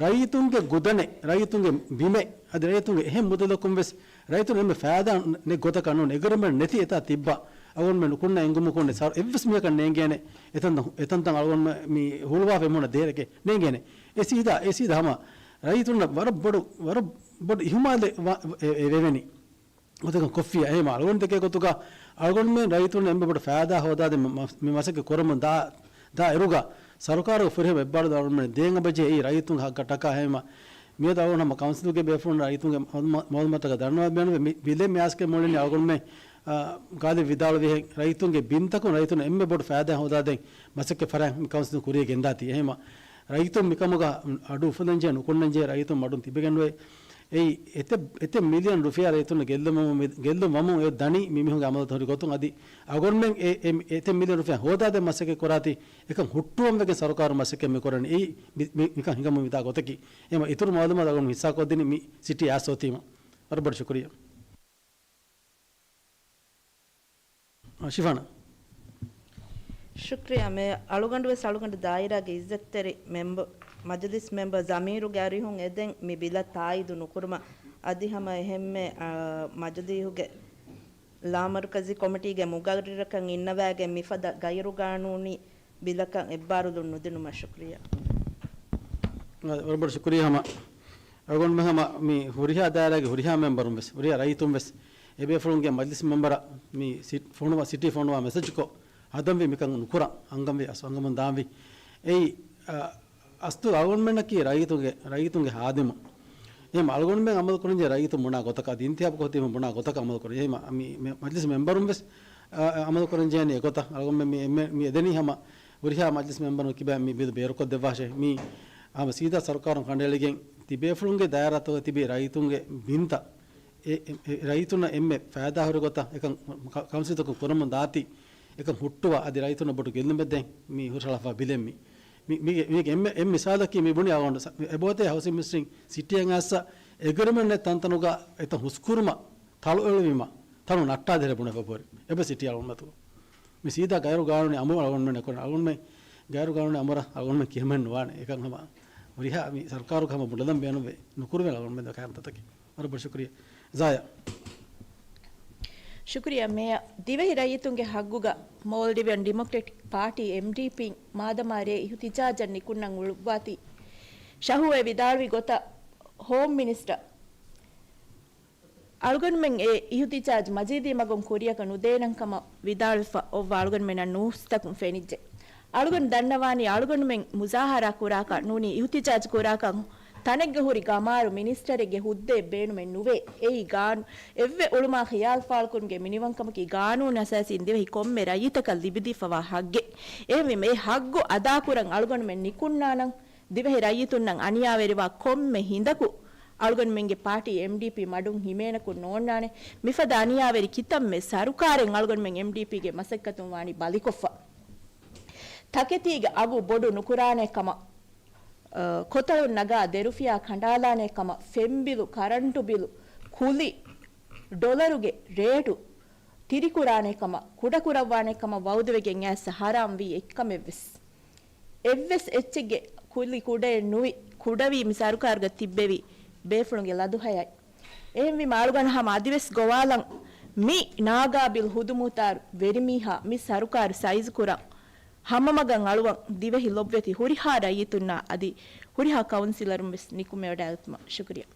ރައްޔިތުންގެ ގުދަނެއް، ރައްޔިތުންގެ ބިމެއް، އަދި ރައްޔިތުންގެ އެހެން މުދަލަކުން ވެސް ރައްޔިތުން އެންމެ ފައިދާ ނެތް ގޮތަކަށް ނޫން. އެގްރިމަންޓް ނެތި އެތާ ތިއްބާ އަޅުގަނޑުމެން ނުކުންނަ އެނގުމަކުން ސަރު އެއްވެސް މީހަކަށް ނޭނގޭނެ. އެތަންތަން، އެތަންތަން އަޅުގަނޑު މި ހުޅުވާފަ އެމީހުންނަށް ދޭހަކެއް ނޭނގޭނެ. އެ ސީދާ، އެ ސީދާ ހަމަ ރައްޔިތުންނަށް ވަރަށް ބޮޑު، ވަރަށް ބޮޑު އިހުމާލެއް ވާ-، އެ، އެ ވެވެނީ. ގޮތަކަށް ކޮށްފިއްޔާ. އެހެން އަޅުގަނޑު ދެކޭ ގޮތުގަ އަޅުގަނޑުމެން ރައްޔިތުންނަށް އެންމެ ބޮޑު ފައިދާ ހޯދާދޭ މަ-، މަ-، މި މަސައްކަތް ކުރަމުން ދާ، ދާ އިރުގަ ސަރުކާރުގެ ފުރިހަމަ އެއްބާރުލުން އަޅުގަނޑުމެން ދޭން އެބަޖެހޭ އެއީ ރައްޔިތުންގެ ހައްގަށް ޓަކާ. އެހެންވީމަ މިއަދު އަޅުގަނޑު ހަމަ ކައުންސިލުގެ ބޭފުޅުން ރައްޔިތުންގެ މަ-، މަ-، މައުލޫމާތުތަކަށް ދަންނަވަން ބޭނުންވޭ. މި ބިލެއް މި އައިސްގެ މުޅިން އަޅުގަނޑުމެން، އާ، ގާލިބް ވިދާޅުވިހެން ރައްޔިތުންގެ ބިންތަކުން ރައްޔިތުން އެންމެ ބޮޑު ފައިދާ ހޯދާދޭން މަސައްކަތް ފަރާތް މި ކައުންސިލުން ކުރިޔަށް ގެންދާތީ. އެހެންވީމަ ރައްޔިތުން މިކަމުގަ އަޑު އުފުލަންޖެހޭ ނުކުންނަންޖެހޭ ރައްޔިތުން މަޑުން ތިބެގެންވޭ. އެއީ އެތައް، އެތައް މިލިއަން ރުފިޔާ ރައްޔިތުންނަށް ގެއްލުމަށް މި-، ގެއްލުން ވަމުން އެ ދަނީ މި މީހުންގެ އަމަލުތައް ހުރި ގޮތުން. އަދި އަޅުގަނޑުމެން އެ، އެ، އެތައް މިލިއަން ރުފިޔާ ހޯދާދޭން މަސައްކަތް ކުރާތީ އެކަން ހުއްޓުވަން ވެގެން ސަރުކާރުން މަސައްކަތް މި ކުރަނީ. އެއީ މި-، މި-، މިކަން ހިނގަމުން ވިދާ ގޮތަކީ. އެހެންވީމަ އިތުރު މައުލޫމާތު އަޅުގަނޑު ހިއްސާކޮށްދިނީ މި ސިޓީ އައިސް އޮތީމަ. ވަރަށް ބޮޑަށް ޝުކުރިއްޔާ. ޝިފާނާ. ޝުކްރިޔާ މޭޔަރ. އަޅުގަނޑު ވެސް އަޅުގަނޑު ދާއިރާގެ އިއްޒަތްތެރި މެމްބަ-، މަޖިލިސް މެމްބަރ ޒަމީރުގެ އަރިހުން އެދެން މި ބިލަށް ތާއީދު ނުކުރުމަށް އަދި ހަމަ އެހެންމެ، އާ، މަޖިލީހުގެ ލާމަރުކަޒީ ކޮމިޓީގެ މުގައްރިރަކަށް އިންނަވައިގެން މިފަދަ ގައިރުގާނޫނީ ބިލަކަށް އެއްބާރުލުން ނުދިނުމަށް ޝުކްރިޔާ. ވަރަށް ބޮޑަށް ޝުކުރިޔާ ހަމަ. އަޅުގަނޑުމެން ހަމަ މި ހުރިހާ ދާއިރާގެ ހުރިހާ މެމްބަރުން ވެސް، ހުރިހާ ރައްޔިތުން ވެސް، އެބޭފުޅުންގެ މަޖިލިސް މެމްބަރަށް މި ސި-، ފޮނުވާ، ސިޓީ ފޮނުވާ މެސެޖްކޮށް، ހަދަންވީ މިކަން ނުކުރަން، އަންގަންވީ އަސް އަންގަމުން ދާންވީ. އެއީ، އަ، އަސްލު އަޅުގަނޑުމެންނަކީ ރައްޔިތުންގެ، ރައްޔިތުންގެ ހާދިމު. އެހެން އަޅުގަނޑުމެން އަމަލު ކުރަންޖެހޭ ރައްޔިތުން ބުނާ ގޮތަކަށް، އަދި އިންތިހާބު ކޮށްދީމަ ބުނާ ގޮތަކަށް އަމަލު ކުރަން. އެހެން މި، މި މަޖިލިސް މެމްބަރުން ވެސް، އަ، އަ، އަމަލު ކުރަންޖެހޭނީ އެގޮތަށް. އަޅުގަނޑުމެން މި އެންމެ، މި އެދެނީ ހަމަ ހުރިހާ މަޖިލިސް މެމްބަރުން ކިބައިން މި ބިލު ބޭރުކޮށްދެއްވާށޭ. މީ ހަމަ ސީދާ ސަރުކާރުން ކަނޑައެޅިގެން ތިބޭފުޅުންގެ ދާއިރާތަކުގަ ތިބި ރައްޔިތުންގެ ބިންތައް އެ، އެ، އެ ރައްޔިތުންނަށް އެންމެ ފައިދާހުރި ގޮތަށް އެކަން ކަ-، ކައުންސިލްތަކުން ކުރަމުން ދާތީ، އެކަން ހުއްޓުވާ އަދި ރައްޔިތުންނަށް ބޮޑު ގެއްލުމެއް ދޭން މި ހުށަހަޅާފަ ބިލެއް މި. މި، މީގެ، މީގެ އެންމެ، އެންމެ މިސާލަކީ މި ބުނި އަޅުގަނޑު ސަ-، މި އެބައޮތޭ ހައުސިން މިނިސްޓްރީން ސިޓީއަށް އައިސް އެގްރިމެންޓް ނެތް ތަންތަނުގަ އެތަން ހުސްކުރުމަށް، ތަޅުއެޅުވީމަ، ތަޅު ނައްޓާދޭހޭ ބުނެފަ ބޯރި. އެބަ ސިޓީ އަޅުގަނޑު މަތު. މި ސީދާ ޣައިރު ޤާނޫނީ އަމުރު އަޅުގަނޑުމެން އެކުރަން. އަޅުގަނޑުމެން ޣައިރު ޤާނޫނީ އަމުރަށް އަޅުގަނޑުމެން ކިޔަމެއް ނުވާނެ. އެކަން ހަމަ ހުރިހާ މި ސަރުކާރުގެ ހަމަ ބުނެލަން ބޭނުންވޭ. ނުކުރުވޭ އަޅުގަނޑުމެން ދެކާ ތަތަކެއް. ވަރަށް ބޮޑު ޝުކުރިއްޔާ. ޒާޔާ. ޝުކުރިއްޔާ މޭޔަރ. ދިވެހި ރައްޔިތުންގެ ހައްގުގަ މޯލްޑިވިއަން ޑިމޮކްރެޓިކް ޕާޓީ، އެމްޑީޕީން، މާދަމާ ރޭ އިހުތިޖާޖަށް ނިކުންނަން އުޅުއްވާތީ ޝަހުވެ ވިދާޅުވި ގޮތަށް، ހޯމް މިނިސްޓަރ އަޅުގަނޑުމެން އެ އިހުތިޖާޖް މަޖީދީ މަގުން ކުރިޔަކަށް ނުދޭނަން ކަމަށް ވިދާޅުވެފަ އޮއްވާ އަޅުގަނޑުމެންނަށް ނޫސްތަކުން ފެނިއްޖެ. އަޅުގަނޑު ދަންނަވާނީ އަޅުގަނޑުމެން މުޒާހަރާ ކުރާކަށް ނޫނީ އިހުތިޖާޖް ކުރާކަށް ތަނެއްގަ ހުރި ގަމާރު މިނިސްޓަރެއްގެ ހުއްދައެއް ބޭނުމެއް ނުވޭ. އެއީ ގާނޫ-، އެއްވެ އުޅުމާ ޚިޔާލު ފާޅުކުރުމުގެ މިނިވަންކަމަކީ ގާނޫނު އަސާސީން ދިވެހި ކޮންމެ ރައްޔިތަކަށް ލިބިދީފަވާ ހައްގެއް. އެހެންވީމަ އެ ހައްގު އަދާކުރަން އަޅުގަނޑުމެން ނިކުންނާނަން. ދިވެހި ރައްޔިތުންނަށް އަނިޔާވެރިވާ ކޮންމެ ހިނދަކު އަޅުގަނޑުމެންގެ ޕާޓީ އެމްޑީޕީ މަޑުން ހިމޭނަކުން ނޯންނާނެ. މިފަދަ އަނިޔާވެރި ކިތަންމެ ސަރުކާރެއް އަޅުގަނޑުމެން އެމްޑީޕީގެ މަސައްކަތުން ވާނީ ބަލިކޮށްފަ. ތަކެތީގެ އަގު ބޮޑު ނުކުރާނެ ކަމަށް، އަ، ކޮތަޅުން ނަގާ ދެރުފިޔާ ކަނޑާލާނެ ކަމަށް، ފެން ބިލު، ކަރަންޓު ބިލު، ކުލި، ޑޮލަރުގެ ރޭޓު ތިރިކުރާނެ ކަމަށް، ކުޑަކުރައްވާނެ ކަމަށް ވައުދުވެގެން އައިސް ހަރާން ވީ އެއްކަމެއްވެސް. އެއްވެސް އެއްޗެއްގެ ކުލި ކުޑައެއް ނުވި، ކުޑަވީ މި ސަރުކާރުގަ ތިއްބެވި ބޭފުޅުންގެ ލަދުހަޔާތް. އެހެންވީމަ އަޅުގަނޑު ހަމަ އަދިވެސް ގޮވާލަން މި ނާގާބިލް ހުދުމުހުތާރު ވެރިމީހާ މި ސަރުކާރު ސައިޒުކުރަން ހަމަމަގަށް އަޅުވަން ދިވެހި ލޮބްވެތި ހުރިހާ ރައްޔިތުންނާ އަދި ހުރިހާ ކައުންސިލަރުން ވެސް ނިކުމެވަޑައިގަތުމަށް. ޝުކުރިއްޔާ.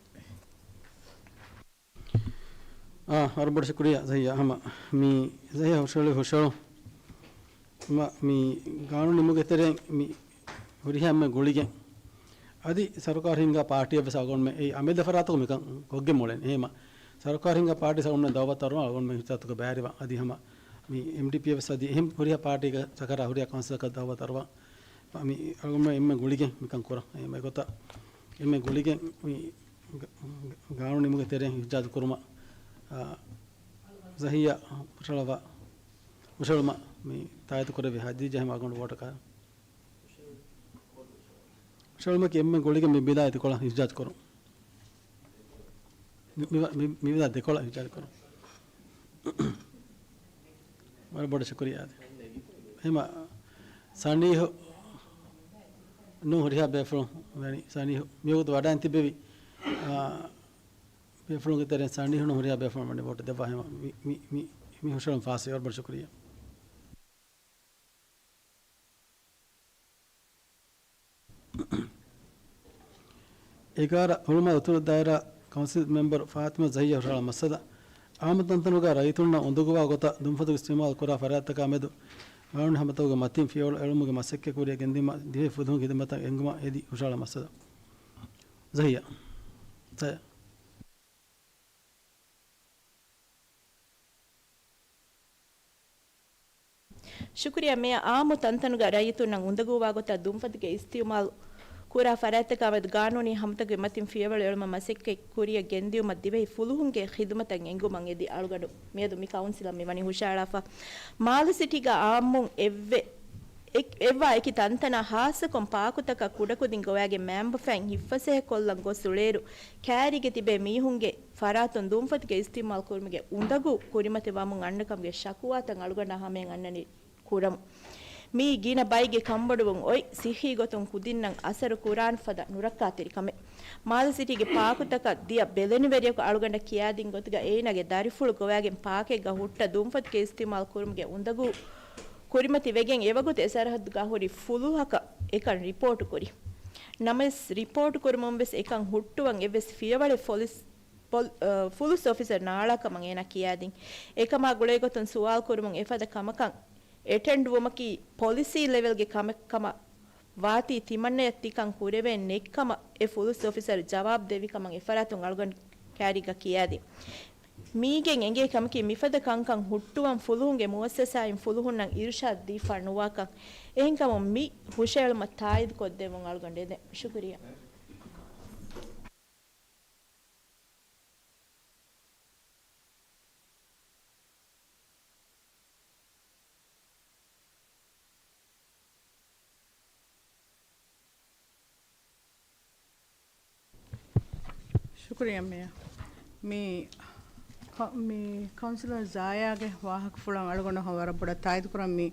އާ، ވަރަށް ބޮޑަށް ޝުކުރިއްޔާ ޒަހިޔާ. ހަމަ މި ޒަހިޔާ ހުށަހެޅި ހުށަހެޅު މަ-، މި ގާނޫނު ނިމުގެ ތެރެއިން މި ހުރިހާ އެންމެ ގުޅިގެން އަދި ސަރުކާރު ހިންގާ ޕާޓީއަށް ވެސް އަޅުގަނޑުމެން އެއީ އަމިއްލަ ފަރާތަކުން މިކަން ކޮށްގެން މޮޅެން. އެހެމަ ސަރުކާރު ހިންގާ ޕާޓީ އަޅުގަނޑުމެން ދައުވަތު އަރުވާ އަޅުގަނޑުމެން ހިސާބުތަކަށް ބައިވެރިވާ އަދި ހަމަ މި އެމްޑީޕީއަށް ވެސް އަދި އެހެން ހުރިހާ ޕާޓީގެ ސަކަރާ ހުރިހާ ކައުންސިލަކަށް ދައުވަތު އަރުވާ މި އަޅުގަނޑުމެން އެންމެ ގުޅިގެން މިކަން ކުރަން. އެހެމަ އެގޮތަށް އެންމެ ގުޅިގެން މި ގ-، ގ-، ގާނޫނު ނިމުގެ ތެރެއިން އިހްތިޖާޖު ކުރުމަށް، އާ، ޒަހިޔާ ހުށަހަޅަވާ، ހުށަހެޅުމަށް މި ތާއީދު ކުރެއްވި ހަދީޖާ ހަމަ އަޅުގަނޑު ވޯޓަކާ. ހުށަހެޅުމަކީ އެންމެ ގުޅިގެން މި ބިލާ އެތިކޮޅަށް އިހްތިޖާޖު ކުރުން. މި، މި، މި، މި ބިލާ ދެކޮޅަށް އިހްތިޖާޖު ކުރުން. ވަރަށް ބޮޑަށް ޝުކުރިއްޔާ. އެހެމަ ސަނީހު ނޫ ހުރިހާ ބޭފުޅުން ވަނީ ސަނީހު މިވަގުތު ވަޑައިން ތިއްބެވި، އާ، ބޭފުޅުންގެ ތެރެއިން ސަނީހު ނޫ ހުރިހާ ބޭފުޅުން ވަނީ ވޯޓު ދެއްވާ. އެހެމަ މި، މި، މި، މި ހުށަހެޅުން ފާސްވި. ވަރަށް ބޮޑަށް ޝުކުރިއްޔާ. އެގާރަ ހުޅުމާލު އުތުރު ދާއިރާ ކައުންސިލް މެމްބަރު ފާތިމަ ޒަހިޔާ ހުށަހަޅާ މައްސަލަ، އާއްމު ތަންތަނުގަ ރައްޔިތުންނަށް އުނދަގޫވާ ގޮތަށް ދުންފަތުގެ އިސްތިޢުމާލު ކުރާ ފަރާތްތަކާ މެދު ގާނޫނީ ހަމަތަކުގެ މަތިން ފިޔަވަޅު އެޅުމުގެ މަސައްކަތް ކުރިއަށް ގެންދިއުމަށް ދިވެހި ފުލުހުން ޚިދުމަތަށް އެންގުމަށް އެދި ހުށަހަޅާ މައްސަލަ. ޒަހިޔާ. ޒަހިޔާ. ޝުކުރިއްޔާ މޭޔަރ. އާއްމު ތަންތަނުގަ ރައްޔިތުންނަށް އުނދަގޫވާ ގޮތަށް ދުންފަތުގެ އިސްތިޢުމާލު ކުރާ ފަރާތްތަކާ މެދު ގާނޫނީ ހަމަތަކުގެ މަތިން ފިޔަވަޅު އެޅުމަށް މަސައްކަތް ކުރިއަށް ގެންދިއުމަށް ދިވެހި ފުލުހުންގެ ޚިދުމަތަށް އެންގުމަށް އެދި އަޅުގަނޑު މިއަދު މި ކައުންސިލަށް މި ވަނީ ހުށަހަޅާފަ. މާލެ ސިޓީގަ އާއްމުން އެއްވެ-، އެ-، އެއްވާ އެކި ތަންތަނާ ހާއްސަކޮށް ޕާކުތަކަށް ކުޑަކުދިން ގޮވާގެން މައިންބަފައިން ހިއްފަސޭހަ ކޮށްލަން ގޮސް އުޅޭއިރު، ކައިރީގަ ތިބޭ މީހުންގެ ފަރާތުން ދުންފަތުގެ އިސްތިޢުމާލު ކުރުމުގެ އުނދަގޫ ކުރިމަތި ވަމުން އަންނަ ކަމުގެ ޝަކުވާތައް އަޅުގަނޑާ ހަމަޔަށް އަންނަނީ ކުރަމުން. މީ ގިނަ ބައެއްގެ ކަންބޮޑުވުން އޮތް ސިއްހީ ގޮތުން ކުދިންނަށް އަސަރު ކުރާން ފަދަ ނުރައްކާތެރި ކަމެއް. މާލެ ސިޓީގެ ޕާކުތަކަށް ދިޔަ ބެލެނިވެރިޔަކު އަޅުގަނޑަށް ކިޔާދިން ގޮތުގަ އޭނާގެ ދަރިފުޅު ގޮވާގެން ޕާކެއްގަ ހުއްޓަ ދުންފަތުގެ އިސްތިޢުމާލު ކުރުމުގެ އުނދަގޫ ކުރިމަތި ވެގެން އެވަގުތު އެ ސަރަހައްދުގަ ހުރި ފުލުހަކަށް އެކަން ރިޕޯޓު ކުރި. ނަމަވެސް ރިޕޯޓު ކުރުމުން ވެސް އެކަން ހުއްޓުވަން އެއްވެސް ފިޔަވަޅެއް ފޮލިސް-، ޕޮލް-، އަ، ފުލުސް އޮފިސަރ ނާޅާ ކަމަށް އޭނާ ކިޔާދިން. އެކަމާ ގުޅޭ ގޮތުން ސުވާލު ކުރުމުން އެފަދަ ކަމަކަށް އެޓެންޑް ވުމަކީ ޕޮލިސީ ލެވެލްގެ ކަމެއް ކަމަށް ވާތީ ތިމަންނަޔަށް ތިކަން ކުރެވޭނެ ނެތްކަމަށް އެ ފުލުސް އޮފިސަރު ޖަވާބު ދެއްވި ކަމަށް އެފަރާތުން އަޅުގަނޑު ކައިރީގަ ކިޔާދިން. މީގެން އެނގޭ ކަމަކީ މިފަދަ ކަންކަން ހުއްޓުވަން ފުލުހުންގެ މުއައްސަސާއިން ފުލުހުންނަށް އިރުޝާދު ދީފަ ނުވާކަން. އެހެންކަމުން މި ހުށައެޅުމަށް ތާއީދު ކޮށްދެއްވުން އަޅުގަނޑު އެދެން. ޝުކުރިއްޔާ. ޝުކުރިއްޔާ މޭޔަރ. މި ކަ-، މި ކައުންސިލަރ ޒާޔާގެ ވާހަކަފުޅަށް އަޅުގަނޑު ވަރަށް ބޮޑަށް ތާއީދު ކުރަން މި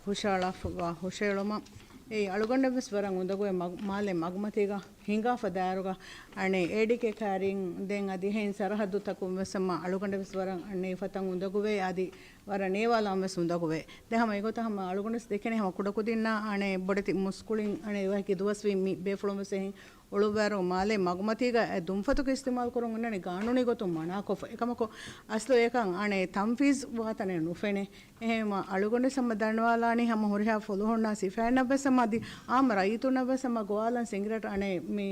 ހުށައަޅާފަ ހުށައެޅުމަށް. އެއީ އަޅުގަނޑަށް ވެސް ވަރަށް އުނދަގޫވޭ މަ-، މާލެ މަގުމަތީގަ ހިނގާފަ ދާއިރުގަ އަނެއް އޭޑީ ކޭ ކާރިން ދެން އަދި އެހެން ސަރަހައްދުތަކުން ވެސް މަ އަޅުގަނޑަށް ވެސް ވަރަށް އަނެއް އެފަތަށް އުނދަގޫވޭ އަދި ވަރަށް ނޭވާލާން ވެސް އުނދަގޫވޭ. ދެން ހަމަ އެގޮތަށް ހަމަ އަޅުގަނޑު ވެސް ދެކެނީ ހަމަ ކުޑަކުދިންނާ އަނެއް ބޮޑެތި މުސްކުޅިން އަނެއް އެވަހަކީ ދުވަސްވީ މި ބޭފުޅުން ވެސް އެހެން އުޅުއްވާއިރު މާލޭ މަގުމަތީގަ އެ ދުންފަތުގެ އިސްތިމާލު ކުރުން އިންނަނީ ގާނޫނީ ގޮތުން މަނާކޮށްފަ. އެކަމަކު އަސްލު އެކަން އަނެއް ތަންފީޒް ވާތަނެއް ނުފެނޭ. އެހެންވީމަ އަޅުގަނޑު ހަމަ ދަންނަވާލާނީ ހަމަ ހުރިހާ ފުލުހުންނާ ސިފައިންނަށް ވެސް ހަމަ އަދި އާއްމު ރައްޔިތުންނަށް ވެސް ހަމަ ގޮވާލަން ސިނގިރޭޓް އަނެއް މި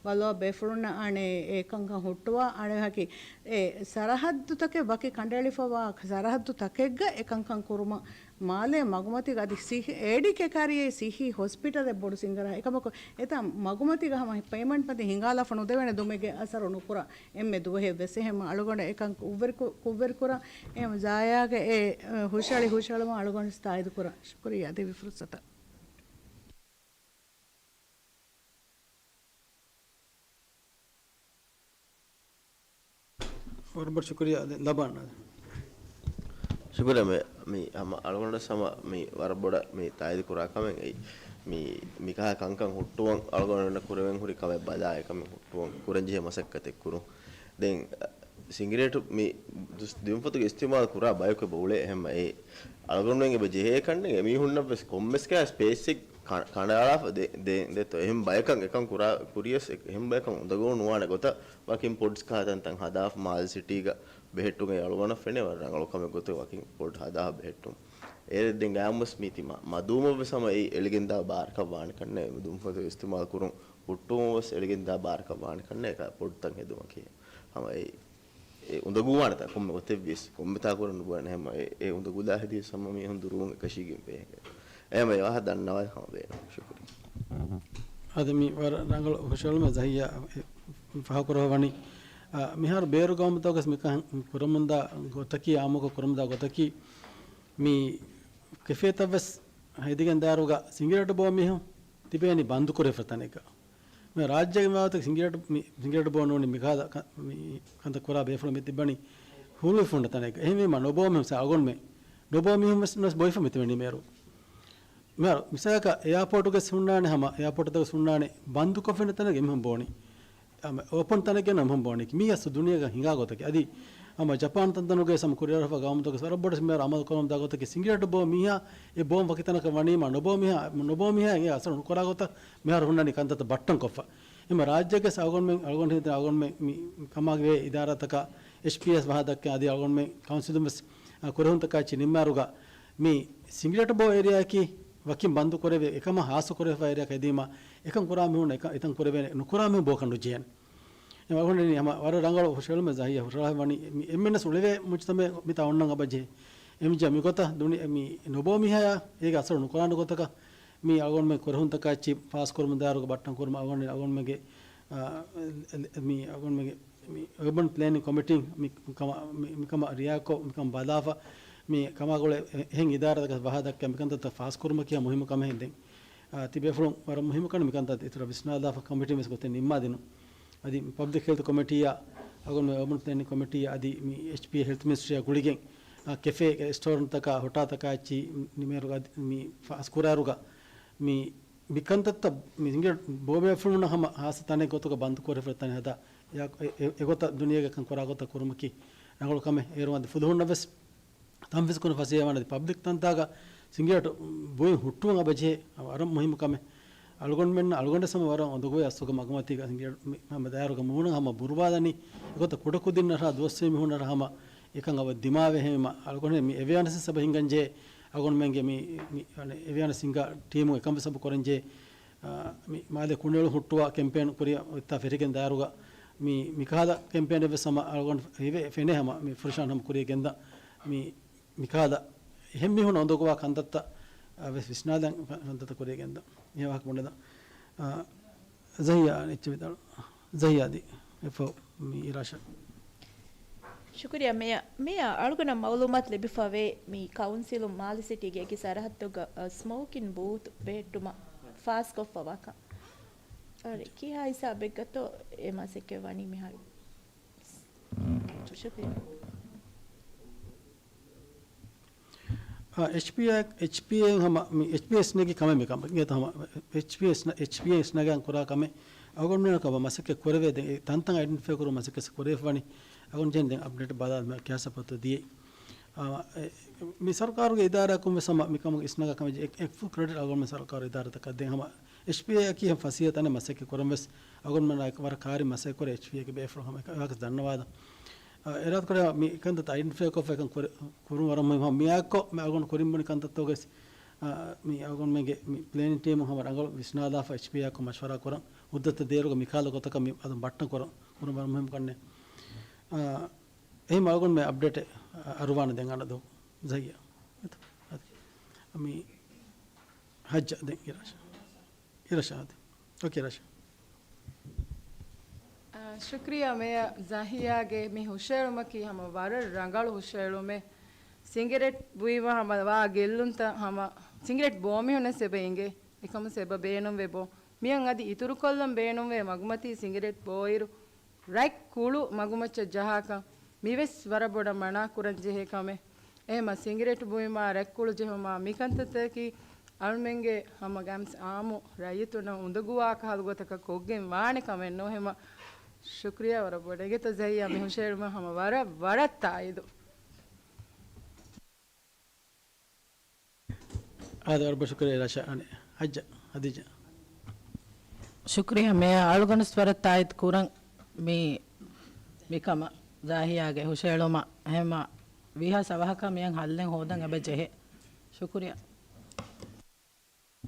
ބަލާ ބޭފުޅުންނަށް އަނެއް އެ ކަންކަން ހުއްޓުވާ އަނެއް އެވަހަކީ އެ ސަރަހައްދުތަކެއް ވަކި ކަނޑައެޅިފަވާ ސަރަހައްދުތަކެއްގަ އެ ކަންކަން ކުރުމަށް މާލޭ މަގުމަތީގަ އަދި ސިހި، އޭޑީ ކޭ ކާރިއަށް ސިހި ހޮސްޕިޓަލެއް ބޮޑު ސިނގަރާ. އެކަމަކު އެތައް މަގުމަތީގަ ހަމަ ޕޭމަންޓް މަތި ހިނގާލާފަ ނުދެވޭނެ ދުމެއްގެ އަސަރު ނުކުރާ އެންމެ ދުވަހެއް ވެސް. އެހެން އަޅުގަނޑަށް އެކަން ކުށްވެރި ކު-، ކުށްވެރި ކުރަން އެހެން ޒާޔާގެ އެ، އެ، ހުށައެޅި ހުށައެޅުމަށް އަޅުގަނޑު ތާއީދު ކުރަން. ޝުކުރިއްޔާ ދެއްވި ފުރުސަތަށް. ވަރަށް ބޮޑަށް ޝުކުރިއްޔާ. ދެން ލަބާން. ޝުކުރިއްޔާ މޭ-، މި ހަމަ އަޅުގަނޑަށް ހަމަ މި ވަރަށް ބޮޑަށް މި ތާއީދު ކުރާ ކަމެއް އެއީ. މި، މިކަހަލަ ކަންކަން ހުއްޓުވަން އަޅުގަނޑު ކުރެވެން ހުރި ކަމެއް ބަލާ އެކަމެއް ހުއްޓުވަން ކުރަންޖެހޭ މަސައްކަތެއް ކުރުން. ދެން ސިނގިރޭޓު މި ދުސް-، ދުންފަތުގެ އިސްތިމާލު ކުރާ ބަޔަކު އެބަ އުޅޭ. އެހެންމަ އެ އަޅުގަނޑުމެން އެބަ ޖެހޭ ކަންނޭނގެ އެމީހުންނަށް ވެސް ކޮންމެސް ކަހަލަ ސްޕޭސްއެއް ކަ-، ކަނޑައަޅާފަ ދެ-، ދެ-، ދެތޯ. އެހެން ބަޔަކަށް އެކަން ކުރާ ކުރިޔަސް އެ-، އެހެން ބަޔަކަށް އުނދަގޫ ނުވާނެ ގޮތަށް ވަކިން ޕޮޑްސް ކަހަލަ ތަންތަން ހަދާފަ މާލެ ސިޓީގަ ބެހެއްޓުން އެ އަޅުގަނޑަށް ފެނޭ ވަރަށް ރަނގަޅު ކަމެއް ގޮތުގަ ވަކިން ޕޮޑް ހަދާފަ ބެހެއްޓުން. އޭރު ދެން ގާމުސް މީތި މަ-، މަދުވުމަށް ވެސް ހަމަ އެއީ އެޅިގެންދާ ބާރަކަށް ވާނެ ކަންނޭ. ދުންފަތު އިސްތިމާލު ކުރުން ހުއްޓުވުމަށް ވެސް އެޅިގެންދާ ބާރަކަށް ވާނެ ކަންނޭ ޕޮޑްތައް ހެދުމަކީ. ހަމަ އެ އެ އުނދަގޫވާނެތާ ކޮންމެ ގޮތެއްވިޔަސް، ކޮންމެ ތާކުރަން ނުބުނެ ހަމަ އެ، އެ އުނދަގުލާ ހެދިޔަސް ހަމަ މީހުން ދުރުވުން އެކަށީގެން ބޭނގެ. އެހެން އެ ވާހަކަ ދަންނަވާލި ހަމަ ބޭނުން. ޝުކުރިއްޔާ. އަދި މި ވަރަށް ރަނގަޅު ހުށައެޅުމެއް ޒަހިއްޔާ ފާހަގަކުރައްވަނީ. އާ، މިހާރު ބޭރު ގައުމުތަކުގަސް މިކަން ކުރަމުންދާ ގޮތަކީ، އާއްމުކޮށް ކުރަމުންދާ ގޮތަކީ، މި ކެފޭތައް ވެސް ހެދިގެން ދާއިރުގަ ސިނގިރޭޓު ބޯ މީހުން ތިބޭނީ ބަންދުކުރެވިފަ ތަނެއްގަ. މި ރާއްޖޭގެ މިވާގޮތަކަށް ސިނގިރޭޓު، މި ސިނގިރޭޓު ބޯ ނޫނީ މިކަހަލަ ކަ-، މި ކަންތައް ކުރާ ބޭފުޅުން މި ތިއްބަނީ ހޫޅުވި ފުނޑަ ތަނެއްގަ. އެހެންވީމަ ނޮބޯ މީހުން ސާ އަޅުގަނޑުމެން، ނޮބޯ މީހުން ވެސް ނަސް ބޮއިފަ މި ތިބެނީ މޭރު. މިހާރު މިސާލަކަށް އެއާޕޯޓުގެ ހުންނާނެ ހަމަ، އެއާޕޯޓުތަކުގެ ހުންނާނެ ބަންދުކޮށްފިން ތަނެއްގަ އެމީހުން ބޯނީ. އަމ، އޯޕަން ތަނެއްގަ ނަމަ ބޯނީ. މީ އަސްލު ދުނިޔޭގަ ހިނގާ ގޮތަކީ. އަދި ހަމަ ޖަޕާން ތަންތަނުގެ ހަމަ ކުރިއަރަފަ ގައުމުތަކުގެ ވަރަށް ބޮޑަށް މިހާރު އަމަލު ކުރަމުންދާ ގޮތަކީ ސިނގިރޭޓު ބޯ މީހާ އެ ބޯން ވަކި ތަނަކަށް ވަނީމަ ނޮބޯ މީހާ، ނޮބޯ މީހާ އެ އަސަރު ނުކުރާ ގޮތަށް މިހާރު ހުންނަނީ ކަންތައްތައް ބައްޓަން ކޮށްފަ. އެމަ ރާއްޖޭގެ އަޅުގަނޑުމެން، އަޅުގަނޑު ހިތަށް އަޅުގަނޑުމެން މި ކަމާގެ ވޭ އިދާރާތަކާ އެޗްޕީއެސް ވަހާ ދައްކަން އަދި އަޅުގަނޑުމެން ކައުންސިލުން ވެސް، އަ، ކުރެހުންތަކާ އެއްޗެއް ނިންމާއިރުގަ މި ސިނގިރޭޓު ބޯ އޭރިއާއަކީ ވަކިން ބަންދު ކުރެވޭ، އެކަމަށް ހާއްސަ ކުރެވިފަ އޭރިއާ ކައިދީމަ އެކަން ކުރާ މީހުން އެކަ-، އެތަން ކުރެވޭނެ، ނުކުރާ މީހުން ބޯކަން ނުޖެހޭނެ. އެ ވަގުން ހަމަ ވަރަށް ރަނގަޅު ހުށައެޅުމެއް ޒަހިއްޔާ ހުށައަޅާފަ ވަނީ މި އެންމެންނަސް އުޅެވޭ މުޖުތަމައެއް މިތާ އޮންނަން އަބަޖެހޭ. އެމިޖާ މިގޮތަށް ދުނި-، މި ނޮބޯ މީހާޔާ އޭގެ އަސަރު ނުކުރާނެ ގޮތަކަށް މި އަޅުގަނޑުމެން ކުރެހުންތަކާ އެއްޗި ފާސްކުރުމުން ދާއިރުގަ ބައްޓަން ކުރުމަށް އަޅުގަނޑު، އަޅުގަނޑުމެންގެ، އާ، އެ-، އެ-، މި އަޅުގަނޑުމެންގެ މި އަރބަން ޕްލޭނިން ކޮމިޓީން މި ކަމަށް، މި، މިކަމަށް ރިއާކޮށް، މިކަން ބަލާފަ، މި ކަމާގުޅޭ އެ-، އެހެން އިދާރާތަކަށް ވަހާ ދައްކާ މިކަންތައްތައް ފާސްކުރުމަކީ މުހިއްމު ކަމެއް ހެން ދެން. އާ، ތިބޭފުޅުން ވަރަށް މުހިއްމު ކަން މިކަންތައް އިތުރަށް ވިސްނާލާފަ ކޮމިޓީ ވެސް ގޮތެއް ނިންމާދިނުން. އަދި ޕަބްލިކް ހެލްތު ކޮމިޓީއާ، އަގުން އަރބަން ޕްލޭނިން ކޮމިޓީއާ، އަދި މި އެޗްޕީ ހެލްތު މިނިސްޓްރީއާ ގުޅިގެން، އާ، ކެފޭ ރެސްޓޯރެންޓްތަކާ، ހޮޓާތަކާ އެއްޗި ނިމޭރުގަ މި ފާސްކުރާއިރުގަ މި މިކަންތައްތައް މި ސިނގިރޭޓު ބޯބޭފުޅުންނަށް ހަމަ ހާއްސަ ތަނެއް ގޮތުގަ ބަންދު ކުރެވިފަ ތަނެއް ހަދާ، އެ-، އެ-، އެގޮތަށް ދުނިޔޭގަ އެކަން ކުރާ ގޮތަށް ކުރުމަކީ ރަނގަޅު ކަމެއް. އޭރު އަދި ފުލުހުންނަށް ވެސް ތަންފީޒް ކުރަން ފަސޭހަވާނެ. އަދި ޕަބްލިކް ތަންތާގަ ސިނގިރޭޓު ބުއިން ހުއްޓުވަން އަބަޖެހޭ ވަރަށް މުހިއްމު ކަމެއް. އަޅުގަނޑުމެން، އަޅުގަނޑަށް ހަމަ ވަރަށް އުނދަގޫވޭ އަސްލުގަ މަގުމަތީގަ ސިނގިރޭޓު މި-، ހަމަ ދާއިރުގަ މޫނަށް ހަމަ ބުރުވާލަނީ. އެގޮތަށް ކުޑަކުދިންނަށާ ދުވަސްވީ މީހުންނަށް ހަމަ އެކަން އަބަދު ދިމާވެ ހެމިމަ އަޅުގަނޑު މި އެވެއާނެސް ސަބަ ހިންގަންޖެހޭ. އަޅުގަނޑުމެންގެ މި، މި، އަނެ، އެވެއާނެސް ހިންގާ ޓީމު އެކަން ވެސް ސަބު ކުރަންޖެހޭ. އާ، މި މާލެ ކުނިއެޅު ހުއްޓުވާ ކެމްޕޭން ކުރިއަށް އޮތްތާ ފެށިގެން ދާއިރުގަ މި، މިކަހަލަ ކެމްޕޭނެއް ވެސް ހަމަ އަޅުގަނޑު ހެވޭ ފެނޭ ހަމަ މި ފުރަށާން ހަމަ ކުރިއަށް ގެންދާ މި، މިކަހަލަ އެހެން މީހުން އުނދަގޫވާ ކަންތައްތައް، އާ، ވެސް ވިސްނާލަން ކަންތައްތައް ކުރިއަށް ގެންދާ. އެ ވާހަކަ ބުނެދާ. އާ، ޒަހިއްޔާ އަނެއްޗެއް ވިދާޅު. ޒަހިއްޔާ އަދި އެފްއޯ މި އިރާޝާ. ޝުކުރިއްޔާ މޭޔަރ. މޭޔަރ، އަޅުގަނޑަށް މައުލޫމާތު ލިބިފަވޭ، މި ކައުންސިލުން މާލެ ސިޓީގެ އެކި ސަރަހައްދުގަ، އަ، ސްމޯކިން ބޫތު ބެހެއްޓުމަށް ފާސްކޮށްފަވާކަން. އަރެ، ކިހާ ހިސާބެއްގަތޯ އެ މަސައްކަތް ވަނީ މިހާރު؟ ޝުކުރިއްޔާ. އާ، އެޗްޕީއޭ، އެޗްޕީއޭ ހަމަ، މި އެޗްޕީއޭ ވެސް ނެގި ކަމެއް މި ކަމަށް. އިނގޭތަ ހަމަ، އެޗްޕީއޭ ވެސް ނަ-، އެޗްޕީއޭ ވެސް ނަގާން ކުރާ ކަމެއް. އަޅުގަނޑުމެން ކަމަށް މަސައްކަތް ކުރެވޭ. ދެން އެ ތަންތަން އައިޑެންޓިފައި ކުރުމަށް މަސައްކަތް ކުރެވިފަވަނީ. އަޅުގަނޑު ޖެހެނީ ދެން އަޕްޑޭޓް ބަލާ މި ކިޔާ ސަފަތު ދިޔައީ. އާ، އެ، މި ސަރުކާރުގެ އިދާރާއަކުން ވެސް ހަމަ މި ކަމަށް އިސްނަގާ ކަމެއް އެ-، އެ ފުލް ކްރެޑިޓް އަޅުގަނޑުމެން ސަރުކާރު އިދާރާތަކަށް ދޭން. ހަމަ އެޗްޕީއޭ އަކީ ހަމަ ފަސޭހަ ތަނެއް މަސައްކަތް ކުރަން ވެސް އަޅުގަނޑުމެން ވަރަށް ކާރި މަސައްކަތް ކުރޭ އެޗްޕީއޭގެ ބޭފުޅުން ހަމަ އެކަ-، އެކަސް ދަންނަވާލަން. އާ، އެރާދަކުރާ މި ކަންތައްތައް އައިޑެންޓިފައި ކޮށްފަ އެކަން ކުރެ-، ކުރުން ވަރަށް މުހިއްމު. މިއާއެއްކޮށް މި އަޅުގަނޑު ކުރިން ބުނި ކަންތައްތަކުގެ ވެސް، އާ، މި އަޅުގަނޑުމެންގެ މި ޕްލޭނިން ޓީމުން ހަމަ ރަނގަޅު ވިސްނާލާފަ އެޗްޕީއާއެކު މަޝްވަރާ ކުރަން. ހުއްދަތައް ދޭއިރުގަ މިކަހަލަ ގޮތަކަށް މި އަދުން ބައްޓަން ކުރަން. ކުރުން ވަރަށް މުހިއްމު ކަންނޭ. އާ، އެހެން އަޅުގަނޑު މި އަޕްޑޭޓެއް އަރުވާނެ ދެން އަންނަ ދުވަހު. ޒައްޔާ. އަދި، މި ހައްޖަ ދެން އިރާޝާ. އިރާޝާ އަދި. އޯކޭ، އިރާޝާ. އާ، ޝުކްރިޔާ މޭޔަ ޒަހިޔާގެ މި ހުށައެޅުމަކީ ހަމަ ވަރަށް ރަނގަޅު ހުށައެޅުމެއް. ސިނގިރޭޓް ބުއިވާ ހަމަ ވާ ގެއްލުންތައް ހަމަ ސިނގިރޭޓް ބޯމިހުންނަސް އެބަ އިނގޭ. އެކަމަސް އެބަ ބޭނުންވެ ބޯ. މިއަށް އަދި އިތުރުކޮށްލަން ބޭނުންވޭ މަގުމަތީ ސިނގިރޭޓް ބޯއިރު ރަތް ކުޅު މަގުމައްޗަށް ޖަހާކަން މިވެސް ވަރަށް ބޮޑަށް މަނާ ކުރަން ޖެހޭ ކަމެއް. އެހެމަ ސިނގިރޭޓް ބުއިމާ ރަތްކުޅު ޖެހުމާ މިކަންތައްތަކީ އަޅުމެންގެ ހަމަ ގަމްސް އާއްމު ރައްޔިތުންނަށް އުނދަގޫވާ ކަހަލަ ގޮތަކަށް ކޮށްގެން ވާނެ ކަމެއް ނޫން. އެހެމަ ޝުކްރިޔާ ވަރަށް ބޮޑަށް. އިނގޭތަ ޒައްޔާ މި ހުށައެޅުމަށް ހަމަ ވަރަށް، ވަރަށް ތާއީދު. އާދެ، ވަރަށް ބޮޑަށް ޝުކުރިއްޔާ ރަޝާ. އަނެއް ހައްޖަ ހަދީޖާ. ޝުކްރިޔާ މޭޔަ އަޅުގަނޑު ވަރަށް ތާއީދު ކުރަން މި، މިކަމަށް ޒާހިޔާގެ ހުށައެޅުމަށް ހަމަ ވީހާ ސަވަހަކަށް މިއަން ހައްލެއް ހޯދަން އެބަ ޖެހޭ. ޝުކުރިޔާ.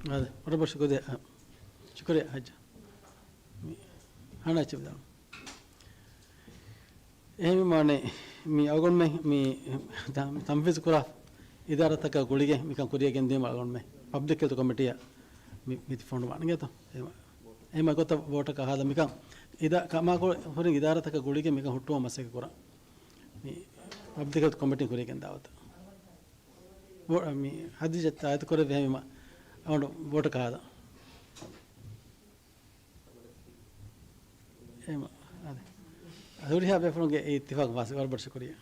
އާދެ، ވަރަށް ބޮޑަށް ޝުކުރިޔާ، ޝުކުރިޔާ ހައްޖަ. މި ހަނާ ޗިބްދާ. އެހެންވީމާ މި އަޅުގަނޑުމެން މި ތަން-، ތަންފީޒު ކުރާ އިދާރާތަކާ ގުޅިގެން މިކަން ކުރިޔަށް ގެންދިޔުމަށް އަޅުގަނޑުމެން ޕަބްލިކް ހެލްތު ކޮމިޓީއަށް މި، މި ފޮނުވާނެ އިނގޭތަ؟ އެހެމަ، އެހެމަ ގޮތަށް ވޯޓަކަށް ހާލަ މިކަން އިދާ-، ކަމާކު-، ހުރި އިދާރާތަކާ ގުޅިގެން މިކަން ހުއްޓުވަން މަސައްކަތް ކުރަން. މި ޕަބްލިކް ހެލްތު ކޮމިޓީން ކުރިޔަށް ގެންދާ ވާތަ. ވޯ-، މި ހަދީޖާ ތާއީދު ކުރެއްވި ހެމަ އަޅުގަނޑު ވޯޓަކަށް ހާލަ. އެހެމަ، އާދެ. ހުރިހާ ބޭފުޅުންގެ އިއްތިފާޤު ވާސި، ވަރަށް ބޮޑަށް ޝުކުރިއްޔާ.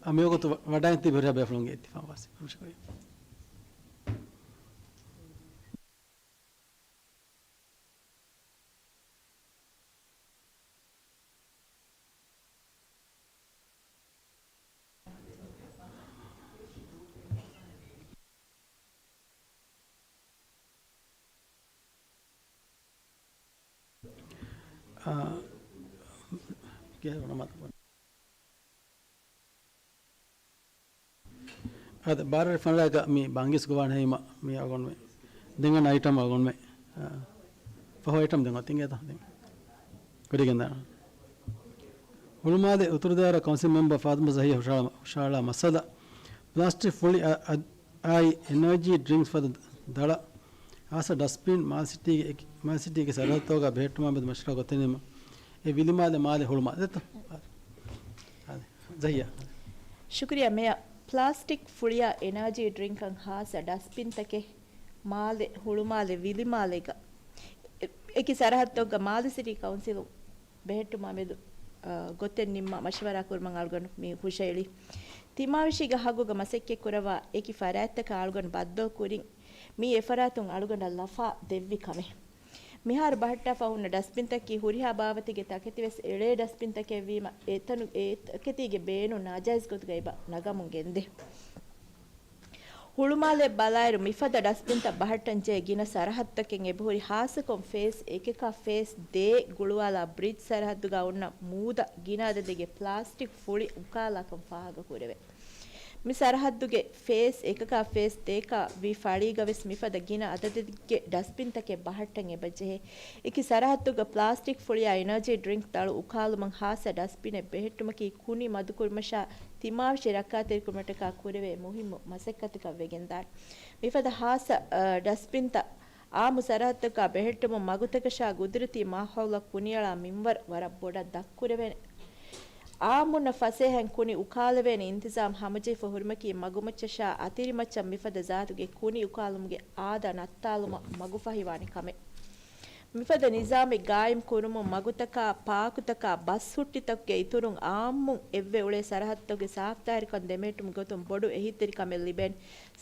އާ، މިވަގުތު ވަ-، ވަޑައިގެން ތިބި ހުރިހާ ބޭފުޅުންގެ އިއްތިފާޤު ވާސި، ވަރަށް ޝުކުރިއްޔާ. އާ، އާދެ، ބާރަ ރިފަންޑާގަ މި ބަންގިސް ގޮވާނެ ހީމަ މި އަޅުގަނޑުމެ. ދެން އަންނަ އައިޓަމް އަޅުގަނޑުމެ. އާ، ފަހު އައިޓަމް ދެން އޮތިނގޭތަ؟ ދެން ކުރިގެންދާނަ. ހުޅުމާލެ އުތުރުދާއިރާ ކައުންސިލް މެމްބަރ ފާތުމަ ޒަހިޔާ ހުށަހަޅާ، ހުށަހަޅާ މައްސަލަ، ޕްލާސްޓިކް ފުޅި އަ-، އަ-، އާއި އެނާޖީ ޑްރިންކްސް ފަދަ ދަޅަ ހާއްސަ ޑަސްޓްބިން މާލެ ސިޓީގެ އެކި-، މާލެ ސިޓީގެ ސަރަހައްދުތަކުގަ ބެހެއްޓުމާ މެދު މަޝްވަރާ ގޮތެއް ނިންމަން. އެ ވިލިމާލެ މާލެ ހުޅުމާލެ ދެއްތޯ؟ އާދެ. ޒަހިޔާ. ޝުކުރިޔާ މޭޔަ. ޕްލާސްޓިކް ފުޅިއާ އެނާޖީ ޑްރިންކަށް ހާއްސަ ޑަސްބިންތަކެއް މާލެ ހުޅުމާލެ ވިލިމާލޭގަ އެ-، އެކި ސަރަހައްދުތަކުގަ މާލެ ސިޓީ ކައުންސިލުން ބެހެއްޓުމާ މެދު، އަ، ގޮތެއް ނިންމާ މަޝްވަރާ ކުރުމަށް އަޅުގަނޑު މި ހުށައެޅި. ތިމާވެށީގެ ހައްގުގަ މަސައްކަތް ކުރައްވާ އެކި ފަރާތްތަކަށް އަޅުގަނޑު ބައްދަލު ކުރިން މި އެފަރާތުން އަޅުގަނޑަށް ލަފާ ދެއްވި ކަމެއް. މިހާރު ބަހައްޓާފަ ހުންނަ ޑަސްބިންތަކީ ހުރިހާ ބާވަތެއްގެ ތަކެތިވެސް އެޅޭ ޑަސްބިންތަކެއްވީމަ، އެތަނު-، އެ ތަކެތީގެ ބޭނުން ނާޖާއިޒް ގޮތުގައި ބަ-، ނަގަމުން ގެންދޭ. ހުޅުމާލެ ބަލާއިރު، މިފަދަ ޑަސްބިންތައް ބަހައްޓަންޖެހޭ ގިނަ ސަރަހައްދުތަކެއް އެބަހުރި، ހާއްސަކޮށް ފޭސް އެކަކާ ފޭސް ދޭ ގުޅުވާލާ ބްރިޖް ސަރަހައްދުގަ އޮންނަ މޫދަށް ގިނަ އަދަދެއްގެ ޕްލާސްޓިކް ފުޅި އުކާލާކަން ފާހަގަކުރެވޭ. މި ސަރަހައްދުގެ ފޭސް އެކަކާ ފޭސް ދޭކާ ވި ފަޅީގަވެސް މިފަދަ ގިނަ އަދަދެއްގެ ޑަސްބިންތަކެއް ބަހައްޓަން އެބަޖެހޭ. އެކި ސަރަހައްދުގަ ޕްލާސްޓިކް ފުޅިއާ އެނާޖީ ޑްރިންކް ދަޅު އުކާލުމަށް ހާއްސަ ޑަސްބިނެއް ބެހެއްޓުމަކީ ކުނި މަދުކުރުމަށާ ތިމާވެށި ރައްކާތެރިކުރުމަށްޓަކާ ކުރެވޭ މުހިއްމު މަސައްކަތަކަށް ވެގެންދާނެ. މިފަދަ ހާއްސަ، އަ، ޑަސްބިންތައް އާއްމު ސަރަހައްދަކާ ބެހެއްޓުމުން މަގުތަކަށާ ގުދުރަތީ މާހައުލަށް ކުނިއަޅާ މިންވަރު ވަރަށް ބޮޑަށް ދަށްކުރެވޭނެ. އާއްމުންނަށް ފަސޭހައިން ކުނި އުކާލެވޭނެ އިންތިޒާމް ހަމަޖެހިފަ ހުރުމަކީ މަގުމައްޗަށާ އަތިރިމައްޗަށް މިފަދަ ޒާތުގެ ކުނި އުކާލުމުގެ އާދަ ނައްތާލުމަށް މަގުފަހިވާނެ ކަމެއް. މިފަދަ ނިޒާމެއް ގާއިމް ކުރުމުން މަގުތަކާ، ޕާކުތަކާ، ބަސް ހުއްޓިތަކުގެ އިތުރުން އާއްމުން އެއްވެ އުޅޭ ސަރަހައްދުގެ ސާފްތާހިރުކަން ދެމެހެއްޓުމުގެ ގޮތުން ބޮޑު އެހީތެރިކަމެއް ލިބެން.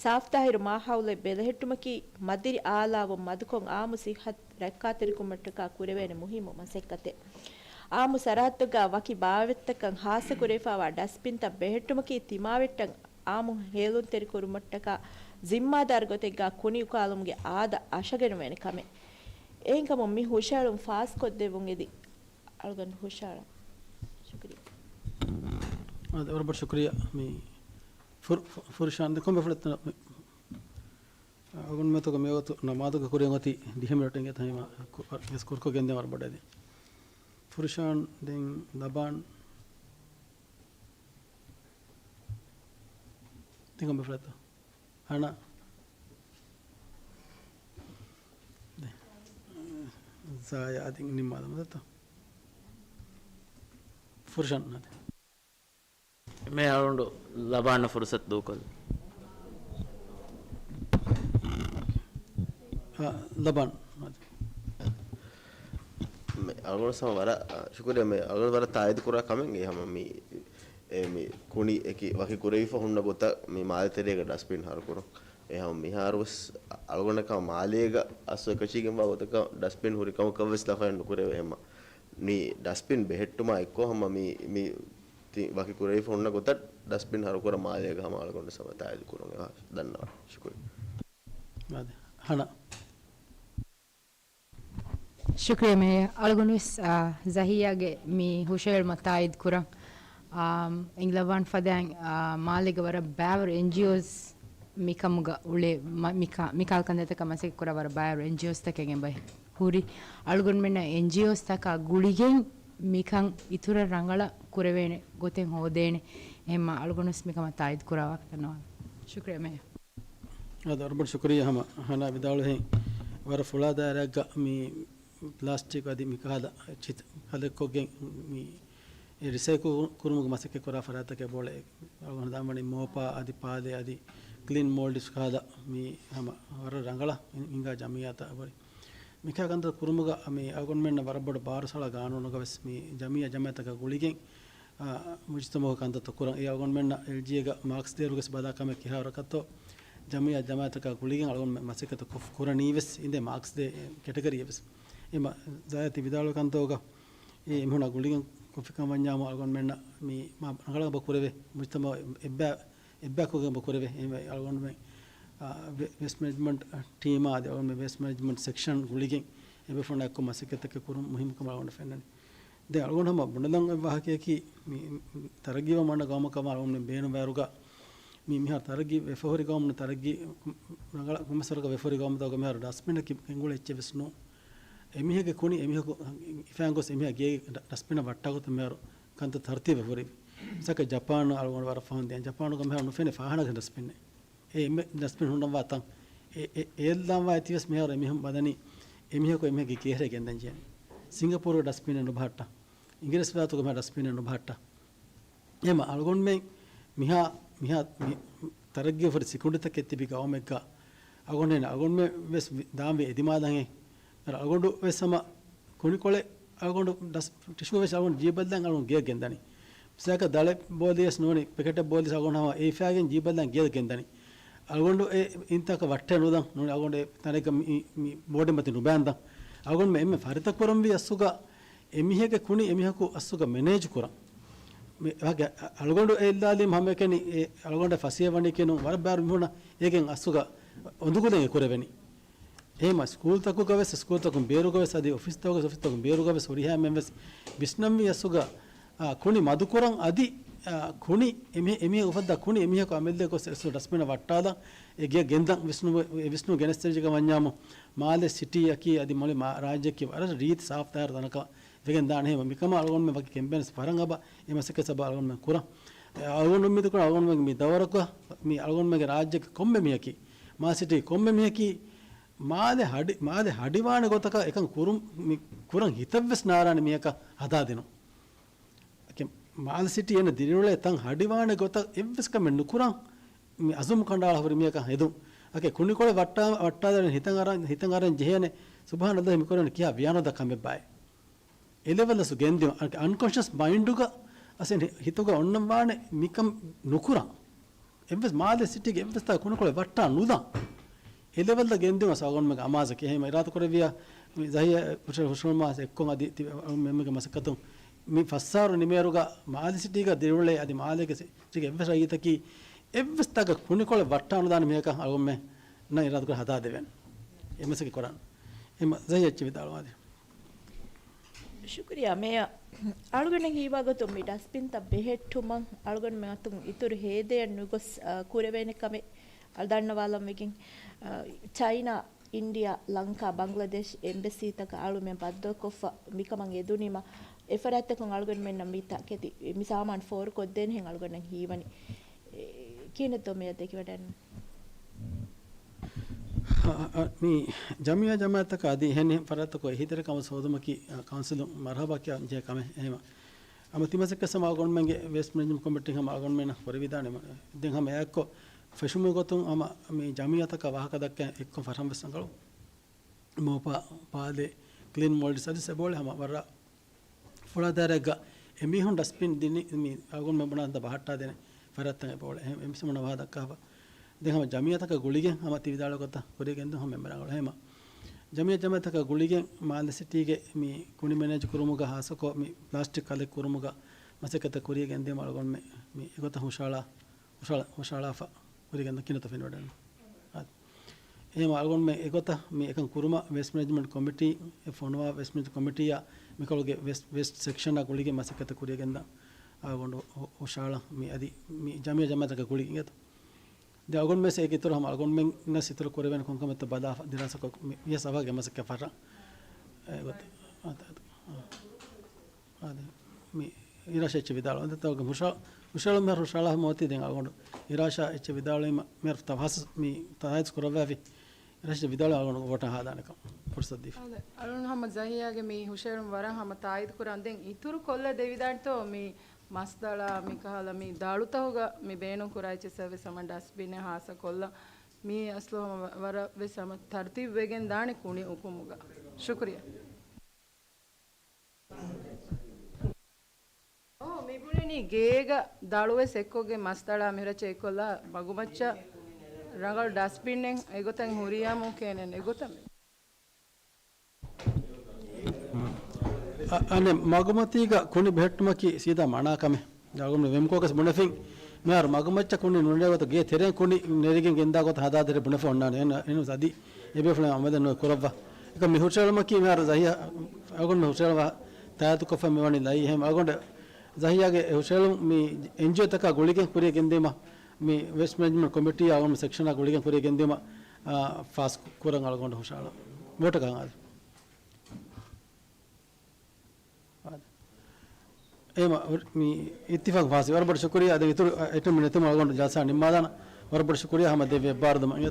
ސާފްތާހިރު މާހައުލެއް ބެލެހެއްޓުމަކީ މަދިރި އާލާވުން މަދުކޮށް އާއްމު ސިއްހަތު ރައްކާތެރިކުރުމަށްޓަކާ ކުރެވޭނެ މުހިއްމު މަސައްކަތެއް. އާއްމު ސަރަހައްދުގަ ވަކި ބާވަތްތަކަށް ހާއްސަކުރެވިފައިވާ ޑަސްބިންތައް ބެހެއްޓުމަކީ ތިމާވެއްޓަށް އާއްމު ހޭލުންތެރިކުރުމަށްޓަކާ ޒިންމާދާރު ގޮތެއްގަ ކުނި އުކާލުމުގެ އާދަ އަށަގެނުވޭނެ ކަމެއް. އެހެންކަމުން މި ހުށަހެޅުން ފާސްކޮށްދެއްވުން އެދި އަޅުގަނޑު ހުށަހަޅަން. ޝުކުރިއްޔާ. އާދެ، ވަރަށް ބޮޑަށް ޝުކުރިއްޔާ. މި ފުރ-، ފު-، ފުރުޝާން ދެ ކޮންމެ ފުޅެއްތަ މި އަޅުގަނޑުމެންތަކު މިވަގުތު ނަމާދުގެ ކުރިއަށް އޮތީ ދިހަ މިނެޓެއް އިނގޭތަ ހަމަ ކު-، ވެސް ކުރުކޮށް ގެންދެވުން ވަރަށް ބޮޑަށް އެދި. ފުރުޝާން ދެން ލަބާން. ތި ކޮންމެ ފުޅެއްތަ؟ ހަނާ. ދެ. ޒާޔާ އަދި ނިންމާލަމާ ދަތޯ. ފުރުޝާން އަދި. މޭ އަޅުގަނޑު ލަބާން ފުރުސަތު ދޫކޮށްލި. އާ، ލަބާން. މޭ އަޅުގަނޑު ސަމަ ވަރަށް، އާ، ޝުކުރިއްޔާ. މޭ އަޅުގަނޑު ވަރަށް ތާއީދު ކުރާ ކަމެއް އެ ހަމަ މި، އެ މި ކުނި އެކި ވަކި ކުރެވިފަ ހުންނަ ގޮތަށް މި މާލެ ތެރޭގަ ޑަސްބިން ހަރުކުރުން. އެ ހަމަ މިހާރު ވެސް އަޅުގަނޑަކާ މާލޭގަ އަސް އެކަށީގެންވާ ގޮތަކަށް ޑަސްބިން ހުރި ކަމަކަށް ވެސް ލަފައެއް ނުކުރެވޭ ހަމަ. މި ޑަސްބިން ބެހެއްޓުމާ އެއްކޮށް ހަމަ މި، މި ތި ވަކި ކުރެވިފަ ހުންނަ ގޮތަށް ޑަސްބިން ހަރުކުރަން މާލޭގަ ހަމަ އަޅުގަނޑު ސަމަ ތާއީދު ކުރުން އެވާ ދަންނަވަން. ޝުކުރިއްޔާ. އާދެ. ހަނާ. ޝުކުރިއްޔާ މޭޔަރ. އަޅުގަނޑު ވެސް، އާ، ޒަހިއްޔާގެ މި ހުށަހެޅުމަށް ތާއީދު ކުރަން. އާ، އިނގިލަވާން ފަދައިން، އާ، މާލޭގަ ވަރަށް ބައިވަރު އެންޖީއޯސް މިކަމުގަ އުޅޭ، މަ-، މިކާ-، މިކާލް ކަންތައްތަކަށް މަސައްކަތް ކުރާ ވަރަށް ބައިވަރު އެންޖީއޯސްތަކެއް އެބަ ހުރި. އަޅުގަނޑުމެންނަށް އެންޖީއޯސްތަކާ ގުޅިގެން މިކަން އިތުރަށް ރަނގަޅަށް ކުރެވޭނެ ގޮތެއް ހޯދޭނެ. އެހެންމަ އަޅުގަނޑުވެސް މިކަމަށް ތާއީދު ކުރާ ވާހަކަ ދަންނަވާނެ. ޝުކުރިއްޔާ މޭޔަރ. އާދެ، ވަރަށް ބޮޑަށް ޝުކުރިއްޔާ. ހަމަ ހަނާ ވިދާޅުވިހެން ވަރަށް ފުޅާ ދާއިރާއެއްގަ މި ޕްލާސްޓިކް އަދި މިކަހަލަ ޗިތް ކަލެކްކޮށްގެން މި އެ ރިސައިކަލް ކުރުމުގެ މަސައްކަތް ކުރާ ފަރާތްތަކެއް ބޯޅަ އަޅުގަނޑު ދާންވަނީ މޯޕާ އަދި ޕާލޭ އަދި ކްލީން މޯލްޑިވްސް ކަހަލަ މި ހަމަ ވަރަށް ރަނގަޅަށް ހިނގާ ޖަމިއްޔާތައް އެބަހުރި. މިކަހަލަ ކަންތައް ކުރުމުގަ މި އަޅުގަނޑުމެންނަށް ވަރަށް ބޮޑު ބާރު ސަޅާ ގާނޫނުގަ ވެސް މި ޖަމިއްޔާ ޖަމާއަތަކާ ގުޅިގެން އާ، މުޖުތަމައުގެ ކަންތައްތައް ކުރަން. އެ އަޅުގަނޑުމެންނަށް އެލްޖީއޭގަ މާކްސް ދޭއިރުވެސް ބަލާ ކަމެއް ކިހާވަރަކަށްތޯ ޖަމިއްޔާ ޖަމާއަތަކާ ގުޅިގެން އަޅުގަނޑުމެން މަސައްކަތު ކޮށް-، ކުރަނީ ވެސް އިނދޭ މާކްސް ދޭ ކެޓަގަރީއެއް ވެސް. އެ މަ-، ޒާޔާ ތި ވިދާޅުވި ކަންތައްގަ އެ އެމީހުންނާ ގުޅިގެން ކޮށްފިކަން ވަންޏާމު އަޅުގަނޑުމެންނަށް މި މާ ރަނގަޅަށް އެބަ ކުރެވޭ، މުޖުތަމައު އެއްބަ-، އެއްބައިކޮށްގެން އެބަ ކުރެވޭ. އެ އަޅުގަނޑުމެން، އާ، ވެ-، ވޭސްޓް މެނޭޖްމަންޓް ޓީމާ އަދި އަޅުގަނޑުމެން ވޭސްޓް މެނޭޖްމަންޓް ސެކްޝަން ގުޅިގެން އެބޭފުޅުންނާ އެއްކޮށް މަސައްކަތްތަކެއް ކުރުން މުހިއްމުކަމަށް އަޅުގަނޑަށް ފެންނަނީ. ދެން އަޅުގަނޑު ހަމަ ބުނެލަން އޮތް ވާހަކަޔަކީ، މި، މި ތަރައްގީވާ މަންނަ ގައުމަކަށް އަޅުގަނޑުމެން ބޭނުންވާއިރުގަ، މި މިހާރު ތަރައްގީ ވެފަ ހުރި ގައުމުން ތަރައްގީ ރަނގަޅަށް ކޮންމެސް ވަރަކަށް ވެފަ ހުރި ގައުމުތަކުގަ މިހާރު ޑަސްބިނަކީ ގެންގުޅޭ އެއްޗެއް ވެސް ނޫން. އެމީހެއްގެ ކުނި އެމީހަކު ހިފައިގެން ގޮސް އެމީހާ ގޭގެ ޑަ-، ޑަސްބިނަށް ވައްޓާ ގޮތަށް މިހާރު ކަންތައް ތަރުތީބެއް ހުރި. މިސާލަކަށް ޖަޕާން އަޅުގަނޑު ވަރަށް ފަހުން ދިޔަ. ޖަޕާނުގަ މިހާރު ނުފެނޭ ފާހާނާގެ ޑަސްބިނެއް. އެ އެންމެ ޑަސްބިން ހުންނަންވާ ތަން. އެ، އެ، އެ އެއްލާންވާ އެތިވެސް މިހާރު އެމީހުން ބަލަނީ އެމީހަކު އެމީހެއްގެ ގޭހެރޭ ގެންދަން ޖެހޭނެ. ސިންގަޕޫރުގެ ޑަސްބިނެއް ނުބަހައްޓާ. އިނގިރޭސި ވިލާތުގެ މިހާ ޑަސްބިނެއް ނުބަހައްޓާ. އެހެންމަ އަޅުގަނޑުމެން މިހާ، މިހާ މި ތަރައްގީ ހުރި ސިކުނޑިތަކެއް ތިބި ގައުމެއްގަ އަޅުގަނޑު އަޅުގަނޑުމެން ވެސް ދާންވީ އެދިމާލަށް. އަޅުގަނޑު ވެސް ހަމަ ކުނިކޮޅެއް އަޅުގަނޑު ޑަސް-، ޓިޝޫ ވެސް އަޅުގަނޑު ޖީބަށްދާން އަޅުގަނޑު ގެޔަށް ގެންދަނީ. މިސާލަކަށް ދަޅެ ބޯލިޔަސް ނޫނީ، ޕެކެޓެއް ބޯލިޔަސް އަޅުގަނޑު ހަމަ އެ ހިފާގެން ޖީބަށްދާން ގެޔަށް ގެންދަނީ. އަޅުގަނޑު އެ އިންތާކަށް ވައްޓައެއް ނުދާން. ނޫނީ އަޅުގަނޑު އެ ތަނެއްގަ މި، މި ބޯޑެއް މަތިން ނުބާންދާން. އަޅުގަނޑުމެން އެންމެ ފަރިތަކުރަންވީ އަސްލުގަ އެމީހެއްގެ ކުނި އެމީހަކު އަސްލުގަ މެނޭޖް ކުރަން. މި ވަގެ އަ-، އަޅުގަނޑު އެ އެއްލާލީމަ ހަމައެކަނި އެ އަޅުގަނޑަށް ފަސޭހަވަނީކީ ނޫން، ވަރަށް ބާރު މީހުންނަށް އޭގެން އަސްލުގަ އޮނދުގުލެއް އެ ކުރެވެނީ. އެހެންމަ ސްކޫލްތަކުގަ ވެސް، ސްކޫލްތަކުން ބޭރުގަ ވެސް، އަދި އޮފީސްތަކުގަ ވެސް، އޮފީސްތަކުން ބޭރުގަ ވެސް ހުރިހާ އެންމެން ވެސް ވިސްނަންވީ އަސްލުގަ، އާ، ކުނި މަދުކުރަން އަދި، އާ، ކުނި އެމީ-، އެމީހަކު އުފައްދާ ކުނި އެމީހަކު އަމިއްލައަށް ގޮސް އެ އަސްލު ޑަސްބިނަށް ވައްޓާލަން އެ ގެޔަށް ގެންދަން ވިސްނު-، ވިސްނުން ގެނެސްދެވިއްޖެ ވަންޏާމު، މާލެ ސިޓީއަކީ އަދި މުޅި މާ-، ރާއްޖެއަކީ ވަރަށް ރީތި ސާފު ތާހިރު ތަނަކަށް ވެގެން ދާނެ. އެހެން މިކަމަށް އަޅުގަނޑުމެން ވަކި ކެމްޕޭންސް ވަރަށް އެބަ އެ މަސައްކަތް އެބަ އަޅުގަނޑުމެން ކުރަން. އަޅުގަނޑު އުއްމީދު ކުރަން އަޅުގަނޑުމެން މި ދައުރަކު މި އަޅުގަނޑުމެންގެ ރާއްޖޭގެ ކޮންމެ މީހަކީ، މާލެ ސިޓީ ކޮންމެ މީހަކީ މާލެ ހަޑި-، މާލެ ހަޑިވާނެ ގޮތަކަށް އެކަން ކުރުން، މި ކުރަން ހިތަށްވެސް ނާރާނެ މީހަކަށް ހަދާދިނުން. އެކެ-، މާލެ ސިޓީ އޭނަ ދިރިއުޅޭ ތަން ހަޑިވާނެ ގޮތަށް އެއްވެސް ކަމެއް ނުކުރަން މި އަޒުމް ކަނޑައަޅާ ހުރި މީހަކަށް ހެދުން. އަކެ ކުނިކޮޅެއް ވައްޓާ-، ވައްޓާލަން ހިތަށް އަރަން، ހިތަށް އަރަން ޖެހޭނެ ސުބްޙާނަﷲ މިކުރަނީ ކިހާ ވިޔާނުދާ ކަމެއްބާއޭ. އެލެވެލް އަސް ގެންދިޔުން، އަންކޮންޝަސް މައިންޑުގަ އަސެން ހި-، ހިތުގަ އޮންނަން ވާނެ މިކަން ނުކުރަން. އެއްވެސް މާލެ ސިޓީގެ އެއްވެސް ތާ ކުނިކޮޅެއް ވައްޓާ ނުލާ. އެލެވެލް ދަ ގެންދިޔުން އަސް އަޅުގަނޑުމެންގެ އަމާޒަކީ. އެހެން އިރާދަ ކުރެއްވިޔާ މި ޒަހީ ހުށަ-، ހުށަހެޅުމާ އެއްކޮށް އަދި ތި-، އަޅުގަނޑުމެންގެ މަސައްކަތުން މި ފަސް އަހަރު ނިމޭރުގަ މާލެ ސިޓީގަ ދިރިއުޅޭ އަދި މާލޭގެ ސި-، ސިޓީގެ އެއްވެސް ރައްޔިތަކީ އެއްވެސް ތާގަ ކުނިކޮޅެއް ވައްޓާ ނުލާނެ މީހަކަށް އަޅުގަނޑުމެންނަށް އިރާދަކުރެ ހަދާދެވޭނެ. އެ މަސައްކަތް ކުރަން. އެމަ ޒަހީ އެއްޗެއް ވިދާޅުވާދޭ. ޝުކުރިއްޔާ މޭޔަރ. އަޅުގަނޑަށް ހީވާގޮތުން މި ޑަސްބިންތައް ބެހެއްޓުމަށް އަޅުގަނޑުމެން އަތުން އިތުރު ހޭދައެއް ނުގޮސް، އަ، ކުރެވޭނެ ކަމެއް އަޅު ދަންނަވާލަން ވެގެން، އަ، ޗައިނާ، އިންޑިއާ، ލަންކާ، ބަންގްލަދޭޝް އެމްބެސީތަކަށް އަޅުމެން ބައްދަލުކޮށްފަ މިކަމަށް އެދުނީމަ، އެފަރާތްތަކުން އަޅުގަނޑުމެންނަށް މި ތަކެތި، މި ސާމާނު ފޯރުކޮށްދޭނެހެން އަޅުގަނޑަށް ހީވަނީ. އެ، ކިހިނެއްތޯ މޭޔަރ ދެކިވަޑައިން؟ އަ، އަ، މި ޖަމިއްޔާ ޖަމާއަތްތަކަށް އަދި އެހެނިހެން ފަރާތްތަކުން އެހީތެރިކަމަށް ހޯދުމަކީ، އަ، ކައުންސިލުން މަރުހަބާ ކިޔާ ޖެހޭ ކަމެއް. އެހެންވީމަ، އަމަ ތިމަސައްކަތް ހަމަ އަޅުގަނޑުމެންގެ ވޭސްޓް މެނޭޖްމަންޓް ކޮމިޓީ ހަމަ އަޅުގަނޑުމެންނަށް ކުރެވިދާނެ. ދެން ހަމަ އެއާއެއްކޮށް ފެށުމުގެ ގޮތުން ހަމަ މި ޖަމިއްޔާތަކަށް ވާހަކަ ދައްކަން އެއްކޮށް ފަރަހަން ވެސް ރަނގަޅު. މޯޕާ، ޕާލޭ، ކްލީން މޯލްޑިވްސް އަދި ސެބޯޅެ ހަމަ ވަރަށް ފުޅާ ދާއިރާއެއްގަ އެމީހުން ޑަސްބިން ދިނީ މި އަޅުގަނޑުމެން ބުނާ ބަހައްޓާދޭނެ ފަރާތްތައް އެބައުޅޭ. އެހެން އެމީހުން ވާހަކަ ދައްކާފަ. ދެން ހަމަ ޖަމިއްޔާތަކާ ގުޅިގެން ހަމަ ތި ވިދާޅުވި ގޮތަށް ކުރިޔަށް ގެންދިއުން ހަމަ މެމްބަރާ ގުޅޭ. ހަމަ ޖަމިއްޔާ ޖަމާއަތްތަކާ ގުޅިގެން މާލެ ސިޓީގެ މި ކުނި މެނޭޖް ކުރުމުގަ ހާއްސަކޮށް މި ޕްލާސްޓިކް ކަލެކްޓް ކުރުމުގަ މަސައްކަތްތައް ކުރިޔަށް ގެންދިއުމަށް އަޅުގަނޑުމެން މި އެގޮތަށް ހުށަހަޅާ، ހުށަހަޅާ، ހުށަހަޅާފަ ކުރިޔަށް ގެންދިއުން ކިހިނެއްތޯ ފެނިވަޑައިގަންނަނީ. އާދެ. އެހެންވީމަ އަޅުގަނޑުމެން އެގޮތަށް މި އެކަން ކުރުމަށް ވޭސްޓް މެނޭޖްމަންޓް ކޮމިޓީ، އެ ފޮނުވާ ވޭސްޓް މެނޭޖް ކޮމިޓީއާ މިކޮޅުގެ ވޭސްޓް، ވޭސްޓް ސެކްޝަނާ ގުޅިގެން މަސައްކަތް ކުރިޔަށް ގެންދާ އަޅުގަނޑު ހު-، ހުށަހަޅަން މި އަދި މި ޖަމިއްޔާ ޖަމާއަތްތަކާ ގުޅިގެން އިނގޭތޯ. ދެން އަޅުގަނޑުމެން އޭގެ އިތުރު ހަމަ އަޅުގަނޑުމެންނަށް އިތުރު ކުރެވޭނެ ކޮންކަމެއްތޯ ބަލާފަ ދިރާސާކޮށް މި ވިޔަސް އަވަހަށް ގެ މަސައްކަތް ފަށަން. އެގޮތަށް. އާދެ. އާދެ. މި އިރާޝާ އެއްޗެއް ވިދާޅުވަން. ދެން ތައުގެ ހުށަ-، ހުށަހެޅުމަށް ހުށަހަޅާ މަތީ ދެން އަޅުގަނޑު އިރާޝާ އެއްޗެއް ވިދާޅުވީމަ މި ތަފާސް މި ތާއީދު ކުރައްވާފި. އިރާޝާ ވިދާޅުވީ އަޅުގަނޑު ވޯޓަށް ހާދާނެކަން ފުރުސަތު ދީފަ. އާދެ. އަޅުގަނޑު ހަމަ ޒަހީއާގެ މި ހުށަހެޅުން ވަރަށް ހަމަ ތާއީދު ކުރަން. ދެން އިތުރު ކޮށްލަ ދެވިދާނެތޯ މި މަސްދަޅާ މި ކަހަލަ މި ދަޅުތަހުގަ މި ބޭނުން ކުރާ އެއްޗެއްސަށް ވެސް ހަމަ ޑަސްބިނެއް ހާއްސަ ކޮށްލަ މި އަސްލު ހަމަ ވަ-، ވަރަށް ވެސް ހަމަ ތަރުތީބު ވެގެން ދާނެ ކުނި އުކުމުގަ. ޝުކުރިއްޔާ. އޯ، މި ބުނެނީ ގޭގަ ދަޅުވެސް އެއްކޮށްގެން މަސްދަޅާ މިހުރައްޗަށް އެއްކޮށްލާ މަގުމައްޗަށް ރަނގަޅު ޑަސްބިނެއް އެގޮތަށް ހުރިޔާމު ކޭނެން އެގޮތަށް. އަ-، އަނެއް މަގުމަތީގަ ކުނި ބެހެއްޓުމަކީ ސީދާ މަނާ ކަމެއް. އަޅުގަނޑު ވެމްކޯގަސް ބުނެފިން، މިހާރު މަގުމައްޗަށް ކުނި ނުނެރޭ ގޮތަށް ގޭ ތެރެއިން ކުނި ނެރިގެން ގެންދާ ގޮތަށް ހަދާދެރޭ ބުނެފަ އޮންނާނެ. އެހެން-، އެހެންވެސް އަދި އެބޭފުޅުން އަމަލެއް ނުވެ ކުރައްވާ. އެކަމް މި ހުށަހެޅުމަކީ މިހާރު ޒަހީ އަޅުގަނޑު ހުށަހެޅުމަށް ތާއީދުކޮށްފަ މިވަނީ ލައި. އެހެން އަޅުގަނޑު ޒަހީއާގެ ހުށަހެޅުން މި އެންޖީއޯތަކާ ގުޅިގެން ކުރިޔަށް ގެންދިއުމަށް މި ވޭސްޓް މެނޭޖްމަންޓް ކޮމިޓީ އަޅުގަނޑު ސެކްޝަނާ ގުޅިގެން ކުރިޔަށް ގެންދިއުމަށް، އާ، ފާސް ކުރަން އަޅުގަނޑު ހުށަހަޅަން. ވޯޓަކަށް އާދެ. އެހެންވީމަ މި އިއްތިފާޤް ފާސް. ވަރަށް ބޮޑަށް ޝުކުރިއްޔާ. އަދި އިތުރު އައިޓަމް ނެތުމަށް އަޅުގަނޑު ޖަލްސާ ނިންމާލާނަން. ވަރަށް ބޮޑަށް ޝުކުރިއްޔާ ހަމަ ދެއްވި އެއްބާރުލުމަށް.